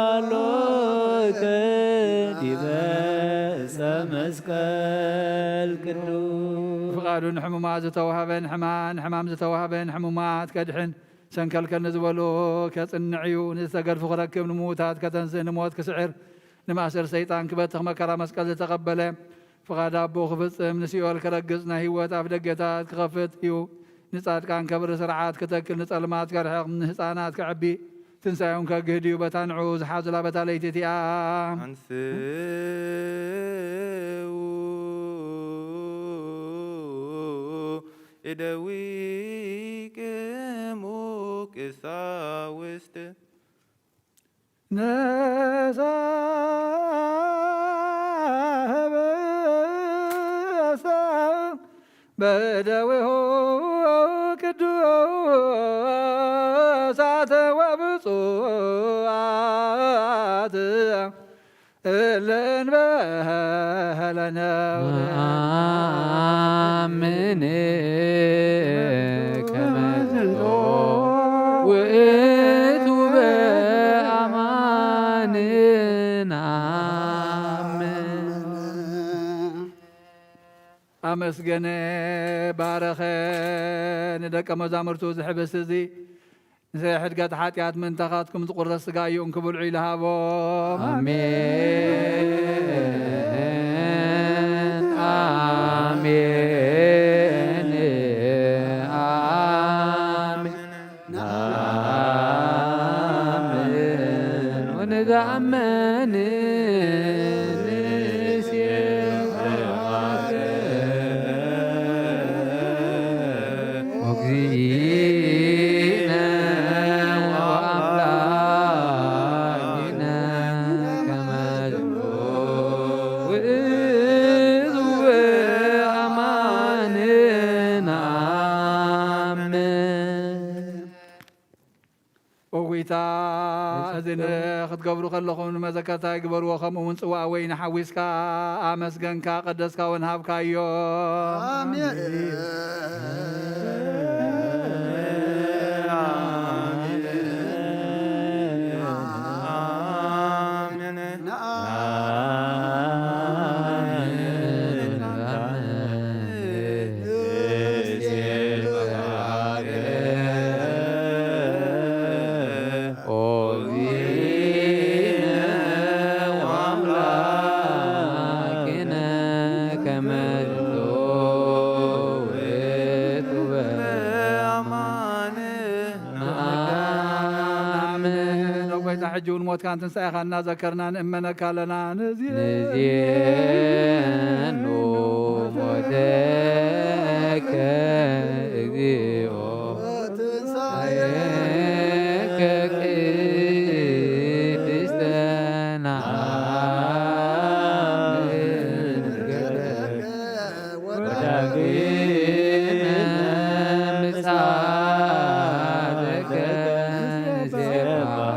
ዛሃሎከ ዲበ ዕፀ መስቀል ቅዱስ። ፍቓዱ ንሕሙማት ዝተዋህበን ሕማ-፣ ንሕማም ዝተዋህበን ሕሙማት ከድሕን፣ ሰንከልከል ንዝበሉ ከጽንዕ እዩ። ንዝተገድፉ ክረክብ፣ ንምዉታት ከተንስእ፣ ንሞት ክስዕር፣ ንማእሰር ሰይጣን ክበትኽ መከራ መስቀል ዝተቐበለ፣ ፍቓድ ኣቦ ክፍጽም፣ ንሲኦል ክረግጽ፣ ናይ ህይወት ኣፍ ደገታት ክኸፍት እዩ። ንጻድቃን ከብሪ፣ ስርዓት ክተክል፣ ንጸልማት ከርሕቕ፣ ንህጻናት ከዕቢ፣ ትንሳኤኦም ከግህድ እዩ። በታ ንዕኡ ዝሓዙላ በታ ለይቲ እቲኣ። አንስኡ እደዊክሙ ቅሳውስት። ነሳህበሰ በደዊሁ ቅዱሳት ወብፁዓት እለ እንበለ ነውር። ነአምን ከመ ዝንቱ ውእቱ በአማን ነአምን። ኣመስገነ፣ ባረኸ፣ ንደቀ መዛሙርቱ እዚ ሕብስቲ እዚ ንስለ ሕድገት ሓጢኣት ምእንታኻትኩም ዝቑረስ ስጋ እዩ፣ እንክብልዑ ኢሉ ሃቦም። ኣሜን፣ ኣሜን፣ ኣሜን። ነአምን ወንትአመን ንሴብሐከ። ታ እዚ ንክትገብሩ ከለኹም ንመዘከርታ ይግበርዎ። ከምኡ እውን ጽዋእ ወይኒ ሓዊስካ ኣመስገንካ፣ ቀደስካ እውን ሃብካዮ። ኣሜን። ኣሜን። ኦ ጎይታ፣ ሕጂ እውን ሞትካን ትንሳኤኻን እናዘከርና ንእመነካ ኣለና። ንዜኑ ንዜኑ ሞተከ እግዚኦ፣ ትንሳኤከ ቅድስተ፣ ነአምን እርገተከ ወዳግመ ምጽኣተከ ንሴብሐከ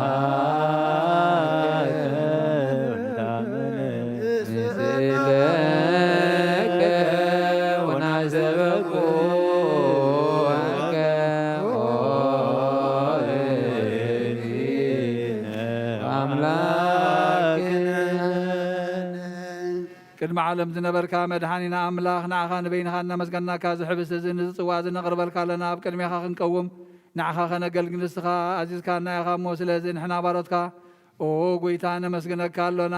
ወንስእለከ ወናስተብቁዐከ ኦ እግዚእነ ኣምላክነ። ቅድሚ ዓለም ዝነበርካ መድሓኒና ኣምላኽ፣ ንዓኻ ንበይንኻ እናመስገናካ፣ እዚ ሕብስቲ እዚ፣ ንዚ ጽዋ እዚ ነቕርበልካ ኣለና። ኣብ ቅድሜኻ ክንቀውም፣ ንዓኻ ከነገልግል ንስኻ ኣዚዝካና ኢኻ እሞ፣ ስለዚ ንሕና ባሮትካ፣ ኦ ጎይታ፣ ነመስግነካ ኣሎና።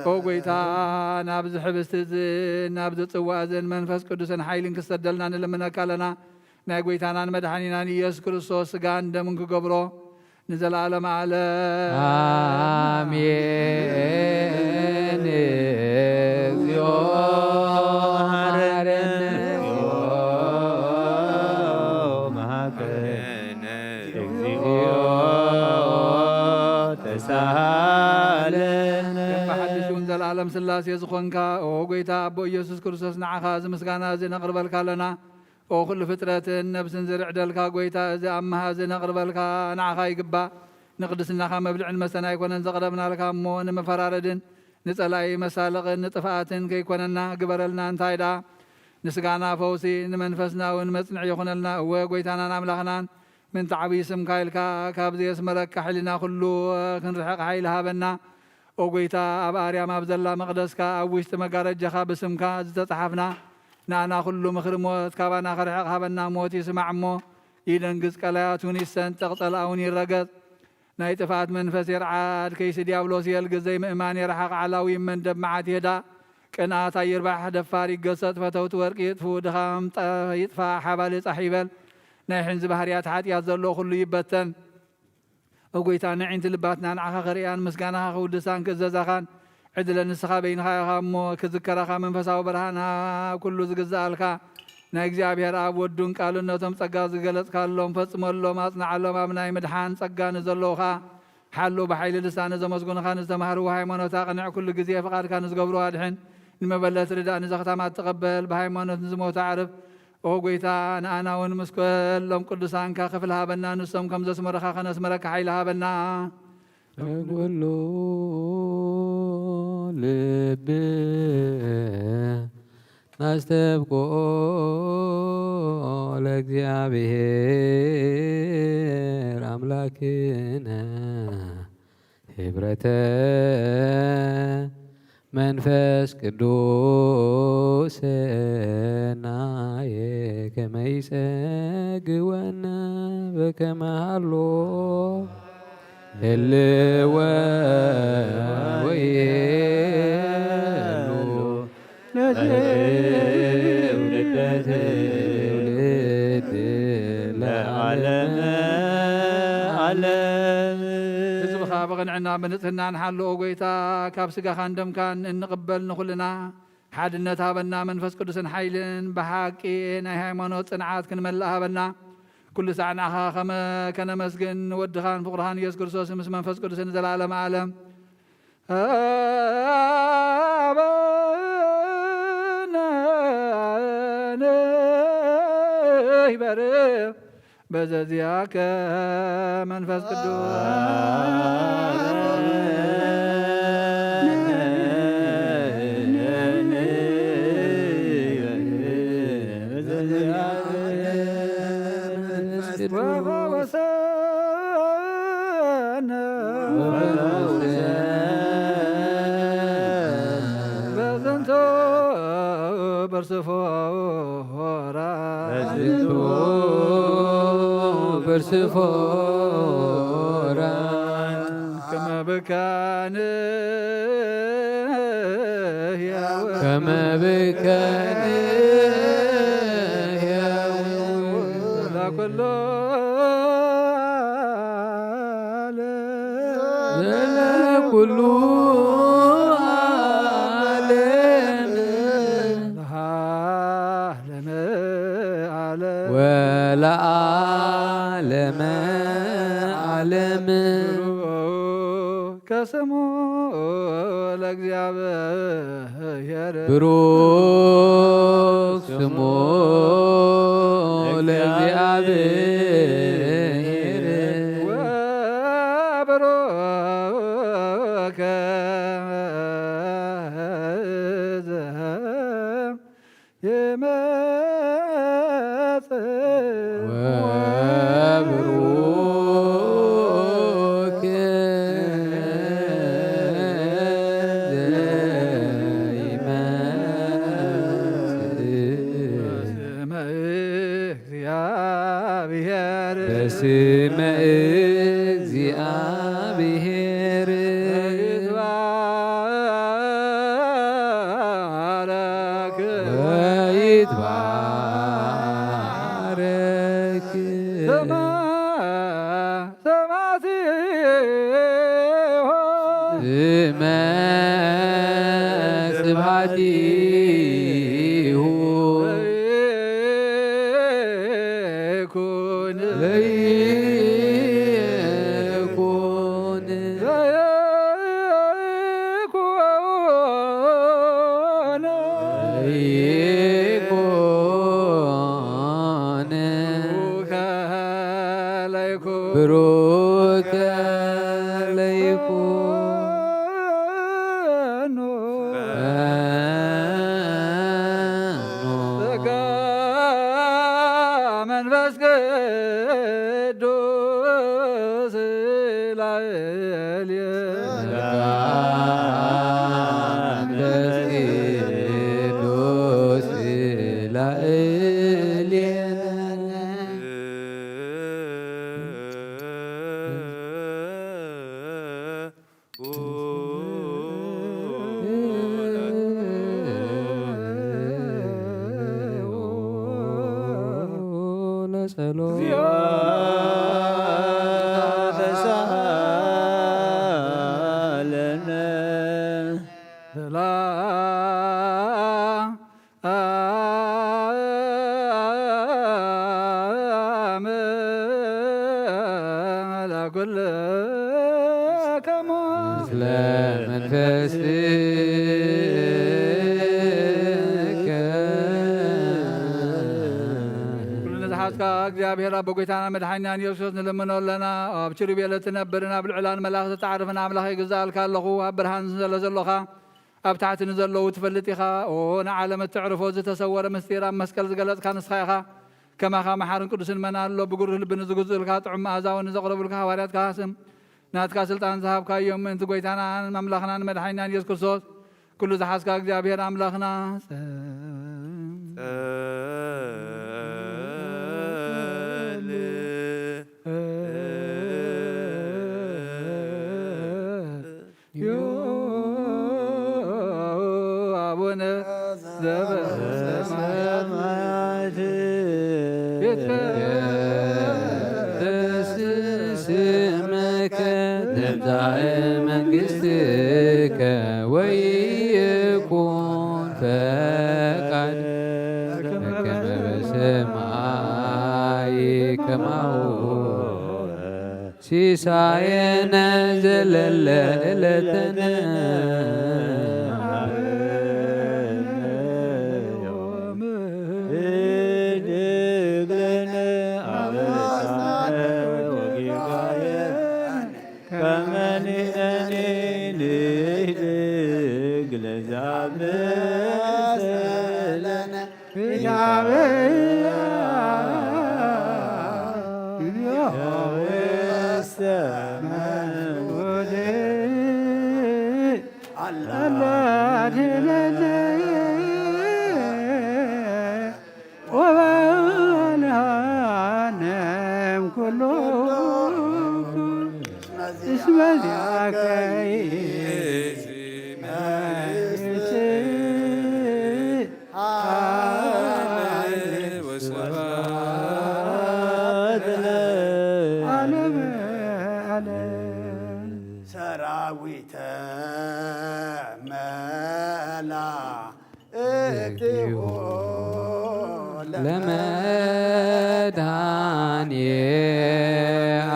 ኦ ጎይታ፣ ናብዚ ሕብስቲ እዚ፣ ናብዚ ጽዋ እዝን መንፈስ ቅዱስን ሓይልን ክሰደልና ንልምነካ ኣለና። ናይ ጎይታናን መድሓኒናን ኢየሱስ ክርስቶስ ስጋን ደምን ክገብሮ ንዘለዓለመ ዓለም። ኣሜን። እግዚኦ መሐረነ። መሐረነ። እግዚኦ ተሳሃለነ። ከም ብሓድሽ እውን ዘለዓለም ስላሴ ዝኾንካ፣ ኦ ጎይታ ኣቦ ኢየሱስ ክርስቶስ፣ ንዓኻ እዚ ምስጋና እዚ ነቕርበልካ ኣለና። ኦ ኩሉ ፍጥረትን ነብስን ዝርዕደልካ ጎይታ፣ እዚ ኣምሃ እዚ ነቕርበልካ ንዓኻ ይግባእ። ንቅድስናኻ መብልዕን መስተን ኣይኮነን ዘቕረብናልካ እሞ፣ ንመፈራረድን ንጸላኢ መሳለቕን ንጥፍኣትን ከይኮነና ግበረልና። እንታይ ደኣ ንስጋና ፈውሲ፣ ንመንፈስና እውን መጽንዒ ይኹነልና። እወ ጎይታናን ኣምላኽናን፣ ምእንቲ ዓብዪ ስምካ ኢልካ ካብ ዘየስመረካ ሓይልና ኩሉ ክንርሕቕ ሓይሊ ሃበና። ኦ ጎይታ፣ ኣብ ኣርያም ኣብ ዘላ መቕደስካ፣ ኣብ ውሽጢ መጋረጃኻ ብስምካ ዝተጻሓፍና፣ ንኣና ኩሉ ምኽሪ ሞት ካባና ክርሕቕ ሃበና። ሞት ይስማዕ እሞ ይደንግጽ፣ ቀላያት እውን ይሰንጠቕ፣ ጸላእ እውን ይረገጽ። ናይ ጥፍኣት መንፈስ የርዓድ፣ ከይሲ ዲያብሎስ የልግስ፣ ዘይምእማን የርሓቕ፣ ዓላዊ መንደብ መዓት ይህዳእ፣ ቅንኣት ኣይርባሕ፣ ደፋር ይገሰጽ፣ ፈተውቲ ወርቂ ይጥፍኡ፣ ድኻም ጠ-፣ ይጥፋእ፣ ሓባሊ ጻሕ ይበል። ናይ ሕንዚ ባህርያት ሓጢኣት ዘሎ ኩሉ ይበተን። ኦ ጎይታ፣ ንዕንቲ ልባትና ንዓኻ ክርእያን ምስጋናኻ ክውድሳን ክእዘዛኻን ዕድለ ንስኻ በይንኻ ኢኻ እሞ፣ ክዝከራኻ መንፈሳዊ ብርሃን ሃብ። ኩሉ ዝግዝኣልካ ናይ እግዚኣብሔር ኣብ ወዱን ቃሉን ነቶም ጸጋ ዝገለጽካሎም ፈጽመሎም፣ ኣጽንዓሎም። ኣብ ናይ ምድሓን ጸጋ ንዘለዉ ኸኣ ሓሉ። ብሓይሊ ልሳን ንዘመስጉንኻ፣ ንዝተማህርዎ ሃይማኖት ኣቕንዕ። ኩሉ ግዜ ፍቓድካ ንዝገብርዎ ኣድሕን። ንመበለት ርዳእ፣ ንዘኽታማት ተቐበል። ብሃይማኖት ንዝሞቱ ኣዕርፍ። ኦ ጎይታ፣ ንኣና እውን ምስ ኩሎም ቅዱሳንካ ክፍሊ ሃበና፣ ንሶም ከም ዘስመሩኻ ከነስምረካ ሓይሊ ሃበና። ንኩሉ ልብ ናስተብቆ ለእግዚኣብሔር ኣምላክነ ህብረተ መንፈስ ቅዱስ ናየ ከመ ይጸግወነ በከመ ሃሎ ህልወ ወይሉ ለትውልደ ትውልድ ለዓለመ ዓለም። ህዝብኻ ብቕንዕና ብንጽህና ንሓልኦ ጎይታ፣ ካብ ስጋኻን ደምካን እንቕበል ንኹልና ሓድነት ሃበና። መንፈስ ቅዱስን ሓይልን ብሓቂ ናይ ሃይማኖት ጽንዓት ክንመልእ ሃበና። ኩሉ ሳዕ ንዓኻ ከመ-፣ ከነመስግን ንወድኻን ፍቑርኻን ኢየሱስ ክርስቶስ ምስ መንፈስ ቅዱስን ንዘለዓለመ ዓለም። ኣበነ ንሕበር በዘዚአከ መንፈስ ቅዱስ ወፈወሰነ በዝንቱ በርሱ ፎራ በዝንቱ በርሱ ፎራ ከመ ብካን ሕያው ከመ ብካን ሕያው ለኩሉ ለኩሉ ዓለም ለዓለመ ዓለም ወለዓለመ ዓለም። ከስሙ ለእግዚአብሔር ብሩክ ስሙ ለእግዚአብሔር ወብሩክ ይመጽእ ወብሩክ ዘይመጽእ በስመ እግዚአብሔር በስመ እግዚአብሔር ይትባረክ ወይትባረክ ስማ ስብሐቲሁ ስመ ስብሐቲሁ ለይኩን ለይኩን ለይኩን ለይኩን ለይኩን ብሩከ ለይኩን ጸጋ መንፈስ ቅዱስ ላዕሌነ ጸጋ መንፈስ ቅዱስ ላዕሌነ ሰላም ለኩልክሙ ምስለ መንፈስከ ኩሉ ነዝሓዝካ እግዚኣብሔር ኣቦ ጎይታና መድሓኒናን ኢየሱስ ንልምኖ ኣለና። ኣብ ኪሩቤል እትነብርን ኣብ ልዑላን መላእኽቲ እተዕርፍን ኣምላኽ ይግዛእልካ ኣለኹ። ኣብ ብርሃን ስለ ዘሎኻ ኣብ ታሕቲ ንዘለዉ ትፈልጥ ኢኻ። ኦ ንዓለም እተዕርፎ ዝተሰወረ ምስጢር ኣብ መስቀል ዝገለጽካ ንስኻ ኢኻ። ከማኻ መሓርን ቅዱስን መን ኣሎ? ብግሩህ ልቢ ንዝግዝኡልካ ጥዑም መኣዛውን ንዘቕረቡልካ ሃዋርያትካ ስም ናትካ ስልጣን ዝሃብካዮም ምእንቲ ጎይታናን ኣምላኽናን መድሓኒናን ኢየሱስ ክርስቶስ ኩሉ ዝሓዝካ እግዚኣብሔር ኣምላኽና ዩ አቡነ ዘበሰማያት ይትቀደስ ስምከ ትምጻእ መንግስትከ ወይኩን ፈቃድከ በከመ በሰማይ ከማሁ ሲሳየነ ዘለለ ዕለተነ ግለዛብ መሰለነ ያበያ ያበስተመ ወደ አላድነነ ወበልሃነም ኩሉ እስመ ዚአከ ይእቲ መንግስት ኃይል ወስብሐት ለዓለመ ዓለም። ሰራዊተ መላ እግዝኦ ለመድኃኔ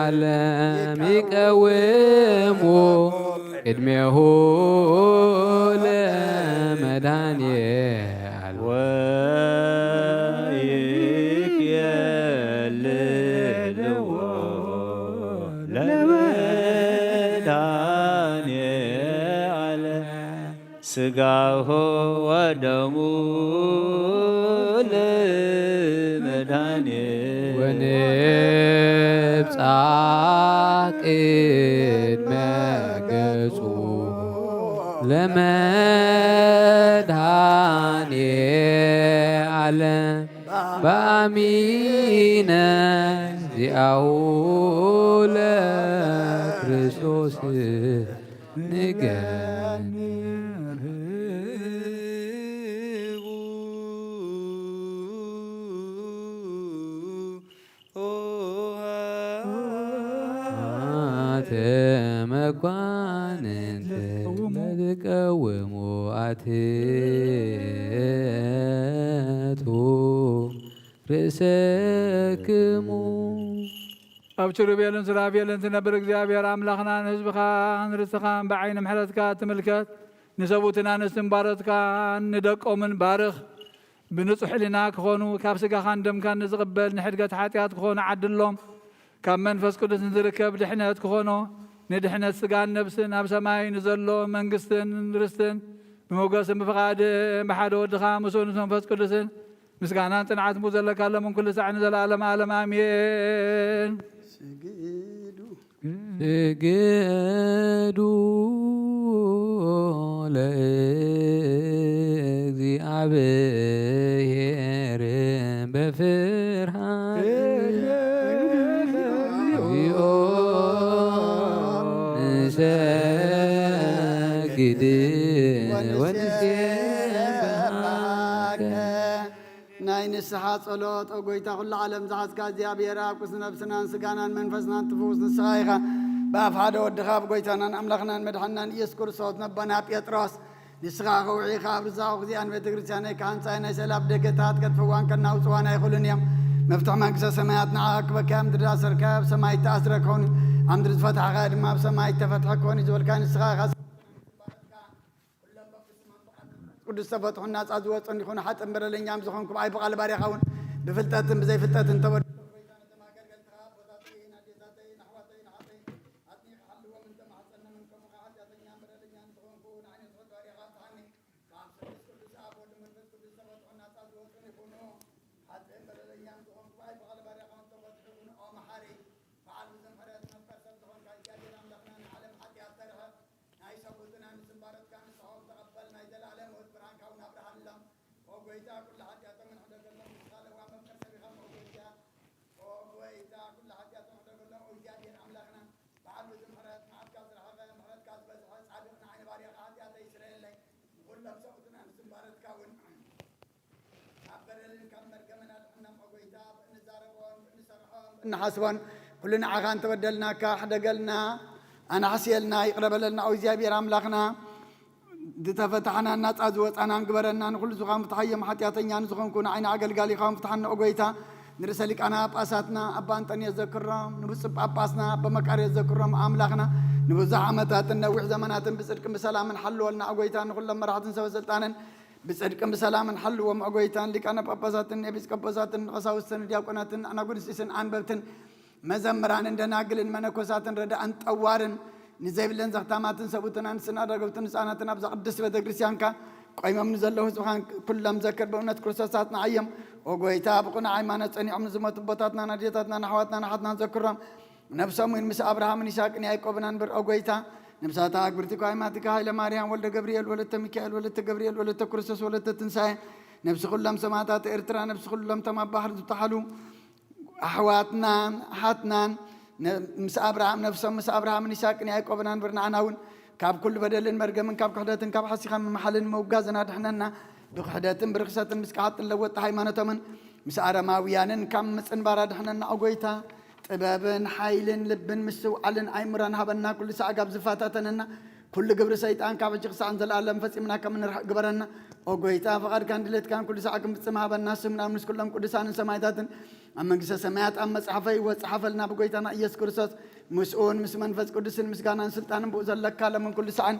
ዓለም ይቀውሙ ቅድሜሁ ለመድኃኔ ዓለም ወይትየልልዎ ለመድኃኔ ዓለም ስጋሁ ወደሙ ለመድኃኔ ወንብጻሕ ቅድመ ገጹ ለመድኃኔ ዓለም በአሚነ ዚአሁ ለክርስቶስ ንገንር አተ መኳንንት ለትቀውሙ አትቱ ርእሰክሙ። ኣብ ኪሩቤልን ሱራፌልን ትነብር እግዚኣብሔር ኣምላኽና፣ ንህዝብኻን ርስትኻን ብዓይኒ ምሕረትካ ትምልከት። ንሰብኡትን ኣንስትን ባሮትካን ንደቆምን ባርኽ። ብንጹሕ ሕሊና ክኾኑ፣ ካብ ስጋኻን ደምካን ንዝቕበል ንሕድገት ሓጢኣት ክኾኑ ዓድሎም። ካብ መንፈስ ቅዱስ ንዝርከብ ድሕነት ክኾኖ፣ ንድሕነት ስጋን ነብስን ኣብ ሰማይ ንዘሎ መንግስትን ርስትን ብሞገስን ብፍቓድን ብሓደ ወድኻ ምስኡ ምስ መንፈስ ቅዱስን ምስጋናን ጽንዓትን ብኡ ዘለካ ሎምን ኩሉ ሳዕ ንዘለኣለም ዓለም ኣሜን። ስግዱ ስግዱ ለእግዚኣብሔር በፍርሃት እግዚኦ ንሰግድ ወንሴብሐከ። ናይ ንስሓ ጸሎት። ኦ ጐይታ፣ ኵሉ ዓለም ዝሓዝካ እግዚኣብሔር፣ ኣብ ቅዱስ ነፍስናን ስጋናን መንፈስናን ትፍውስ ንስኻ ኢኻ። ብኣፍ ሓደ ወድኻ፣ ብጐይታናን ኣምላኽናን መድሓንናን ኢየሱስ ክርስቶስ፣ ነቦና ጴጥሮስ፣ ንስኻ ከውዒኻ ኣብ ርዛቑ፣ እግዚኣን ቤተ ክርስቲያነይ ክሃንጻ ናይ ሰላም ደገታት ከጥፍዋን ከናውጽዋን ኣይኽእሉን እዮም። መፍትሒ መንግስተ ሰማያት ንዓኻ ክበካ፣ ኣብ ምድሪ ዝኣሰርካዮ ኣብ ሰማይ እተኣስረ ክኸውን፣ ኣብ ምድሪ ዝፈታሕካዮ ድማ ኣብ ሰማይ እተፈትሐ ክኸውን እዩ ዝበልካ ንስኻ ኢኻ። ቅዱስ ተፈትሑን ናጻ ዝወጹን ይኹኑ። ሓጥእን በደለኛን ዝኾንኩ ብኣይ ብቓል ባርያኻ እውን ብፍልጠትን ብዘይፍልጠትን ተበደልኩ። ጎይታ ነቶም ኣገልገልትኻ ኣቦታተይን ኣዴታተይን ኣሕዋተይን ኣሓተይን ኣጽኒዕካ ሓልዎም እንተማሕጸኖምን ከምኡ ኸዓ ሓጢኣተኛን በደለኛን ዝኾንኩ ንዓይ ንትሑት ባርያኻ ኣብጽሓኒ። ብኣብ ስሉስ ቅዱስ ኣብ ወልድ መንፈስ ቅዱስ ተፈትሑን ናጻ ዝወጹን ይኹኑ። ሓጥእን በደለኛን ዝኾንኩ ብኣይ ብቓል ባርያኻ እውን ተፈትሑ ይኹኑ። ኦ መሓሪ በዓል ብዙሕ ምሕረት መፍቀር ሰብ ዝኾንካ እግዚኣብሔር ኣምላኽና ንዓለም ሓጢኣት ተርሕቕ ናይ ሰብኡትን ኣንስትን ባሮትካ ንስኻ እውን ተቐበል። ናይ ዘለኣለም ህይወት ብርሃንካ እውን ኣብርሃሎም። ኦ ጐይታ፣ ኩሉ ሓጢኣቶም ሕደገሎም። ንስኻ ለዋህ መፍቀር ሰብ ኢኻ እሞ ኦ ጐይታ፣ ኦ ጐይታ፣ ኩሉ ሓጢኣቶም ሕደገሎም። ኦ እግዚኣብሔር ኣምላኽና፣ በዓል ብዙሕ ምሕረት፣ መዓትካ ዝረሓቐ፣ ምሕረትካ ዝበዝሐ፣ ጻድቕ ንዓይ ንባርያኻ ሓጢኣተይ ስረየለይ። ንኹሎም ሰብኡትን ኣንስትን ባሮትካ እውን ካብ በደልን ካብ መርገምን ኣድሕኖም። ኦ ጐይታ፣ ብእንዛረቦን ብእንሰርሖን ብእንሓስቦን ኩሉ ንዓኻ እንተበደልናካ ሕደገልና፣ ኣናሕስየልና፣ ይቕረ በለልና። ኦ እግዚኣብሔር ኣምላኽና፣ ዝተፈታሕናን ናጻ ዝወጻናን ግበረና። ንኹሉ ዝኻን ፍትሓዮም። ሓጢኣተኛ ንዝኾንኩ ንዓይ ንኣገልጋሊኻ እውን ፍትሓኒ ኦ ጐይታ። ንርእሰ ሊቃነ ጳጳሳትና ኣባ እንጠንዮስ ዘክሮም፣ ንብፁዕ ጳጳስና ኣባ መቃርዮስ ዘክሮም ኣምላኽና፣ ንብዙሕ ዓመታትን ነዊሕ ዘመናትን ብጽድቅን ብሰላምን ሓልወልና ኦ ጐይታ። ንኹሎም መራሕትን ሰበ ስልጣንን ብጽድቅን ብሰላምን ሓልዎም ኦ ጐይታ። ንሊቃነ ጳጳሳትን ኤጲስቆጶሳትን ንቀሳውስትን ዲያቆናትን ኣናጉንስጢስን ኣንበብትን መዘምራንን ደናግልን መነኮሳትን ረዳእን ጠዋርን ንዘይብለን ዘኽታማትን ሰብኡትን ኣንስትን ኣዳገብትን ህፃናትን ኣብዛ ቅድስቲ ቤተ ክርስቲያንካ ቆይሞም ንዘለዉ ህዝብኻን ኩሎም ዘክር። ብእውነት ክርስቶሳት ንዓዮም። ኦ ጎይታ፣ ብቕኑዕ ሃይማኖት ጸኒዖም ንዝሞቱ ኣቦታትናን ኣዴታትናን ኣሕዋትናን ኣሓትናን ዘክሮም። ነብሶም እውን ምስ ኣብርሃምን ይስሐቅን ያዕቆብን ኣንብር። ኦ ጎይታ፣ ነብሳታ ኣግብርቲ ኳይማቲካ ሃይለ ማርያም ወልደ ገብርኤል ወለተ ሚካኤል ወለተ ገብርኤል ወለተ ክርስቶስ ወለተ ትንሳኤ፣ ነብሲ ኩሎም ሰማዕታት ኤርትራ፣ ነብሲ ኩሎም እቶም ኣብ ባሕሪ ዝተሓሉ ኣሕዋትናን ኣሓትናን ነ-፣ ምስ ኣብርሃም፣ ነብሶም ምስ ኣብርሃምን ይስሐቅን ያዕቆብን ኣንብር። ንዓና እውን ካብ ኩሉ በደልን መርገምን ካብ ክሕደትን ካብ ሓሲኻ ምምሓልን ምውጋዝን ኣድሕነና። ብክሕደትን ብርኽሰትን ምስ ክሓት ትለወጥ ሃይማኖቶምን ምስ ኣረማውያንን ካብ ምጽንባር ኣድሕነና። ኦ ጎይታ፣ ጥበብን ሓይልን ልብን ምስትውዓልን ኣእምሮን ሃበና። ኩሉ ሳዕ ካብ ዝፈታተነና ኩሉ ግብሪ ሰይጣን ካብ ሕጂ ክሳዕ ንዘለኣለም ፈጺምና ከም ንርሕቕ ግበረና። ኦ ጎይታ፣ ፍቓድካን ድሌትካን ኩሉ ሳዕ ክንፍጽም ሃበና። ስምና ምስ ኩሎም ቅዱሳንን ሰማዕታትን ኣብ መንግስተ ሰማያት ኣብ መጽሓፈ ህይወት ጸሓፈልና። ብጎይታና ኢየሱስ ክርስቶስ ምስኡን ምስ መንፈስ ቅዱስን ምስጋናን ስልጣንን ብኡ ዘለካ ለምን ኩሉ ሳዕን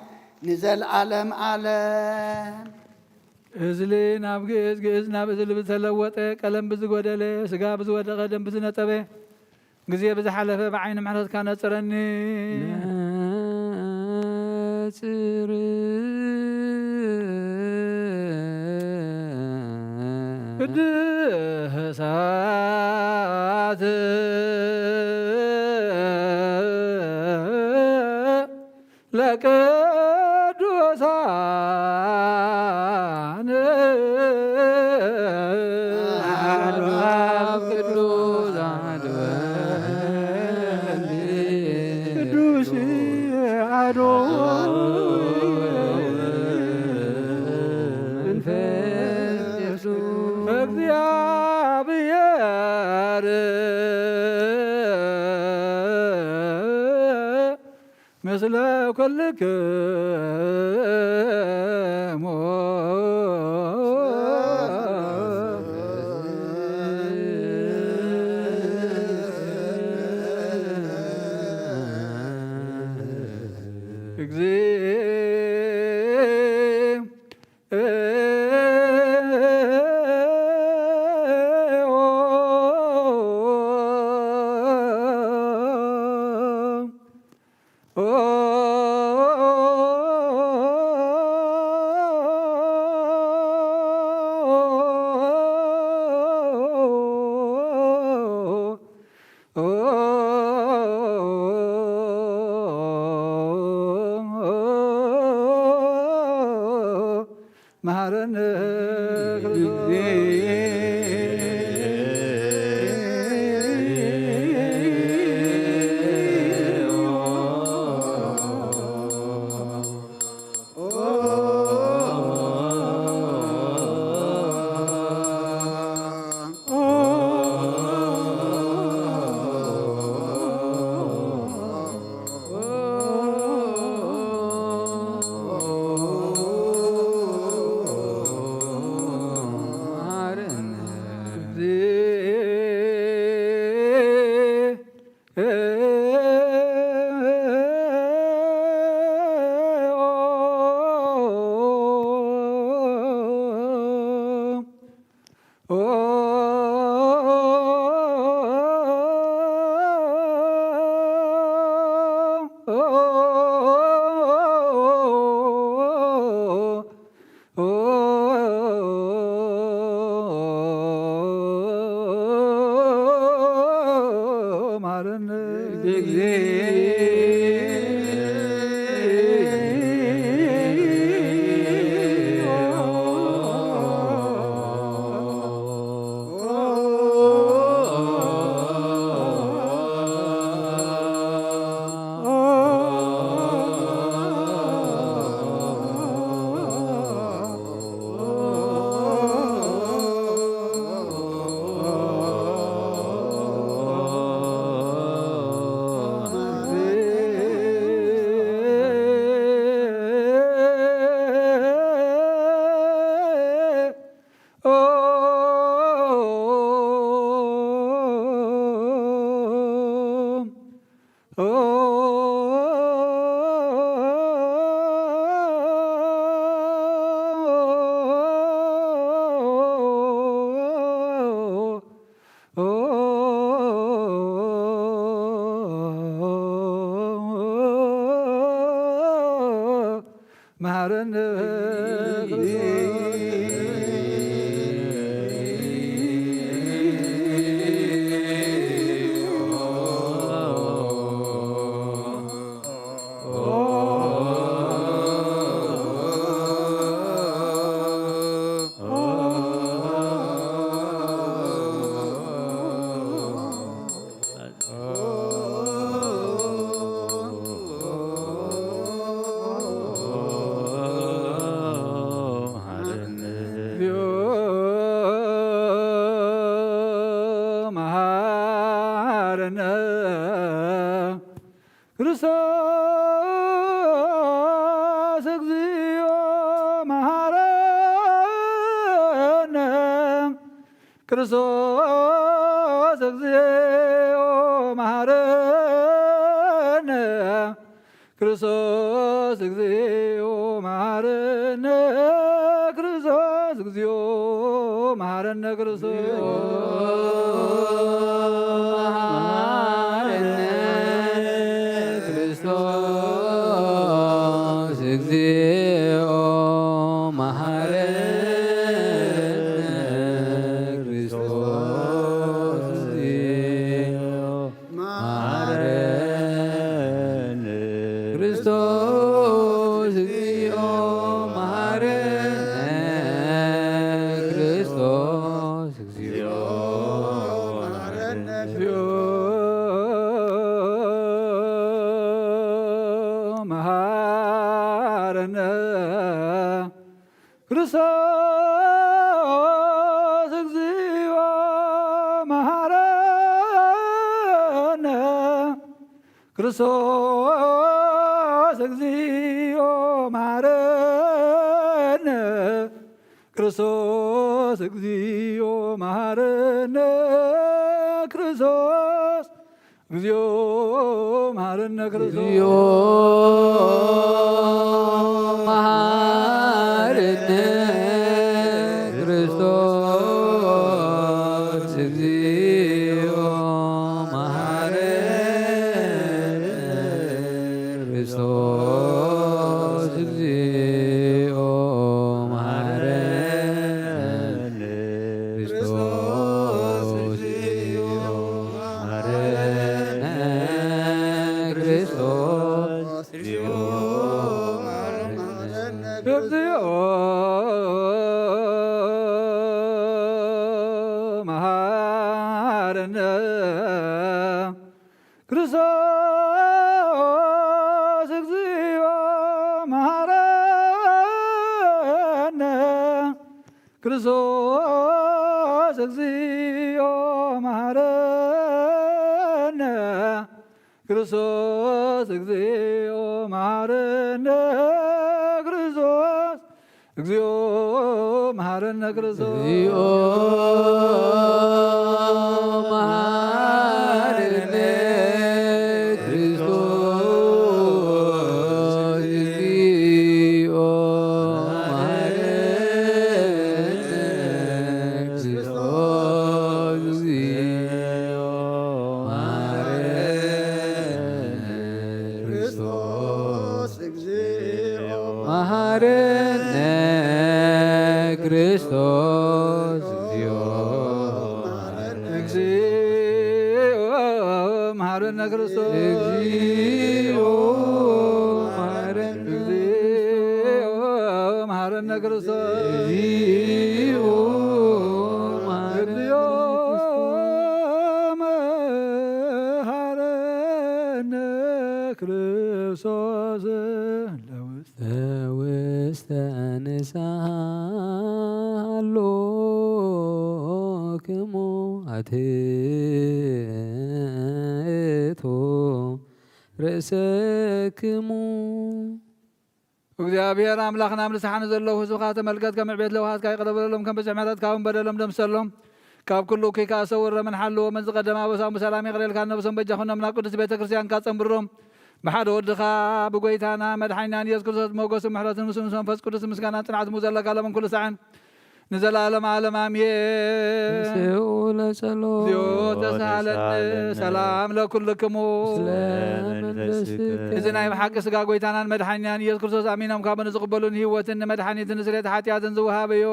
ንዘለኣለም ኣለም። እዝሊ ናብ ግእዝ፣ ግእዝ ናብ እዝሊ ብዝተለወጠ፣ ቀለም ብዝጎደለ፣ ስጋ ብዝወደቐ፣ ደም ብዝነጸበ፣ ግዜ ብዝሓለፈ ብዓይኒ ምሕረትካ ነጽረኒ። ነጽር ቅድሳት ለቅዱሳን አሐዱ አብ ቅዱስ አሐዱ ወልድ ቅዱስ አሐዱ መንፈስ ቅዱስ እግዚአብሔር ምስለ ኩልክሙ። መሐረነ መሃረነ መሃረነ ክርስቶስ እግዚኦ መሃረነ ክርስቶስ እግዚኦ መሃረነ ክርስቶስ እግዚኦ መሃረነ ክርስቶስ እግዚኦ መሃረነ ክርስቶስ መሃረነ ክርስቶስ እግዚኦ መሃረነ ክርስቶስ እግዚኦ መሃረነ ክርስቶስ እግዚኦ መሃረነ ክርስቶስ እግዚኦ መሃረነ መሃረነ ክርስቶስ እግዚኦ መሃረነ ክርስቶስ እግዚኦ መሃረነ ክርስቶስ እግዚኦ መሃረነ ክርስቶስ እግዚኦ መሃረነ ክርስቶስ እግዚኦ መሃረነ ክርስቶስ እግዚኦ መሃረነ ክርስቶስ እግዚኦ መሃረነ ክርስቶስ እግዚኦ መሃረነ ክርስቶስ እግዚኦ መሃረነ ክርስቶስ እግዚኦ መሃረነ ክርስቶስ እግዚኦ መሃረነ ክርስቶስ እግዚኦ መሃረነ ክርስቶስ እግዚኦ መሃረነ ክርስቶስ እግዚኦ መሃረነ ክርስቶስ እግዚኦ መሃረነ ክርስቶስ እግዚኦ መሃረነ ክርስቶስ እግዚኦ መሃረነ ክርስቶስ እግዚኦ መሃረነ ክርስቶስ እግዚኦ መሃረነ እግዚኦ መሃረነ ክርስቶስ እግዚኦ መሃረነ ክርስቶስ ለውስተ ውስተ ንስሓ ሃሎክሙ ኣትሕቱ ርእሰክሙ። እግዚኣብሔር ኣምላኽና፣ ኣብ ንስሓ ንዘለዉ ህዝብኻ ተመልከት፣ ከም ዕቤት ለውሃትካ ይቕረ በለሎም፣ ከም ብዝሒ ምሕረትካ እውን በደሎም ደምሰሎም። ካብ ኩሉ እኩይ ከኣ ሰውሮምን ሓልዎምን። ዝቐደመ ኣበሳኦም ብሰላም ይቕረ ኢልካ፣ ነብሶም በጃ ኩኖም፣ ናብ ቅድስቲ ቤተ ክርስቲያንካ ጸንብሮም። ብሓደ ወድኻ ብጎይታና መድሓኒናን ኢየሱስ ክርስቶስ ሞገስን ምሕረትን ምስ ምስ መንፈስ ቅዱስ ምስጋናን ጽንዓት ምስ ዘለካ ሎምን ኩሉ ሳዕን ንዘለዓለም ዓለም ኣሜን። ንስኡ ለጸሎት እግዚኦ ተሳሃለኒ። ሰላም ለኩልክሙ። ስለ መንፈስከ እዚ ናይ ብሓቂ ስጋ ጎይታናን መድሓኒናን ኢየሱስ ክርስቶስ ኣሚኖም ካብ ንዝቕበሉ ንህይወትን ንመድሓኒትን ንስርየት ሓጢኣትን ዝወሃብ እዩ።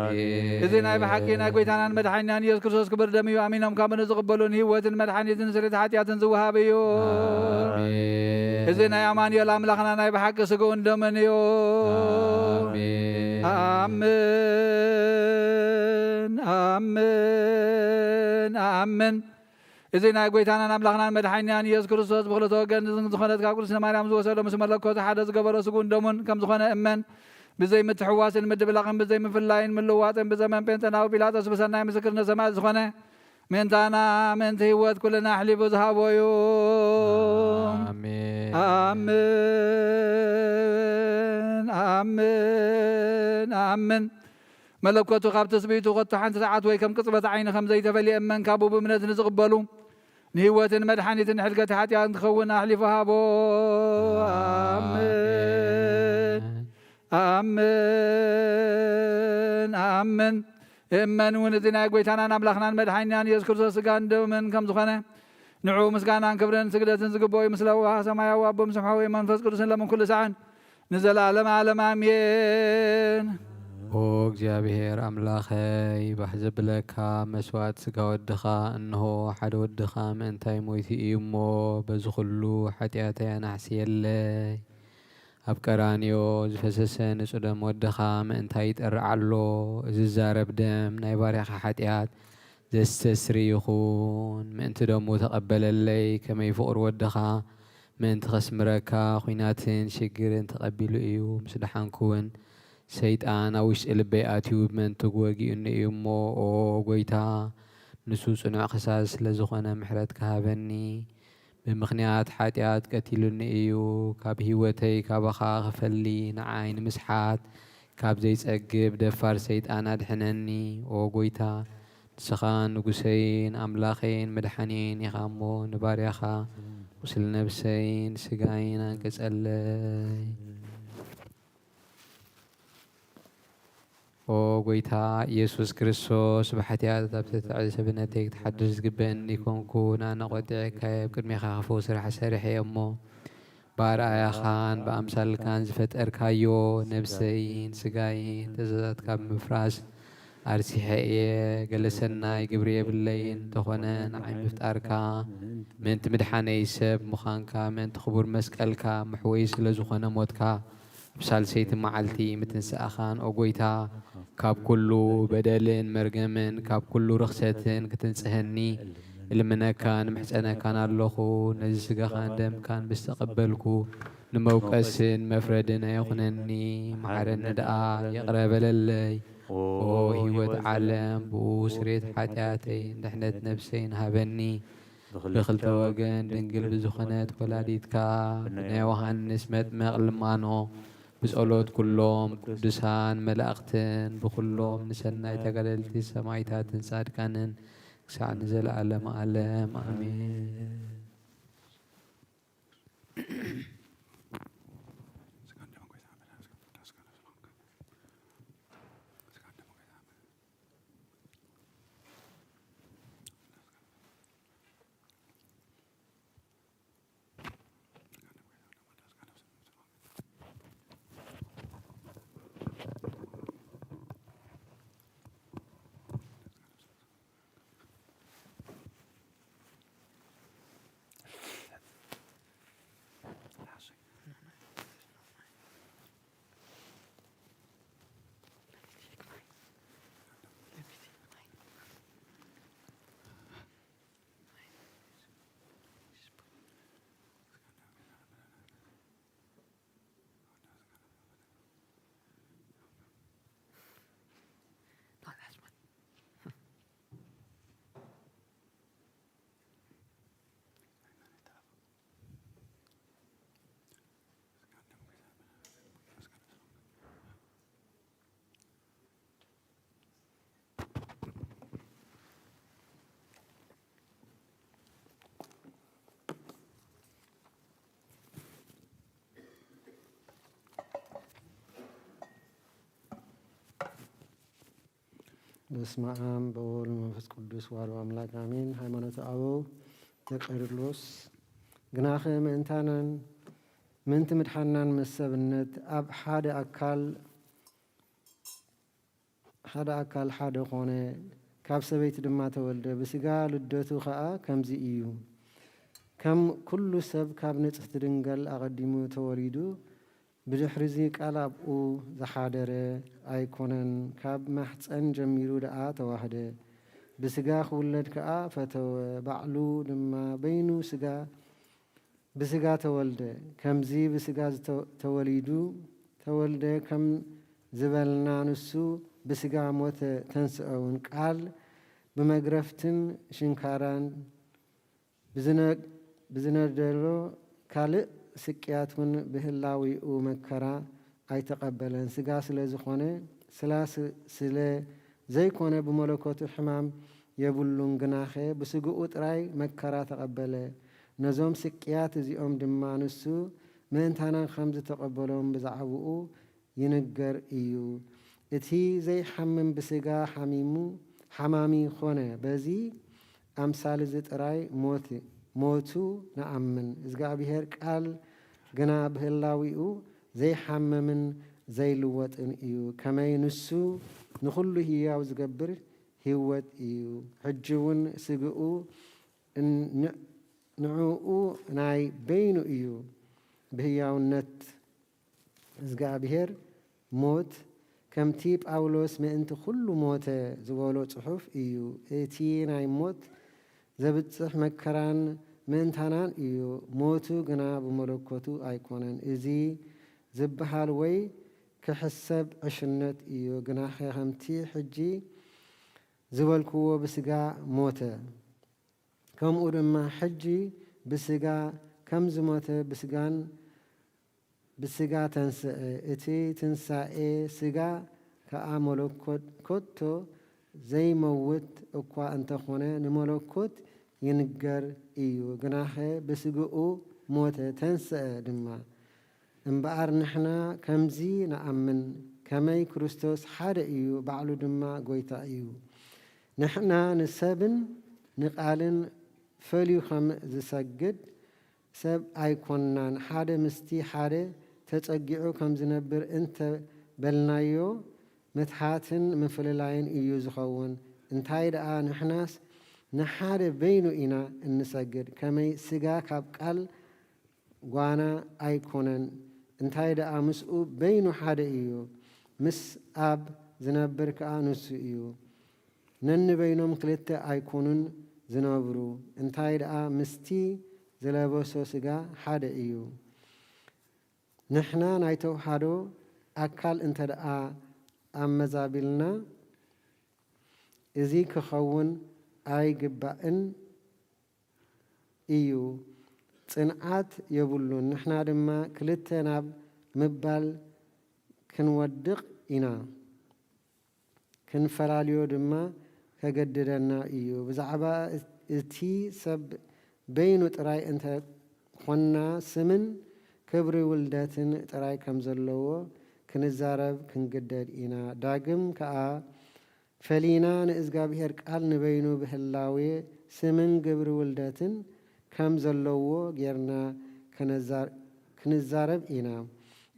ኣሜን። እዚ ናይ ብሓቂ ናይ ጎይታናን መድሓኒናን ኢየሱስ ክርስቶስ ክብር ደም እዩ። ኣሚኖም ካብ ንዝቕበሉ ንህይወትን መድሓኒትን ንስርየት ሓጢኣትን ዝወሃብ እዩ። ኣሜን። እዚ ናይ ኣማኑኤል ኣምላኽና ናይ ብሓቂ ስግኡን ደምን እዩ። ኣሜን። ኣምን ኣምን ኣምን። እዚ ናይ ጎይታናን ኣምላኽናን መድሓኒናን ኢየሱስ ክርስቶስ ብኽልተ ወገን ዝኾነት ካብ ቅድስቲ ማርያም ዝወሰዶ ምስ መለኮቱ ሓደ ዝገበሮ ስግኡን ደሙን ከም ዝኾነ እመን። ብዘይ ምትሕዋስን ምድብላቕን ብዘይ ምፍላይን ምልዋጥን ብዘመን ጴንጠናዊ ጲላጦስ ብሰናይ ምስክርነት ሰማዕት ዝኾነ ምእንታና ምእንቲ ህይወት ኩልና ኣሕሊፉ ዝሃቦ እዩ። ኣሜን። ኣምን ኣምን ኣምን። መለኮቱ ካብ ትስብእቱ ከቶ ሓንቲ ሰዓት ወይ ከም ቅጽበት ዓይኒ ከም ዘይተፈልየ እመን። ካብኡ ብእምነት ንዝቕበሉ ንህይወትን መድሓኒትን ሕልገት ሓጢኣት ክኸውን ኣሕሊፉ ሃቦ። ኣምን ኣምን ኣምን። እመን እውን እዚ ናይ ጎይታናን ኣምላኽናን መድሓኒናን ኢየሱስ ክርስቶስ ስጋን ደምን ከም ዝኾነ ንዕኡ ምስጋናን ክብርን ስግደትን ዝግብኦ እዩ። ምስ ለዋህ ሰማያዊ ኣቦ ምስ ሓወይ መንፈስ ቅዱስን ለምን ኩሉ ሰዓን ንዘለዓለም ዓለም ኣሜን። ኦ እግዚኣብሔር ኣምላኸይ፣ ባህ ዘብለካ መስዋዕት ስጋ ወድኻ፣ እንሆ ሓደ ወድኻ ምእንታይ ሞይቱ እዩ እሞ፣ በዚ ኩሉ ሓጢኣተይ ኣናሕስየለይ። ኣብ ቀራንዮ ዝፈሰሰ ንጹህ ደም ወድኻ ምእንታይ ይጠርዕ ኣሎ። እዚ ዝዛረብ ደም ናይ ባርያኻ ሓጢኣት ዘስተስሪ ይኹን። ምእንቲ ደሙ ተቐበለለይ፣ ከመይ ፍቕሪ ወድኻ ምእንቲ ከስምረካ ኲናትን ሽግርን ተቐቢሉ እዩ። ምስ ደሓንኩ እውን ሰይጣን ኣብ ውሽጢ ልበይ ኣትዩ ብመንትጉ ወጊኡኒ እዩ እሞ፣ ኦ ጐይታ፣ ንሱ ጽኑዕ ከሳሲ ስለ ዝኾነ ምሕረትካ ሃበኒ። ብምኽንያት ሓጢኣት ቀቲሉኒ እዩ። ካብ ህይወተይ ካባኻ ክፈሊ ንዓይ ንምስሓት ካብ ዘይጸግብ ደፋር ሰይጣን ኣድሕነኒ። ኦ ጐይታ፣ ንስኻ ንጉሰይን ኣምላኸይን መድሓኒየይን ኢኻ እሞ፣ ንባርያኻ ቁስሊ ነብሰይን ስጋይን ኣንቅጸለይ። ኦ ጐይታ ኢየሱስ ክርስቶስ፣ ብሓጢኣት ኣብ ዝተተዕዘ ሰብነተይ ክትሓድር ዝግበአኒ ኮንኩ። ኣነ ቆጢዐካየ፣ ኣብ ቅድሜኻ ክፉእ ስራሕ ሰሪሐ እየ እሞ፣ ብኣርኣያኻን ብኣምሳልካን ዝፈጠርካዮ ነብሰይን ስጋይን ትእዛዛትካ ብምፍራስ ኣርሲሐ እየ። ገለ ሰናይ ግብሪ የብለይን፣ እንተኾነ ንዓይ ምፍጣርካ፣ ምእንቲ ምድሓነይ ሰብ ምዃንካ፣ ምእንቲ ክቡር መስቀልካ፣ መሕወዪ ስለ ዝኾነ ሞትካ፣ ኣብ ሳልሰይቲ መዓልቲ ምትንሳእኻን፣ ኦ ጐይታ፣ ካብ ኩሉ በደልን መርገምን ካብ ኩሉ ርኽሰትን ክትንጽሀኒ እልምነካን እምሕጸነካን ኣለኹ። ነዚ ስጋኻን ደምካን ምስ ተቐበልኩ፣ ንመውቀስን መፍረድን ኣይኹነኒ፣ መሓረኒ ደኣ፣ ይቕረ በለለይ። ኦ ህይወት ዓለም፣ ብኡ ስርየት ሓጢኣተይን ድሕነት ነብሰይን ሃበኒ። ብኽልተ ወገን ድንግል ብዝኾነት ወላዲትካ፣ ብናይ ዮሃንስ መጥምቕ ልማኖ፣ ብጸሎት ኩሎም ቅዱሳን መላእኽትን፣ ብኹሎም ንሰናይ ተጋደልቲ ሰማዕታትን ጻድቃንን፣ ክሳዕ ንዘለዓለመ ዓለም ኣሜን። በስመ አብ በወልድ መንፈስ ቅዱስ ዋሕዶ አምላክ አሜን። ሃይማኖተ አበው ዘቄርሎስ። ግናኸ ምእንታናን ምእንቲ ምድሓናን ምስ ሰብነት ኣብ ሓደ ኣካል ሓደ ኣካል ሓደ ኾነ፣ ካብ ሰበይቲ ድማ ተወልደ። ብስጋ ልደቱ ኸኣ ከምዚ እዩ። ከም ኩሉ ሰብ ካብ ንጽሕቲ ድንገል ኣቐዲሙ ተወሊዱ፣ ብድሕሪዚ ቃል ኣብኡ ዝሓደረ ኣይኮነን፣ ካብ ማሕጸን ጀሚሩ ደኣ ተዋህደ። ብስጋ ክውለድ ከኣ ፈተወ፣ ባዕሉ ድማ በይኑ ስጋ ብስጋ ተወልደ። ከምዚ ብስጋ ዝተ-፣ ተወሊዱ፣ ተወልደ ከም ዝበልና ንሱ ብስጋ ሞተ ተንስአ እውን። ቃል ብመግረፍትን ሽንካራን ብዝነ-፣ ብዝነደሎ ካልእ ስቅያት እውን ብህላዊኡ መከራ ኣይተቐበለን። ስጋ ስለ ዝኾነ፣ ስላ ስ-፣ ስለ ዘይኮነ ብመለኮቱ ሕማም የብሉን፣ ግናኸ ብስግኡ ጥራይ መከራ ተቐበለ። ነዞም ስቅያት እዚኦም ድማ ንሱ ምእንታና ከም ዝተቐበሎም ብዛዕባኡ ይንገር እዩ። እቲ ዘይሓምም ብስጋ ሓሚሙ፣ ሓማሚ ኾነ። በዚ ኣምሳል እዚ ጥራይ ሞት-፣ ሞቱ ንኣምን። እግዚኣብሔር ቃል ግና ብህላዊኡ ዘይሓምምን ዘይልወጥን እዩ። ከመይ ንሱ ንኹሉ ህያው ዝገብር ህይወት እዩ። ሕጂ እውን ስግኡ ን-፣ ንዕኡ ናይ በይኑ እዩ። ብህያውነት እግዚኣብሔር ሞት፣ ከምቲ ጳውሎስ ምእንቲ ኩሉ ሞተ ዝበሎ ጽሑፍ እዩ። እቲ ናይ ሞት ዘብጽሕ መከራን ምእንታናን እዩ። ሞቱ ግና ብመለኮቱ ኣይኮነን። እዚ ዝበሃል ወይ ክሕሰብ ዕሽነት እዩ። ግናኸ ከምቲ ሕጂ ዝበልክዎ ብስጋ ሞተ፣ ከምኡ ድማ ሕጂ ብስጋ ከም ዝሞተ ብስጋን ብስጋ ተንስአ። እቲ ትንሳኤ ስጋ ከኣ መለኮት ከቶ ዘይመውት እኳ እንተኾነ፣ ንመለኮት ይንገር እዩ። ግናኸ ብስግኡ ሞተ፣ ተንስአ ድማ። እምበኣር ንሕና ከምዚ ንኣምን፣ ከመይ ክርስቶስ ሓደ እዩ፣ ባዕሉ ድማ ጐይታ እዩ። ንሕና ንሰብን ንቓልን ፈልዩ ከም ዝሰግድ ሰብ ኣይኮንናን። ሓደ ምስቲ ሓደ ተጸጊዑ ከም ዝነብር እንተ በልናዮ፣ ምትሓትን ምፍልላይን እዩ ዝኸውን። እንታይ ደኣ ንሕናስ ንሓደ በይኑ ኢና እንሰግድ። ከመይ ስጋ ካብ ቃል ጓና ኣይኮነን፣ እንታይ ደኣ ምስኡ በይኑ ሓደ እዩ። ምስ ኣብ ዝነብር ከኣ ንሱ እዩ። ነንበይኖም ክልተ ኣይኮኑን ዝነብሩ፣ እንታይ ደኣ ምስቲ ዝለበሶ ስጋ ሓደ እዩ። ንሕና ናይ ተውሃዶ ኣካል እንተ ደኣ ኣመዛቢልና፣ እዚ ክኸውን ኣይግባእን እዩ። ጽንዓት የብሉን። ንሕና ድማ ክልተ ናብ ምባል ክንወድቕ ኢና። ክንፈላልዮ ድማ ከገድደና እዩ። ብዛዕባ እቲ ሰብ በይኑ ጥራይ እንተ ኾንና፣ ስምን ክብሪ ውልደትን ጥራይ ከም ዘለዎ ክንዛረብ ክንግደድ ኢና። ዳግም ከኣ ፈሊና ንእዝጋብሄር ቃል ንበይኑ ብህላዌ ስምን ግብሪ ውልደትን ከም ዘለዎ ጌርና ከነዛ-፣ ክንዛረብ ኢና።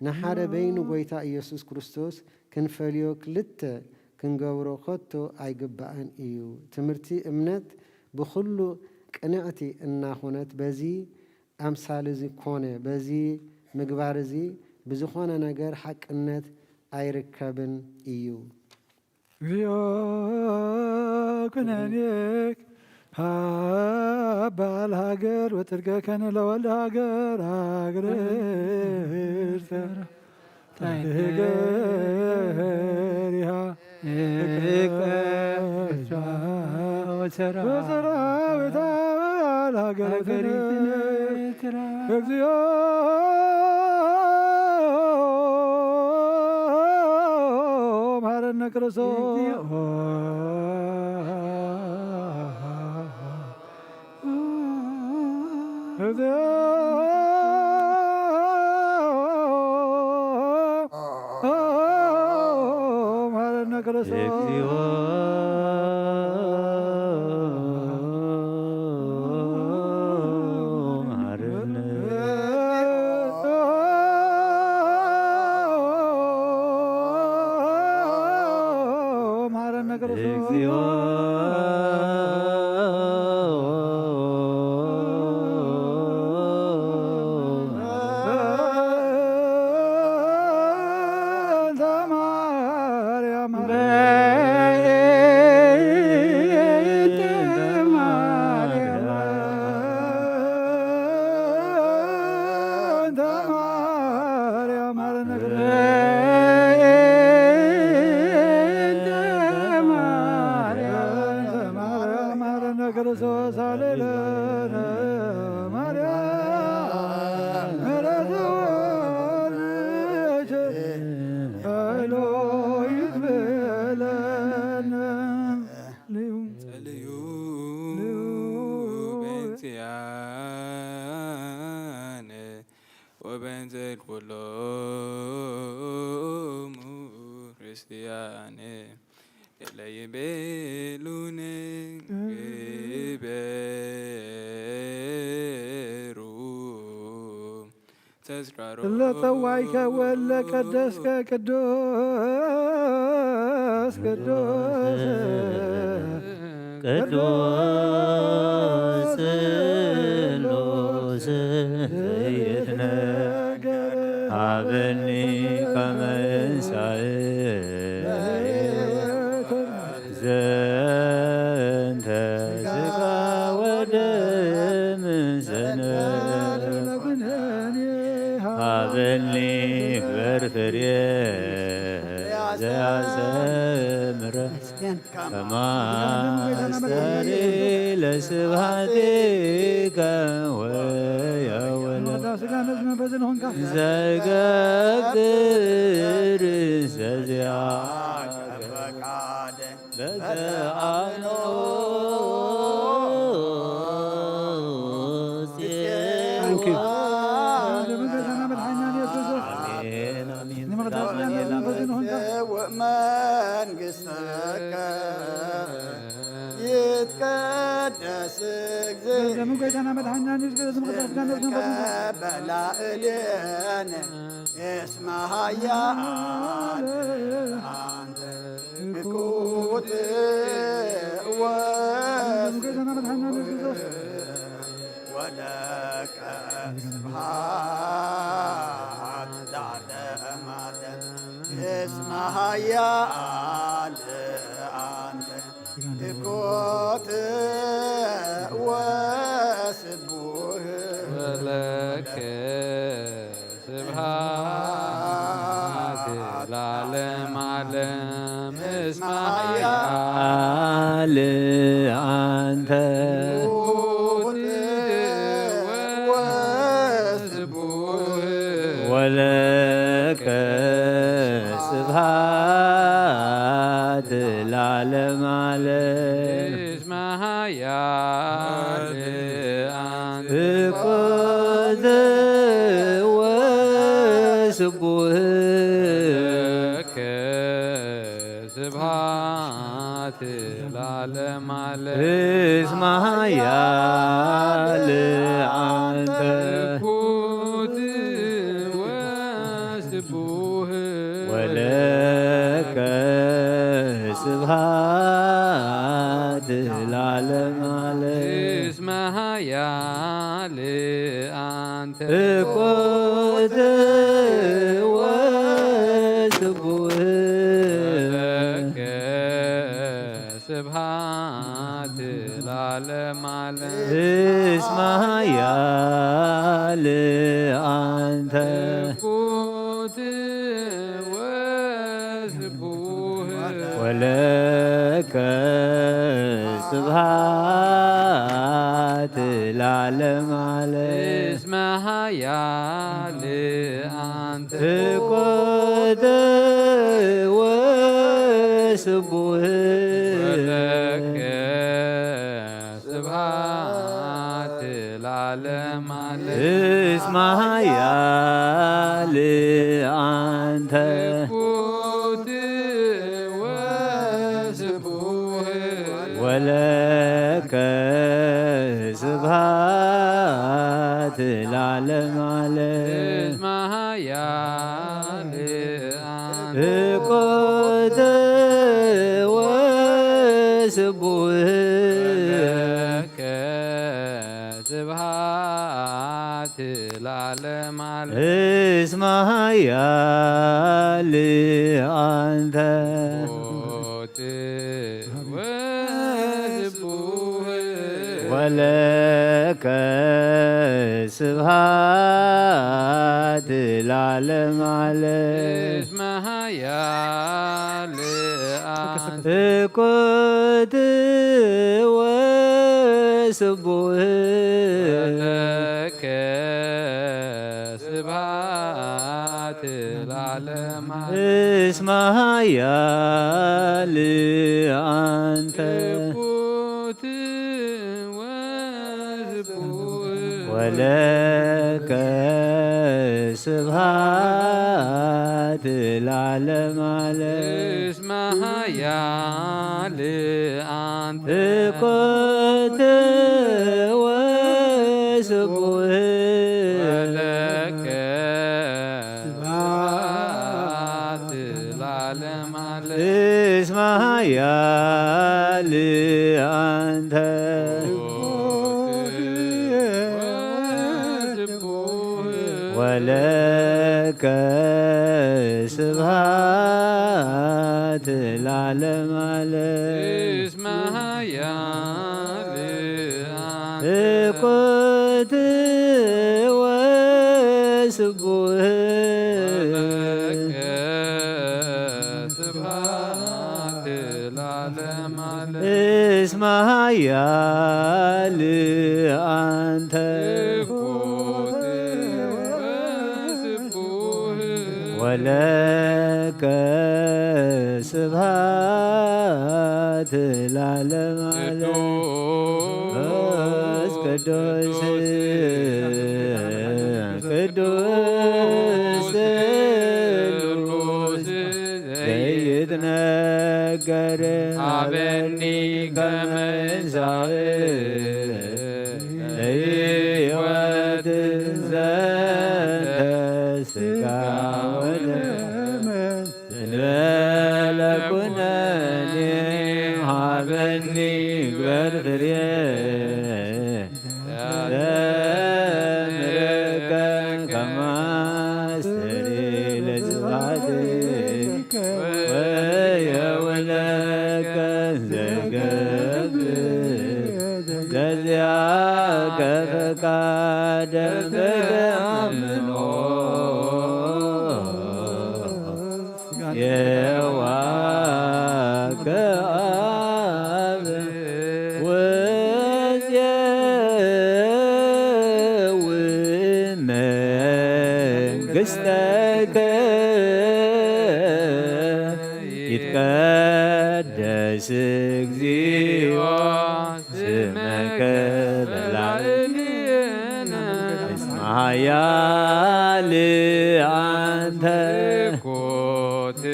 ንሓደ በይኑ ጐይታ ኢየሱስ ክርስቶስ ክንፈልዮ ክልተ ክንገብሮ ከቶ ኣይግባእን እዩ። ትምህርቲ እምነት ብኹሉ ቅንዕቲ እናኾነት በዚ ኣምሳል እዚ ኮነ፣ በዚ ምግባር እዚ ብዝኾነ ነገር ሓቅነት ኣይርከብን እዩ። እግዚኦ ኩነኔክ ሃባል ሃገር ወጽድቀከን ለወልድ ሃገር ሃገር ኤርትራ ታይገሪሃ ወሰራዊታ ሃገር ኤርትራ። እግዚኦ መሐረነ ክርስቶስ። እግዚኦ መሐረነ ክርስቶስ። እግዚኦ መሐረነ። መሐረነ ክርስቶስ። እግዚኦ በእንተ ማርያም። በእንተ ማርያም። በእንተ ማርያም። በእንተ ማርያም። በእንተ ማርያም። ክርስቶስ ሃሌሉያ። ማርያም ምሕረት ወልድኪ ኃይሎ ይትብለነ። ልዩ ጸልዩ ልዩ በእንቲአነ ወበእንተ ኩሎሙ ክርስቲያን እለ ይቤሉኒ ግበሩ ተዝካሮ። እለ ጸዋይከ ወለ ቀደስከ ቅዱስ ቅዱስ ቅዱስ ስሉስ ዘይትነገር ሀበኒ ከመ እንሳእ ዘንተ ስጋ ወደም ዘነ ሀበኒ ግበር ፍሬ ዘያሰምረ ከማስተሪ ለስብሐቲከ ወየውል ዘገብር ዘዚያ በተአምኖ Thank you. አሜን፣ አሜን። መንግሥትከ ይትቀደስ እግዚእ ገንዘብን ጎይታና መድኃኒና ኢየሱስ ክርስቶስ ምቅዳስ ጋር ነፍስን ፈትንሳ በላዕሌነ እስመ ኃያል አንተ ትኩት ወስ ገንዘብን ጎይታና መድኃኒና ኢየሱስ ክርስቶስ ወለከ ስብሐት ለዓለመ ዓለም እስመ ኃያል አንተ ትኩት ወስቡህ ወለከ ስብሐት ለዓለመ ዓለም እስመ ኃያል አንተ ትኩት ወስቡህ ወለከ ስብሐት ለዓለመ ዓለም እስመ ኃያል አንተ ትኩት ወስቡህ ለከ ስብሐት ለዓለመ ዓለም እስመ ኃያል አንተ ትኩት ወስቡህ ወለከ ስብሐት ለዓለመ ዓለም እስመ ኃያል አንተ ትኩት ወስቡህ ለከ ስብሐት ለዓለመ ዓለም እስመ ኃያል አንተ ትኩት ወስቡህ ወለከ ስብሐት ለዓለመ ዓለም እስመ ኃያል አንተ ትኩት ወስቡህ ወለከ ስብሐት ለዓለመ ዓለም እስመ ኃያል አንተ ትኩት ወለከ ስብሐት ለዓለመ ዓለም። እስመ ኃያል አብ እኮተ ወስቡህ። ወለከ ስብሐት ለዓለመ ዓለም። እስመ ኃያል አንተ። ሞት ወስቡህ። ወለከ ስብሐት ለዓለመ ዓለም። እስመ ኃያል አንተ። እኮት ወስቡህ። ወለከ ስብሐት ለዓለመ ዓለም። እስመ ኃያል አንተ። እኩት ወስቡህ። ወለከ ስብሐት ለዓለመ ዓለም። እስመ ኃያል አንተ። እኮት ወስቡህ። ወለከ ስብሐት ለዓለመ ዓለም። እስመ ኃያል አንተ። ወለከ ስብሐት ለዓለመ ዓለም። እስመ ኃያል እኮት ወስቡህ። ወለከ ስብሐት ለዓለመ ዓለም። እስመ ኃያል አንተ። እኩት ወስቡህ። ወለከ ስብሐት ለዓለመ ዓለም። ቅዱስ ቅዱስ ቅዱስ ስሉስ ዘይትነገር። ሀበኒ ከመ እንሳእ ለሕይወት ዘንተ ሥጋ ወደም። እንበለ ኩነኔ ሀበኒ ግበር ፍሬ ለምሕረትከ ከመ አስተርይ ለስብሐትከ ወየውለከ ዘገብር ዘዚአከ ፈቃደ በደአምኖ። የዋከ አብ ወዜዊ መንግሥተከ ይትቀደስ እግዚኦ ስመከ በላዕሌነ። እስመ ኃያል አንተ። እኩት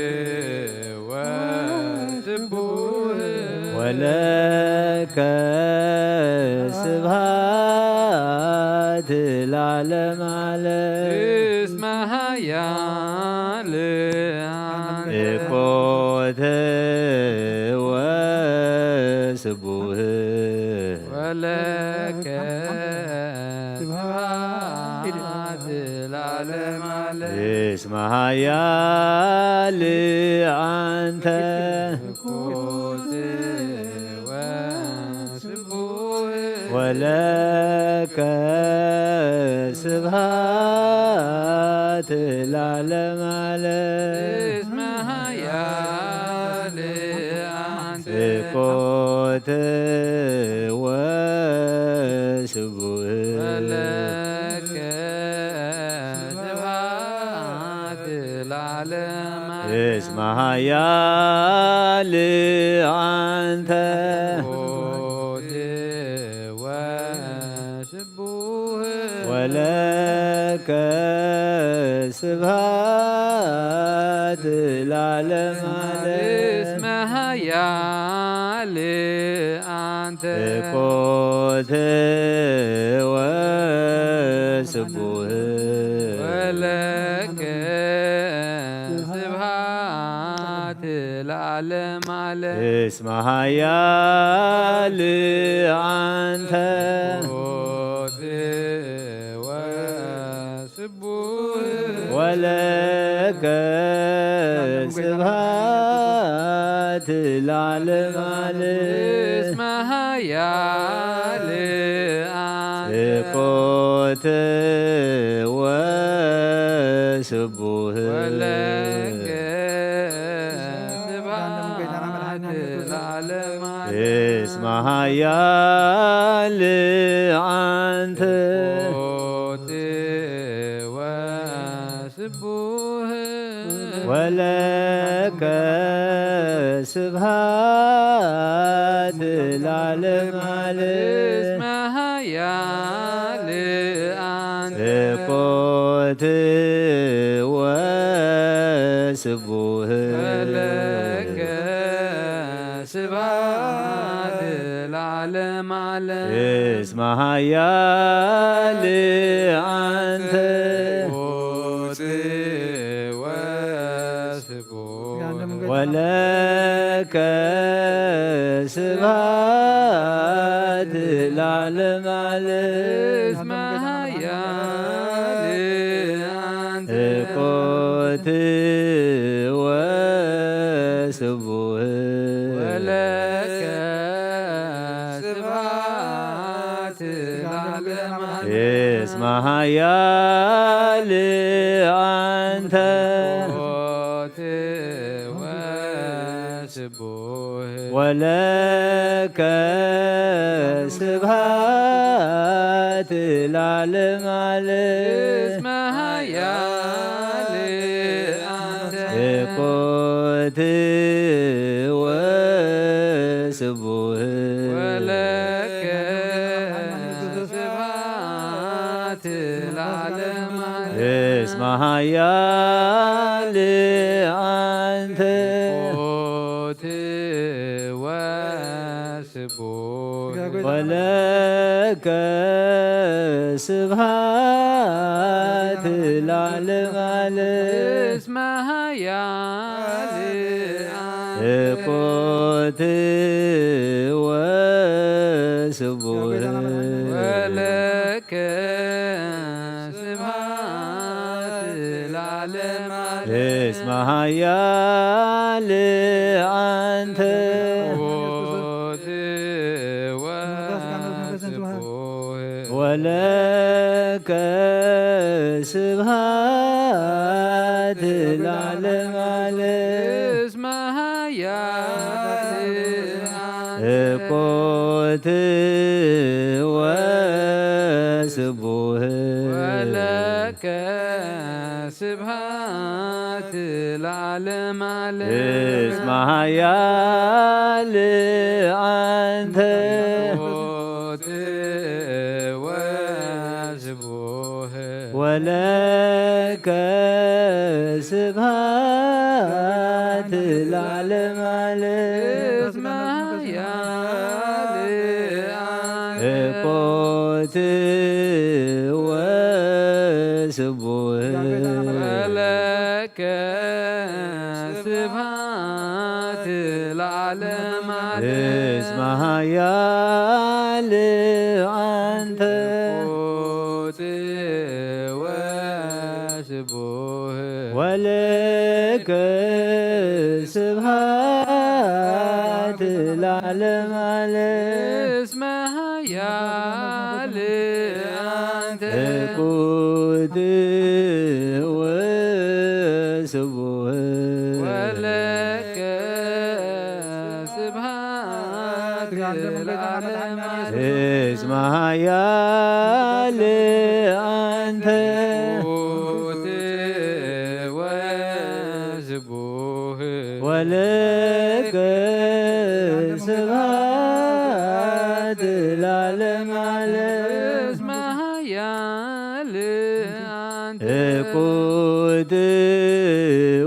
ወስቡህ። ወለከ ስብሐት ለዓለመ ዓለም። እስመ ኃያል አንተ። እኮተ ወስቡህ። ወለከ ስብሐት ለዓለመ ዓለም። እስመ ኃያል አንተ። እኩት ወስቡህ። ወለከ ስብሐት ለዓለመ ዓለም። እስመ ኃያል አንተ። እኮተ ወስቡህ። ወለከ ስብሐት ለዓለመ ዓለም። እስመ ኃያል አንተ። እኩት ወስቡህ። ወለከ ስብሐት ዓለም ዓለም እስመ ኃያል አንተ። እኮት ወስቡህ ወለከ ስብሐት ለዓለም ዓለም። እስመ ኃያል አንተ። እኮት ወስቡህ ወለከ ስብሐት ለዓለም ዓለም። እስመ ኃያል አንተ። እኮት ወስቡህ ወለከ ስብሐት ለዓለም ዓለም። እስመ ኃያል አንተ። እኮት ወስቡህ ወለከ ስብሐት ለዓለም ዓለም። እስመ ኃያል አንተ። እኮት ወስቡህ ወለከ ስብሐት ለዓለም ዓለም። እስመ ኃያል አንተ። እኮት ወስቡህ ወለከ ስብሐት ለዓለም ዓለም። እስመ ኃያል አንተ። እኮት ወስቡህ ወለከ ስብሐት ለዓለም ዓለም። እስመ ኃያል አንተ። እኮት ወስቡህ ወለከ ስብሐት ለዓለም ዓለም። እስመ ኃያል አንተ። እኮት ወስቡህ ወለከ ስብሐት ለዓለም ዓለም። እስመ ኃያል አንተ። እኮት ወስቡህ ወለከ ስብሐት ለዓለም ዓለም። እስመ ኃያል አንተ። እኮት ወስቡህ ወለከ ስብሐት ለዓለም ዓለም። እስመ ኃያል አንተ። እኮት ወስቡህ ወለከ ስብሐት ለዓለም ዓለም። እስመ ኃያል አንተ። እኮት ወስቡህ ወለከ ስብሐት ለዓለም ዓለም። እስመ ኃያል አንተ። እኮት ወስቡህ ወለከ ስብሐት ለዓለም ዓለም። እስመ ኃያል አንተ። እኮት ወስቡህ ወለከ ስብሐት ለዓለም ዓለም። እስመ ኃያል አንተ። እኮት ወስቡህ ወለከ ስብሐት ለዓለም ዓለም። እስመ ኃያል አንተ። እኮት ወስቡህ ወለከ ስብሐት ለዓለም ዓለም። እስመ ኃያል አንተ። እኮት ወስቡህ ወለከ ስብሐት ለዓለም ዓለም። እስመ ኃያል አንተ። እኮት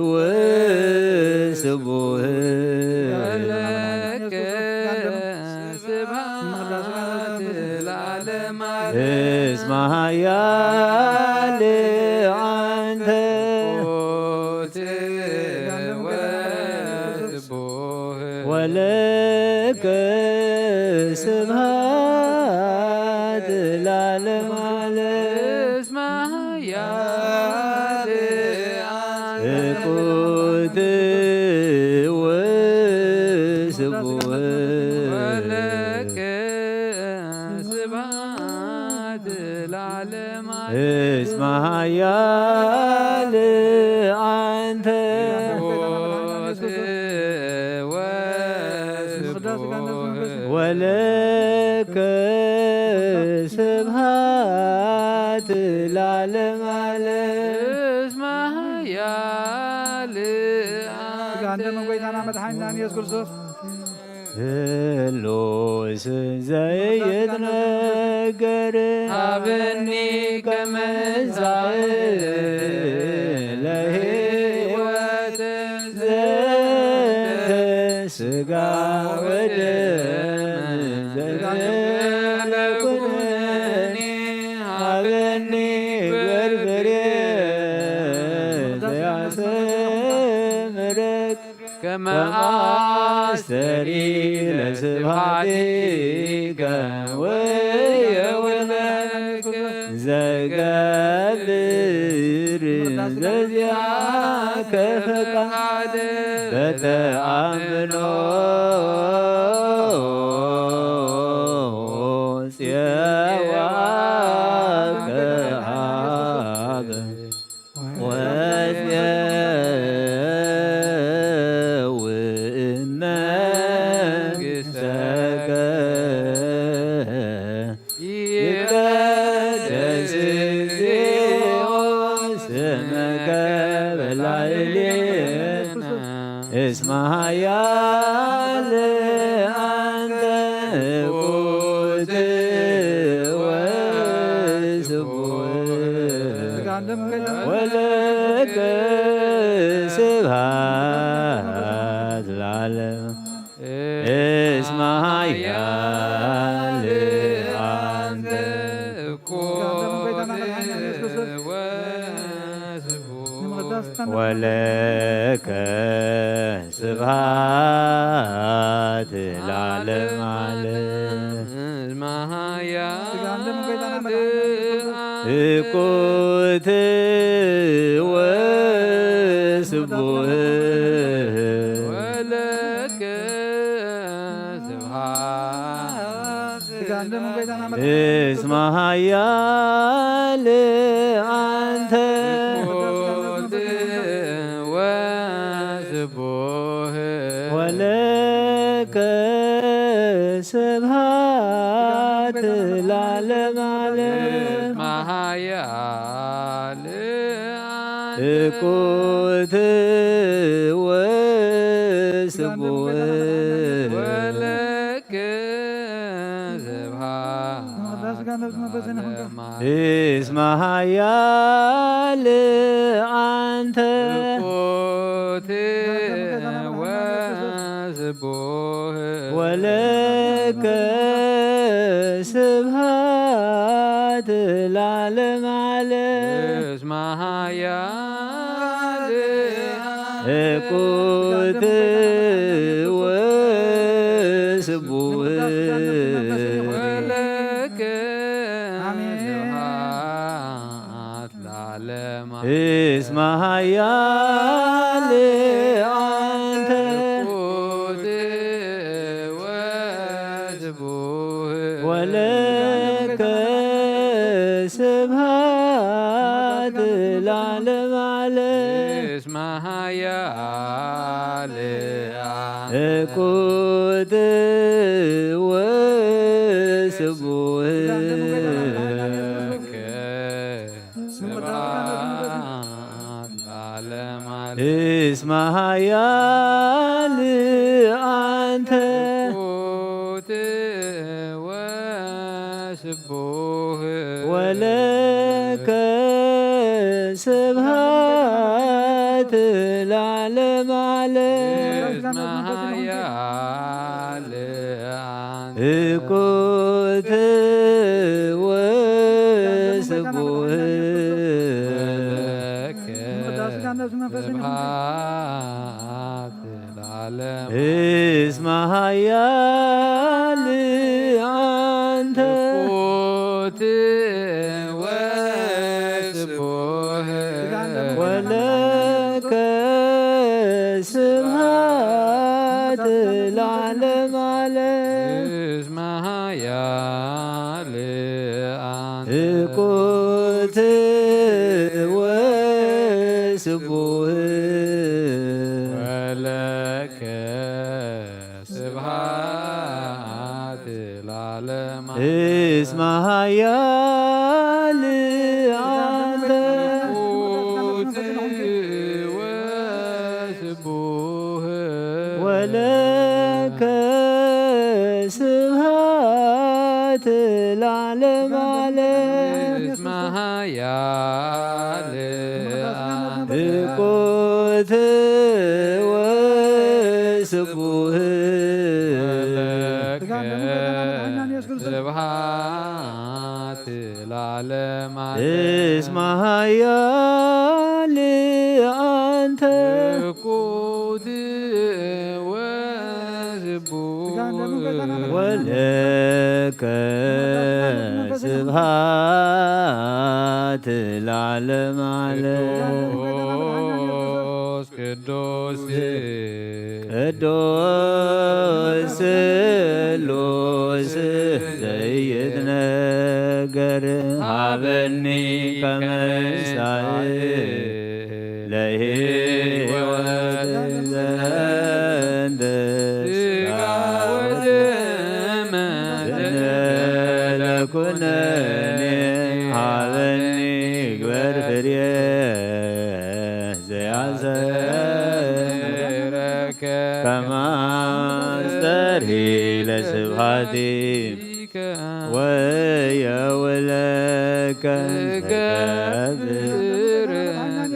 ወ ስቡህ ለከ ስብሐት ለዓለመ ዓለም። እስመ ኃያል አንተ ሞት ወስቡህ ወለከ ስብሐት ለዓለመ ዓለም። እስመ ኃያል እቁት ወስቡህ ወለከ ስብሐት ለዓለመ እስመ ኃያል አንተ ሞት ወስቡህ ወለከ ስብሐት ለዓለመ ዓለም። እስመ ኃያል ስጋ አንተ ምን ጎይታና መድኃኒና ኢየሱስ ክርስቶስ ስሉስ ዘይትነገር ሀበኒ ከመ ለሕይወት ዘተ ስጋ ወደም ዘተለኩነኒ ሀበኒ በርበሬ ዘያሰምረክ ከመ ከማስተሪ ለስብሐቲከ ወየውለክ ዘገብር ዘዚአከ ፈቃድ በተአምኖ ጽየዋከ አብ ወጽየውእ መንግሥተከ ይትቀደስ እግዚኦ ስምከ በላዕሌነ እስመ ኃያል አንተ እቁት ወስቡህ ወለከ ስብሐት ለዓለም እስመ ኃያል አንተ ወለከ ስብሐት ለዓለመ ዓለም። እቁት ወስቡህ ወለከ ስብሐት እስመ ኃያል አንተ ቁት ወስቡህ ወለከ ስብሐት ለዓለመ ዓለም። እስመ ኃያል እቁት ወስቡህ ወለከ ስብሐት እስመ ኃያል አንተ ቁት ወስቡህ ወለከ ስብሐት ለዓለመ ዓለም። እስመ ኃያል እቁት ወስቡህ ወለከ ስብሐት ለዓለመ እስመ ኃያል አንተ ቁት ወስቡህ ወለከ ስብሐት ለዓለመ ዓለም። እስመ ኃያል እቁት ወስቡህ ስብሐት ለዓለመ ዓለም። እስመ ኃያል አንተ ቁት ወስቡህ ወለከ ስብሐት ለዓለመ ዓለም። እስመ ኃያል አንተ። እኩት ወስቡህ ወለከ ስብሐት ለዓለመ። እስመ ኃያል አንተ። እኩት ወስቡህ ወለከ ስብሐት ለዓለመ ዓለም። እስመ ኃያል አንተ። እኩት ወስቡህ ወለከ ስብሐት ለዓለመ። እስመ ኃያል አንተ። እኩት ወስቡህ ወለከ ስብሐት ለዓለመ ዓለም። እስመ ኃያል አንተ። እኩት ወስቡህ ወለከ ስብሐት ለዓለመ ዓለም። እስመ ኃያል አንተ። እኩት ወስቡህ ወለከ ስብሐት ለዓለመ ዓለም። ቅዱስ ቅዱስ ስሉስ ዘይትነገር ሀበኒ ከመ እሳእ ለሕይወት ዘንተ ስጋ ወደም ለኩነኔ ሀበኒ ግበር ፍሬ ዘያሰምረከ ከመ አስተርሂ ለስብሐቲከ ወየውለከ ትገብር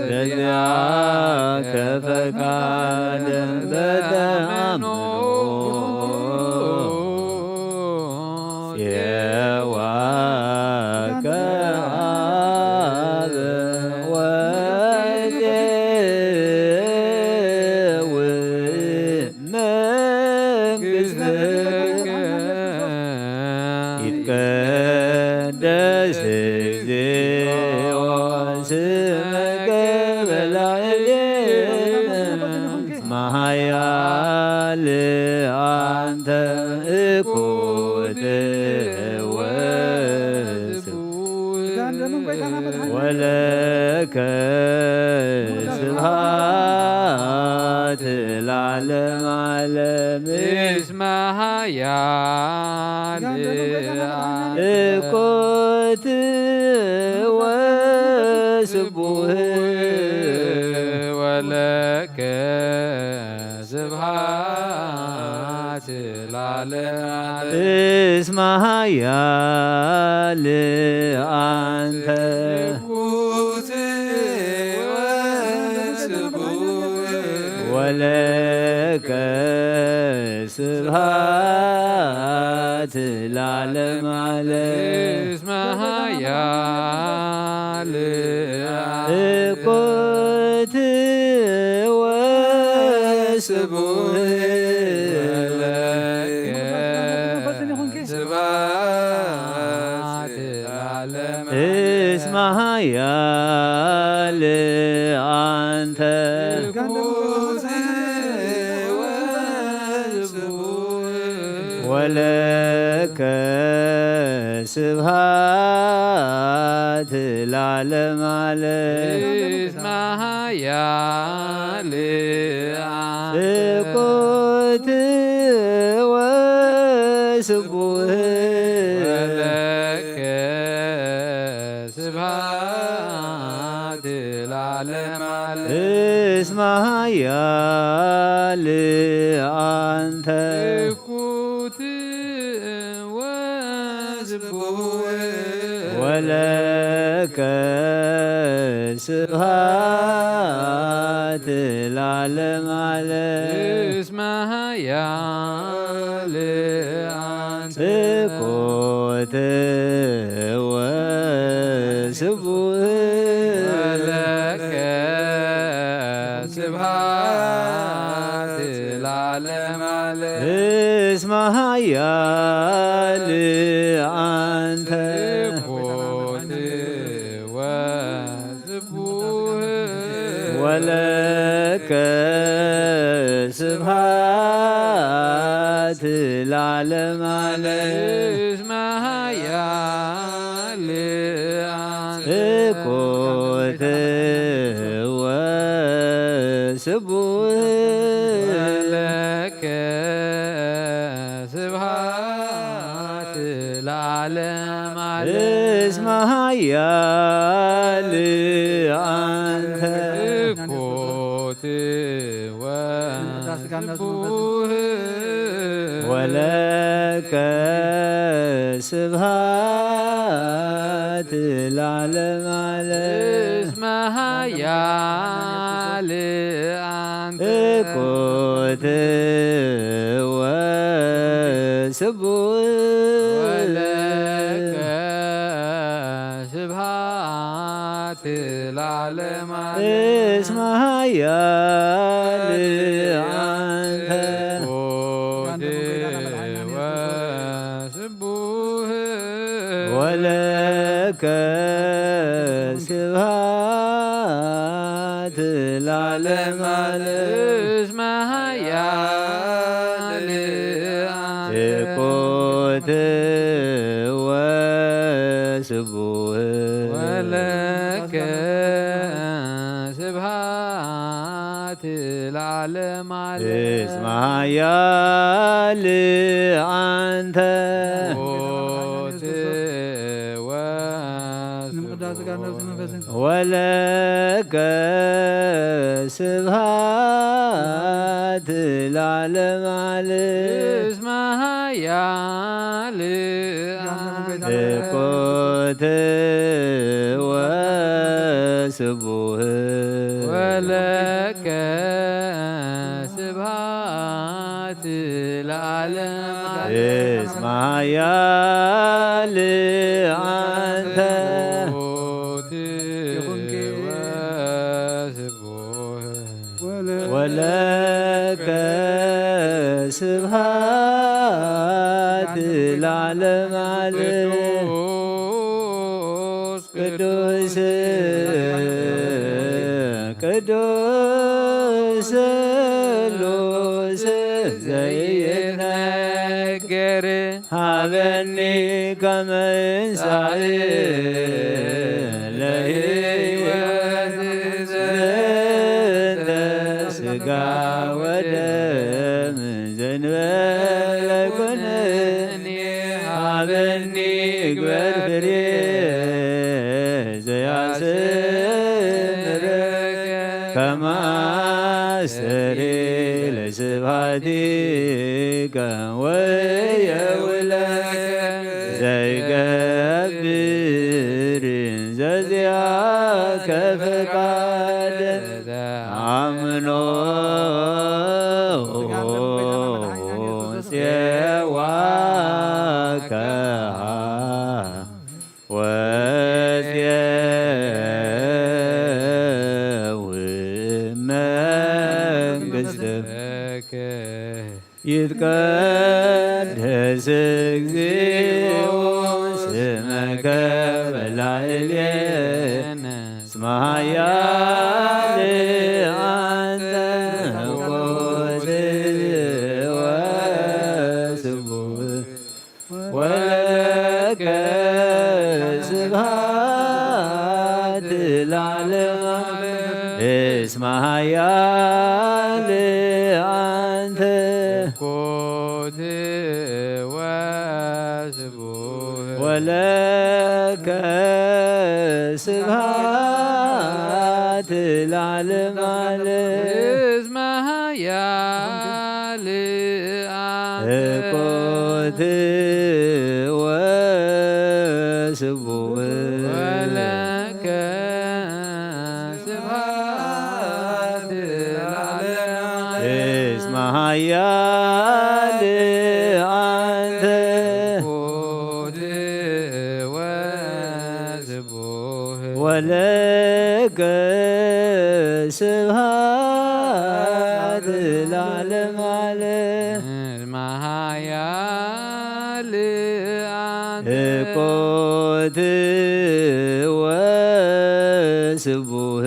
በዚአከ ፈቃድ በተአምኖ ጼዋከ አብ ወጼው መንግሥትከ ይትቀደስ እግዚኦ ስምከ በላዕሌነ። እስመ ኃያል አንተ እኩት ወስቡሕ ወለከ ስብሐት ለዓለመ ዓለም። እስመ ኃያል እኩት ወስቡሕ ወለከ ስብሐት ለዓለመ ዓለም። እስመ ኃያል አንተ እኩት ወስቡሕ ወለከ ስብሐት ለዓለመ ዓለም። እስመ ኃያል እኩት ወስቡሕ ወለከ ስብሐት ለዓለመ ዓለም። እስመ ኃያል አንተ እኩት ወስቡሕ ወለከ ስብሐት ለዓለመ ዓለም። እስመ ኃያል እኩት ወስቡሕ ወለከ ስብሐት ለዓለመ ዓለም። እስመ ኃያል አንተ እኩት ወስቡሕ ወለከ ስብሐት ለዓለመ ዓለም። እስመ ኃያል አንተ። ስብኮት ወስቡህ። ወለከ ስብሐት ለዓለመ ዓለም። እስመ ኃያል አንተ። ስብኮት ወስቡህ። ወለከ ስብሐት ለዓለመ ዓለም። እስመ ኃያል አንተ። ስብኮት ወስቡህ። ወለከ ስብሐት ለዓለመ ዓለም። እስመ ኃያል አንተ። ስብኮት ወስቡህ። ወለከ ስብሐት ለዓለመ ዓለም። እስመ ኃያል አንተ። ስብኮት ወስቡህ። ወለከ ስብሐት ለዓለመ ዓለም። እስመ ኃያል አንተ። ስብኮት ወስቡህ። ወለከ ስብሐት ለዓለመ ዓለም። እስመ ኃያል አንተ። ስብኮት ወስቡህ። ወለከ ስብሐት ለዓለመ ዓለም። እስመ ኃያል አንተ። ስብኮት ወስቡህ። ወለከ ስብሐት ለዓለመ ዓለም። እስመ ኃያል አንተ። ስብኮት ወስቡህ። ወለከ ስብሐት ለዓለመ ዓለም። እስመ ኃያል አንተ። ስብኮት ወስቡህ። ወለከ ስብሐት ለዓለመ ዓለም። ቅዱስ ቅዱስ ቅዱስ ስሉስ ዘይነገር። ሀበኒ ከመ እንሳእ ለሕይወት ዘንተ ሥጋ ወደም ዘንበለ ኩነኔ። ሀበኒ ግበር ፍሬ ዘያስምረከ ከመ አስተሪ ለስብሐቲከ ወየውለከ ዘይገብር ዘዚአከ ፈቃድ አምኖ ጼዋከ ወዜው መንግሥትከ። ይትቀደስ እግዚኦ ስመከ በላዕሌነ እስመ ኃያል አንተ። ስብሐት ወስቡህ ወለከ ስብሐት ለዓለመ ዓለም። እስመ ኃያል አንተ። ስብኮት ወስቡህ ወለከ ስብሐት ለዓለመ ዓለም። እስመ ኃያል አንተ። ስብኮት ወስቡህ ወለከ ስብሐት ለዓለመ ዓለም። እስመ ኃያል አንተ ትሑት ወስቡሕ ወለከ ስብሐት ለዓለመ ዓለም። እስመ ኃያል አንተ ትሑት ወስቡሕ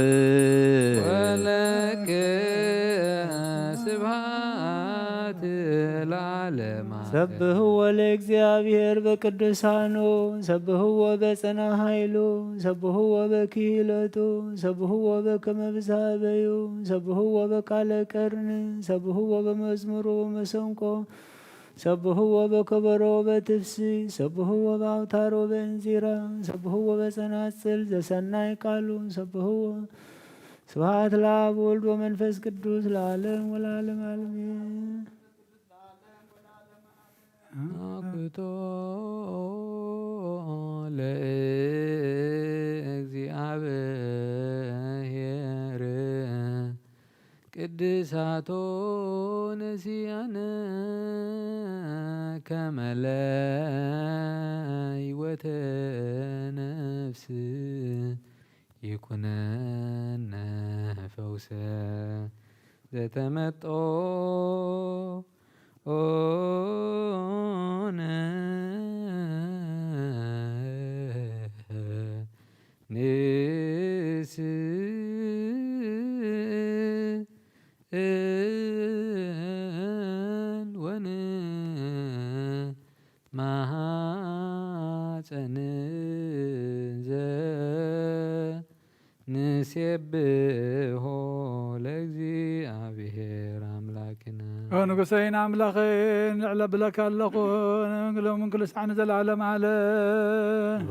ወለከ ስብሐት ለዓለመ ዓለም። ሰብሕዎ ለእግዚአብሔር በቅዱሳኑ፣ ሰብሕዎ በጽና ኃይሉ፣ ሰብሕዎ በክህለቱ፣ ሰብሕዎ በከመ ብዝሃበዩ፣ ሰብሕዎ በቃለ ቀርን፣ ሰብሕዎ በመዝሙሩ መሰንቆ፣ ሰብሕዎ በከበሮ በትፍሲ፣ ሰብሕዎ በአውታሮ በእንዚራ፣ ሰብሕዎ በጸናጽል ዘሰናይ ቃሉ፣ ሰብሕዎ። ስብሐት ለአብ ወልድ ወመንፈስ ቅዱስ ለዓለም ወለዓለም ዓለምን። አኩቶ ለእግዚአብሔር ቅድሳቶ ነሲያነ ከመ ለሕይወተ ነፍስ ይኩነነ ፈውሰ ዘተመጦ ኦነ ንስእን ወንማሃፀን ዘንሴብሖ ለእግዚአብሔር አምላክነ። ኦ ንጉሰይን ኣምላኸይን፣ ንዕለብለካ ኣለኹ፣ ሎምን ኩሉ ሳዕ ንዘለዓለም ዓለም።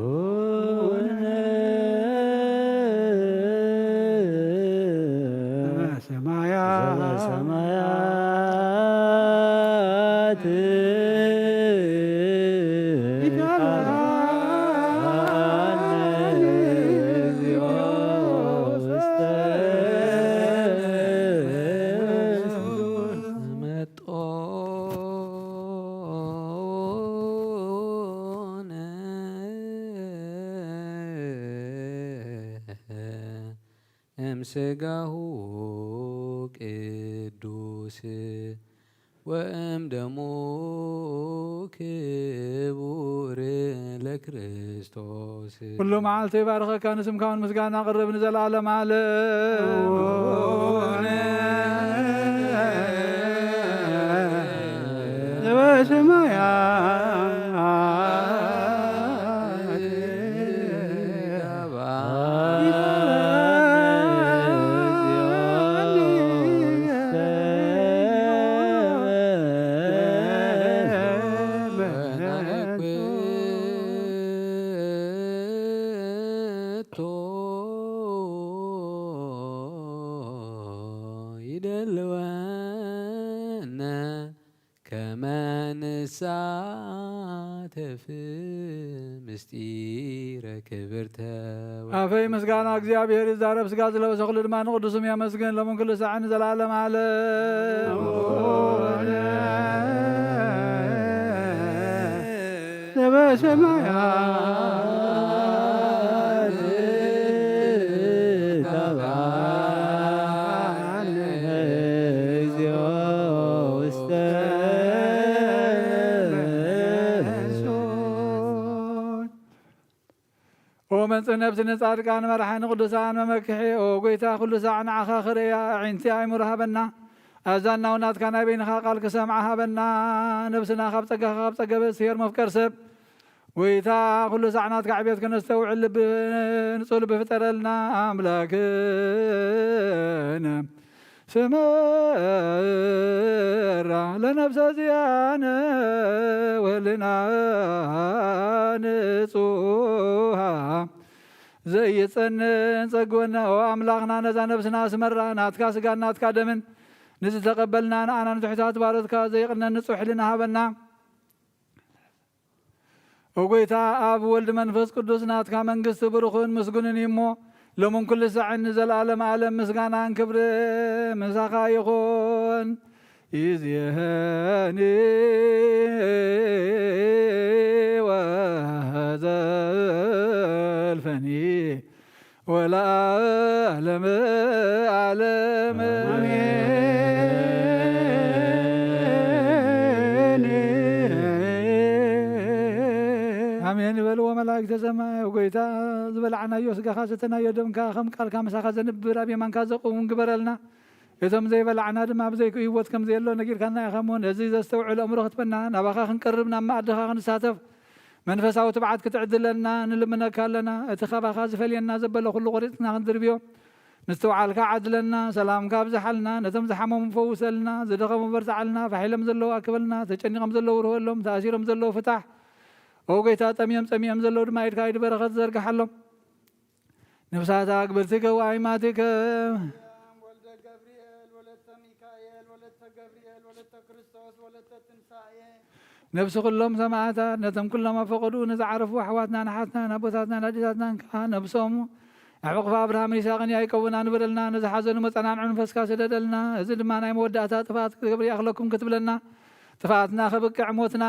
ሰማያት እምስጋሁ ቅዱስ ወእም ደሙ ክቡር ለክርስቶስ። ኩሉ መዓልቲ ይባርኸካ፣ ንስምካ እውን ምስጋና ቅርብ ንዘለዓለም ዓለም። ይደልወነ ከመ ንሳተፍ ምስጢረ ክብርተ። ኣፈይ ምስጋና እግዚኣብሔር ይዛረብ፣ ስጋ ዝለበሰ ኩሉ ድማ ንቅዱስም የመስግን፣ ሎምን ኩሉ ሳዕን ንዘለዓለም ዓለም። ዘበሰማያት ተባረክ እግዚኦ ውስተ መንሱት። ኦ መንጽህ ነፍሲ ንጻድቃን መራሒ ንቅዱሳን መመክሒ፣ ኦ ጎይታ ኩሉ ሳዕ ንዓኻ ክርእያ ኣዒንቲ ኣእምሮ ሃበና። ኣእዛንና እውን ናትካ ናይ በይንኻ ቃል ክሰምዓ ሃበና። ነብስና ካብ ጸጋኻ ካብ ጸገበ ስሔር መፍቀር ሰብ ጎይታ ኩሉ ሳዕ ናትካ ዕቤት ከነስተውዕል ልቢ ንጹህ ልቢ ፍጠረልና ኣምላክነ። ስመራ ለነፍሰ ዚያነ ወህልና ንጹሃ ዘይጸንን ጸግወና። ኦ ኣምላኽና ነዛ ነብስና ስመራ ናትካ ስጋን ናትካ ደምን ንዝተቐበልና ንኣና ንትሑታት ባሮትካ ዘይቕነን ንጹሕ ሕልና ሃበና። ኦ ጎይታ ኣብ ወልድ መንፈስ ቅዱስ ናትካ መንግስቲ ብሩኽን ምስጉንን እዩ እሞ ሎምን ኩሉ ሳዕን ንዘለዓለም ዓለም ምስጋናን ክብሪ ምሳኻ ይኹን። ይእዜኒ ወዘልፈኒ ወለዓለመ ዓለም። ኣሜን። ኣሜን ይበልዎ መላእክተ ሰማይ። ጎይታ፣ ዝበላዕናዮ ስጋኻ ዘተናዮ ደምካ ከም ቃልካ ምሳኻ ዘንብር ኣብ የማንካ ዘቕውም ግበረልና። እቶም ዘይበላዕና ድማ ብዘይክኡ ህይወት ከም ዘየሎ ነጊርካና ኢኻ እሞ፣ ነዚ ዘስተውዕል ኣእምሮ ክትበና፣ ናባኻ ክንቀርብ፣ ናብ መኣድኻ ክንሳተፍ፣ መንፈሳዊ ትብዓት ክትዕድለና ንልምነካ ኣለና። እቲ ካባኻ ዝፈልየና ዘበለ ኩሉ ቆሪጽና ክንድርብዮ ምስትውዓልካ ዓድለና። ሰላምካ ኣብዝሓልና። ነቶም ዝሓመሙ ፈውሰልና። ዝደኸሙ በርትዓልና። ፋሕ ኢሎም ዘለዉ ኣክበልና። ተጨኒቖም ዘለዉ ርህወሎም። ተኣሲሮም ዘለዉ ፍታሕ። ኦ ጎይታ፣ ጠምዮም ጸሚኦም ዘለዉ ድማ ኢድካ ኢድ በረኸት ዘርግሓሎም። ነፍሳት ኣክብርቲ ገዋይማትከ። ማርያም ወልደ ገብርኤል ወለተ ሚካኤል ወለተ ገብርኤል ወለተ ክርስቶስ ወለተ ትንሳኤ። ነፍሲ ኩሎም ሰማዕታት፣ ነቶም ኩሎም ኣብ ፈቐድኡ ንዝዓረፉ ኣሕዋትናን ኣሓትናን ኣቦታትናን ኣዴታትናን ከኣ ነብሶም ኣብ ዕቕፊ ኣብርሃምን ይስሐቅን ያዕቆብን ኣንብረልና። ንዝሓዘኑ መጸናንዒ መንፈስካ ስደደልና። እዚ ድማ ናይ መወዳእታ ጥፍኣት ክገብር ይኣኽለኩም ክትብለና፣ ጥፍኣትና ከብቅዕ ሞትና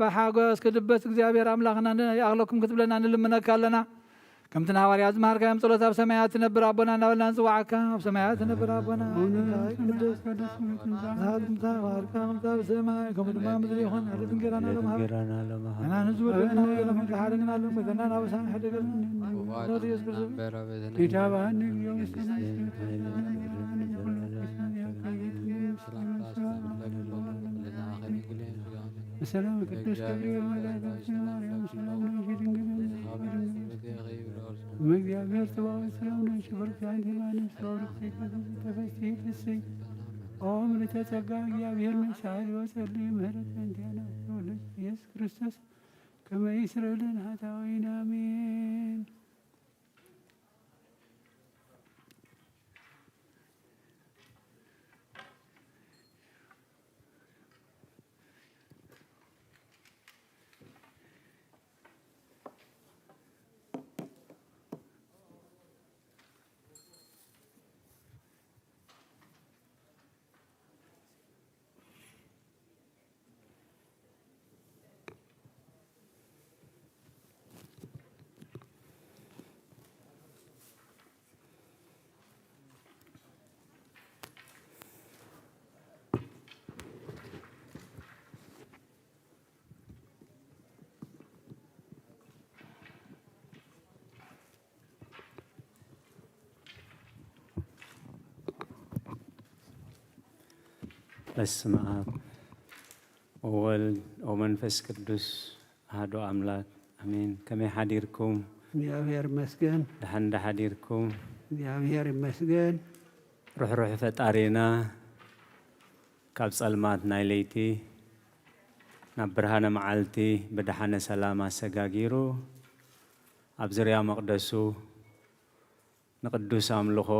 ብሓጎስ ክድበስ እግዚኣብሔር ኣምላኽና ይኣኽለኩም ክትብለና ንልምነካ ኣለና። ከምቲ ንሃዋርያት ዝመሃርካዮም ጸሎት ኣብ ሰማያት ትነብር ኣቦና እናበልና ንጽዋዓካ። ኣብ ሰማያት ትነብር ኣቦና፣ ኣቡነ ስምካ ይትቀደስ፣ ስምካ ይትቀደስ፣ ስምካ ይምጻእ፣ ዝሓትምታ ባርካ ከምታ ኣብ ሰማይ ከምኡ ድማ ኣብ ምድሪ ይኹን። ዕለት እንጌራና ዕለት ሎም ሃብ እንጌራና ሎም ሃብ። ኣና ንዝወደና ወገለ መንካ ሓደግና ሎም በተና ናብ ሳን ሕደገልና። ወባዕድ ሎት ኢየሱስ ክርስቶስ። በራ በተና ጌታ ባህኒ ዮም ሰማይ ሰላምታ ሰላምታ ለኪ። ምስለ መንፈስ ቅዱስ ገብርኤል መልአክ ማርያም ሰላም ለኪ ድንግል እም እግዚአብሔር ጸባኦት ሰላም ለኪ ብሩክት አንቲ እም አነ ፍስሐ ወርክቲ ተፈስሒ ፍስሒ ኦ ምልዕተ ጸጋ እግዚአብሔር ምስሌኪ ጸሊ ምህረት በእንቲአነ ወለኪ ኢየሱስ ክርስቶስ ከመ ይስረይ ለነ ኃጣውኢነ አሜን። በስመ አብ ወወልድ ወመንፈስ ቅዱስ አሐዱ አምላክ አሜን። ከመይ ሓዲርኩም? እግዚኣብሔር ይመስገን። ደሓን ዶ ሓዲርኩም? እግዚኣብሔር ይመስገን። ርሕሩሕ ፈጣሪና ካብ ጸልማት ናይ ለይቲ ናብ ብርሃነ መዓልቲ ብደሓነ ሰላም ኣሰጋጊሩ ኣብ ዙርያ መቕደሱ ንቅዱስ ኣምልኾ፣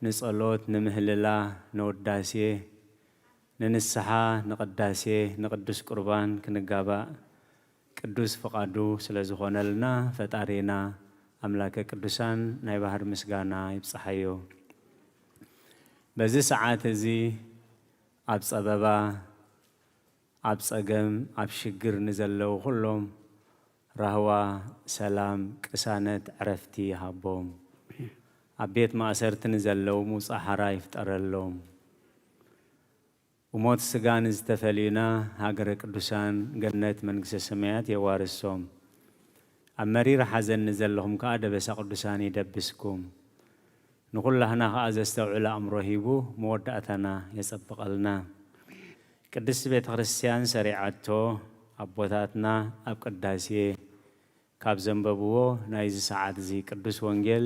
ንጸሎት፣ ንምህልላ፣ ንውዳሴ፣ ንንስሓ፣ ንቅዳሴ፣ ንቅዱስ ቁርባን ክንጋባእ ቅዱስ ፍቓዱ ስለ ዝኾነልና ፈጣሪና ኣምላከ ቅዱሳን ናይ ባህር ምስጋና ይብጽሓዮ። በዚ ሰዓት እዚ ኣብ ጸበባ፣ ኣብ ጸገም፣ ኣብ ሽግር ንዘለዉ ኩሎም ራህዋ፣ ሰላም፣ ቅሳነት፣ ዕረፍቲ ይሃቦም። ኣብ ቤት ማእሰርቲ ንዘለዉ ምውጻእ ሓራ ይፍጠረሎም። ብሞት ስጋ ንዝተፈልዩና ሃገረ ቅዱሳን ገነት መንግስተ ሰማያት የዋርሶም። ኣብ መሪር ሓዘን ንዘለኹም ከኣ ደበሳ ቅዱሳን ይደብስኩም። ንኹላህና ከኣ ዘስተውዕል ኣእምሮ ሂቡ መወዳእታና የጸብቐልና። ቅድስቲ ቤተ ክርስቲያን ሰሪዓቶ ኣቦታትና ኣብ ቅዳሴ ካብ ዘንበብዎ ናይዚ ሰዓት እዚ ቅዱስ ወንጌል፣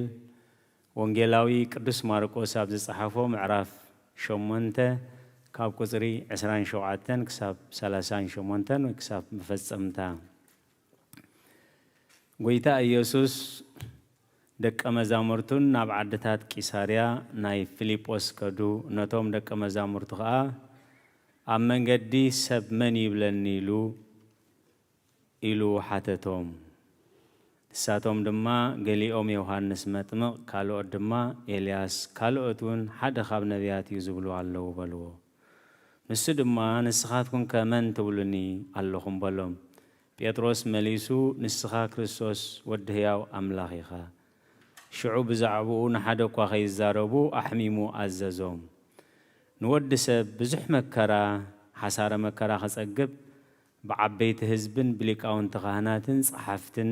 ወንጌላዊ ቅዱስ ማርቆስ ኣብ ዝጸሓፎ ምዕራፍ ሸሞንተ ካብ ቁጽሪ ዕስራን ሸውዓተን ክሳብ ሰላሳን ሸሞንተን ወይ ክሳብ መፈጸምታ። ጐይታ ኢየሱስ ደቀ መዛሙርቱን ናብ ዓድታት ቂሳርያ ናይ ፊልጶስ ከዱ። ነቶም ደቀ መዛሙርቱ ኸኣ ኣብ መንገዲ ሰብ መን ይብለኒ ኢሉ ኢሉ ሓተቶም። ንሳቶም ድማ ገሊኦም ዮሃንስ መጥምቕ፣ ካልኦት ድማ ኤልያስ፣ ካልኦት እውን ሓደ ካብ ነቢያት እዩ ዝብሉ ኣለዉ በልዎ። ንሱ ድማ፣ "ንስኻትኩም ከ መን ትብሉኒ ኣለኹም?" በሎም። ጴጥሮስ መሊሱ፣ "ንስኻ ክርስቶስ ወዲ ህያው ኣምላኽ ኢኻ።" ሽዑ ብዛዕባኡ ንሓደ እኳ ከይዛረቡ ኣሕሚሙ ኣዘዞም። ንወዲ ሰብ ብዙሕ መከራ፣ ሓሳረ መከራ ክጸግብ፣ ብዓበይቲ ህዝብን ብሊቃውንቲ ካህናትን ጸሓፍትን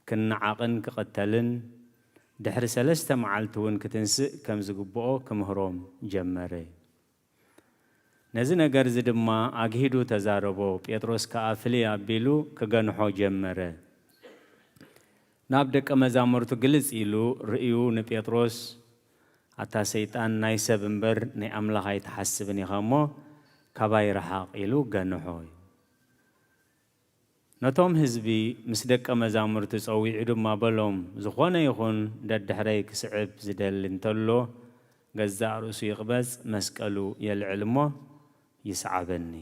ክነዓቕን ክቕተልን፣ ድሕሪ ሰለስተ መዓልቲ እውን ክትንስእ ከም ዝግብኦ ክምህሮም ጀመረ። ነዚ ነገር እዚ ድማ ኣግሂዱ ተዛረቦ። ጴጥሮስ ከኣ ፍልይ ኣቢሉ ክገንሖ ጀመረ። ናብ ደቀ መዛሙርቱ ግልጽ ኢሉ ርእዩ ንጴጥሮስ፣ "ኣታ ሰይጣን፣ ናይ ሰብ እምበር ናይ ኣምላኽ ኣይትሓስብን ኢኻ እሞ፣ ካባይ ርሓቕ" ኢሉ ገንሖ። ነቶም ህዝቢ ምስ ደቀ መዛሙርቱ ጸዊዑ ድማ በሎም፣ "ዝኾነ ይኹን ደድሕረይ ክስዕብ ዝደሊ እንተሎ፣ ገዛእ ርእሱ ይቕበጽ፣ መስቀሉ የልዕል እሞ ይስዓበኒ።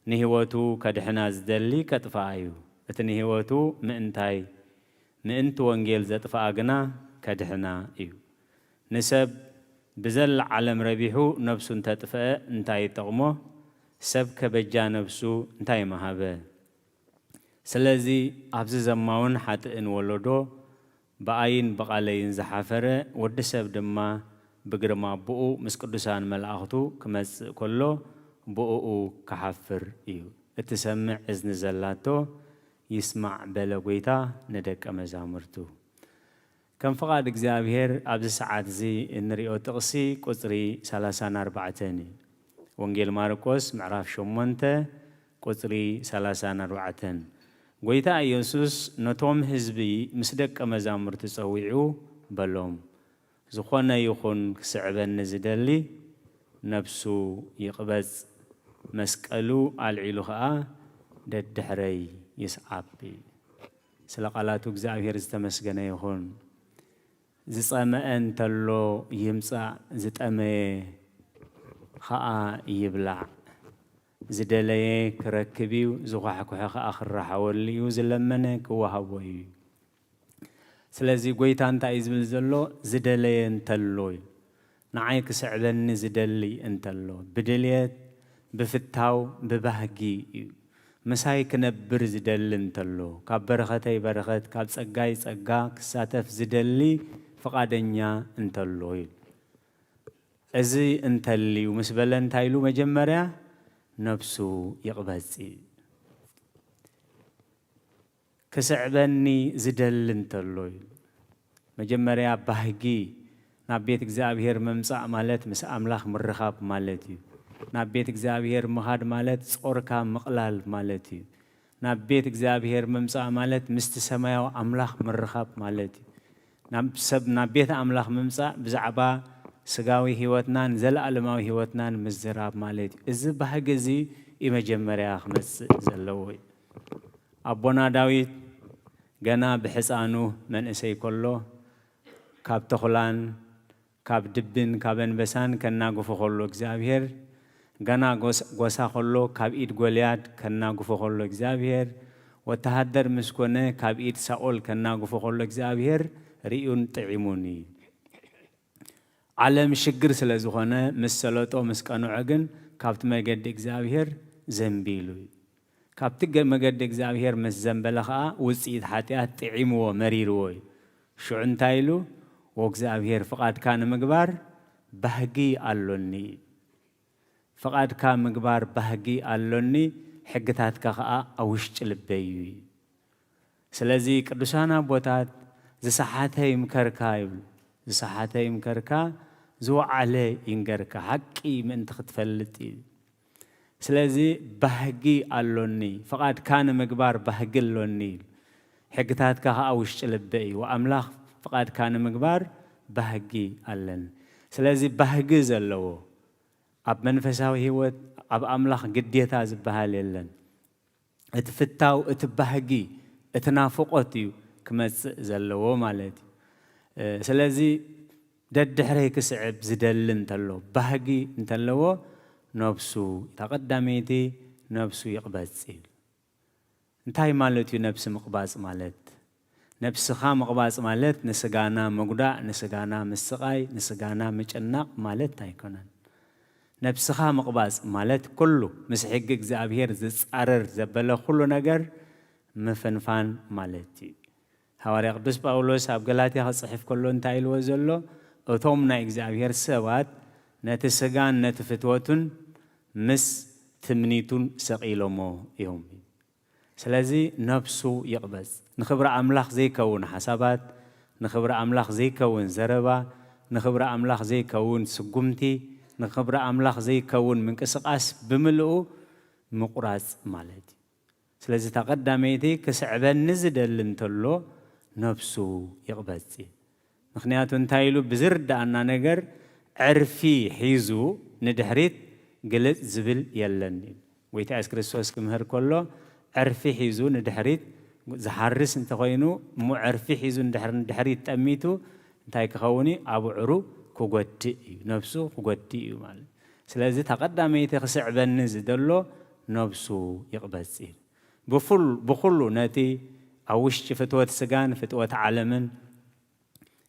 ንህይወቱ ከድሕና ዝደሊ ከጥፍኣ እዩ፣ እቲ ንህይወቱ ምእንታይ፣ ምእንቲ ወንጌል ዘጥፍኣ ግና ከድሕና እዩ። ንሰብ ብዘላ ዓለም ረቢሑ ነፍሱ እንተጥፍአ እንታይ ይጠቕሞ? ሰብ ከ በጃ ነፍሱ እንታይ ምሃበ? ስለዚ ኣብዚ ዘማውን ሓጥእን ወለዶ፣ ብኣይን ብቓለይን ዝሓፈረ፣ ወዲ ሰብ ድማ ብግርማ ኣቦኡ ምስ ቅዱሳን መላእኽቱ ክመጽእ ከሎ ብእኡ ክሓፍር እዩ። እትሰምዕ እዝኒ ዘላቶ ይስማዕ" በለ ጐይታ ንደቀ መዛሙርቱ። ከም ፍቓድ እግዚኣብሔር ኣብዚ ሰዓት እዚ እንሪኦ ጥቕሲ ቁጽሪ ሰላሳን ኣርባዕተን እዩ። ወንጌል ማርቆስ ምዕራፍ ሸሞንተ ቁጽሪ ሰላሳን ኣርባዕተን። ጐይታ ኢየሱስ ነቶም ህዝቢ ምስ ደቀ መዛሙርቲ ጸዊዑ በሎም፣ "ዝኾነ ይኹን ክስዕበኒ ዝደሊ ነፍሱ ይቕበጽ፣ መስቀሉ ኣልዒሉ ኸኣ ደድሕረይ ይስዓብ" እዩ። ስለ ቃላቱ እግዚኣብሔር ዝተመስገነ ይኹን። ዝጸመአ እንተሎ ይምጻእ፣ ዝጠመየ ኸኣ ይብላዕ። ዝደለየ ክረክብ እዩ፣ ዝኳሕኩሐ ኸኣ ክረሓወሉ እዩ፣ ዝለመነ ክወሃቦ እዩ። ስለዚ ጐይታ እንታይ እዩ ዝብል ዘሎ? ዝደለየ እንተሎ እዩ። ንዓይ ክስዕበኒ ዝደሊ እንተሎ፣ ብድልየት፣ ብፍታው፣ ብባህጊ እዩ። ምሳይ ክነብር ዝደሊ እንተሎ፣ ካብ በረኸተይ በረኸት፣ ካብ ጸጋይ ጸጋ ክሳተፍ ዝደሊ ፍቓደኛ እንተሎ እዩ። እዚ እንተልዩ ምስ በለ እንታይ ኢሉ? መጀመርያ ነብሱ ይቕበጽ። ክስዕበኒ ዝደሊ እንተሎ እዩ። መጀመርያ ባህጊ፣ ናብ ቤት እግዚኣብሔር ምምጻእ ማለት ምስ ኣምላኽ ምርኻብ ማለት እዩ። ናብ ቤት እግዚኣብሔር ምኻድ ማለት ጾርካ ምቕላል ማለት እዩ። ናብ ቤት እግዚኣብሔር ምምጻእ ማለት ምስቲ ሰማያዊ ኣምላኽ ምርኻብ ማለት እዩ። ናብ ሰብ፣ ናብ ቤት ኣምላኽ ምምጻእ ብዛዕባ ስጋዊ ህይወትናን ዘለኣለማዊ ህይወትናን ምዝራብ ማለት እዩ። እዚ ባህጊ እዚ እዩ መጀመርያ ክመጽእ ዘለዎ እዩ። ኣቦና ዳዊት ገና ብሕፃኑ መንእሰይ ከሎ፣ ካብ ተኹላን ካብ ድብን ካብ ኣንበሳን ከናግፎ ከሎ እግዚኣብሔር፣ ገና ጎስ-፣ ጎሳ ከሎ ካብ ኢድ ጎልያድ ከናግፎ ከሎ እግዚኣብሔር፣ ወተሃደር ምስ ኮነ ካብ ኢድ ሳኦል ከናግፎ ከሎ እግዚኣብሔር ርእዩን ጥዒሙን እዩ። ዓለም ሽግር ስለ ዝኾነ፣ ምስ ሰለጦ ምስ ቀንዖ ግን ካብቲ መገዲ እግዚኣብሔር ዘንቢሉ እዩ። ካብቲ ገ-፣ መገዲ እግዚኣብሔር ምስ ዘንበለ ኸኣ፣ ውጽኢት ሓጢኣት ጥዒምዎ፣ መሪርዎ እዩ። ሽዑ እንታይ ኢሉ? "ወእግዚኣብሔር፣ ፍቓድካ ንምግባር ባህጊ ኣሎኒ። ፍቓድካ ምግባር ባህጊ ኣሎኒ፣ ሕግታትካ ኸኣ ኣብ ውሽጢ ልበይ እዩ" እዩ። ስለዚ ቅዱሳን ኣቦታት፣ "ዝሰሓተ ይምከርካ" ይብሉ። "ዝሰሓተ ይምከርካ፣ ዝወዓለ ይንገርካ፣ ሓቂ ምእንቲ ክትፈልጥ" እዩ። ስለዚ ባህጊ ኣሎኒ፣ ፍቓድካ ንምግባር ባህጊ ኣሎኒ፣ ሕግታትካ ኸኣ ውሽጢ ልበይ እዩ። ወኣምላኽ ፍቓድካ ንምግባር ባህጊ ኣለኒ። ስለዚ ባህጊ ዘለዎ፣ ኣብ መንፈሳዊ ህይወት ኣብ ኣምላኽ ግዴታ ዝበሃል የለን። እቲ ፍታው፣ እቲ ባህጊ፣ እቲ ናፍቖት እዩ ክመጽእ ዘለዎ ማለት እዩ። እ፣ ስለዚ ደድሕረይ ክስዕብ ዝደሊ እንተሎ፣ ባህጊ እንተለዎ፣ ነብሱ፣ እታ ቀዳመይቲ ነብሱ ይቕበጽ እዩ። እንታይ ማለት እዩ ነብሲ ምቕባጽ ማለት? ነብስኻ ምቕባጽ ማለት ንስጋና ምጉዳእ፣ ንስጋና ምስቓይ፣ ንስጋና ምጭናቕ ማለት ኣይኮነን። ነብስኻ ምቕባጽ ማለት ኩሉ ምስ ሕጊ እግዚኣብሔር ዝጻረር ዘበለ ኩሉ ነገር ምፍንፋን ማለት እዩ። ሃዋርያ ቅዱስ ጳውሎስ ኣብ ገላትያ ክጽሕፍ ከሎ እንታይ ኢልዎ ዘሎ? እቶም ናይ እግዚኣብሔር ሰባት ነቲ ስጋን ነቲ ፍትወቱን ምስ ትምኒቱን ሰቒሎሞ እዮም። ስለዚ ነብሱ ይቕበጽ። ንኽብሪ ኣምላኽ ዘይከውን ሓሳባት፣ ንኽብሪ ኣምላኽ ዘይከውን ዘረባ፣ ንኽብሪ ኣምላኽ ዘይከውን ስጉምቲ፣ ንኽብሪ ኣምላኽ ዘይከውን ምንቅስቓስ ብምልኡ ምቑራጽ ማለት እዩ። ስለዚ እታ ቀዳመይቲ ክስዕበኒ ዝደሊ እንተሎ ነብሱ ይቕበጽ እዩ። ምኽንያቱ እንታይ ኢሉ ብዝርዳኣና ነገር ዕርፊ ሒዙ ንድሕሪት ግልጽ ዝብል የለን። ጎይታ የሱስ ክርስቶስ ክምህር ከሎ ዕርፊ ሒዙ ንድሕሪት ዝሓርስ እንተኾይኑ እሞ ዕርፊ ሒዙ ንድሕር- ንድሕሪት ጠሚቱ እንታይ ክኸውን እዩ? ኣብዕሩ ክጎድእ እዩ፣ ነብሱ ክጎድእ እዩ ማለት። ስለዚ እታ ቀዳመይቲ ክስዕበኒ ዝደሎ ነብሱ ይቕበጽ እዩ። ብፉል- ብኹሉ ነቲ ኣብ ውሽጢ ፍትወት ስጋን ፍትወት ዓለምን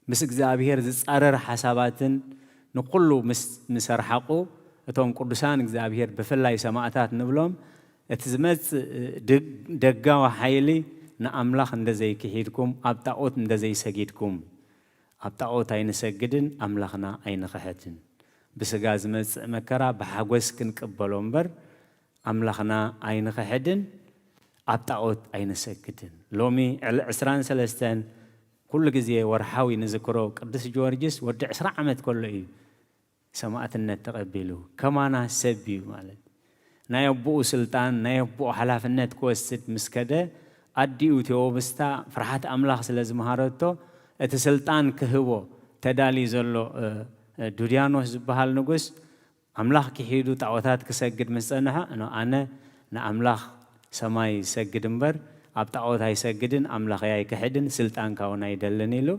ምስ እግዚኣብሔር ዝጻረር ሓሳባትን ንኩሉ ምስ- ምስ ኣርሓቑ እቶም ቅዱሳን እግዚኣብሔር ብፍላይ ሰማእታት ንብሎም እቲ ዝመጽእ ደግ- ደጋዊ ሓይሊ ንኣምላኽ እንደዘይክሒድኩም ኣብ ጣዖት እንደዘይሰጊድኩም ኣብ ጣዖት ኣይንሰግድን ኣምላኽና ኣይንኽሕድን ብስጋ ዝመጽእ መከራ ብሓጎስ ክንቅበሎ እምበር ኣምላኽና ኣይንኽሕድን ኣብ ጣዖት ኣይንሰግድን። ሎሚ ዕለ ዕስራን ሰለስተን ኩሉ ግዜ ወርሓዊ ንዝክሮ ቅዱስ ጊዮርጊስ ወዲ ዕስራ ዓመት ከሎ እዩ ሰማእትነት ተቐቢሉ። ከማና ሰብ እዩ ማለት ናይ ኣቦኡ ስልጣን ናይ ኣቦኡ ሓላፍነት ክወስድ ምስ ከደ ኣዲኡ ቴዎብስታ ፍርሓት ኣምላኽ ስለ ዝመሃረቶ እቲ ስልጣን ክህቦ ተዳልዩ ዘሎ እ፣ እ፣ ዱድያኖስ ዝበሃል ንጉስ ኣምላኽ ክሒዱ ጣዖታት ክሰግድ ምስ ጸንሐ፣ እኖ ኣነ ንኣምላኽ ሰማይ ይሰግድ እምበር ኣብ ጣዖት ኣይሰግድን፣ ኣምላኸይ ኣይክሕድን፣ ስልጣንካ እውን ኣይደልን ኢሉ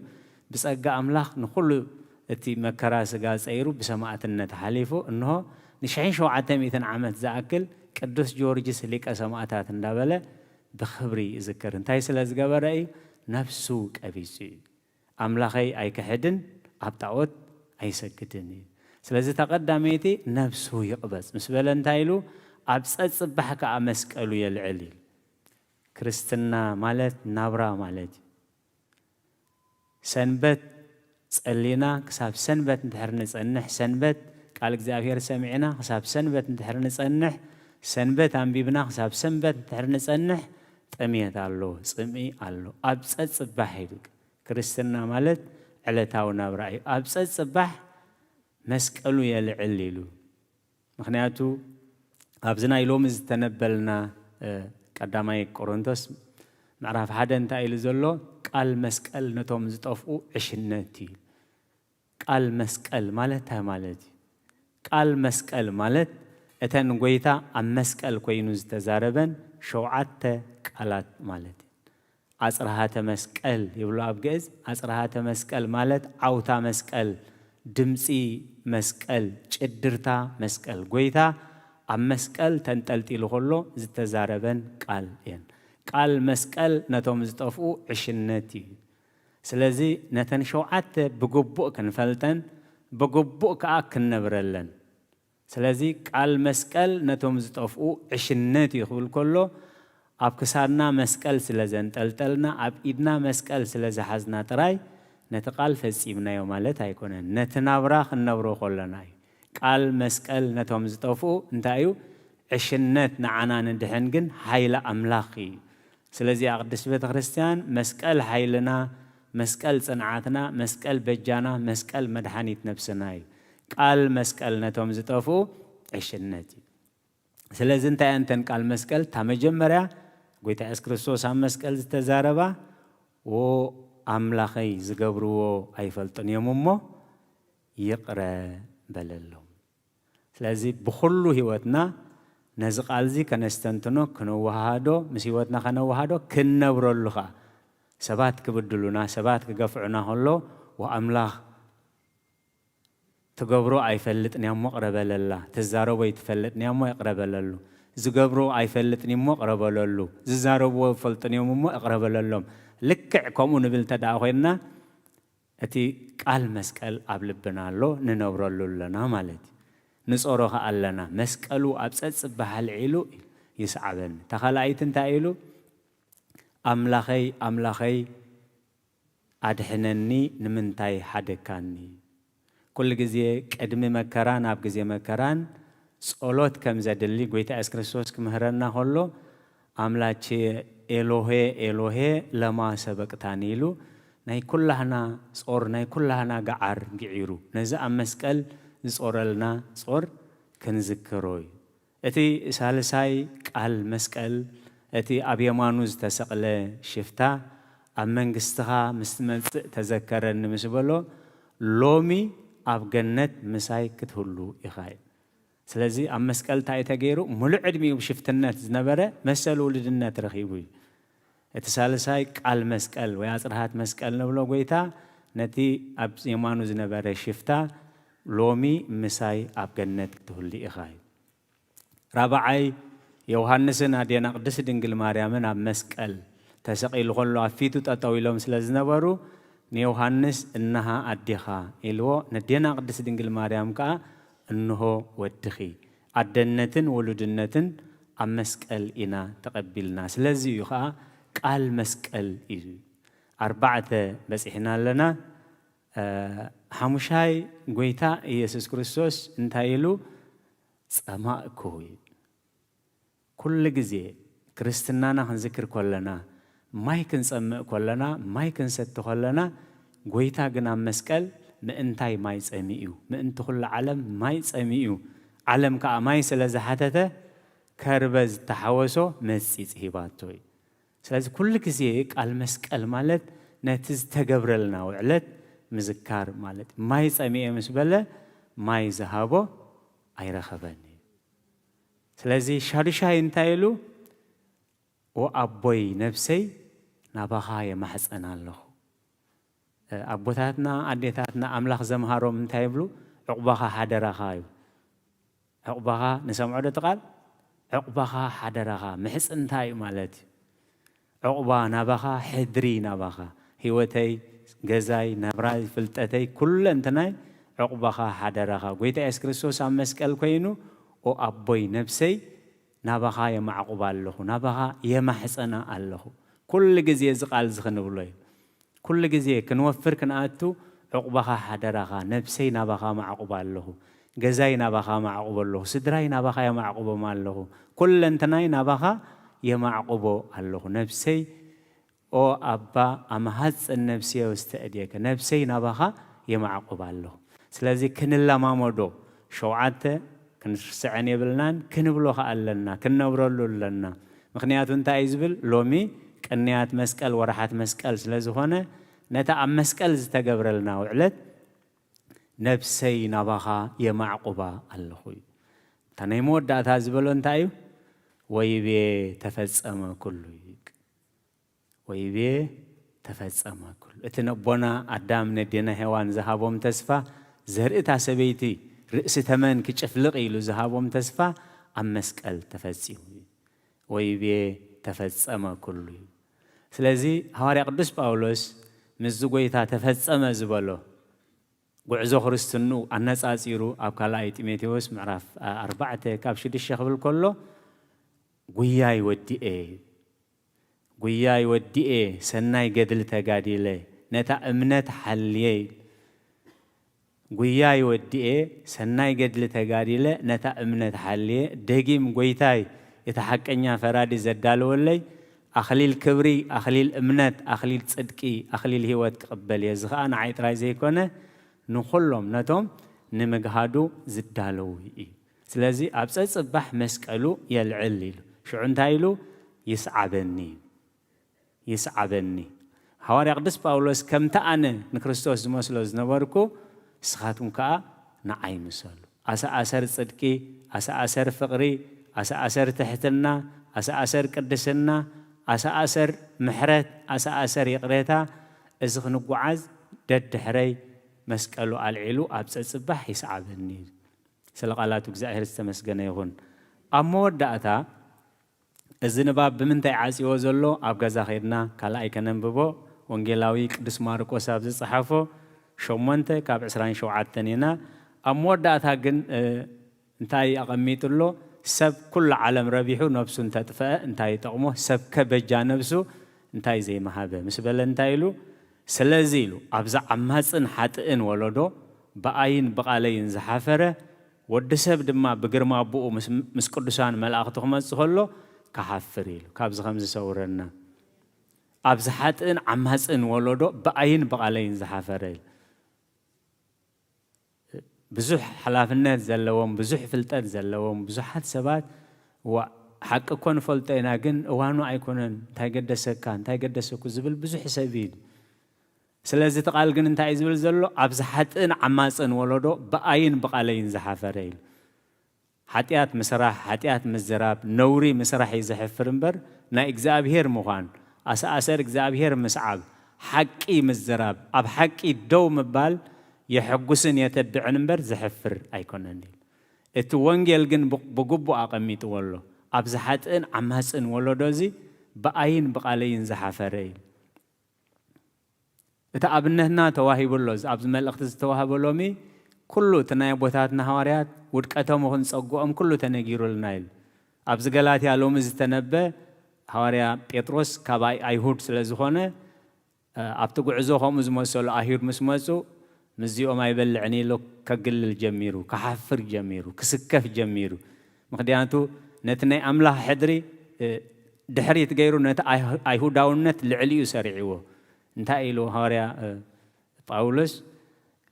ብጸጋ ኣምላኽ ንኹሉ እቲ መከራ ስጋ ጸይሩ ብሰማእትነት ሓሊፉ እንሆ ንሽሕን ሸውዓተ ሚእትን ዓመት ዝኣክል ቅዱስ ጊዮርጊስ ሊቀ ሰማእታት እንዳበለ ብኽብሪ ይዝክር። እንታይ ስለ ዝገበረ እዩ? ነፍሱ ቀቢጹ እዩ። ኣምላኸይ ኣይክሕድን ኣብ ጣዖት ኣይሰግድን እዩ። ስለዚ እታ ቀዳመይቲ ነብሱ ይቕበጽ ምስ በለ እንታይ ኢሉ? ኣብ ጸጽባሕ ከኣ መስቀሉ የልዕል ኢሉ። ክርስትና ማለት ናብራ ማለት እዩ። ሰንበት ጸሊና ክሳብ ሰንበት እንድሕር ንጸንሕ፣ ሰንበት ቃል እግዚኣብሔር ሰሚዕና ክሳብ ሰንበት እንድሕር ንጸንሕ፣ ሰንበት ኣንቢብና ክሳብ ሰንበት እንድሕር ንጸንሕ፣ ጥምየት ኣሎ፣ ጽምኢ ኣሎ። ኣብ ጸጽባሕ ኢሉ ክርስትና ማለት ዕለታዊ ናብራ እዩ። ኣብ ጸጽባሕ መስቀሉ የልዕል ኢሉ። ምኽንያቱ ኣብዚ ናይ ሎሚ ዝተነበልና ቀዳማይ ቆሮንቶስ ምዕራፍ ሓደ እንታይ ኢሉ ዘሎ? ቃል መስቀል ነቶም ዝጠፍኡ ዕሽነት እዩ። ቃል መስቀል ማለት እንታይ ማለት እዩ? ቃል መስቀል ማለት እተን ጎይታ ኣብ መስቀል ኮይኑ ዝተዛረበን ሸውዓተ ቃላት ማለት እዩ። ኣጽርሃተ መስቀል ይብሉ ኣብ ግእዝ። ኣጽርሃተ መስቀል ማለት ዓውታ መስቀል፣ ድምጺ መስቀል፣ ጭድርታ መስቀል። ጎይታ ኣብ መስቀል ተንጠልጢሉ ከሎ ዝተዛረበን ቃል እየን። ቃል መስቀል ነቶም ዝጠፍኡ ዕሽነት እዩ። ስለዚ ነተን ሸውዓተ ብግቡእ ክንፈልጠን ብግቡእ ከኣ ክንነብረለን። ስለዚ ቃል መስቀል ነቶም ዝጠፍኡ ዕሽነት እዩ ክብል ከሎ ኣብ ክሳድና መስቀል ስለ ዘንጠልጠልና ኣብ ኢድና መስቀል ስለ ዝሓዝና ጥራይ ነቲ ቃል ፈጺምናዮ ማለት ኣይኮነን። ነቲ ናብራ ክንነብሮ ከለና እዩ። ቃል መስቀል ነቶም ዝጠፍኡ እንታይ እዩ? ዕሽነት ንዓና ንድሕን ግን ሓይሊ ኣምላኽ እዩ። ስለዚ ቅድስት ቤተ ክርስቲያን መስቀል ሓይልና፣ መስቀል ጽንዓትና፣ መስቀል በጃና፣ መስቀል መድሓኒት ነብስና እዩ። ቃል መስቀል ነቶም ዝጠፍኡ ዕሽነት እዩ። ስለዚ እንታይ እየን እተን ቃል መስቀል? እታ መጀመርያ ጎይታ የሱስ ክርስቶስ ኣብ መስቀል ዝተዛረባ፣ "ዎ ኣምላኸይ ዝገብርዎ ኣይፈልጡን እዮም እሞ ይቕረ በለሎም።" ስለዚ ብኹሉ ህይወትና ነዚ ቃልዚ ከነስተንትኖ፣ ክነወሃሃዶ፣ ምስ ህይወትና ከነወሃዶ፣ ክንነብረሉ ኸኣ። ሰባት ክብድሉና፣ ሰባት ክገፍዑና ከሎ፣ "ወኣምላኽ ትገብሮ ኣይፈልጥን እያ እሞ ቅረ በለላ፣ ትዛረቦ ኣይትፈልጥን እያ እሞ ይቕረ በለሉ፣ ዝገብሮ ኣይፈልጥን እሞ ቅረ በለሉ፣ ዝዛረብዎ ይፈልጡን እዮም እሞ ይቕረ በለሎም።" ልክዕ ከምኡ ንብል እንተ ደኣ ኮይንና፣ እቲ ቃል መስቀል ኣብ ልብና ኣሎ፣ ንነብረሉ ኣለና ማለት እዩ። ንጾሮ ከኣ ኣለና። መስቀሉ ኣብ ጸጽባሕ ኣልዒሉ ይስዓበኒ። እታ ካልኣይቲ እንታይ ኢሉ? ኣምላኸይ፣ ኣምላኸይ፣ ኣድሕነኒ፣ ንምንታይ ሓደግካኒ? ኩሉ ግዜ ቅድሚ መከራን ኣብ ግዜ መከራን ጸሎት ከም ዘድሊ ጎይታ የሱስ ክርስቶስ ክምህረና ከሎ፣ ኣምላቼ፣ ኤሎሄ፣ ኤሎሄ፣ ለማ ሰበቅታኒ ኢሉ ናይ ኩላህና ጾር፣ ናይ ኩላህና ገዓር ግዒሩ፣ ነዚ ኣብ መስቀል ዝጾረልና ጾር ክንዝክሮ እዩ። እቲ ሳልሳይ ቃል መስቀል፣ እቲ ኣብ የማኑ ዝተሰቕለ ሽፍታ፣ ኣብ መንግስትኻ ምስ ትመጽእ ተዘከረኒ ምስ በሎ፣ ሎሚ ኣብ ገነት ምሳይ ክትህሉ ኢኻ እዩ። ስለዚ ኣብ መስቀል እንታይ እዩ ተገይሩ? ሙሉእ ዕድሚኡ ብሽፍትነት ዝነበረ መሰል ውሉድነት ረኺቡ እዩ። እቲ ሳልሳይ ቃል መስቀል ወይ ኣጽርሃት መስቀል ንብሎ ጎይታ፣ ነቲ ኣብ የማኑ ዝነበረ ሽፍታ፣ ሎሚ ምሳይ ኣብ ገነት ክትህሉ ኢኻ እዩ። ራብዓይ፣ ዮሃንስን ኣዴና ቅድስት ድንግል ማርያምን ኣብ መስቀል ተሰቒሉ ከሎ ኣብ ፊቱ ጠጠው ኢሎም ስለ ዝነበሩ፣ ንዮሃንስ፣ "እንሃ ኣዴኻ" ኢልዎ፣ ነዴና ቅድስት ድንግል ማርያም ከኣ፣ "እንሆ ወድኺ።" ኣደነትን ውሉድነትን ኣብ መስቀል ኢና ተቐቢልና። ስለዚ እዩ ከኣ ቃል መስቀል እዩ። ኣርባዕተ በጺሕና ኣለና። እ፣ ሓሙሻይ፣ ጎይታ ኢየሱስ ክርስቶስ እንታይ ኢሉ? "ጸማእኩ" እዩ። ኩሉ ግዜ ክርስትናና ክንዝክር ከለና፣ ማይ ክንጸምእ ከለና፣ ማይ ክንሰቲ ከለና፣ ጎይታ ግን ኣብ መስቀል ምእንታይ ማይ ጸሚኡ፣ ምእንቲ ኩሉ ዓለም ማይ ጸሚኡ፣ ዓለም ከኣ ማይ ስለ ዝሓተተ፣ ከርበ ዝተሓወሶ መጺጽ ሂባቶ እዩ። ስለዚ ኩሉ ግዜ ቃል መስቀል ማለት ነቲ ዝተገብረልና ውዕለት ምዝካር ማለት እዩ። ማይ ጸሚኤ ምስ በለ ማይ ዝሃቦ ኣይረኸበን እዩ። ስለዚ ሻዱሻይ እንታይ ኢሉ? "ኦ ኣቦይ ነብሰይ ናባኻ የማሕጸን ኣለኹ።" እ፣ ኣቦታትና ኣዴታትና ኣምላኽ ዘምሃሮም እንታይ ይብሉ? "ዕቑባኻ ሓደራኻ" እዩ። ዕቑባኻ ንሰምዖ ዶ እቲ ቃል? ዕቑባኻ ሓደራኻ ምሕጽንታ እዩ ማለት እዩ። ዕቑባ ናባኻ፣ ሕድሪ ናባኻ፣ ህይወተይ፣ ገዛይ፣ ናብራይ፣ ፍልጠተይ፣ ኩለንትናይ ዕቑባኻ ሓደራኻ። ጎይታ የሱስ ክርስቶስ ኣብ መስቀል ኮይኑ፣ "ኦ ኣቦይ ነብሰይ ናባኻ የማዕቑባ ኣለኹ፣ ናባኻ የማሕጸና ኣለኹ።" ኩሉ ግዜ እዚ ቃል እዚ ክንብሎ እዩ። ኩሉ ግዜ ክንወፍር ክንኣቱ፣ ዕቑባኻ ሓደራኻ፣ ነብሰይ ናባኻ ማዕቑባ ኣለኹ፣ ገዛይ ናባኻ ማዕቑቦ ኣለኹ፣ ስድራይ ናባኻ የማዕቑቦም ኣለኹ፣ ኩለንትናይ ናባኻ የማዕቑቦ ኣለኹ። ነብሰይ፣ ኦ ኣባ፣ ኣምሃጽን ነብስየ ውስተ እዴከ፣ ነብሰይ ናባኻ የማዕቑባ ኣለኹ። ስለዚ ክንለማመዶ፣ ሸውዓተ ክንርስዐን የብልናን፣ ክንብሎ ከኣ ኣለና፣ ክንነብረሉ ኣለና። ምኽንያቱ እንታይ እዩ ዝብል? ሎሚ ቅንያት መስቀል፣ ወርሓት መስቀል ስለ ዝኾነ፣ ነታ ኣብ መስቀል ዝተገብረልና ውዕለት፣ "ነብሰይ ናባኻ የማዕቑባ ኣለኹ" እዩ። እታ ናይ መወዳእታ ዝበሎ እንታይ እዩ? "ወይቤ ተፈጸመ ኩሉ" እዩ። "ወይቤ ተፈጸመ ኩሉ።" እቲ ነቦና ኣዳም ነዴና ሄዋን ዝሃቦም ተስፋ፣ ዘርእታ ሰበይቲ ርእሲ ተመን ክጭፍልቕ ኢሉ ዝሃቦም ተስፋ ኣብ መስቀል ተፈጺሙ እዩ። "ወይቤ ተፈጸመ ኩሉ" እዩ። ስለዚ ሃዋርያ ቅዱስ ጳውሎስ ምስዚ ጎይታ ተፈጸመ ዝበሎ ጉዕዞ ክርስትንኡ ኣነጻጺሩ ኣብ ካልኣይ ጢሞቴዎስ ምዕራፍ ኣርባዕተ ካብ ሽዱሽተ ክብል ከሎ፣ "ጉያይ ወዲኤ፣ ጉያይ ወዲኤ፣ ሰናይ ገድሊ ተጋዲለ፣ ነታ እምነት ሓልየ" ይብል። "ጉያይ ወዲኤ፣ ሰናይ ገድሊ ተጋዲለ፣ ነታ እምነት ሓልየ፣ ደጊም ጎይታይ እቲ ሓቀኛ ፈራዲ ዘዳለወለይ ኣኽሊል ክብሪ፣ ኣኽሊል እምነት፣ ኣኽሊል ጽድቂ፣ ኣኽሊል ህይወት ክቕበል እየ። እዚ ኸኣ ንዓይ ጥራይ ዘይኮነ፣ ንኹሎም ነቶም ንምግሃዱ ዝዳለዉ እዩ። ስለዚ ኣብ ጸጽባሕ መስቀሉ የልዕል" ኢሉ። ሽዑ እንታይ ኢሉ? "ይስዓበኒ፣ ይስዓበኒ።" ሃዋርያ ቅዱስ ጳውሎስ፣ "ከምቲ ኣነ ንክርስቶስ ዝመስሎ ዝነበርኩ፣ ንስኻትኩም ከኣ ንዓይ ምሰሉ።" ኣሰኣሰር ጽድቂ፣ ኣሰኣሰር ፍቕሪ፣ ኣሰኣሰር ትሕትና፣ ኣሰኣሰር ቅድስና፣ ኣሰኣሰር ምሕረት፣ ኣሰኣሰር ይቕሬታ፣ እዚ ክንጓዓዝ ደድሕረይ መስቀሉ ኣልዒሉ ኣብ ጸጽባሕ ይስዓበኒ። ስለ ቃላቱ እግዚኣብሔር ዝተመስገነ ይኹን። ኣብ መወዳእታ፣ እዚ ንባብ ብምንታይ ዓጽይዎ ዘሎ? ኣብ ገዛ ኸይድና ካልኣይ ከነንብቦ። ወንጌላዊ ቅዱስ ማርቆስ ኣብ ዝጸሓፎ ሸሞንተ ካብ ዕስራን ሸውዓተን ኢና። ኣብ መወዳእታ ግን፣ እ፣ እንታይ ኣቐሚጡ ኣሎ? ሰብ ኩሉ ዓለም ረቢሑ ነብሱ እንተጥፍአ እንታይ ይጠቕሞ? ሰብ ከ በጃ ነብሱ እንታይ ዘይምሃበ? ምስ በለ እንታይ ኢሉ? ስለዚ ኢሉ፣ ኣብዛ ዓማጽን ሓጥእን ወለዶ ብኣይን ብቓለይን ዝሓፈረ፣ ወዲ ሰብ ድማ ብግርማ ኣቦኡ ምስ፣ ምስ ቅዱሳን መላእኽቱ ክመጽእ ከሎ ክሓፍር ኢሉ። ካብዚ ከም ዝሰውረና። ኣብዚ ሓጥእን ዓማጽን ወለዶ ብኣይን ብቓለይን ዝሓፈረ ኢሉ። ብዙሕ ሓላፍነት ዘለዎም፣ ብዙሕ ፍልጠት ዘለዎም ብዙሓት ሰባት፣ "ዋ፣ ሓቂ እኮ ንፈልጦ ኢና፣ ግን እዋኑ ኣይኮነን፣ እንታይ ገደሰካ፣ እንታይ ገደሰኩ?" ዝብል ብዙሕ ሰብ እዩ። ስለዚ እቲ ቃል ግን እንታይ እዩ ዝብል ዘሎ? ኣብዚ ሓጥእን ዓማጽን ወለዶ ብኣይን ብቓለይን ዝሓፈረ ኢሉ። ሓጢኣት ምስራሕ፣ ሓጢኣት ምዝራብ፣ ነውሪ ምስራሕ እዩ ዘሕፍር እምበር፣ ናይ እግዚኣብሄር ምዃን፣ ኣሰኣሰር እግዚኣብሄር ምስዓብ፣ ሓቂ ምዝራብ፣ ኣብ ሓቂ ደው ምባል የሐጉስን የተብዕን እምበር ዘሕፍር ኣይኮነን ኢሉ። እቲ ወንጌል ግን ብ-፣ ብግቡእ ኣቐሚጥዎ ኣሎ። ኣብዚ ሓጥእን ዓማጽን ወለዶ እዚ ብኣይን ብቓለይን ዝሓፈረ ኢሉ። እቲ ኣብነትና ተዋሂቡ ኣሎ። እዚ ኣብዚ መልእኽቲ ዝተዋህበ ሎሚ ኩሉ እቲ ናይ ኣቦታትና ሃዋርያት ውድቀቶም ይኹን ጸግኦም ኩሉ ተነጊሩልና ኢሉ። ኣብዚ ገላትያ ሎሚ ዝተነበ ሃዋርያ ጴጥሮስ ካብ ኣይ-፣ ኣይሁድ ስለ ዝኾነ፣ እ፣ ኣብቲ ጉዕዞ ከምኡ ዝመሰሉ ኣይሁድ ምስ መጹ፣ ምስዚኦም ኣይበልዕን ኢሉ ከግልል ጀሚሩ፣ ክሓፍር ጀሚሩ፣ ክስከፍ ጀሚሩ። ምኽንያቱ ነቲ ናይ ኣምላኽ ሕድሪ፣ እ፣ ድሕሪት ገይሩ ነቲ ኣይ-፣ ኣይሁዳውነት ልዕሊኡ ሰሪዕዎ። እንታይ ኢሉ ሃዋርያ፣ እ፣ ጳውሎስ?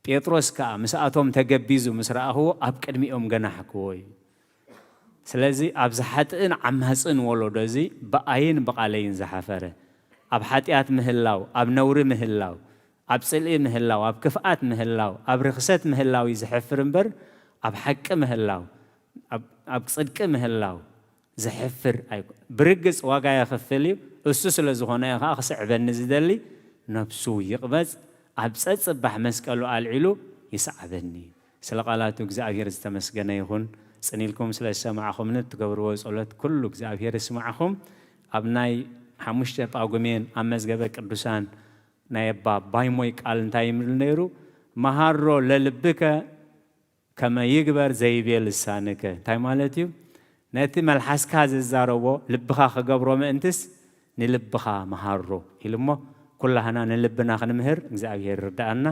ጴጥሮስ ከኣ ምስኣቶም ተገቢዙ ምስ ረኣኽዎ ኣብ ቅድሚኦም ገናሕክዎ እዩ። ስለዚ ኣብዚ ሓጥእን ዓማጽን ወለዶ እዚ ብኣይን ብቓለይን ዝሓፈረ፣ ኣብ ሓጢኣት ምህላው፣ ኣብ ነውሪ ምህላው፣ ኣብ ጽልኢ ምህላው፣ ኣብ ክፍኣት ምህላው፣ ኣብ ርኽሰት ምህላው እዩ ዝሕፍር እምበር፣ ኣብ ሓቂ ምህላው፣ ኣብ፣ ኣብ ጽድቂ ምህላው ዘሕፍር ኣይኮ-፣ ብርግጽ ዋጋ የኽፍል እዩ። እሱ ስለ ዝኾነ እዩ ኸዓ ክስዕበኒ ዝደሊ፣ ነብሱ ይቕበጽ፣ ኣብ ጸጽባሕ መስቀሉ ኣልዒሉ ይስዓበኒ። ስለ ቃላቱ እግዚኣብሔር ዝተመስገነ ይኹን። ጽን ኢልኩም ስለ ዝሰማዕኹምኒ፣ እትገብርዎ ጸሎት ኩሉ እግዚኣብሔር ይስማዕኹም። ኣብ ናይ ሓሙሽተ ጳጉሜን ኣብ መዝገበ ቅዱሳን ናይ ኣባ ባይሞይ ቃል እንታይ ይብል ነይሩ? መሃሮ ለልብከ ከመ ይግበር ዘይቤ ልሳንከ። እንታይ ማለት እዩ? ነቲ መልሓስካ ዝዛረቦ ልብኻ ክገብሮ ምእንትስ ንልብኻ መሃሮ ኢሉ እሞ፣ ኩላህና ንልብና ክንምህር እግዚኣብሔር ይርድኣና።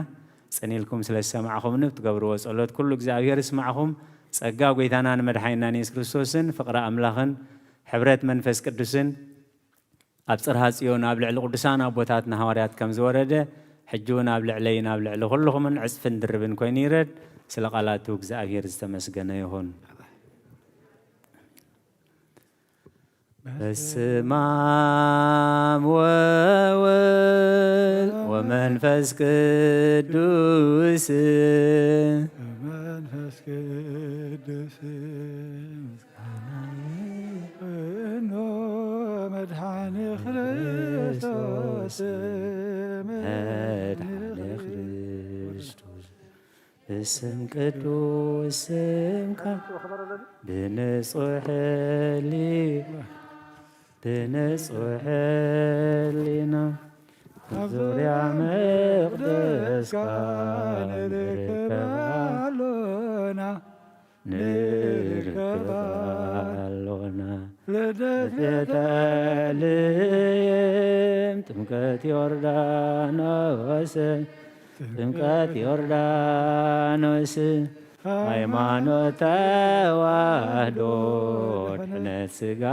ጽን ኢልኩም ስለ ዝሰማዕኹምኒ፣ ብትገብርዎ ጸሎት ኩሉ እግዚኣብሔር ይስማዕኹም። ጸጋ ጐይታና ንመድሓኒናን የሱስ ክርስቶስን ፍቕሪ ኣምላኽን ሕብረት መንፈስ ቅዱስን ኣብ ጽርሃ ጽዮን ኣብ ልዕሊ ቅዱሳን ኣቦታትና ሃዋርያት ከም ዝወረደ፣ ሕጂ እውን ኣብ ልዕለይን ኣብ ልዕሊ ኩልኹምን ዕጽፍን ድርብን ኮይኑ ይረድ። ስለ ቃላቱ እግዚኣብሔር ዝተመስገነ ይኹን። በስመ አብ ወወልድ ወመንፈስ ቅዱስ። መንፈስ ቅዱስ ምስጋና ይበኖ መድኃኔ ክርስቶስ መድኃኔ ክርስቶስ። ብስም ቅዱስ ስምካ ብንጹሕ ሕሊ-፣ ብንጹሕ ሕሊና ኣብ ዙርያ መቕደስካ ንርከብ ኣሎና። ንርከብ ኣሎና። ልደት ቤተልሔም ጥምቀት ዮርዳኖስ፣ ጥምቀት ዮርዳኖስ፣ ሃይማኖት ተዋህዶ ድሕነት ሥጋ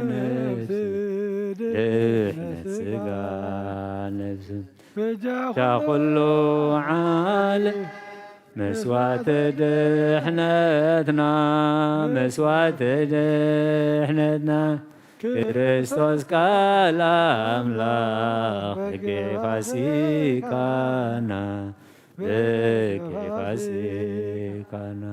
ነፍስ፣ ድሕነት ሥጋ ነፍስ። በጃ ኩሉ ዓለም መስዋዕተ ድሕነትና፣ መስዋዕተ ድሕነትና፣ ክርስቶስ ቃል ኣምላኽ በጊዕ ፋሲካና፣ በጊዕ ፋሲካና።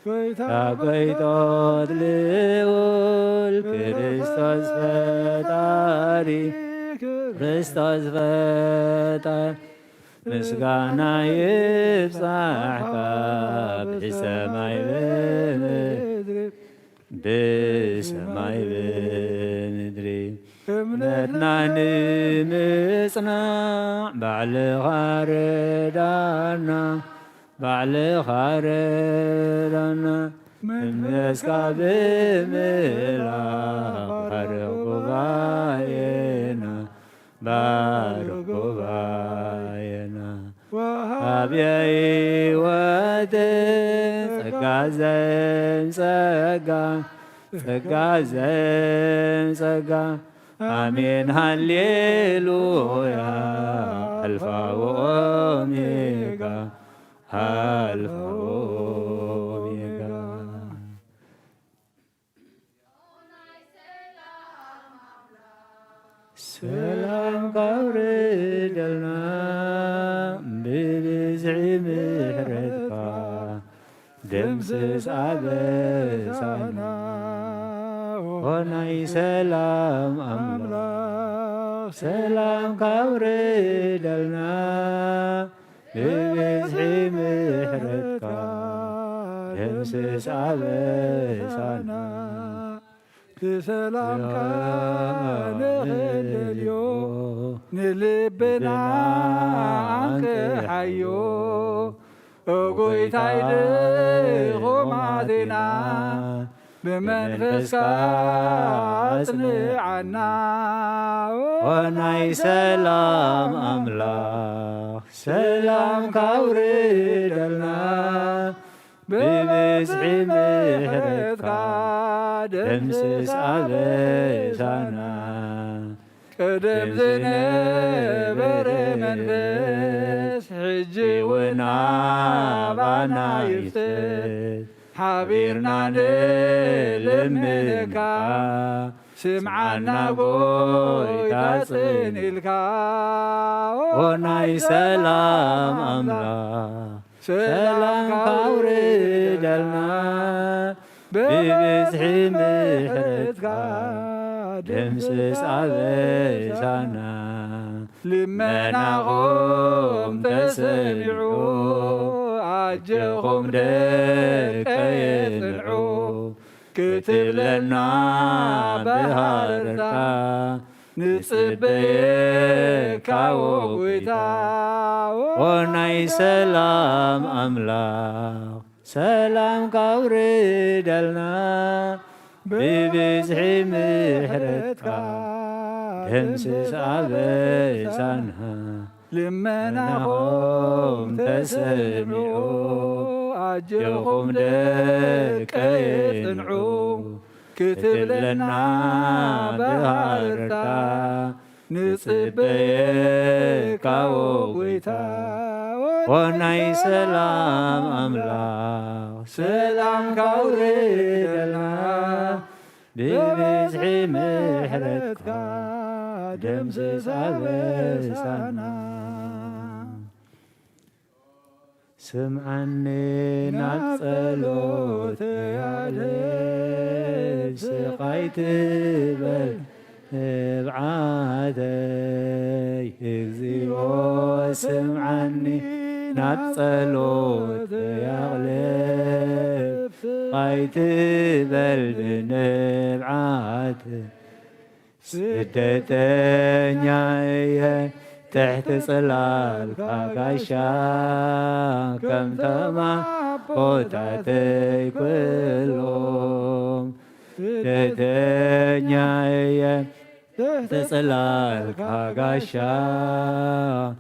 ጐይታ ጐይቶት ልዑል ክርስቶስ ፈጣሪ፣ ክርስቶስ ፈጣሪ፣ ምስጋና ይብጻሕካ ብሰማይ ብምድሪ፣ ብሰማይ ብምድሪ። እምነትና ንምጽናዕ ባዕልኻ ርዳና፣ ባዕልኻ ርዳና። መንፈስካ ብምልኣኽ ባርኽ ጉባኤና፣ ባርኽ ጉባኤና። ወሃቢ ሕይወት ጸጋ ዘም ጸጋ፣ ጸጋ ዘም ጸጋ። ኣሜን ሃሌሉያ። ኣልፋ ወኦሜጋ፣ ኣልፋ ወኦሜጋ። ሰላም ካውርደልና ብብዝሒ ምሕረትካ፣ ደምስስ ኣበሳና። ኦ ናይ ሰላም ኣምላኽ፣ ሰላም ካውርደልና ብብዝሒ ምሕረትካ፣ ደምስስ ኣበሳና። ብሰላምካ ንኽንልዮ፣ ንልብና ኣንቅሓዮ። ኦ ጎይታይ ድኹማት ኢና፣ ብመንፈስካ ኣጽንዓና። ኦ ናይ ሰላም ኣምላኽ፣ ሰላምካ ኣውርደልና። ብብዝሒ ምሕረትካ፣ ደምስስ ኣበሳና። ቀደም ዝነበረ መንፈስ፣ ሕጂ እውን ኣባና ይፍሰስ። ሓቢርና ንልምነካ፣ ስምዓና ጎይታ ጽን ኢልካ። ኦ ናይ ሰላም ኣምላኽ፣ ሰላምካ ኣውርደልና። ብብዝሒ ምሕረትካ፣ ደምስስ ኣበሳና። ልመናኹም ተሰሚዑ፣ ኣጆኹም ደቀየ ጽንዑ ክትብለና ብሃረርታ ንጽበየካ ኦ ጎይታ። ኦ ናይ ሰላም ኣምላኽ፣ ሰላምካ ኣውርደልና። ብብዝሒ ምሕረትካ፣ ደምስስ ኣበሳና። ልመናኹም ተሰሚዑ፣ ኣጆኹም ደቀየ ጽንዑ ክትብለና ብሃረርታ ንጽበየካ ኦ ጎይታ። ኦ ናይ ሰላም ኣምላኽ፣ ሰላምካ ኣውርደልና። ብብዝሒ ምሕረትካ፣ ደምስስ ኣበሳና። ስምዓኒ ናብ ጸሎተይ ኣቕልብ፣ ስቓይ ትበል ንብዓተይ። እግዚኣብሔር ስምዓኒ ናብ ጸሎተይ ኣቕልብ፣ ስቓይ ትበል ብንብዓተይ። ስደተኛ እየ ትሕቲ ጽላልካ ጋሻ፣ ከምቶም ኣቦታተይ ኩሎም። ስደተኛ እየ ትሕቲ ጽላልካ ጋሻ፣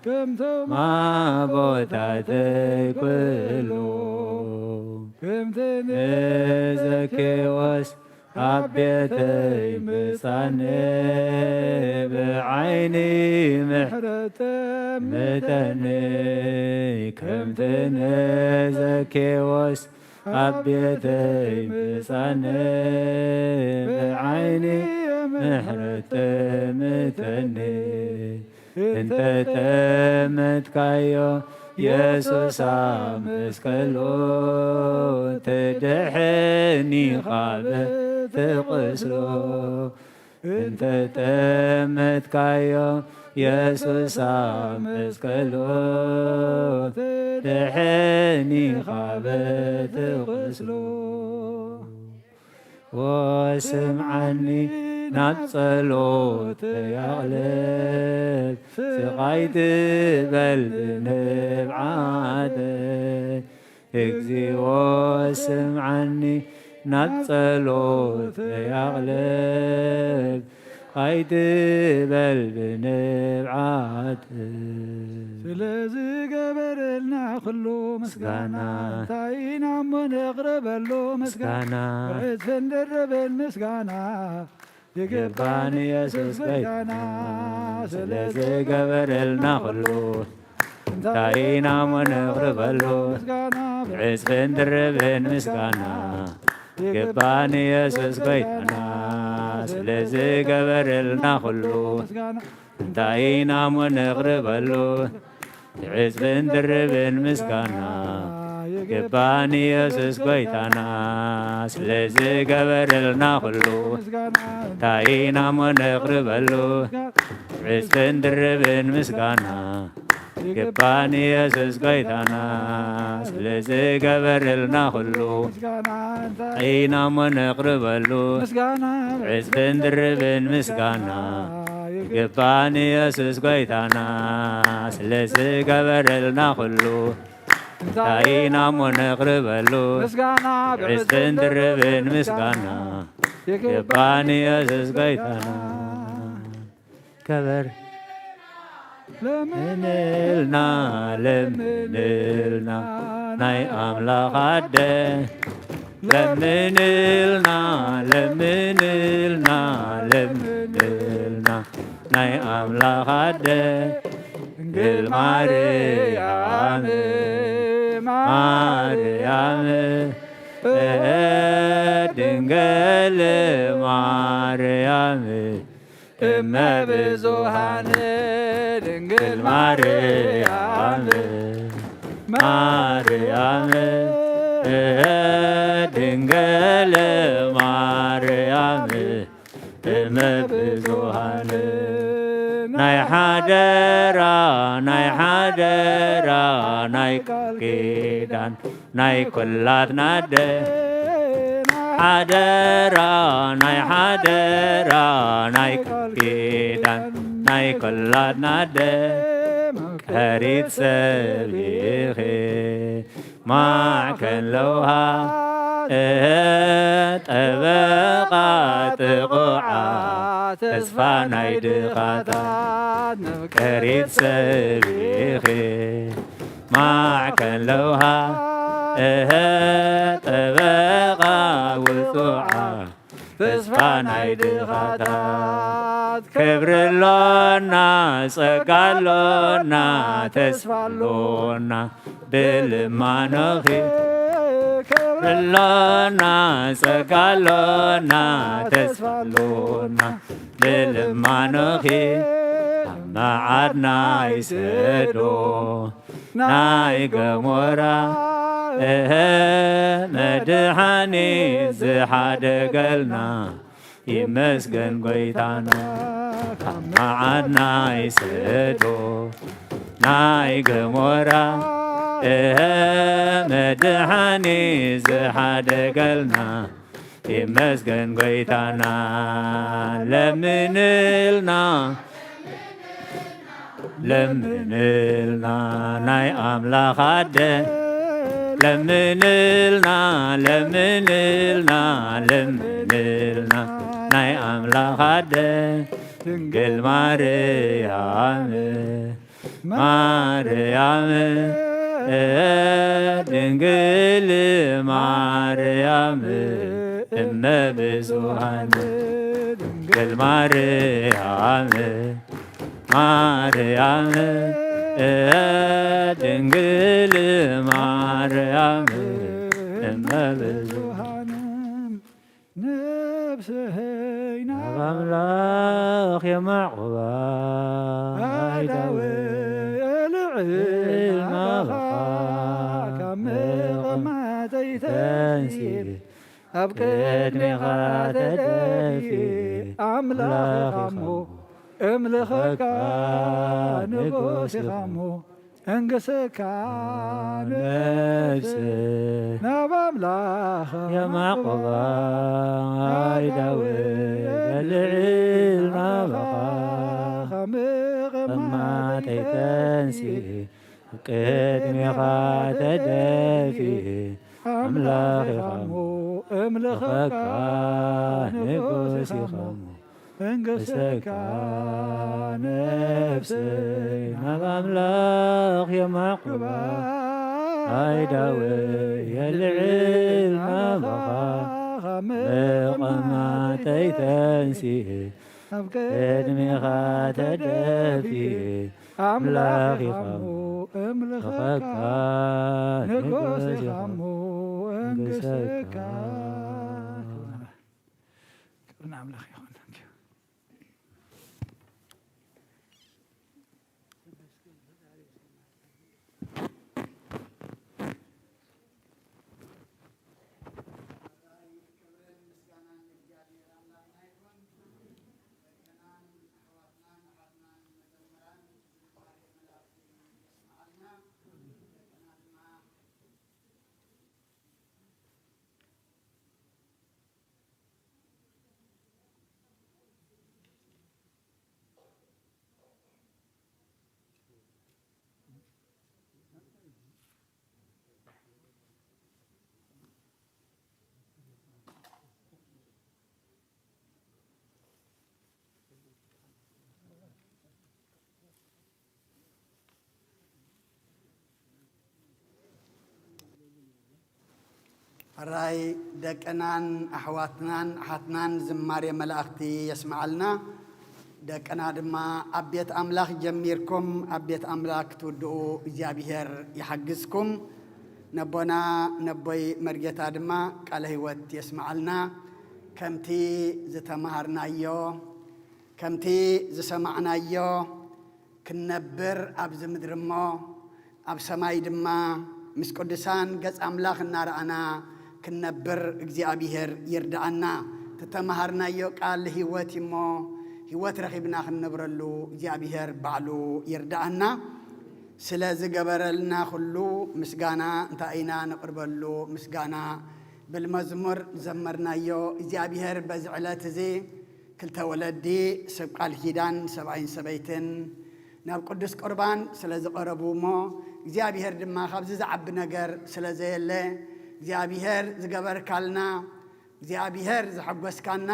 ከምቶም ኣቦታተይ ኩሎም። ከምቲ ንዘኬዎስ ኣብ ቤተይ ምጻኒ፣ ብዓይኒ ምሕረት ምተኒ። ከምቲ ንዘኬዎስ ኣብ ቤተይ ምጻኒ፣ ብዓይኒ ምሕረት ምተኒ። እንተ ጠመትካዮ የሱስ ኣብ መስቀሉ፣ ትድሕን ኢኻ በቲ ቁስሉ። እንተ ጠመትካዮ የሱስ ኣብ መስቀሉ፣ ትድሕን ኢኻ በቲ ቁስሉ። ወስምዓኒ ናብ ጸሎት ኣቕልብ፣ ስቓይ ትበል ብንብዓተይ። እግዚኦ ስምዓኒ ናብ ጸሎተይ ኣቕልብ፣ ኣይትበል ብንብዓት። ስለዝገበረልና ኩሉ ምስጋና፣ ምስጋና። እንታይ ኢና እሞ ነቕርበሉ ምስጋና? ምስጋና። ብዕጽፍን ድርብን ምስጋና። ይገባን ኢየሱስ ጎይታና፣ ስለዝገበረልና ኩሉ እንታይ ኢና እሞ ነቕርበሉ? ምስጋና። ብዕጽፍን ድርብን ምስጋና። ይገባን ኢየሱስ ጎይታና፣ ስለዝገበረልና ኩሉ እንታይ ኢና እሞ ነቕርበሉ? ብዕጽፍን ድርብን ምስጋና። ይገባን ኢየሱስ ጎይታና፣ ስለዝገበረልና ኩሉ እንታይ ኢና እሞ ነቕርበሉ? ብዕጽፍን ድርብን ምስጋና። ይገባን ኢየሱስ ጎይታና፣ ስለዝገበረልና ኩሉ ኢና እሞ ነቕርበሉ። ምስጋና። ዕጽፍን ድርብን ምስጋና። ይገባን ኢየሱስ ጎይታና፣ ስለዝገበረልና ኩሉ እንታይ ኢና እሞ ነቕርበሉ? ምስጋና። ዕጽፍን ድርብን ምስጋና። ይገባን ኢየሱስ ጎይታና። ከበር። ለምንልና፣ ለምንልና፣ ናይ ኣምላኽ ኣደ። ለምንልና፣ ለምንልና፣ ለምንልና፣ ናይ ኣምላኽ ኣደ። ድንግል ማርያም፣ ማርያም፣ ድንግል ማርያም፣ እመ ብዙኃን ድንግል ማርያም፣ ማርያም፣ ድንግል ማርያም፣ እመ ብዙኃን። ናይ ሓደራ፣ ናይ ሓደራ፣ ናይ ቃል ኪዳን ናይ ኩላትና ኣደ። ሓደራ፣ ናይ ሓደራ፣ ናይ ቃል ኪዳን ናይ ኩላትና ኣደ። መምከሪት ሰብ ኢኺ ማዕከን ለውሃ፣ እህ፣ ጠበቓ ጥቑዓ፣ ተስፋ ናይ ድኻታት መምከሪት ሰብ ኢኺ። ማዕከን ለውሃ፣ እህ፣ ጠበቓ ውጹዓ፣ ተስፋ ናይ ድኻታት። ክብሪ ኣሎና፣ ጸጋ ኣሎና፣ ተስፋ ኣሎና፣ ብልማኖኺ። ክብሪ ኣሎና፣ ጸጋ ኣሎና፣ ተስፋ ኣሎና፣ ብልማኖኺ። ኣብ መዓድ ናይ ሰዶም ናይ ገሞራ፣ እህ፣ መድሓኒት ዝሓደገልና፣ ይመስገን ጎይታና። ካብ መዓድ ናይ ሰዶም ናይ ገሞራ፣ እህ፣ መድሓኒት ዝሓደገልና፣ ይመስገን ጎይታና። ለምንልና፣ ለምንልና ናይ ኣምላኽ ኣደ። ለምንልና፣ ለምንልና፣ ለምንልና ናይ ኣምላኽ ኣደ። ድንግል ማርያም፣ ማርያም፣ ድንግል ማርያም፣ እመ ብዙኃን፣ ድንግል ማርያም፣ ማርያም፣ ድንግል ማርያም፣ እመ ብዙኃን። ነፍሰይ ናብ ኣምላኽ የማዕቑባ፣ ኣእዳወይ ኣልዕል ናባኻ፣ ካብ መቐማጠይ ተንሲእ፣ ኣብ ቅድሜኻ ተደፊ፣ ኣምላኽ ኢኻ እሞ እምልኸካ፣ ንጉስ ኢኻ እሞ እንግሰካ። ነፍሰይ ናብ ኣምላኽ የማዕቑባ፣ ኣእዳወይ ኣልዕል ናባኻ፣ ካብ መቐማጠይ ተንሲእ፣ ቅድሜኻ ተደፊ ኣምላኽ ኢኻ እሞ እምልኸካ፣ ንጉስ ኢኻ እሞ እንግሰካ። ነፍሰይ ናብ ኣምላኽ የማዕቁባ፣ ኣይዳወ የልዕል ናባኻ። መቐማጠይ ተንሲኤ ኣብ ቅድሜኻ ተደፊኤ፣ ኣምላኽ ኢኻ እሞ እምልኸካ፣ ንጉስ ኢኻ እሞ እንግሰካ። ክብሪ ንኣምላኽ ይኹን። ሕራይ ደቅናን ኣሕዋትናን ኣሓትናን ዝማሬ መላእኽቲ የስምዓልና። ደቅና ድማ ኣብ ቤት ኣምላኽ ጀሚርኩም ኣብ ቤት ኣምላኽ ክትውድኡ እግዚኣብሔር ይሓግዝኩም። ነቦና ነቦይ መርጌታ ድማ ቃለ ህይወት የስምዓልና። ከምቲ ዝተማሃርናዮ፣ ከምቲ ዝሰማዕናዮ፣ ክንነብር ኣብዚ ምድሪ እሞ፣ ኣብ ሰማይ ድማ ምስ ቅዱሳን ገጽ ኣምላኽ እናረኣና ክንነብር እግዚኣብሔር ይርድኣና። እተማሃርናዮ ቃል ህይወት እዩ እሞ፣ ህይወት ረኺብና ክንነብረሉ እግዚኣብሔር ባዕሉ ይርድኣና። ስለ ዝገበረልና ኩሉ ምስጋና እንታይ ኢና ነቕርበሉ? ምስጋና ብል መዝሙር ዘመርናዮ እግዚኣብሔር በዚ ዕለት እዚ ክልተ ወለዲ ሰብ ቃል ኪዳን ሰብኣይን ሰበይትን ናብ ቅዱስ ቁርባን ስለ ዝቐረቡ እሞ እግዚኣብሔር ድማ ካብዚ ዝዓቢ ነገር ስለ ዘየለ እግዚኣብሔር ዝገበርካልና እግዚኣብሔር ዘሐጎስካና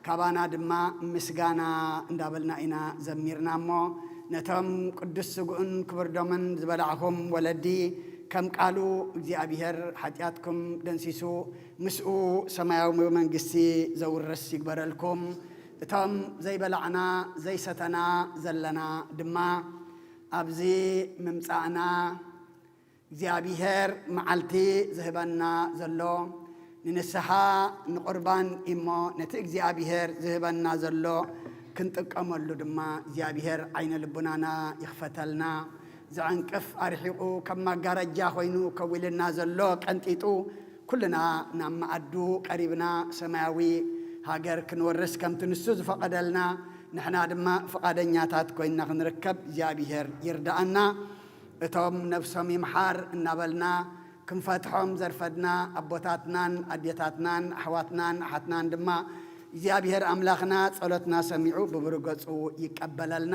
ካባና ድማ ምስጋና እንዳበልና ኢና ዘሚርና እሞ ነቶም ቅዱስ ስግኡን ክብር ደሙን ዝበላዕኹም ወለዲ ከም ቃሉ እግዚኣብሔር ሓጢኣትኩም ደምሲሱ ምስኡ ሰማያዊ መንግስቲ ዘውርስ ይግበረልኩም። እቶም ዘይበላዕና ዘይሰተና ዘለና ድማ ኣብዚ ምምጻእና እግዚኣብሔር መዓልቲ ዝህበና ዘሎ ንንስሓ ንቁርባን እሞ ነቲ እግዚኣብሔር ዝህበና ዘሎ ክንጥቀመሉ ድማ እግዚኣብሔር ዓይነ ልቡናና ይኽፈተልና። ዘዕንቅፍ ኣርሒቑ ከም ማጋረጃ ኮይኑ ከዊልና ዘሎ ቀንጢጡ ኩልና ናብ መኣዱ ቀሪብና ሰማያዊ ሃገር ክንወርስ ከምቲ ንሱ ዝፈቐደልና ንሕና ድማ ፍቓደኛታት ኮይንና ክንርከብ እግዚኣብሔር ይርድኣና። እቶም ነፍሶም ይምሓር እናበልና ክንፈትሖም ዘርፈድና ኣቦታትናን ኣዴታትናን ኣሕዋትናን ኣሓትናን ድማ እግዚኣብሔር ኣምላኽና ጸሎትና ሰሚዑ ብብሩህ ገጹ ይቀበለልና።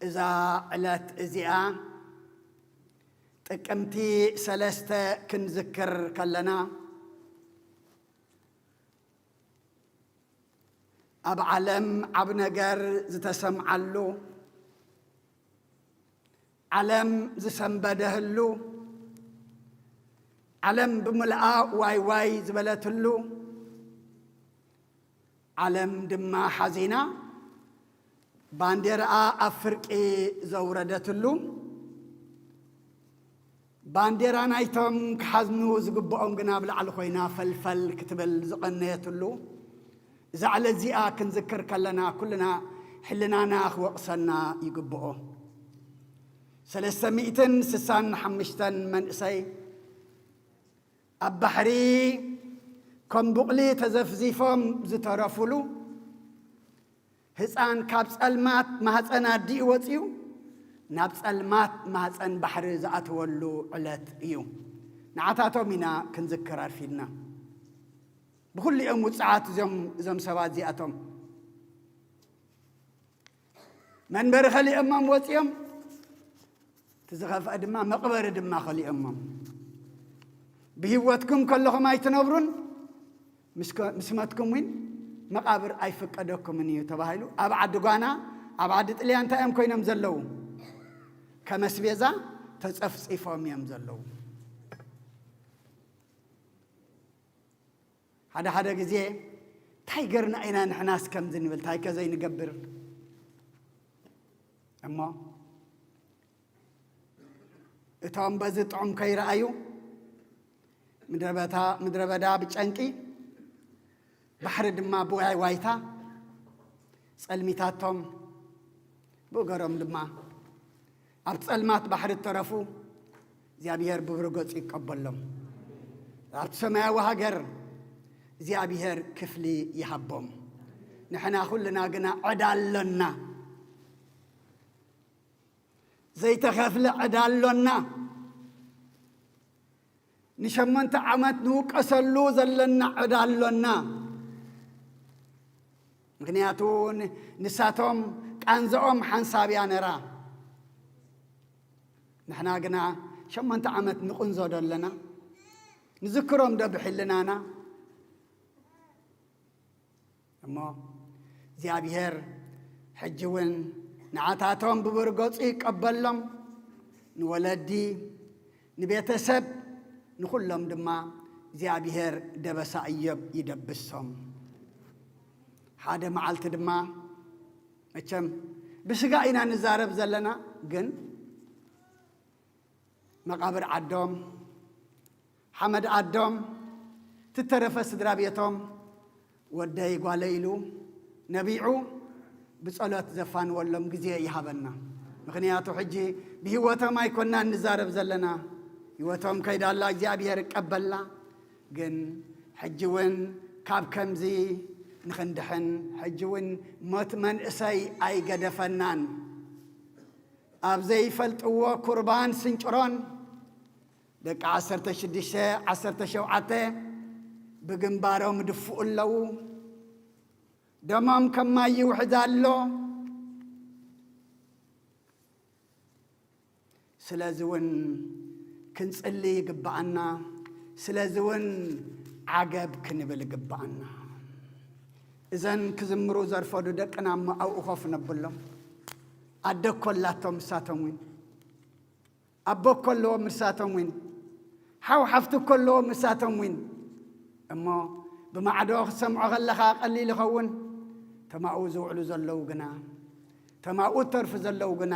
እዛ ዕለት እዚኣ ጥቅምቲ ሰለስተ ክንዝክር ከለና ኣብ ዓለም ዓብ ነገር ዝተሰምዓሉ ዓለም ዝሰንበደህሉ ዓለም ብምልኣ ዋይ ዋይ ዝበለትሉ ዓለም ድማ ሓዚና ባንዴራኣ ኣብ ፍርቂ ዘውረደትሉ ባንዴራ ናይቶም ክሓዝኑ ዝግብኦም ግና ኣብ ላዕሊ ኮይና ፈልፈል ክትብል ዝቐነየትሉ እዛ ዕለት እዚኣ ክንዝክር ከለና ኩልና ሕልናና ክወቕሰና ይግብኦ። ሰለስተ ሚእትን ስሳን ሓሙሽተን መንእሰይ ኣብ ባሕሪ ከም ቡቕሊ ተዘፍዚፎም ዝተረፉሉ ህፃን ካብ ፀልማት ማህፀን ኣዲኡ ወፂኡ ናብ ፀልማት ማህፀን ባሕሪ ዝኣተወሉ ዕለት እዩ። ንዓታቶም ኢና ክንዝክር ኣርፊድና። ብኩሉ እዮም ውፅዓት እዞም እዞም ሰባት እዚኣቶም መንበሪ ከሊኦሞም ወፂኦም እቲ ዝኸፍአ ድማ መቕበሪ ድማ ከሊኦሞም። ብህይወትኩም ከለኹም ኣይትነብሩን፣ ምስ ከ-፣ ምስ መትኩም እውን መቓብር ኣይፍቀደኩምን እዩ ተባሂሉ። ኣብ ዓዲ ጓና፣ ኣብ ዓዲ ጥልያን እንታይ እዮም ኮይኖም ዘለዉ? ከመስቤዛ ተጸፍጺፎም እዮም ዘለዉ። ሓደ ሓደ ግዜ እንታይ ገርና ኢና ንሕናስ ከምዚ ንብል፣ እንታይ ከ ዘይንገብር? እሞ እቶም በዚ ጥዑም ከይረኣዩ፣ ምድረ በታ-፣ ምድረ በዳ ብጨንቂ፣ ባሕሪ ድማ ብዋይ ዋይታ፣ ጸልሚታቶም፣ ብእገሮም ድማ ኣብ ጸልማት ባሕሪ እተረፉ፣ እግዚኣብሔር ብብሩህ ገጹ ይቀበሎም። ኣብቲ ሰማያዊ ሃገር እግዚኣብሔር ክፍሊ ይሃቦም። ንሕና ኩልና ግና ዕዳ ኣሎና። ዘይተኸፍለ ዕዳ ኣሎና። ንሸሞንተ ዓመት ንውቀሰሉ ዘለና ዕዳ ኣሎና። ምኽንያቱ ን-፣ ንሳቶም ቃንዝኦም ሓንሳብ እያ ነራ። ንሕና ግና ሸሞንተ ዓመት ንቕንዞ ዶ ኣለና? ንዝክሮም ዶ ብሕልናና? እሞ እግዚኣብሔር ሕጂ እውን ንዓታቶም ብብርገጹ ይቀበሎም። ንወለዲ፣ ንቤተሰብ፣ ንኹሎም ድማ እግዚኣብሔር ደበሳ እዮብ ይደብሶም። ሓደ መዓልቲ ድማ፣ መቸም ብስጋ ኢና ንዛረብ ዘለና፣ ግን መቓብር ዓዶም፣ ሓመድ ዓዶም፣ ትተረፈ ስድራ ቤቶም፣ ወደይ ጓለይ ኢሉ ነቢዑ ብጸሎት ዘፋንወሎም ግዜ ይሃበና። ምኽንያቱ ሕጂ ብህይወቶም ኣይኮናን ንዛረብ ዘለና። ህይወቶም ከይዳ ኣላ፣ እግዚኣብሔር እቀበላ። ግን ሕጂ እውን ካብ ከምዚ ንኽንድሕን፣ ሕጂ እውን ሞት መንእሰይ ኣይገደፈናን። ኣብ ዘይፈልጥዎ ኩርባን ስንጭሮን ደቂ ዓሰርተ ሽዱሽተ፣ ዓሰርተ ሸውዓተ ብግንባሮም ይድፍኡ ኣለዉ። ደሞም ከም ማይ ይውሕዝ ኣሎ። ስለዚ እውን ክንጽሊ ይግብኣና። ስለዚ እውን ዓገብ ክንብል ይግብኣና። እዘን ክዝምሩ ዘርፈዱ ደቅና እሞ ኣብኡ ኮፍ ነብሎም። ኣደ እኮ ኣላቶም፣ ንሳቶም እውን ኣቦ እኮ ኣለዎም፣ ንሳቶም እውን ሓው ሓፍቲ እኮ ኣለዎም፣ ንሳቶም እውን። እሞ ብማዕዶ ክትሰምዖ ከለኻ ቀሊል ይኸውን። ተማኡ ዝውዕሉ ዘለዉ ግና፣ ተማኡ እተርፉ ዘለዉ ግና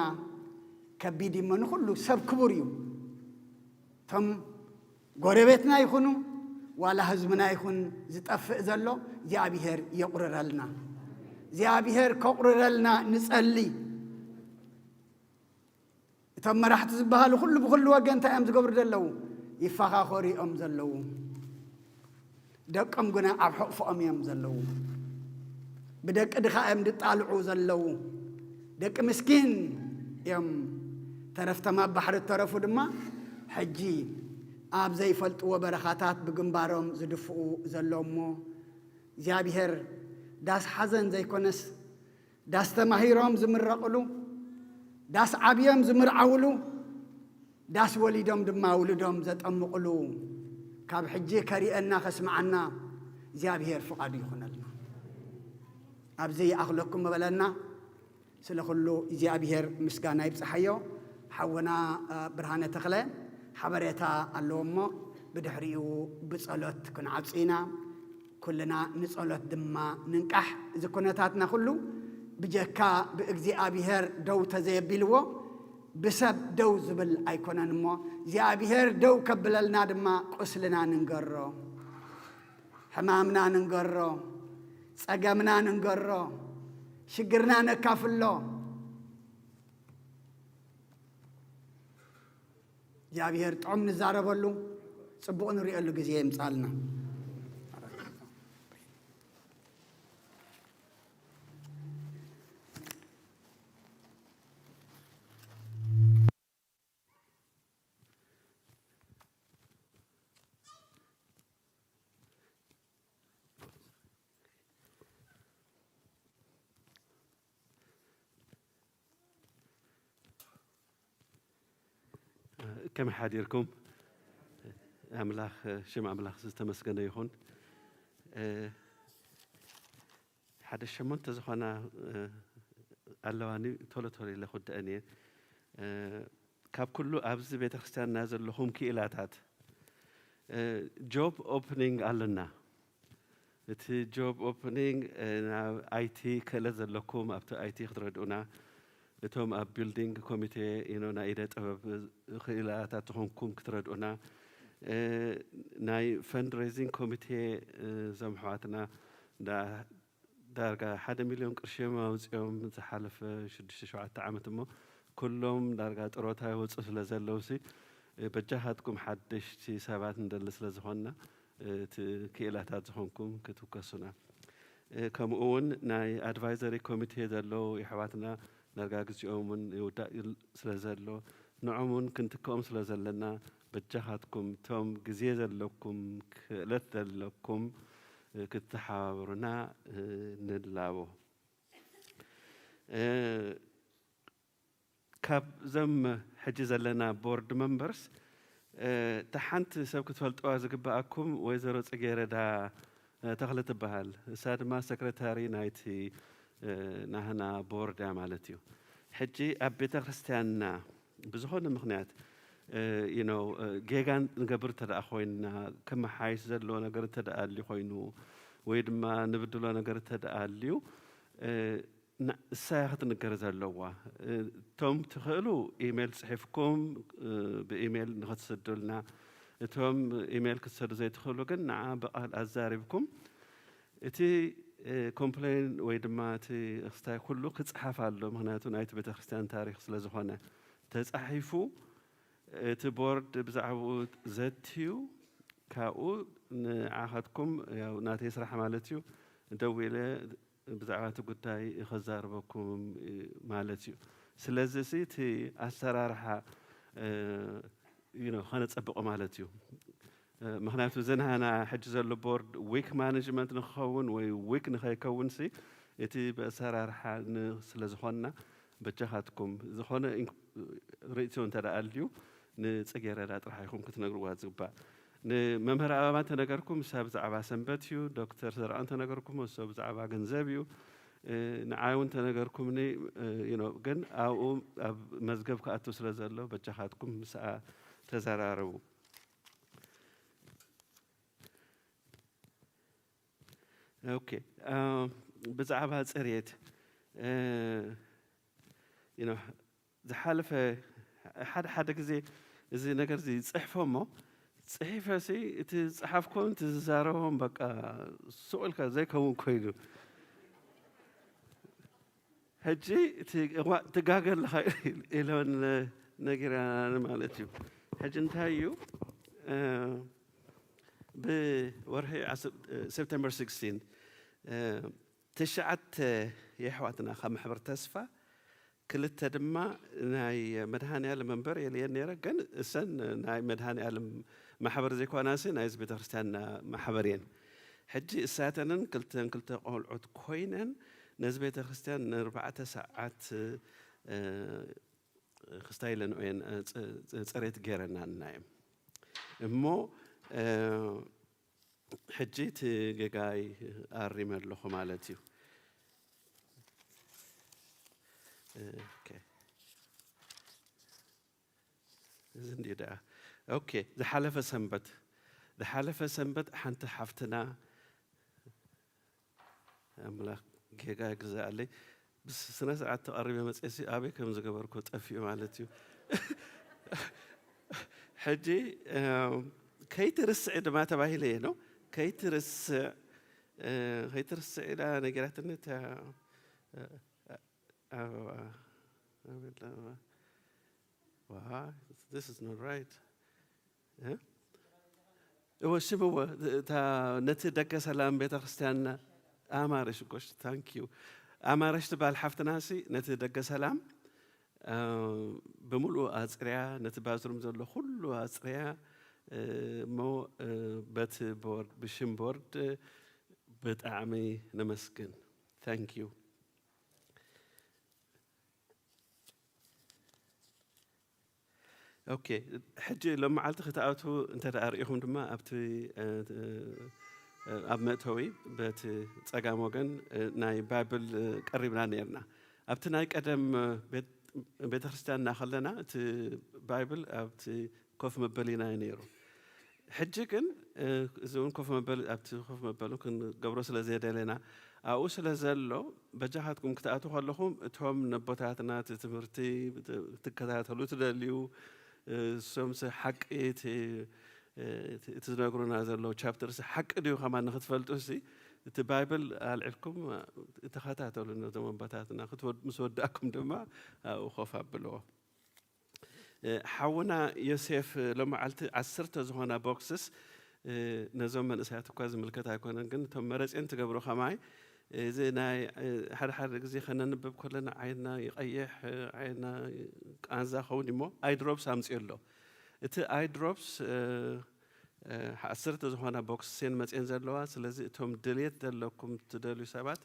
ከቢድ እሞ ንኹሉ ሰብ ክቡር እዩ። እቶም ጎረቤትና ይኹኑ ዋላ ህዝብና ይኹን ዝጠፍእ ዘሎ እግዚኣብሔር የቑርረልና። እግዚኣብሔር ከቑርረልና ንጸሊ። እቶም መራሕቲ ዝበሃሉ ኩሉ ብኩሉ ወገን እንታይ እዮም ዝገብሩ ዘለዉ? ይፈኻኸሩ እዮም ዘለዉ። ደቆም ግና ኣብ ሕቕፎኦም እዮም ዘለዉ። ብደቂ ድኻ እዮም ዝጣልዑ ዘለዉ። ደቂ ምስኪን እዮም። ተረፍቶም ኣብ ባሕሪ እተረፉ ድማ ሕጂ ኣብ ዘይፈልጥዎ በረኻታት ብግንባሮም ዝድፍኡ ዘለዉ እሞ እግዚኣብሔር ዳስ ሓዘን ዘይኮነስ ዳስ ተማሂሮም ዝምረቕሉ፣ ዳስ ዓብዮም ዝምርዓውሉ፣ ዳስ ወሊዶም ድማ ውሉዶም ዘጠምቕሉ፣ ካብ ሕጂ ከርእየና ከስምዓና እግዚኣብሔር ፍቓዱ ይኹነልና። ኣብዚ ይኣኽለኩም ምበለና። ስለ ኩሉ እግዚኣብሔር ምስጋና ይብጽሓዮ። ሓውና፣ እ፣ ብርሃነ ተኽለ ሓበሬታ ኣለዎ እሞ ብድሕሪኡ ብጸሎት ክንዓጹ ኢና። ኩልና ንጸሎት ድማ ንንቃሕ። እዚ ኩነታትና ኩሉ ብጀካ ብእግዚኣብሔር ደው ተዘየቢልዎ ብሰብ ደው ዝብል ኣይኮነን እሞ እግዚኣብሔር ደው ከብለልና ድማ ቁስልና ንንገሮ፣ ሕማምና ንንገሮ፣ ጸገምና ንንገሮ፣ ሽግርና ነካፍሎ። እግዚኣብሔር ጥዑም ንዛረበሉ፣ ጽቡቕ ንሪኤሉ ግዜ የምጻልና። ከመይ ሓዲርኩም? ኣምላኽ፣ ሽም ኣምላኽ ዝተመስገነ ይኹን። እ፣ ሓደ ሸሞንተ ዝኾና፣ እ፣ ኣለዋኒ፣ ቶሎ ቶሎ ኢለ ክውድአን እየ። እ፣ ካብ ኩሉ ኣብዚ ቤተክርስትያንና ዘለኹም ክኢላታት፣ እ፣ ጆብ ኦፕኒንግ ኣለና። እቲ ጆብ ኦፕኒንግ፣ እ፣ ናብ ኣይቲ ክእለት ዘለኩም ኣብቲ ኣይቲ ክትረድኡና፣ እቶም ኣብ ቢልዲንግ ኮሚቴ፣ you know፣ ናይ ኢደ ጥበብ ክእላታት ዝኾንኩም ክትረድኡና፣ እ፣ ናይ ፈንድሬዚንግ ኮሚቴ፣ እ፣ እዞም ኣሕዋትና ዳ-፣ ዳርጋ ሓደ ሚልዮን ቅርሺ እዮም ኣውፂኦም ዝሓለፈ ሽዱሽተ ሸውዓተ ዓመት እሞ፣ ኩሎም ዳርጋ ጥሮታ ይወፁ ስለ ዘለውሲ፣ እ፣ በጃኻትኩም ሓደሽቲ ሰባት ንደሊ ስለ ዝኾንና፣ እ፣ እቲ ክኢላታት ዝኾንኩም ክትውከሱና። እ፣ ከምኡ እውን ናይ ኣድቫይዘሪ ኮሚቴ ዘለዉ የሕዋትና ዳርጋ ግዜኦም እውን ይውዳእ ይል-፣ ስለ ዘሎ፣ ንዖም እውን ክንትክኦም ስለ ዘለና፣ በጃኻትኩም እቶም ግዜ ዘለኩም፣ ክእለት ዘለኩም፣ እ፣ ክትተሓባበሩና፣ እ፣ ንላቦ። እ፣ ካብዞም ሕጂ ዘለና ቦርድ መምበርስ፣ እ፣ እታ ሓንቲ ሰብ ክትፈልጥዋ ዝግብኣኩም ወይዘሮ ጽጌረዳ፣ እ፣ ተኽለ ትበሃል። እሳ ድማ ሰክረታሪ ናይቲ፣ እ፣ ናህና ቦርድ እያ ማለት እዩ። ሕጂ ኣብ ቤተ ክርስቲያንና ብዝኾነ ምኽንያት፣ እ፣ you know፣ እ፣ ጌጋ ንገብር እንተ ደኣ ኮይንና፣ ከመሓይሽ ዘለዎ ነገር እንተ ደኣ ኣልዩ ኮይኑ፣ ወይ ድማ ንብድሎ ነገር እንተ ደኣ ኣልዩ፣ እ፣ ና-፣ እሳ እያ ክትንገር ዘለዋ። እ፣ እቶም ትኽእሉ ኢሜል ጽሒፍኩም፣ እ፣ ብኢሜል ንኽትሰዱልና፣ እቶም ኢሜል ክትሰዱ ዘይትኽእሉ ግን ንዓ ብቓል ኣዛሪብኩም፣ እቲ፣ እ፣ ኮምፕሌን ወይ ድማ እቲ ክስታይ ኩሉ ክጽሓፍ ኣሎ። ምኽንያቱ ናይቲ ቤተክርስትያን ታሪኽ ስለ ዝኾነ ተጻሒፉ፣ እቲ ቦርድ ብዛዕባኡ ዘትዩ፣ ካብኡ ንዓኻትኩም፣ ያው ናተይ ስራሕ ማለት እዩ፣ ደዊለ ብዛዕባ እቲ ጉዳይ ከዛርበኩም ማለት እዩ። ስለዚ፣ እቲ ኣሰራርሓ፣ እ፣ you know፣ ከነጸብቆ ማለት እዩ። እ፣ ምኽንያቱ፣ እዚ ናህና ሕጂ ዘሎ ቦርድ ዊክ ማኔጅመንት ንክኸውን ወይ ዊክ ንኸይከውንሲ፣ እቲ ብኣሰራርሓ ን-፣ ስለ ዝኾንና፣ በጃኻትኩም፣ ዝኾነ ኢንክ-፣ ርእይቶ እንተ ደኣ ኣልዩ፣ ንጽጌረዳ ጥራሕ ኢኹም ክትነግርዋ ዝግባእ። ንመምህር ኣበባ እንተነገርኩም፣ እሳ ብዛዕባ ሰንበት እዩ፣ ዶክተር ዘርኣ እንተነገርኩም፣ እሱ ብዛዕባ ገንዘብ እዩ። እ፣ ንዓይ እውን እንተነገርኩምኒ፣ እ፣ you know፣ ግን ኣብኡ ኣብ መዝገብ ክኣቱ ስለ ዘሎ፣ በጃኻትኩም ምስኣ ተዘራረቡ። ኦኬ፣ እ፣ ብዛዕባ ጽሬት፣ እ፣ you know፣ ዝሓለፈ ሓደ ሓደ ግዜ እዚ ነገር እዚ ይጽሕፎ እሞ፣ ጽሒፈሲ እቲ ዝጸሓፍኮን እቲ ዝዛረቦን በቃ ሱቕ ኢልካ ዘይከውን ኮይኑ። ሕጂ እቲ እዋ-፣ ትጋገ ኣለኻ ኢለን ነጊራኒ ማለት እዩ። ሕጂ እንታይ እዩ፣ እ፣ ብወርሒ ዓስ-፣ እ፣ ሴፕተምበር ሲክስቲን፣ እ፣ ትሽዓተ የሕዋትና ካብ ማሕበር ተስፋ፣ ክልተ ድማ ናይ መድሃኔ ዓለም መንበር የልየን ነይረ፣ ግን እሰን ናይ መድሃኔ ዓለም ማሕበር ዘይኮናሲ ናይዚ ቤተክርስትያንና ማሕበር እየን። ሕጂ እሳተንን ክልተን ክልተ ቆልዑት ኮይነን ነዚ ቤተክርስትያን ንኣርባዕተ ሰዓት፣ እ፣ ክስታይ ኢለን እየን፣ እ፣ ጽ-፣ ጽ-፣ ጽሬት ገይረናና እየን። እሞ፣ እ፣ ሕጂ እቲ ጌጋይ ኣሪመ ኣለኹ ማለት እዩ። ኦኬ። እዚ እንዲ ደኣ። ኦኬ፣ ዝሓለፈ ሰንበት፣ ዝሓለፈ ሰንበት ሓንቲ ሓፍትና፣ ኣምላኽ ጌጋ ይግዛኣለይ። ብስነ ስርዓት ተቐሪበ መፅኤሲ ኣበይ ከም ዝገበርኩ ጠፊኡ ማለት እዩ። ሕጂ፣ እም፣ ከይትርስዒ ድማ ተባሂለ እየ ነው። ከይትርስዕ፣ እ፣ ከይትርስዕ ኢላ ነጊራትኒ እታ፣ እ፣ ኣበባ፣ ኣበባ፣ ዋ፣ this is not right። እ? እወ፣ ሽም እወ፣ እታ ነቲ ደገ ሰላም ቤተ ክርስቲያንና ኣማረሽ፣ ጎሽ፣ ታንክ ዩ። ኣማረሽ ትበሃል ሓፍትና ሲ ነቲ ደገ ሰላም፣ እ፣ ብምሉኡ ኣጽርያ፣ ነቲ ባዝሩም ዘሎ ኩሉ ኣጽርያ፣ እ፣ እሞ፣ እ፣ በቲ ቦርድ፣ ብሽም ቦርድ ብጣዕሚ ነመስግን። ታንክ ዩ። ኦኬ፣ ሕጂ ሎም መዓልቲ ክትኣትዉ እንተ ደኣ ርኢኹም ድማ ኣብቲ ኣብ መእተዊ በቲ ጸጋም ወገን ናይ ባይብል ቀሪብና ነርና። ኣብቲ ናይ ቀደም ቤተ ክርስቲያንና ከለና እቲ ባይብል ኣብቲ ኮፍ መበሊና እዩ ነይሩ። ሕጂ ግን እዚ እውን ኮፍ መበል ኣብቲ ኮፍ መበሉ ክንገብሮ ስለ ዘየደለና ኣብኡ ስለ ዘሎ በጃኻትኩም ክትኣትዉ ከለኹም እቶም ነቦታትና እቲ ትምህርቲ ትከታተሉ ትደልዩ እሶም ሓቂ እቲ ዝነግሩና ዘለዉ ቻፕተርስ ሓቂ ድዩ ከማን ንክትፈልጡ ሲ እቲ ባይብል ኣልዒልኩም ተኸታተሉ ነቶም ኣቦታትና ምስ ወዳእኩም ድማ ኣብኡ ኮፍ ኣብልዎ። ሓውና ዮሴፍ ሎመዓልቲ ዓሰርተ ዝኾና ቦክስስ ነዞም መንእሰያት እኳ ዝምልከት ኣይኮነን፣ ግን እቶም መረፅን ትገብሩ ከማይ እዚ ናይ ሓደ ሓደ ግዜ ከነንብብ ከለና ዓይንና ይቐይሕ፣ ዓይንና ቃንዛ ኸውን እሞ ኣይድሮፕስ ኣምፅኡ ኣሎ። እቲ ኣይድሮፕስ ዓሰርተ ዝኾና ቦክስን መፅን ዘለዋ። ስለዚ እቶም ድልየት ዘለኩም ትደልዩ ሰባት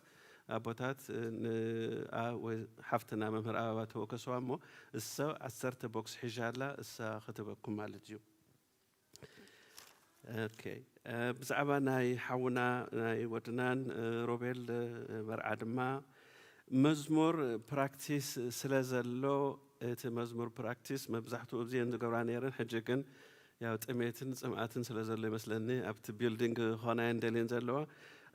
ኣቦታት ንኣ ወይ ሓፍትና መምህር ኣበባ ተወከስዋ እሞ እሰብ ዓሰርተ ቦክስ ሒሻ ኣላ እሳ ክትበኩም ማለት እዩ። ኦኬ፣ ብዛዕባ ናይ ሓውና ናይ ወድናን ሮቤል መርዓ ድማ መዝሙር ፕራክቲስ ስለ ዘሎ እቲ መዝሙር ፕራክቲስ መብዛሕትኡ እብዚአን ዝገብራ ነይረን። ሕጂ ግን ያው ጥሜትን ጽምኣትን ስለ ዘሎ ይመስለኒ ኣብቲ ቢልዲንግ ክኾና እየን ደልየን ዘለዋ።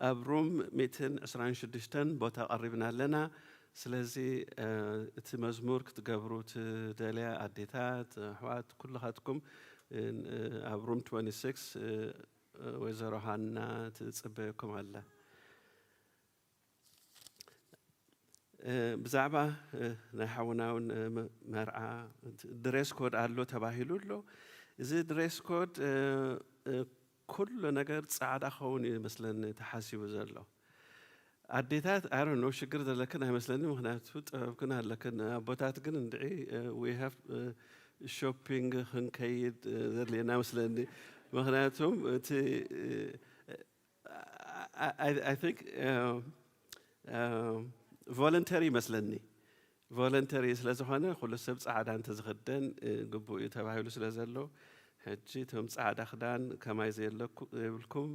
ኣብ ሩም ሚእትን ዕስራን ሽዱሽተን ቦታ ቀሪብና ኣለና። ስለዚ እቲ መዝሙር ክትገብሩ ትደልያ ኣዴታት፣ ኣሕዋት፣ ኩልኻትኩም ኣብ ሩም ትወንቲ ሲክስ ወይዘሮ ሃና ትጽበየኩም ኣላ። ብዛዕባ ናይ ሓውና እውን መርዓ ድሬስ ኮድ ኣሎ ተባሂሉ ኣሎ። እዚ ድሬስ ኮድ ኩሉ ነገር ጻዕዳ ክኸውን እዩ መስለኒ ተሓሲቡ ዘሎ። ኣዴታት ኣሮ ኖ ሽግር ዘለክን ኣይመስለኒ፣ ምክንያቱ ጥበብክን ኣለክን። ኣቦታት ግን እንድዒ ዊ ሃቭ ሾፒንግ ክንከይድ ዘድልየና መስለኒ፣ ምክንያቱም እቲ I think ቮለንተሪ ይመስለኒ። ቮለንተሪ ስለ ዝኾነ ኩሉ ሰብ ጻዕዳ እንተዝኽደን ግቡእ እዩ ተባሂሉ ስለ ዘሎ ሕጂ እቶም ጻዕዳ ክዳን ከማይ ዘየብልኩም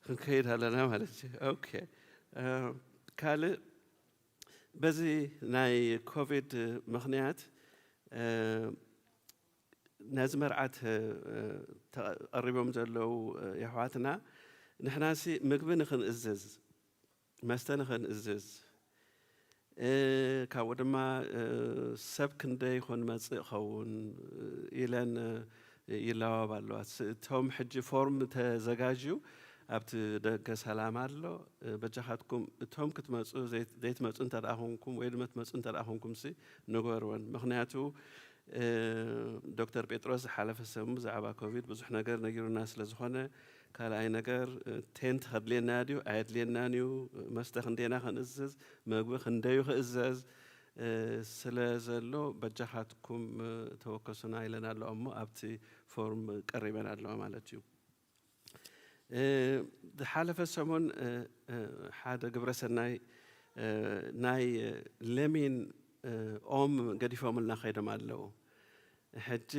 ክንከይድ ኣለና ማለት እዩ። ኦኬ፣ ካልእ በዚ ናይ ኮቪድ ምኽንያት ነዚ መርዓት ቀሪቦም ዘለዉ የሕዋትና ንሕናሲ ምግቢ ንኽንእዝዝ መስተ ንኽንእዝዝ ካብኡ ድማ ሰብ ክንደይ ይኾን መጽእ ኸውን ኢለን ይለዋወባ ኣለዋ። እቶም ሕጂ ፎርም ተዘጋጅዩ ኣብቲ ደገ ሰላም ኣሎ። በጃኻትኩም እቶም ክትመጹ ዘይትመጹ እንተ ደኣ ኮንኩም ወይ ድማ ትመጹ እንተ ደኣ ኮንኩም ሲ ንገርወን። ምኽንያቱ ዶክተር ጴጥሮስ ዝሓለፈ ሰሙ ብዛዕባ ኮቪድ ብዙሕ ነገር ነጊሩና ስለ ዝኾነ፣ ካልኣይ ነገር ቴንት ከድልየና ድዩ ኣየድልየናን እዩ፣ መስተ ክንደይና ክንእዝዝ፣ መግቢ ክንደዩ ክእዘዝ ስለ ዘሎ በጃኻትኩም ተወከሱና ኢለን ኣለዋ እሞ ኣብቲ ፎርም ቀሪበን ኣለዋ ማለት እዩ። ዝሓለፈ ሰሙን ሓደ ግብረ ሰናይ ናይ ለሚን ኦም ገዲፎምልና ከይዶም ኣለዉ። ሕጂ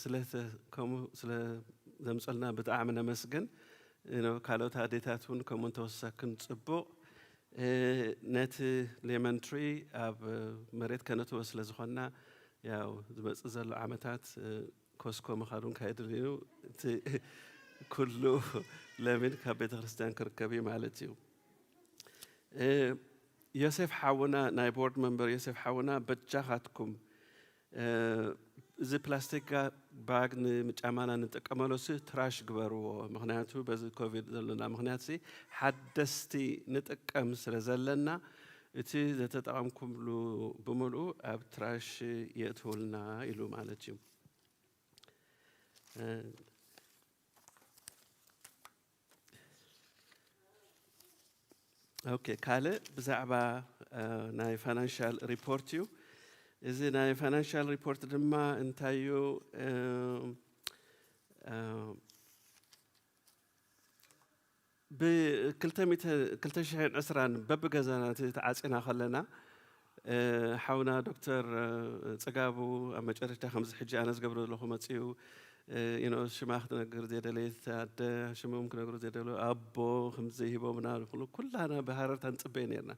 ስለከምኡ ስለ ዘምፀልና ብጣዕሚ ነመስግን። ካልኦት ኣዴታት እውን ከምኡ እንተወሰክን ፅቡቕ። ነቲ ሌመን ትሪ ኣብ መሬት ከነትዎ ስለ ዝኾንና ያው ዝመፅእ ዘሎ ዓመታት ኮስኮ ምኻዱ እንካየድን እዩ። እቲ ኩሉ ለሚን ካብ ቤተ ክርስቲያን ክርከብ እዩ ማለት እዩ። ዮሴፍ ሓውና ናይ ቦርድ መንበር ዮሴፍ ሓውና በጃኻትኩም እዚ ፕላስቲክ ባግ ንጫማና ንጥቀመሉ ሲ ትራሽ ግበርዎ። ምክንያቱ በዚ ኮቪድ ዘለና ምክንያት ሲ ሓደስቲ ንጥቀም ስለ ዘለና እቲ ዘተጠቐምኩምሉ ብምልኡ ኣብ ትራሽ የእትውልና ኢሉ ማለት እዩ። ኦኬ፣ ካልእ ብዛዕባ ናይ ፋይናንሻል ሪፖርት እዩ። እዚ ናይ ፋይናንሻል ሪፖርት ድማ እንታይ እዩ? ብ ክልተ ሚእቲ ክልተ ሽሕን ዕስራን በብገዛና ተዓፂና ከለና ሓውና ዶክተር ጽጋቡ ኣብ መጨረሽታ ከምዚ ሕጂ ኣነ ዝገብሮ ዘለኹ መጺኡ ሽማ ክትነግር ዘደለየት ኣደ፣ ሽሞም ክነግሩ ዘደለዩ ኣቦ ከምዚ ሂቦምና፣ ኩላና ብሃረርታ ንጽበይ ነርና።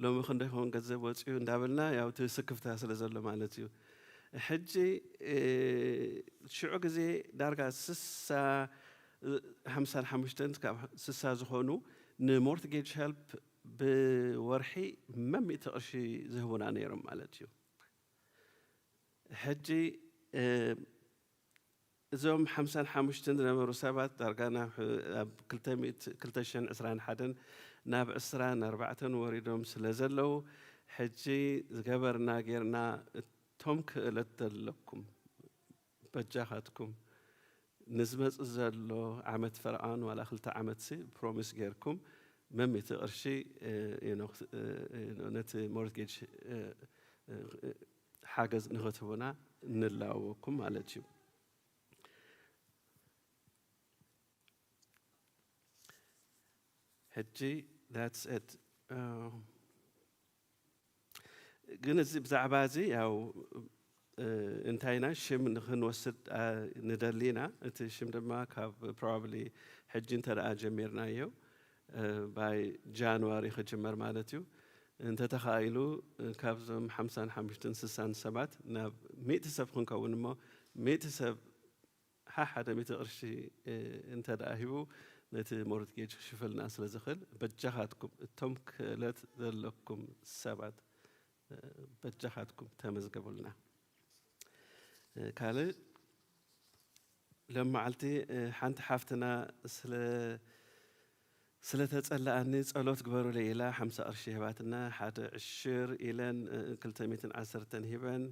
ሎሚ ክንደይ ክኸውን ገንዘብ ወጺኡ እንዳበልና፣ ያው እቲ ስክፍታ ስለ ዘሎ ማለት እዩ። ሕጂ ሽዑ ግዜ ዳርጋ ስሳ፣ ሓምሳን ሓሙሽተን ካብ ስሳ ዝኾኑ ንሞርትጌጅ ሄልፕ ብወርሒ መን ሚእቲ ቅርሺ ዝህቡና ነይሮም ማለት እዩ። ሕጂ እዞም ሓምሳን ሓሙሽተን ዝነበሩ ሰባት ዳርጋ ናብ ኣብ ክልተ ሽሕን ዕስራን ሓደን ናብ ዕስራን ኣርባዕተን ወሪዶም ስለ ዘለዉ፣ ሕጂ ዝገበርና ጌርና፣ እቶም ክእለት ዘለኩም በጃኻትኩም ንዝመጽእ ዘሎ ዓመት ፈርቓን ዋላ ክልተ ዓመትሲ ፕሮሚስ ጌርኩም መን ሚእቲ ቅርሺ ነቲ ሞርትጌጅ ሓገዝ ንኽትህቡና ንላወኩም ማለት እዩ። ሕጂ that's it። ግን እዚ ብዛዕባ እዚ ያው እንታይና ሽም ንክንወስድ ንደሊና። እቲ ሽም ድማ ካብ ፕሮባብሊ ሕጂ እንተ ደኣ ጀሚርናዮ ባይ ጃንዋሪ ክጅመር ማለት እዩ። እንተተኻኢሉ ካብዞም ሓምሳን ሓሙሽተን ስሳን ሰባት ናብ ሚእቲ ሰብ ክንከውን እሞ፣ ሚእቲ ሰብ ሓሓደ ሚእቲ ቅርሺ እንተ ደኣ ሂቡ ነቲ ሞርትጌጅ ክሽፍልና ስለ ዝኽእል፣ በጃኻትኩም እቶም ክእለት ዘለኩም ሰባት በጃኻትኩም ተመዝገቡልና። ካልእ ሎም መዓልቲ ሓንቲ ሓፍትና ስለ ስለተጸለኣኒ ጸሎት ግበሩለይ ኢላ ሓምሳ ቅርሺ ሂባትና። ሓደ ዕሽር ኢለን ክልተ ሚእትን ዓሰርተን ሂበን፣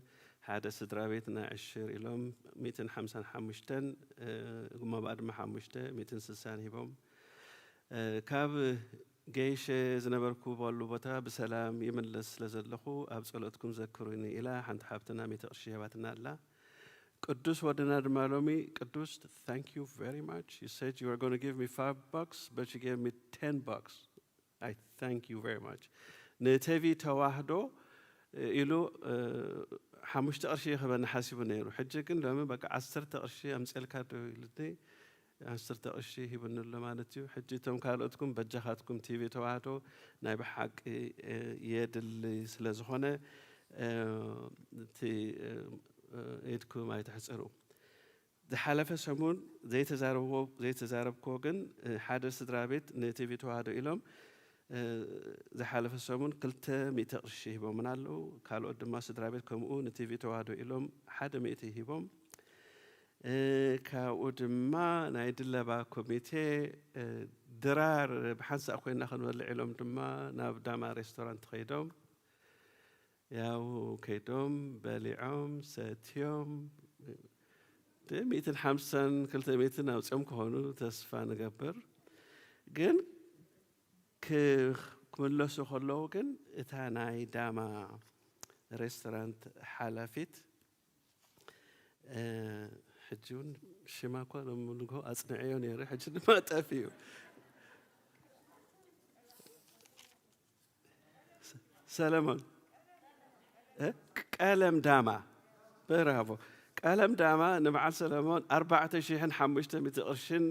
ሓደ ስድራ ቤት ናይ ዕሽር ኢሎም ሚእትን ሓምሳን ሓሙሽተን፣ ጉማብኣ ድማ ሓሙሽተ ሚእትን ስሳን ሂቦም። ካብ ገይሸ ዝነበርኩ በሉ ቦታ ብሰላም ይምለስ ስለ ዘለኹ ኣብ ጸሎትኩም ዘክሩኒ ኢላ ሓንቲ ሓብትና ሚእቲ ቅርሺ ሂባትና ኣላ። ቅዱስ ወድና ድማ ሎሚ ቅዱስ thank you very much, you said you were going to give me five bucks but you gave me ten bucks, I thank you very much። ንቲቪ ተዋህዶ ኢሉ ሓሙሽተ ቅርሺ ክበኒ ሓሲቡ ነይሩ። ሕጂ ግን ሎሚ በቃ ዓሰርተ ቅርሺ ኣምፅኤልካ ዶ ኢሉኒ፣ ዓሰርተ ቅርሺ ሂቡኒ ኣሎ ማለት እዩ። ሕጂ እቶም ካልኦትኩም በጃኻትኩም ቲቪ ተዋህዶ ናይ ብሓቂ የድሊ ስለ ዝኾነ እቲ ኢድኩም ኣይትሕፅሩ። ዝሓለፈ ሰሙን ዘይተዛረብዎ ዘይተዛረብክዎ ግን ሓደ ስድራ ቤት ንቲቪ ተዋህዶ ኢሎም ዝሓለፈ ሰሙን ክልተ ሚእቲ ቅርሺ ሂቦምና ኣለዉ። ካልኦት ድማ ስድራ ቤት ከምኡ ንቲቪ ተዋህዶ ኢሎም ሓደ ሚእቲ ሂቦም። ካብኡ ድማ ናይ ድለባ ኮሚቴ ድራር ብሓንሳእ ኮይና ክንበልዕ ኢሎም ድማ ናብ ዳማ ሬስቶራንት ከይዶም ያው ከይዶም በሊዖም ሰትዮም ሚእትን ሓምሳን ክልተ ሚእትን ኣውፅኦም ክኾኑ ተስፋ ንገብር። ግን ክምለሱ ከለዉ ግን እታ ናይ ዳማ ሬስቶራንት ሓላፊት ሕጂ እውን ሽማ እኳ ሎም ንግሆ ኣፅንዐዮ ነይረ፣ ሕጂ ድማ ጠፊኡ። ሰለሞን ቀለም ዳማ፣ ብራቮ። ቀለም ዳማ ንበዓል ሰለሞን ኣርባዕተ ሽሕን ሓሙሽተ ሚእቲ ቅርሽን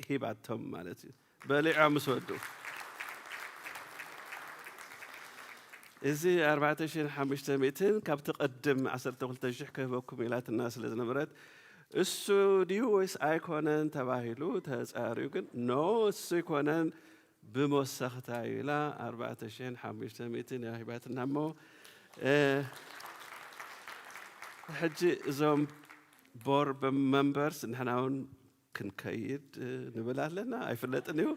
ሂባቶም ማለት እዩ። በሊዖም ምስ ወዱ እዚ ኣርባዕተ ሽሕን ሓሙሽተ ሚእትን ካብቲ ቅድም ዓሰርተ ክልተ ሽሕ ክህበኩም ኢላትና ስለ ዝነበረት እሱ ድዩ ወይስ ኣይኮነን ተባሂሉ ተጻርዩ፣ ግን ኖ እሱ ኣይኮነን ብመወሰኽታ እዩ ኢላ ኣርባዕተ ሽሕን ሓሙሽተ ሚእትን እያ ሂባትና እሞ ሕጂ እዞም ቦርድ መንበርስ ንሕና እውን ክንከይድ ንብል ኣለና። ኣይፍለጥን እዩ።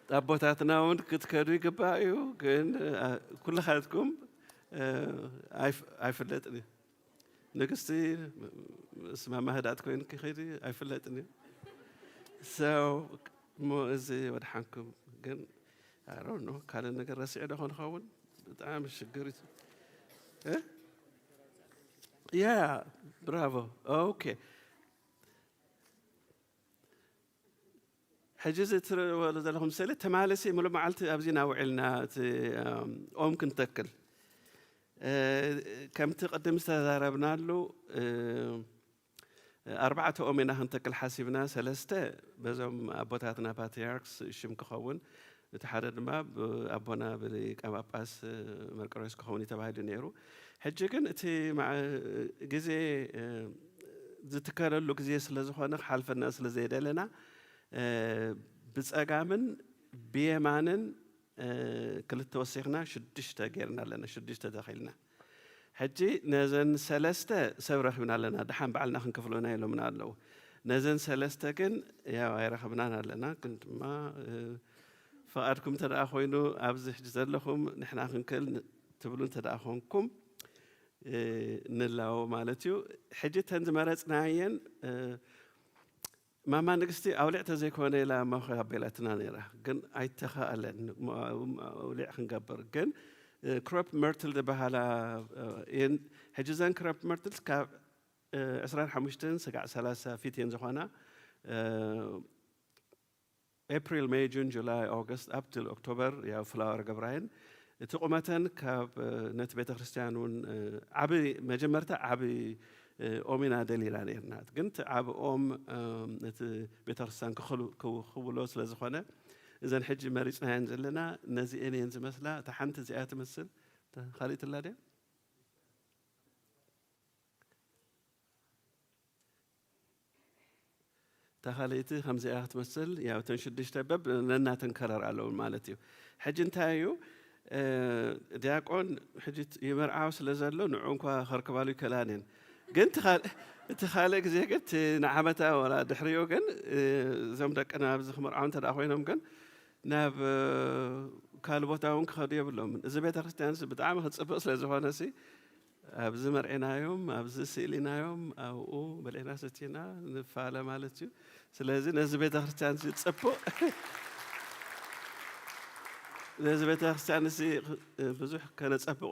ኣቦታትና እውን ክትከዱ ይግባእ እዩ። ግን ኩልኻትኩም ኣይፍለጥን እዩ። ንግስቲ ምስ ማማ ህዳት ኮይኑ ክኸይድ ኣይፍለጥን እዩ። እሞ እዚ ወድሓንኩም ግን ኣሮኖ ካልእ ነገር ረሲዐ ዶ ኾን ኸውን ብጣዕሚ ሽግር እዩ። ያ ብራቮ። ኦኬ ሕጂ እዚ ትርእይዎ ዘለኹም ስእሊ ትማሊ ሲ ሙሉእ መዓልቲ ኣብዚ ኢና ውዒልና እቲ ኦም ክንተክል። ከምቲ ቅድም ዝተዛረብናሉ ኣርባዕተ ኦም ኢና ክንተክል ሓሲብና። ሰለስተ በዞም ኣቦታትና ፓትሪያርክስ ሽም ክኸውን፣ እቲ ሓደ ድማ ኣቦና ብሊቀ ጳጳስ መርቆሬዎስ ክኸውን እዩ ተባሂሉ ነይሩ። ሕጂ ግን እቲ ግዜ ዝትከለሉ ግዜ ስለ ዝኾነ ክሓልፈና ስለ ዘይደለና ብፀጋምን ብየማንን ክልተ ወሲኽና ሽዱሽተ ጌርና ኣለና፣ ሽዱሽተ ተኺልና። ሕጂ ነዘን ሰለስተ ሰብ ረኺብና ኣለና፣ ደሓን ባዕልና ክንከፍሎና ኢሎምና ኣለዉ። ነዘን ሰለስተ ግን ያው ኣይረኸብናን ኣለና፣ ግን ድማ ፍቓድኩም እንተ ደኣ ኮይኑ ኣብዚ ሕጂ ዘለኹም ንሕና ክንክእል ትብሉ እንተ ደኣ ኮንኩም ንላዎ ማለት እዩ። ሕጂ እተን ዝመረጽናየን ማማ ንግስቲ ኣውሊዕ ተዘይኮነ ኢላ እሞ ኣቤላትና ነይራ፣ ግን ኣይተኻእለን። ኣውሊዕ ክንገብር ግን ክሮፕ መርትል ዝበሃላ እየን። ሕጂ እዘን ክሮፕ መርትልስ ካብ ዕስራን ሓሙሽተን ስጋዕ ሰላሳ ፊት እየን ዝኾና። ኤፕሪል፣ ሜይ፣ ጁን፣ ጁላይ፣ ኦገስት up till ኦክቶበር ያው ፍላወር ገብራየን። እቲ ቁመተን ካብ ነቲ ቤተ ክርስቲያን እውን ዓቢ መጀመርታ ዓቢ ኦም ኢና ደሊና ነርና፣ ግን እቲ ዓቢ ኦም ነቲ ቤተ ክርስቲያን ክኽውሎ ስለ ዝኾነ እዘን ሕጂ መሪፅናየን ዘለና ነዚኤን እየን ዝመስላ። እታ ሓንቲ እዚኣ ትመስል፣ ካልእትላ ድያ? እታ ካልእቲ ከምዚኣ ክትመስል ያው እተን ሽዱሽተ በብ ነናተን ከለር ኣለውን ማለት እዩ። ሕጂ እንታይ እዩ ዲያቆን ሕጂ ይመርዓው ስለ ዘሎ ንዑ እንኳ ከርክባሉ ይከላን እየን። ግን እቲ ካልእ ግዜ ግን እቲ ንዓመታ ወላ ድሕሪኡ ግን እዞም ደቅና ኣብዚ ክመርዓው እንተ ኮይኖም ግን ናብ ካልእ ቦታ እውን ክኸዱ የብሎምን። እዚ ቤተክርስትያን ብጣዕሚ ክፅብቅ ስለ ዝኾነ ኣብዚ መርዒናዮም፣ ኣብዚ ስኢልናዮም፣ ኣብኡ በሊዕና ሰቲና ንፋለ ማለት እዩ። ስለዚ ነዚ ቤተክርስትያን እዚ ፅቡቅ ነዚ ቤተክርስትያን እዚ ብዙሕ ከነፀብቆ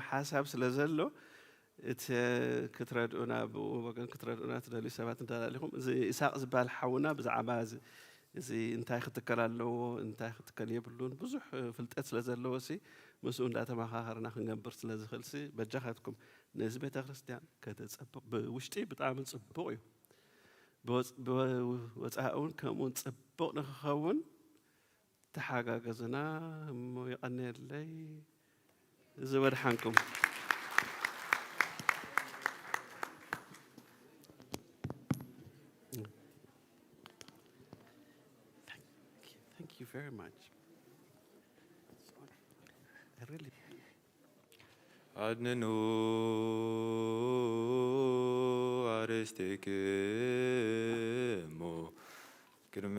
ሓሳብ ስለ ዘሎ እቲ ክትረድኡና ብኡ ወገን ክትረድኡና ትደልዩ ሰባት እንተላሊኹም እዚ ኢሳቅ ዝበሃል ሓውና ብዛዕባ እዚ እዚ እንታይ ክትከል ኣለዎ እንታይ ክትከል የብሉን ብዙሕ ፍልጠት ስለ ዘለዎ ሲ ምስኡ እንዳተመኻኸርና ክንገብር ስለ ዝኽእል ሲ በጃኻትኩም ነዚ ቤተ ክርስቲያን ከተጸብቕ ብውሽጢ ብጣዕሚ ጽቡቕ እዩ። ብወጻኢ እውን ከምኡ ጽቡቕ ንክኸውን ተሓጋገዙና እሞ ይቐንየለይ። እዚ ወድሓንኩም። Thank you very much. I really ኣድንኑ ኣርእስቲክሙ ቅድመ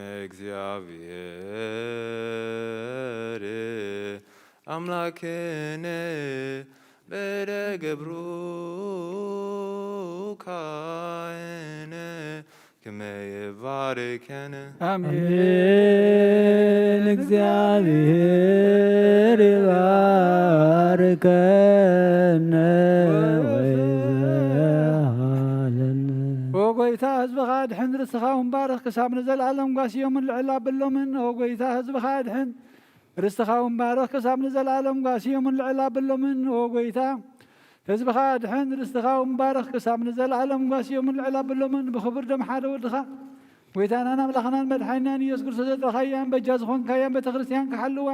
እግዚኣብሔር ኣምላክነ በደ ገብሩ ካህነ ክመ ይባርከነ። ኣሜን። እግዚኣብሔር ይባርከነ ወይዘሃለነ። ኦ ጎይታ፣ ህዝብኻ ኣድሕን፣ ርስትኻ እውን ባርኽ፣ ክሳብ ንዘለኣለም ጓስዮምን ልዕል ኣብሎምን። ኦ ጎይታ፣ ህዝብኻ ኣድሕን፣ ርስትኻ እውን ባርኽ፣ ክሳብ ንዘለኣለም ጓስዮምን ልዕል ኣብሎምን። ኦ ጎይታ፣ ህዝብኻ ኣድሕን፣ ርስትኻ እውን ባርኽ፣ ክሳብ ንዘለኣለም ጓስዮምን ልዕል ኣብሎምን። ብኽቡር ደም ሓደ ወድኻ፣ ጎይታናን ኣምላኽናን መድሓኒናን ኢየሱስ ክርስቶስ ዘጥረኻያን በጃ ዝኾንካያን ቤተ ክርስቲያን ክሓልዋ፣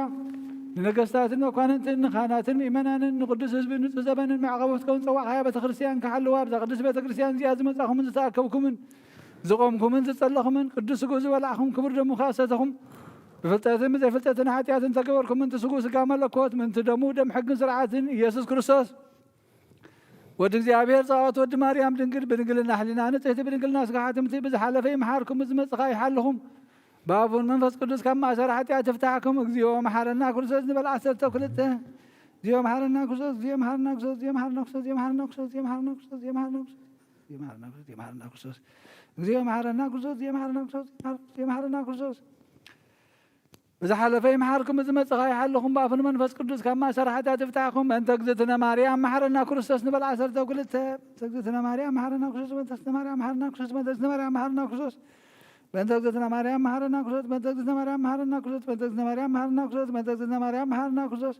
ንነገስታትን መኳንንትን ንካህናትን ምእመናንን ንቅዱስ ህዝቢ ንጹህ ዘበንን መዕቐቦት ከም ዝጸዋዕኻያ ቤተ ክርስቲያን ክሓልዋ፣ ኣብዛ ቅድስት ቤተ ክርስቲያን እዚኣ ዝመጻኹምን ዝተኣከብኩምን ዝቖምኩምን ዝጸለኹምን ቅዱስ ስግኡ ዝበላዕኹም ክቡር ደሙ ከኣ ዝሰተኹም ብፍልጠትን ብዘይፍልጠትን ሓጢኣትን ተገበርኩምን ትስግኡ ስጋ መለኮት ምእንቲ ደሙ ደም ሕግን ስርዓትን ኢየሱስ ክርስቶስ ወዲ እግዚኣብሔር ጸባኦት ወዲ ማርያም ድንግል ብድንግልና ሕሊና ንጽሕቲ ብድንግልና ስጋ ሓትምቲ ብዝሓለፈ ይምሓርኩም ብዝመጽእ ከኣ ይሓልኹም። ብኣቡን መንፈስ ቅዱስ ካብ ማእሰር ሓጢኣት ይፍታሕኩም። እግዚኦ መሓረና ክርስቶስ ንበል ዓሰርተ ክልተ። እግዚኦ መሓረና ክርስቶስ፣ እግዚኦ መሓረና ክርስቶስ፣ እግዚኦ መሓረና ክርስቶስ፣ እግዚኦ መሓረና ክርስቶስ፣ እግዚኦ መሓረና ክርስቶስ፣ እግዚኦ መሓረና ክርስቶስ፣ እግዚኦ መሓረና ክርስቶስ፣ እግዚኦ መሓረና ክርስቶስ፣ እግዚኦ መሓረና ክርስቶስ፣ እግዚኦ መሓረና ክርስቶስ። ብዝሓለፈ ይምሓርኩም፣ ብዝመጽእ ከኣ ይሓልኹም፣ ብኣፉ ንመንፈስ ቅዱስ ካብ ማእሰር ሓጢኣት ይፍታሕኩም። በእንተ እግዝእትነ ማርያም መሓረና ክርስቶስ ንበል ዓሰርተ ክልተ። በእንተ እግዝእትነ ማርያም መሓረና ክርስቶስ፣ በእንተ እግዝእትነ ማርያም መሓረና ክርስቶስ፣ በእንተ እግዝእትነ ማርያም መሓረና ክርስቶስ። በእንተ እግዝእትነ ማርያም መሓረና ክርስቶስ፣ በእንተ እግዝእትነ ማርያም መሓረና ክርስቶስ፣ በእንተ እግዝእትነ ማርያም መሓረና ክርስቶስ፣ በእንተ እግዝእትነ ማርያም መሓረና ክርስቶስ።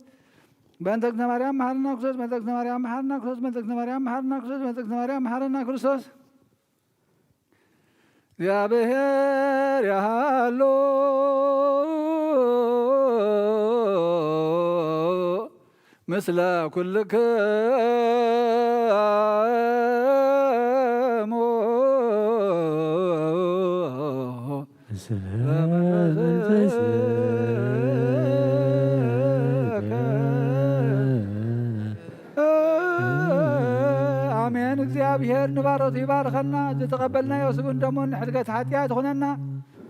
በእንተ እግዝእትነ ማርያም መሐረነ ክርስቶስ፣ በእንተ እግዝእትነ ማርያም መሐረነ ክርስቶስ፣ በእንተ እግዝእትነ ማርያም መሐረነ ክርስቶስ፣ በእንተ እግዝእትነ ማርያም መሐረነ ክርስቶስ። እግዚአብሔር ያሃሎ ምስለ ኩልክሙ። አሜን። እግዚኣብሔር ንባሮቱ ይባርኸና። ዝተቐበልናዮ ስግኡን ደሙን ንሕድገት ሓጢኣት ይኹነና።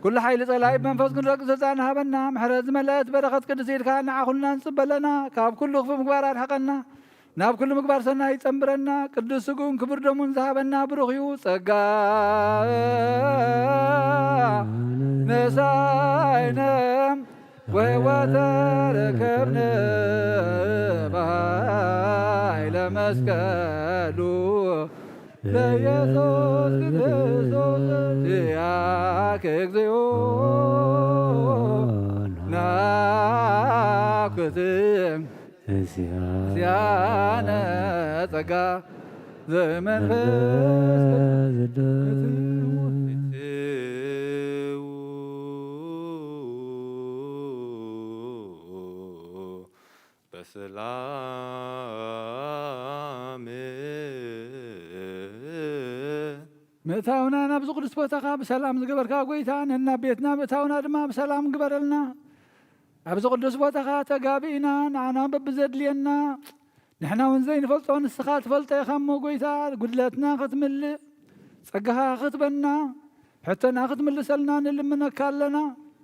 ኩሉ ሓይሊ ጸላኢ ብመንፈስ ቅዱስ ረቂ ስልጣን ሃበና። ምሕረት ዝመልአት በረኸት ቅድስቲ ኢድካ ንዓ ኩልና ንጽበለና። ካብ ኩሉ ክፉእ ምግባር ኣርሕቐና። ናብ ኩሉ ምግባር ሰናይ ይጸንብረና። ቅዱስ ስግኡን ክቡር ደሙን ዝሃበና ብሩኽ እዩ። ጸጋ ነሳይነ ወሕይወተ ረከብነ በኃይለ መስቀሉ ለኢየሱስ ክርስቶስ ዚአከ እግዚኦ ናኩትም ዚአነ ጸጋ ዘመንፈስ ቅዱስ በሰላም ምእታውና ናብዚ ቅዱስ ቦታኻ ብሰላም ዝገበርካ ጐይታ፣ ነናብ ቤትና ምእታውና ድማ ብሰላም ግበረልና። ኣብዚ ቅዱስ ቦታኻ ተጋቢእና፣ ንዓና በብዘድልየና፣ ንሕና እውን ዘይንፈልጦ ንስኻ ትፈልጦ ኢኻ እሞ ጐይታ፣ ጉድለትና ክትምልእ፣ ጸጋኻ ክትበና፣ ሕቶና ክትምልሰልና ንልምነካ ኣለና።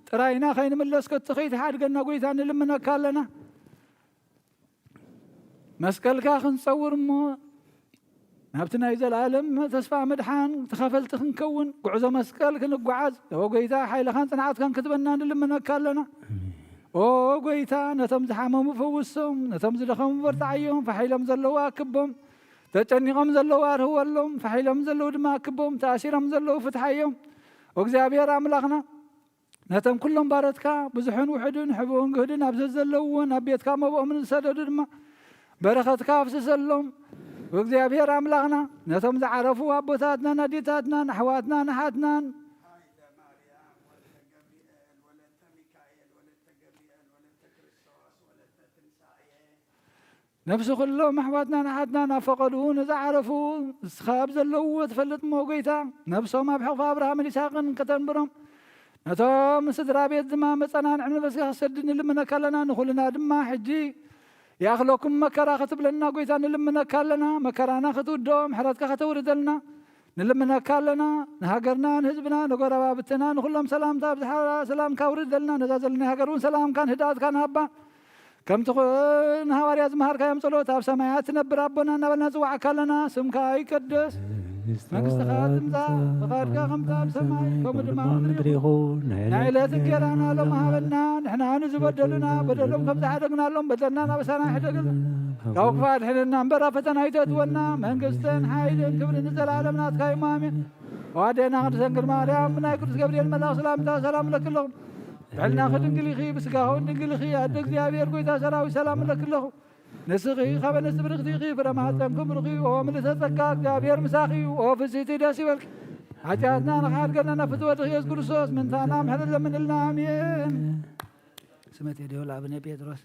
ጥራይና ከይንምለስ ከቶ ከይትሓድገና ጐይታ ንልምነካ ኣለና። መስቀልካ ክንጸውር እሞ ናብቲ ናይ ዘለኣለም ተስፋ ምድሓን ተኻፈልቲ ክንከውን፣ ጉዕዞ መስቀል ክንጓዓዝ፣ ኦ ጐይታ፣ ሓይልኻን ጽንዓትካን ክትበና ንልምነካ ኣለና። ኦ ጐይታ፣ ነቶም ዝሓመሙ ፈውሶም፣ ነቶም ዝደኸሙ በርትዓዮም፣ ፋሕ ኢሎም ዘለዉ ኣክቦም፣ ተጨኒቖም ዘለዉ ኣርህወሎም፣ ፋሕ ኢሎም ዘለዉ ድማ ኣክቦም፣ ተኣሲሮም ዘለዉ ፍትሓዮም። ኦ እግዚኣብሔር ኣምላኽና፣ ነቶም ኩሎም ባሮትካ ብዙሕን ውሑድን ሕቡእን ግህድን ኣብ ዘዘለውዎ ናብ ቤትካ መብኦም ንዝሰደዱ ድማ በረኸትካ ኣፍስሰሎም። እግዚኣብሔር ኣምላኽና፣ ነቶም ዝዓረፉ ኣቦታትናን ኣዴታትናን ኣሕዋትናን ኣሓትናን ነፍሲ ኩሎም ኣሕዋትናን ኣሓትናን ኣብ ፈቐድኡ ንዝዓረፉ፣ ንስኻ ኣብ ዘለውዎ ትፈልጥ እሞ ጐይታ፣ ነፍሶም ኣብ ሕቕፊ ኣብርሃምን ይስሐቅን ከተንብሮም፣ ነቶም ስድራ ቤት ድማ መጸናንዒ መንፈስካ ክትሰድድ ንልምነካ ኣለና። ንኹልና ድማ ሕጂ ይኣኽለኩም መከራ ክትብለና ጐይታ ንልምነካ ኣለና። መከራና ክትውድኦ ምሕረትካ ከተውርደልና ንልምነካ ኣለና። ንሃገርና፣ ንህዝብና፣ ንጎረባብትና፣ ንኹሎም ሰላምታ ኣብዝሓ፣ ሰላምካ ኣውርደልና። ነዛ ዘለናያ ሃገር እውን ሰላምካን ህድኣትካን ሃባ። ከምቲ ኾ-፣ ንሃዋርያ ዝመሃርካዮም ጸሎት፣ ኣብ ሰማያት ትነብር ኣቦና እናበልና ንጽውዓካ ኣለና። ስምካ ይቀደስ፣ መንግስትኻ ትምጻእ፣ ፍቓድካ ከምቲ ኣብ ሰማይ፣ ከምኡ ድማ ኣብ ምድሪ ይኹን። ናይ ዕለት እንጀራና ሎሚ ሃበና፣ ንሕና ንዝበደሉና፣ በደሎም ከም ዝሓደግናሎም፣ በደልና ናበሳና ኣይሕደግልና። ካብ ክፉእ ኣድሕነና እምበር፣ ኣብ ፈተና ኣይተእትወና። መንግስትን ሓይልን ክብርን ንዘለኣለም ናትካ እዩ። ኣሜን። ኣዋዴና ቅድስት ድንግል ማርያም፣ ብናይ ቅዱስ ገብርኤል መልኣኽ ሰላምታ ሰላም እለኪ ኣለኹ። ብሕልናኺ ድንግል ኢኺ፣ ብስጋኺ እውን ድንግል ኢኺ። ኣደ እግዚኣብሔር፣ ጐይታ ሰራዊት፣ ሰላም እለኪ ኣለኹ። ንስኺ ካብ ኣንስቲ ብርኽቲ ኢኺ፣ ፍረ ማህፀንኪ ብሩኽ እዩ። ኦ ምልዕተ ጸጋ፣ እግዚኣብሔር ምሳኺ እዩ። ኦ ፍስሕቲ፣ ደስ ይበልኪ። ሓጢኣትና ንኽሓድገልና ናብ ፍትወትኺ ኢየሱስ ክርስቶስ ምንታና ምሕረት ለምንልና። ኣሜን። ስመ ቴዴዎል ኣብነ ጴጥሮስ።